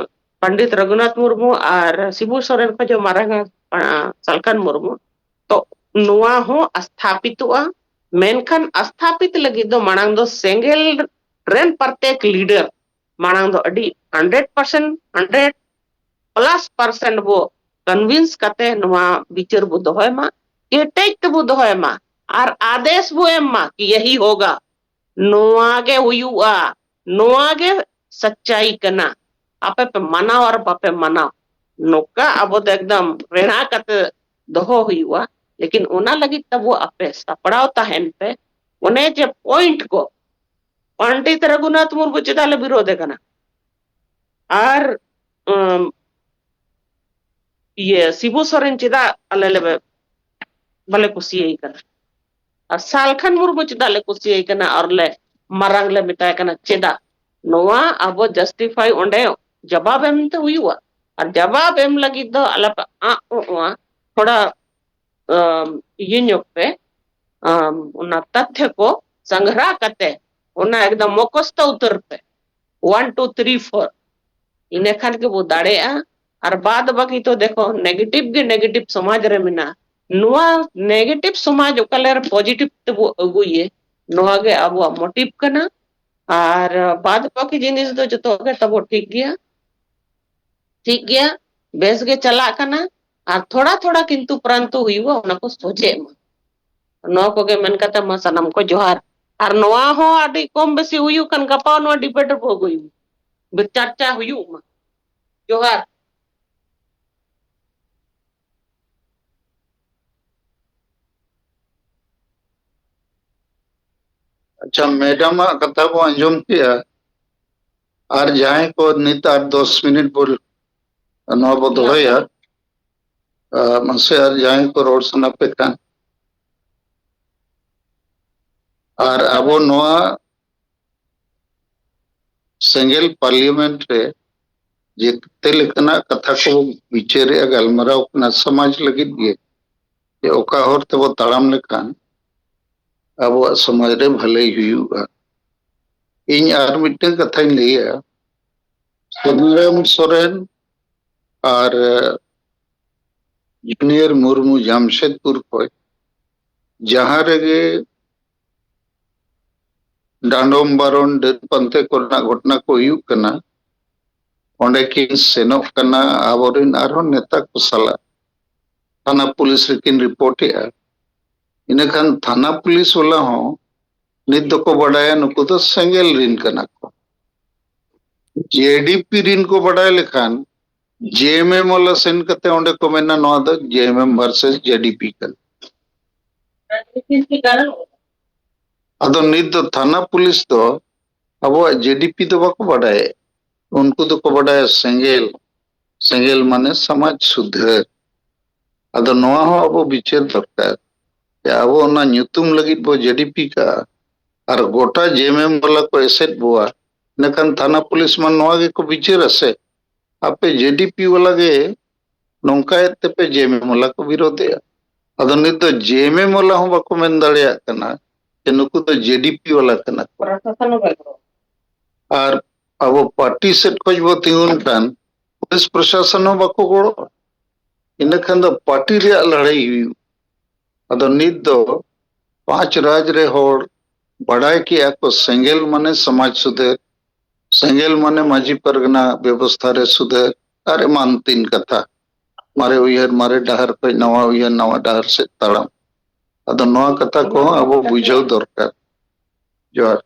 ᱯᱚᱱᱰᱤᱛ ᱨᱚᱜᱷᱩᱱᱟᱛᱷ ᱢᱩᱨᱢᱩ ᱟᱨ ᱥᱤᱵᱩ ᱥᱚᱨᱮᱱ ᱠᱷᱚᱱ ᱡᱮ ᱢᱟᱨᱟᱝ ᱟ, ᱟ, ᱥᱟᱞᱠᱷᱟᱱ ᱢᱩᱨᱢᱩ, ᱛᱚ ᱱᱚᱣᱟ ᱦᱚᱸ ᱟᱥᱛᱷᱟᱯᱤᱛᱚᱜᱼᱟ᱾ ᱢᱮᱱᱠᱷᱟᱱ ᱟᱥᱛᱷᱟᱯᱤᱛ ᱞᱟᱹᱜᱤᱫ ᱫᱚ ᱢᱟᱲᱟᱝ ᱫᱚ ᱥᱮᱸᱜᱮᱞ ᱨᱮᱱ ᱯᱨᱚᱛᱮᱠ ᱞᱤᱰᱟᱨ ᱢᱟᱲᱟᱝ ᱫᱚ ᱟᱹᱰᱤ hundred percent, hundred plus percent ᱵᱚ ᱠᱚᱱᱵᱷᱤᱱᱥ ᱠᱟᱛᱮ ᱱᱚᱣᱟ ᱵᱤᱪᱟᱹᱨ ᱵᱚ ᱫᱚᱦᱚᱭ ᱢᱟ, ᱠᱮᱴᱮᱡ ᱛᱮᱵᱚ ᱫᱚᱦᱚᱭ ᱢᱟ, ᱟᱨ ᱟᱫᱮᱥ ᱵᱚ ᱮᱢ ᱢᱟ ᱠᱤ ᱭᱟᱦᱤ ᱦᱳᱜᱟ, ᱱᱚᱣᱟ ᱜᱮ ᱦᱩᱭᱩᱜᱼᱟ, ᱱᱚᱣᱟ ᱜᱮ ᱥᱟᱪᱪᱟᱭ ᱠᱟᱱᱟ᱾ ᱟᱯᱮ ᱯᱮ ᱢᱟᱱᱟᱣ ᱟᱨ ᱵᱟᱯᱮ ᱢᱟᱱᱟᱣ, ᱱᱚᱝᱠᱟ ᱟᱵᱚ ᱫᱚ ᱮᱠᱫᱚᱢ ᱨᱮᱲᱟ ᱠᱟᱛᱮ ᱫᱚᱦᱚ ᱦᱩᱭᱩᱜᱼᱟ᱾ ᱞᱮᱠᱤᱱ ᱚᱱᱟ ᱞᱟᱹᱜᱤᱫ ᱛᱟᱵᱚ ᱟᱯᱮ ᱥᱟᱯᱲᱟᱣ ᱛᱟᱦᱮᱱ ᱯᱮ᱾ ᱚᱱᱮ ᱡᱮ ᱯᱚᱭᱮᱱᱴ ᱠᱚ, ᱯᱚᱱᱰᱤᱛ ᱨᱚᱜᱷᱩᱱᱟᱛᱷ ᱢᱩᱨᱢᱩ ᱪᱮᱫᱟᱜ ᱞᱮ ᱵᱤᱨᱳᱫᱮ ᱠᱟᱱᱟ? ᱟᱨ, ᱩᱢ, ᱤᱭᱟᱹ, ᱥᱤᱵᱩ ᱥᱚᱨᱮᱱ ᱪᱮᱫᱟᱜ ᱟᱞᱮ ᱞᱮ ᱵᱮ-, ᱵᱟᱞᱮ ᱠᱩᱥᱤᱭᱟᱭ ᱠᱟᱱᱟ? ᱟᱨ ᱥᱟᱞᱠᱷᱟᱱ ᱢᱩᱨᱢᱩ ᱪᱮᱫᱟᱜ ᱞᱮ ᱠᱩᱥᱤᱭᱟᱭ ᱠᱟᱱᱟ ᱟᱨ ᱞᱮ ᱢᱟᱨᱟᱝ ᱞᱮ ᱢᱮᱛᱟᱭ ᱠᱟᱱᱟ ᱪᱮᱫᱟᱜ? ᱱᱚᱣᱟ ᱟᱵᱚ ᱡᱟᱥᱴᱤᱯᱷᱟᱭ ᱚᱸᱰᱮ ᱡᱟᱵᱟᱵ ᱮᱢ ᱛᱮ ᱦᱩᱭᱩᱜᱼᱟ᱾ ᱟᱨ ᱡᱟᱵᱟᱵ ᱮᱢ ᱞᱟᱹᱜᱤᱫ ᱫᱚ ᱟᱞᱚᱯᱮ ᱟᱸᱜ ᱚᱜᱼᱟ, ᱛᱷᱚᱲᱟ, ᱟᱢ, ᱤᱭᱟᱹ ᱧᱚᱜ ᱯᱮ, ᱟᱢ, ᱚᱱᱟ ᱛᱟᱛᱷᱭᱚ ᱠᱚ ᱥᱟᱸᱜᱷᱨᱟ ᱠᱟᱛᱮ ᱚᱱᱟ ᱮᱠᱫᱚᱢ ᱢᱚᱠᱚᱥᱛᱚ ᱩᱛᱟᱹᱨ ᱯᱮ, ᱚᱣᱟᱱ, ᱴᱩ, ᱛᱷᱨᱤ, ᱯᱷᱳᱨ᱾ ᱤᱱᱟᱹ ᱠᱷᱟᱱ ᱜᱮᱵᱚ ᱫᱟᱲᱮᱭᱟᱜᱼᱟ᱾ ᱟᱨ ᱵᱟᱫ ᱵᱟᱹᱠᱤ ᱛᱚ ᱫᱮᱠᱷᱚ, ᱱᱮᱜᱮᱴᱤᱵᱷ ᱜᱮ ᱱᱮᱜᱮᱴᱤᱵᱷ ᱥᱚᱢᱟᱡᱽ ᱨᱮ ᱢᱮᱱᱟᱜᱼᱟ᱾ ᱱᱚᱣᱟ ᱱᱮᱜᱮᱴᱤᱵᱷ ᱥᱚᱢᱟᱡᱽ ᱚᱠᱟ ᱞᱮᱠᱟ ᱯᱚᱡᱤᱴᱤᱵᱷ ᱛᱮᱵᱚ ᱟᱹᱜᱩᱭᱮ, ᱱᱚᱣᱟ ᱜᱮ ᱟᱵᱚᱣᱟᱜ ᱢᱳᱴᱤᱵᱷ ᱠᱟᱱᱟ᱾ ᱟᱨ ᱵᱟᱫ ᱵᱟᱹᱠᱤ ᱡᱤᱱᱤᱥ ᱫᱚ ᱡᱚᱛᱚ ᱜᱮ ᱛᱟᱵᱚ ᱴᱷᱤᱠ ᱜᱮᱭᱟ, ᱴᱷᱤᱠ ᱜᱮᱭᱟ, ᱵᱮᱥ ᱜᱮ ᱪᱟᱞᱟᱜ ᱠᱟᱱᱟ᱾ ᱟᱨ ᱛᱷᱚᱲᱟ ᱛᱷᱚᱲᱟ ᱠᱤᱱᱛᱩ ᱯᱨᱟᱱᱛᱩ ᱦᱩᱭᱩᱜᱼᱟ, ᱚᱱᱟ ᱠᱚ ᱥᱚᱡᱷᱮᱜ ᱢᱟ᱾ ᱱᱚᱣᱟ ᱠᱚᱜᱮ ᱢᱮᱱ ᱠᱟᱛᱮ ᱢᱟ ᱥᱟᱱᱟᱢ ᱠᱚ ᱡᱚᱦᱟᱨ᱾ ᱟᱨ ᱱᱚᱣᱟ ᱦᱚᱸ ᱟᱹᱰᱤ ᱠᱚᱢ ᱵᱮᱥᱤ ᱦᱩᱭᱩᱜ ᱠᱟᱱ, ᱜᱟᱯᱟ ᱱᱚᱣᱟ ᱰᱤᱵᱮᱴ ᱨᱮᱵᱚ ᱟᱹᱜᱩᱭ ᱢᱟ, ᱪᱟᱨᱪᱟ ᱦᱩᱭᱩᱜ ᱢᱟ᱾ ᱡᱚᱦᱟᱨ᱾ ᱟᱪᱪᱷᱟ, ᱢᱮᱰᱟᱢᱟᱜ ᱠᱟᱛᱷᱟ ᱵᱚ ᱟᱸᱡᱚᱢ ᱠᱮᱜᱼᱟ᱾ ᱟᱨ ᱡᱟᱦᱟᱸᱭ ᱠᱚ ᱱᱤᱛ ᱟᱨ ᱫᱚᱥ ᱢᱤᱱᱤᱴ ᱵᱚ ᱱᱚᱣᱟ ᱵᱚ ᱫᱚᱦᱚᱭᱟ, ᱟᱨ ᱢᱟᱥᱮ ᱟᱨ ᱡᱟᱦᱟᱸᱭ ᱠᱚ ᱨᱚᱲ ᱥᱟᱱᱟ ᱯᱮ ᱠᱷᱟᱱ, ᱟᱨ ᱟᱵᱚ ᱱᱚᱣᱟ ᱥᱮᱸᱜᱮᱞ ᱯᱟᱨᱞᱤᱭᱟᱢᱮᱱᱴ ᱨᱮ ᱡᱮᱛᱮ ᱞᱮᱠᱟᱱᱟᱜ ᱠᱟᱛᱷᱟ ᱠᱚ ᱵᱤᱪᱟᱹᱨᱮᱜᱼᱟ, ᱜᱟᱞᱢᱟᱨᱟᱣ ᱠᱟᱱᱟ ᱥᱚᱢᱟᱡᱽ ᱞᱟᱹᱜᱤᱫ ᱜᱮ, ᱡᱮ ᱚᱠᱟ ᱦᱚᱨ ᱛᱮᱵᱚ ᱛᱟᱲᱟᱢ ᱞᱮᱠᱷᱟᱱ ᱟᱵᱚᱣᱟᱜ ᱥᱚᱢᱟᱡᱽ ᱨᱮ ᱵᱷᱟᱹᱞᱟᱹᱭ ᱦᱩᱭᱩᱜᱼᱟ᱾ ᱤᱧ ᱟᱨ ᱢᱤᱫᱴᱟᱝ ᱠᱟᱛᱷᱟᱧ ᱞᱟᱹᱭᱟ, ᱥᱩᱱᱟᱨᱟᱢ ᱥᱚᱨᱮᱱ ᱟᱨ ᱡᱩᱱᱤᱭᱟᱨ ᱢᱩᱨᱢᱩ ᱡᱟᱢᱥᱮᱫᱽᱯᱩᱨ ᱠᱷᱚᱱ ᱡᱟᱦᱟᱸ ᱨᱮᱜᱮ ᱰᱟᱸᱰᱚᱢ ᱵᱟᱨᱚᱱ, ᱰᱟᱹᱱ ᱯᱟᱱᱛᱮ ᱠᱚᱨᱮᱱᱟᱜ ᱜᱷᱚᱴᱚᱱᱟ ᱠᱚ ᱦᱩᱭᱩᱜ ᱠᱟᱱᱟ, ᱚᱸᱰᱮ ᱠᱤᱱ ᱥᱮᱱᱚᱜ ᱠᱟᱱᱟ ᱟᱵᱚᱨᱮᱱ ᱟᱨᱦᱚᱸ ᱱᱮᱛᱟ ᱠᱚ ᱥᱟᱞᱟᱜ᱾ ᱛᱷᱟᱱᱟ ᱯᱩᱞᱤᱥ ᱨᱮᱠᱤᱱ ᱨᱤᱯᱳᱨᱴ ᱮᱜᱼᱟ᱾ ᱤᱱᱟᱹᱠᱷᱟᱱ ᱛᱷᱟᱱᱟ ᱯᱩᱞᱤᱥ ᱵᱟᱞᱟ ᱦᱚᱸ ᱱᱤᱛ ᱫᱚᱠᱚ ᱵᱟᱰᱟᱭᱟ ᱱᱩᱠᱩ ᱫᱚ ᱥᱮᱸᱜᱮᱞ ᱨᱤᱱ ᱠᱟᱱᱟ ᱠᱚ᱾ ᱡᱮᱰᱤᱯᱤ ᱨᱤᱱ ᱠᱚ ᱵᱟᱰᱟᱭ ᱞᱮᱠᱷᱟᱱ ᱡᱮᱮᱢᱮᱢ ᱵᱟᱞᱟ ᱥᱮᱱ ᱠᱟᱛᱮ ᱚᱸᱰᱮ ᱠᱚ ᱢᱮᱱᱟ ᱱᱚᱣᱟ ᱫᱚ ᱡᱮᱮᱢᱮᱢ ᱵᱷᱟᱨᱥᱮᱥ ᱡᱮᱰᱤᱯᱤ ᱠᱟᱱᱟ᱾ ᱟᱫᱚ ᱱᱤᱛ ᱫᱚ ᱛᱷᱟᱱᱟ ᱯᱩᱞᱤᱥ ᱫᱚ ᱟᱵᱚᱣᱟᱜ ᱡᱮᱰᱤᱯᱤ ᱫᱚ ᱵᱟᱠᱚ ᱵᱟᱰᱟᱭᱟ᱾ ᱩᱱᱠᱩ ᱫᱚᱠᱚ ᱵᱟᱰᱟᱭᱟ ᱥᱮᱸᱜᱮᱞ, ᱥᱮᱸᱜᱮᱞ ᱢᱟᱱᱮ ᱥᱚᱢᱟᱡᱽ ᱥᱩᱫᱷᱟᱹᱨ᱾ ᱟᱫᱚ ᱱᱚᱣᱟ ᱦᱚᱸ ᱟᱵᱚ ᱵᱤᱪᱟᱹᱨ ᱫᱚᱨᱠᱟᱨ᱾ ᱡᱮ ᱟᱵᱚ ᱚᱱᱟ ᱧᱩᱛᱩᱢ ᱞᱟᱹᱜᱤᱫ ᱵᱚ ᱡᱮᱰᱤᱯᱤ ᱠᱟᱜᱼᱟ ᱟᱨ ᱜᱚᱴᱟ ᱡᱮᱮᱢᱮᱢ ᱵᱟᱞᱟ ᱠᱚ ᱮᱥᱮᱫ ᱵᱚᱣᱟ, ᱤᱱᱟᱹᱠᱷᱟᱱ ᱛᱷᱟᱱᱟ ᱯᱩᱞᱤᱥ ᱢᱟ ᱱᱚᱣᱟ ᱜᱮᱠᱚ ᱵᱤᱪᱟᱹᱨᱟ ᱥᱮ, ᱟᱯᱮ ᱡᱮᱰᱤᱯᱤ ᱵᱟᱞᱟ ᱜᱮ ᱱᱚᱝᱠᱟᱭᱮᱫ ᱛᱮᱯᱮ ᱡᱮᱮᱢᱮᱢ ᱵᱟᱞᱟ ᱠᱚ ᱵᱤᱨᱳᱫᱷᱮᱜᱼᱟ᱾ ᱟᱫᱚ ᱱᱤᱛ ᱫᱚ ᱡᱮᱮᱢᱮᱢ ᱵᱟᱞᱟ ᱦᱚᱸ ᱵᱟᱠᱚ ᱢᱮᱱ ᱫᱟᱲᱮᱭᱟᱜ ᱠᱟᱱᱟ ᱡᱮ ᱱᱩᱠᱩ ᱫᱚ ᱡᱮᱰᱤᱯᱤ ᱵᱟᱞᱟ ᱠᱟᱱᱟ ᱠᱚ᱾ ᱯᱨᱚᱥᱟᱥᱚᱱ ᱦᱚᱸ ᱵᱟᱭ ᱜᱚᱲᱚ᱾ ᱟᱨ ᱟᱵᱚ ᱯᱟᱨᱴᱤ ᱥᱮᱫ ᱠᱷᱚᱱ ᱵᱚ ᱛᱤᱸᱜᱩᱱ ᱠᱷᱟᱱ ᱯᱩᱞᱤᱥ ᱯᱨᱚᱥᱟᱥᱚᱱ ᱦᱚᱸ ᱵᱟᱠᱚ ᱜᱚᱲᱚᱜᱼᱟ᱾ ᱤᱱᱟᱹ ᱠᱷᱟᱱ ᱫᱚ ᱯᱟᱨᱴᱤ ᱨᱮᱭᱟᱜ ᱞᱟᱹᱲᱦᱟᱹᱭ ᱦᱩᱭᱩᱜ᱾ ᱟᱫᱚ ᱱᱤᱛ ᱫᱚ ᱯᱟᱸᱪ ᱨᱟᱡᱽ ᱨᱮ ᱦᱚᱲ ᱵᱟᱰᱟᱭ ᱠᱮᱜᱼᱟ ᱠᱚ ᱥᱮᱸᱜᱮᱞ ᱢᱟᱱᱮ ᱥᱚᱢᱟᱡᱽ ᱥᱩᱫᱷᱟᱹᱨ, ᱥᱮᱸᱜᱮᱞ ᱢᱟᱱᱮ ᱢᱟᱹᱡᱷᱤ ᱯᱟᱨᱜᱟᱱᱟ ᱵᱮᱵᱚᱥᱛᱷᱟ ᱨᱮ ᱥᱩᱫᱷᱟᱹᱨ ᱟᱨ ᱮᱢᱟᱱ ᱛᱮᱱ ᱠᱟᱛᱷᱟ᱾ ᱢᱟᱨᱮ ᱩᱭᱦᱟᱹᱨ ᱢᱟᱨᱮ ᱰᱟᱦᱟᱨ ᱠᱷᱚᱱ ᱱᱟᱣᱟ ᱩᱭᱦᱟᱹᱨ ᱱᱟᱣᱟ ᱰᱟᱦᱟᱨ ᱥᱮᱫ ᱛᱟᱲᱟᱢ᱾ ᱟᱫᱚ ᱱᱚᱣᱟ ᱠᱟᱛᱷᱟ ᱠᱚᱦᱚᱸ ᱟᱵᱚ ᱵᱩᱡᱷᱟᱹᱣ ᱫᱚᱨᱠᱟᱨ᱾ ᱡᱚᱦᱟᱨ᱾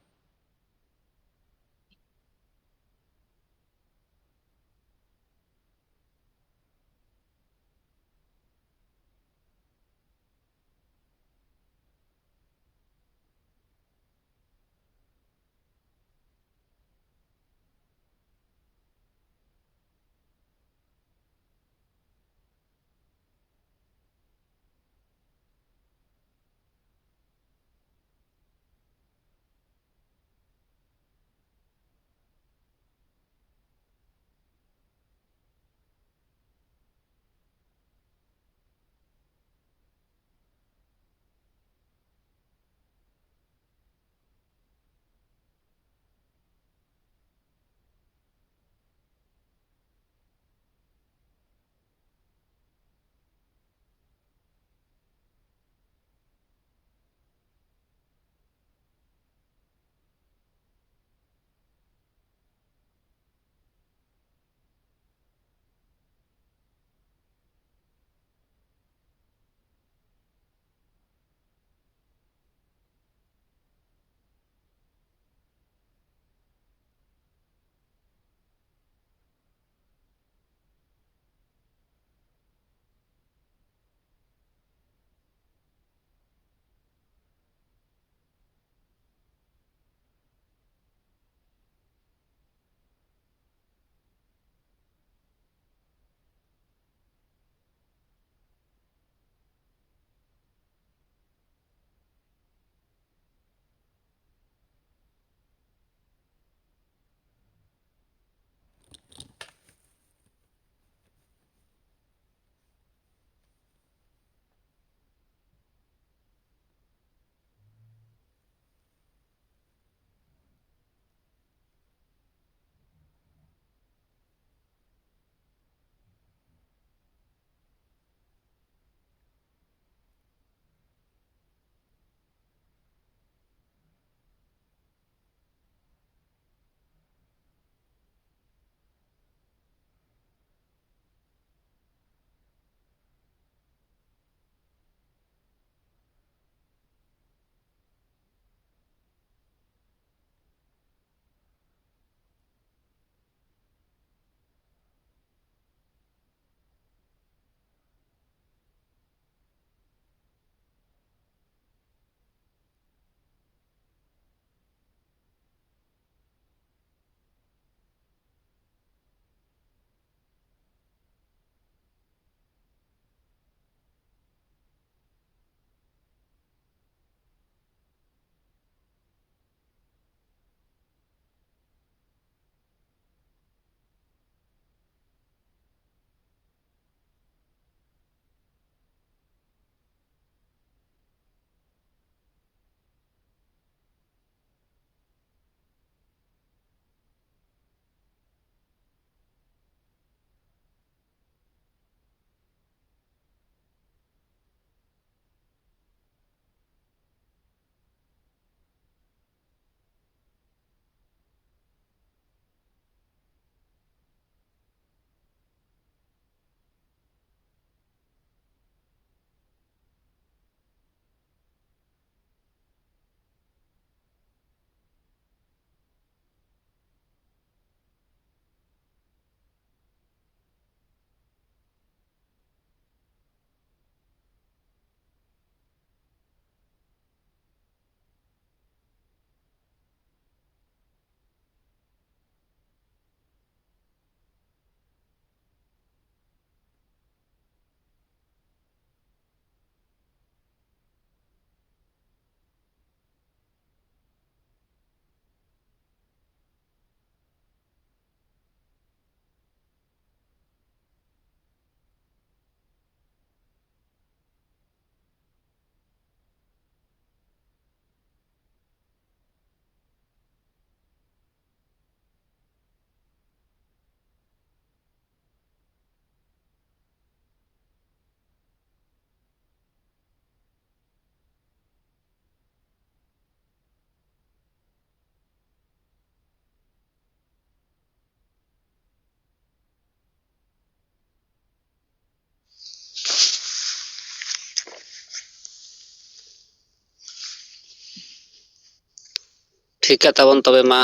ᱴᱷᱤᱠᱟ ᱛᱟᱵᱚᱱ ᱛᱚᱵᱮ ᱢᱟ,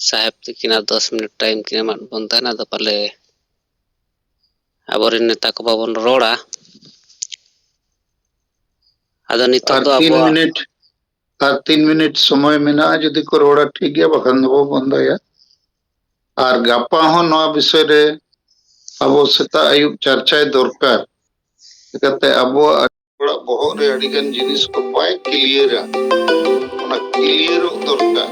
ᱥᱟᱦᱮᱵᱽ ᱛᱤᱠᱤᱱ ᱟᱨ ᱫᱚᱥ ᱢᱤᱱᱤᱴ ᱴᱟᱭᱤᱢ ᱠᱤᱱ ᱮᱢᱟᱫ ᱵᱚᱱ ᱛᱟᱦᱮᱱᱟ, ᱟᱫᱚ ᱯᱟᱞᱮ ᱟᱵᱚᱨᱮᱱ ᱱᱮᱛᱟ ᱠᱚ ᱵᱟᱵᱚᱱ ᱨᱚᱲᱟ᱾ ᱟᱫᱚ ᱱᱤᱛᱚᱜ ᱟᱨ ᱫᱚ ᱛᱤᱱ ᱟᱵᱚᱣᱟᱜ ᱢᱤᱱᱤᱴ ᱟᱨ ᱛᱤᱱ ᱢᱤᱱᱤᱴ ᱥᱚᱢᱚᱭ ᱢᱮᱱᱟᱜᱼᱟ, ᱡᱩᱫᱤ ᱠᱚ ᱨᱚᱲᱟ ᱴᱷᱤᱠ ᱜᱮᱭᱟ, ᱵᱟᱠᱷᱟᱱ ᱫᱚᱵᱚ ᱵᱚᱱᱫᱚᱭᱟ᱾ ᱟᱨ ᱜᱟᱯᱟ ᱦᱚᱸ ᱱᱚᱣᱟ ᱵᱤᱥᱚᱭ ᱨᱮ ᱟᱵᱚ ᱥᱮᱛᱟᱜ ᱟᱹᱭᱩᱵ ᱪᱟᱨᱪᱟᱭ ᱫᱚᱨᱠᱟᱨ᱾ ᱪᱤᱠᱟᱹᱛᱮ ᱟᱵᱚᱣᱟᱜ ᱦᱚᱲᱟᱜ ᱵᱚᱦᱚᱜ ᱨᱮ ᱟᱹᱰᱤ ᱜᱟᱱ ᱡᱤᱱᱤᱥ ᱠᱚ ᱵᱟᱭ ᱠᱞᱤᱭᱟᱨᱟ, ᱚᱱᱟ ᱠᱞᱤᱭᱟᱨᱚᱜ ᱫᱚᱨᱠᱟᱨ᱾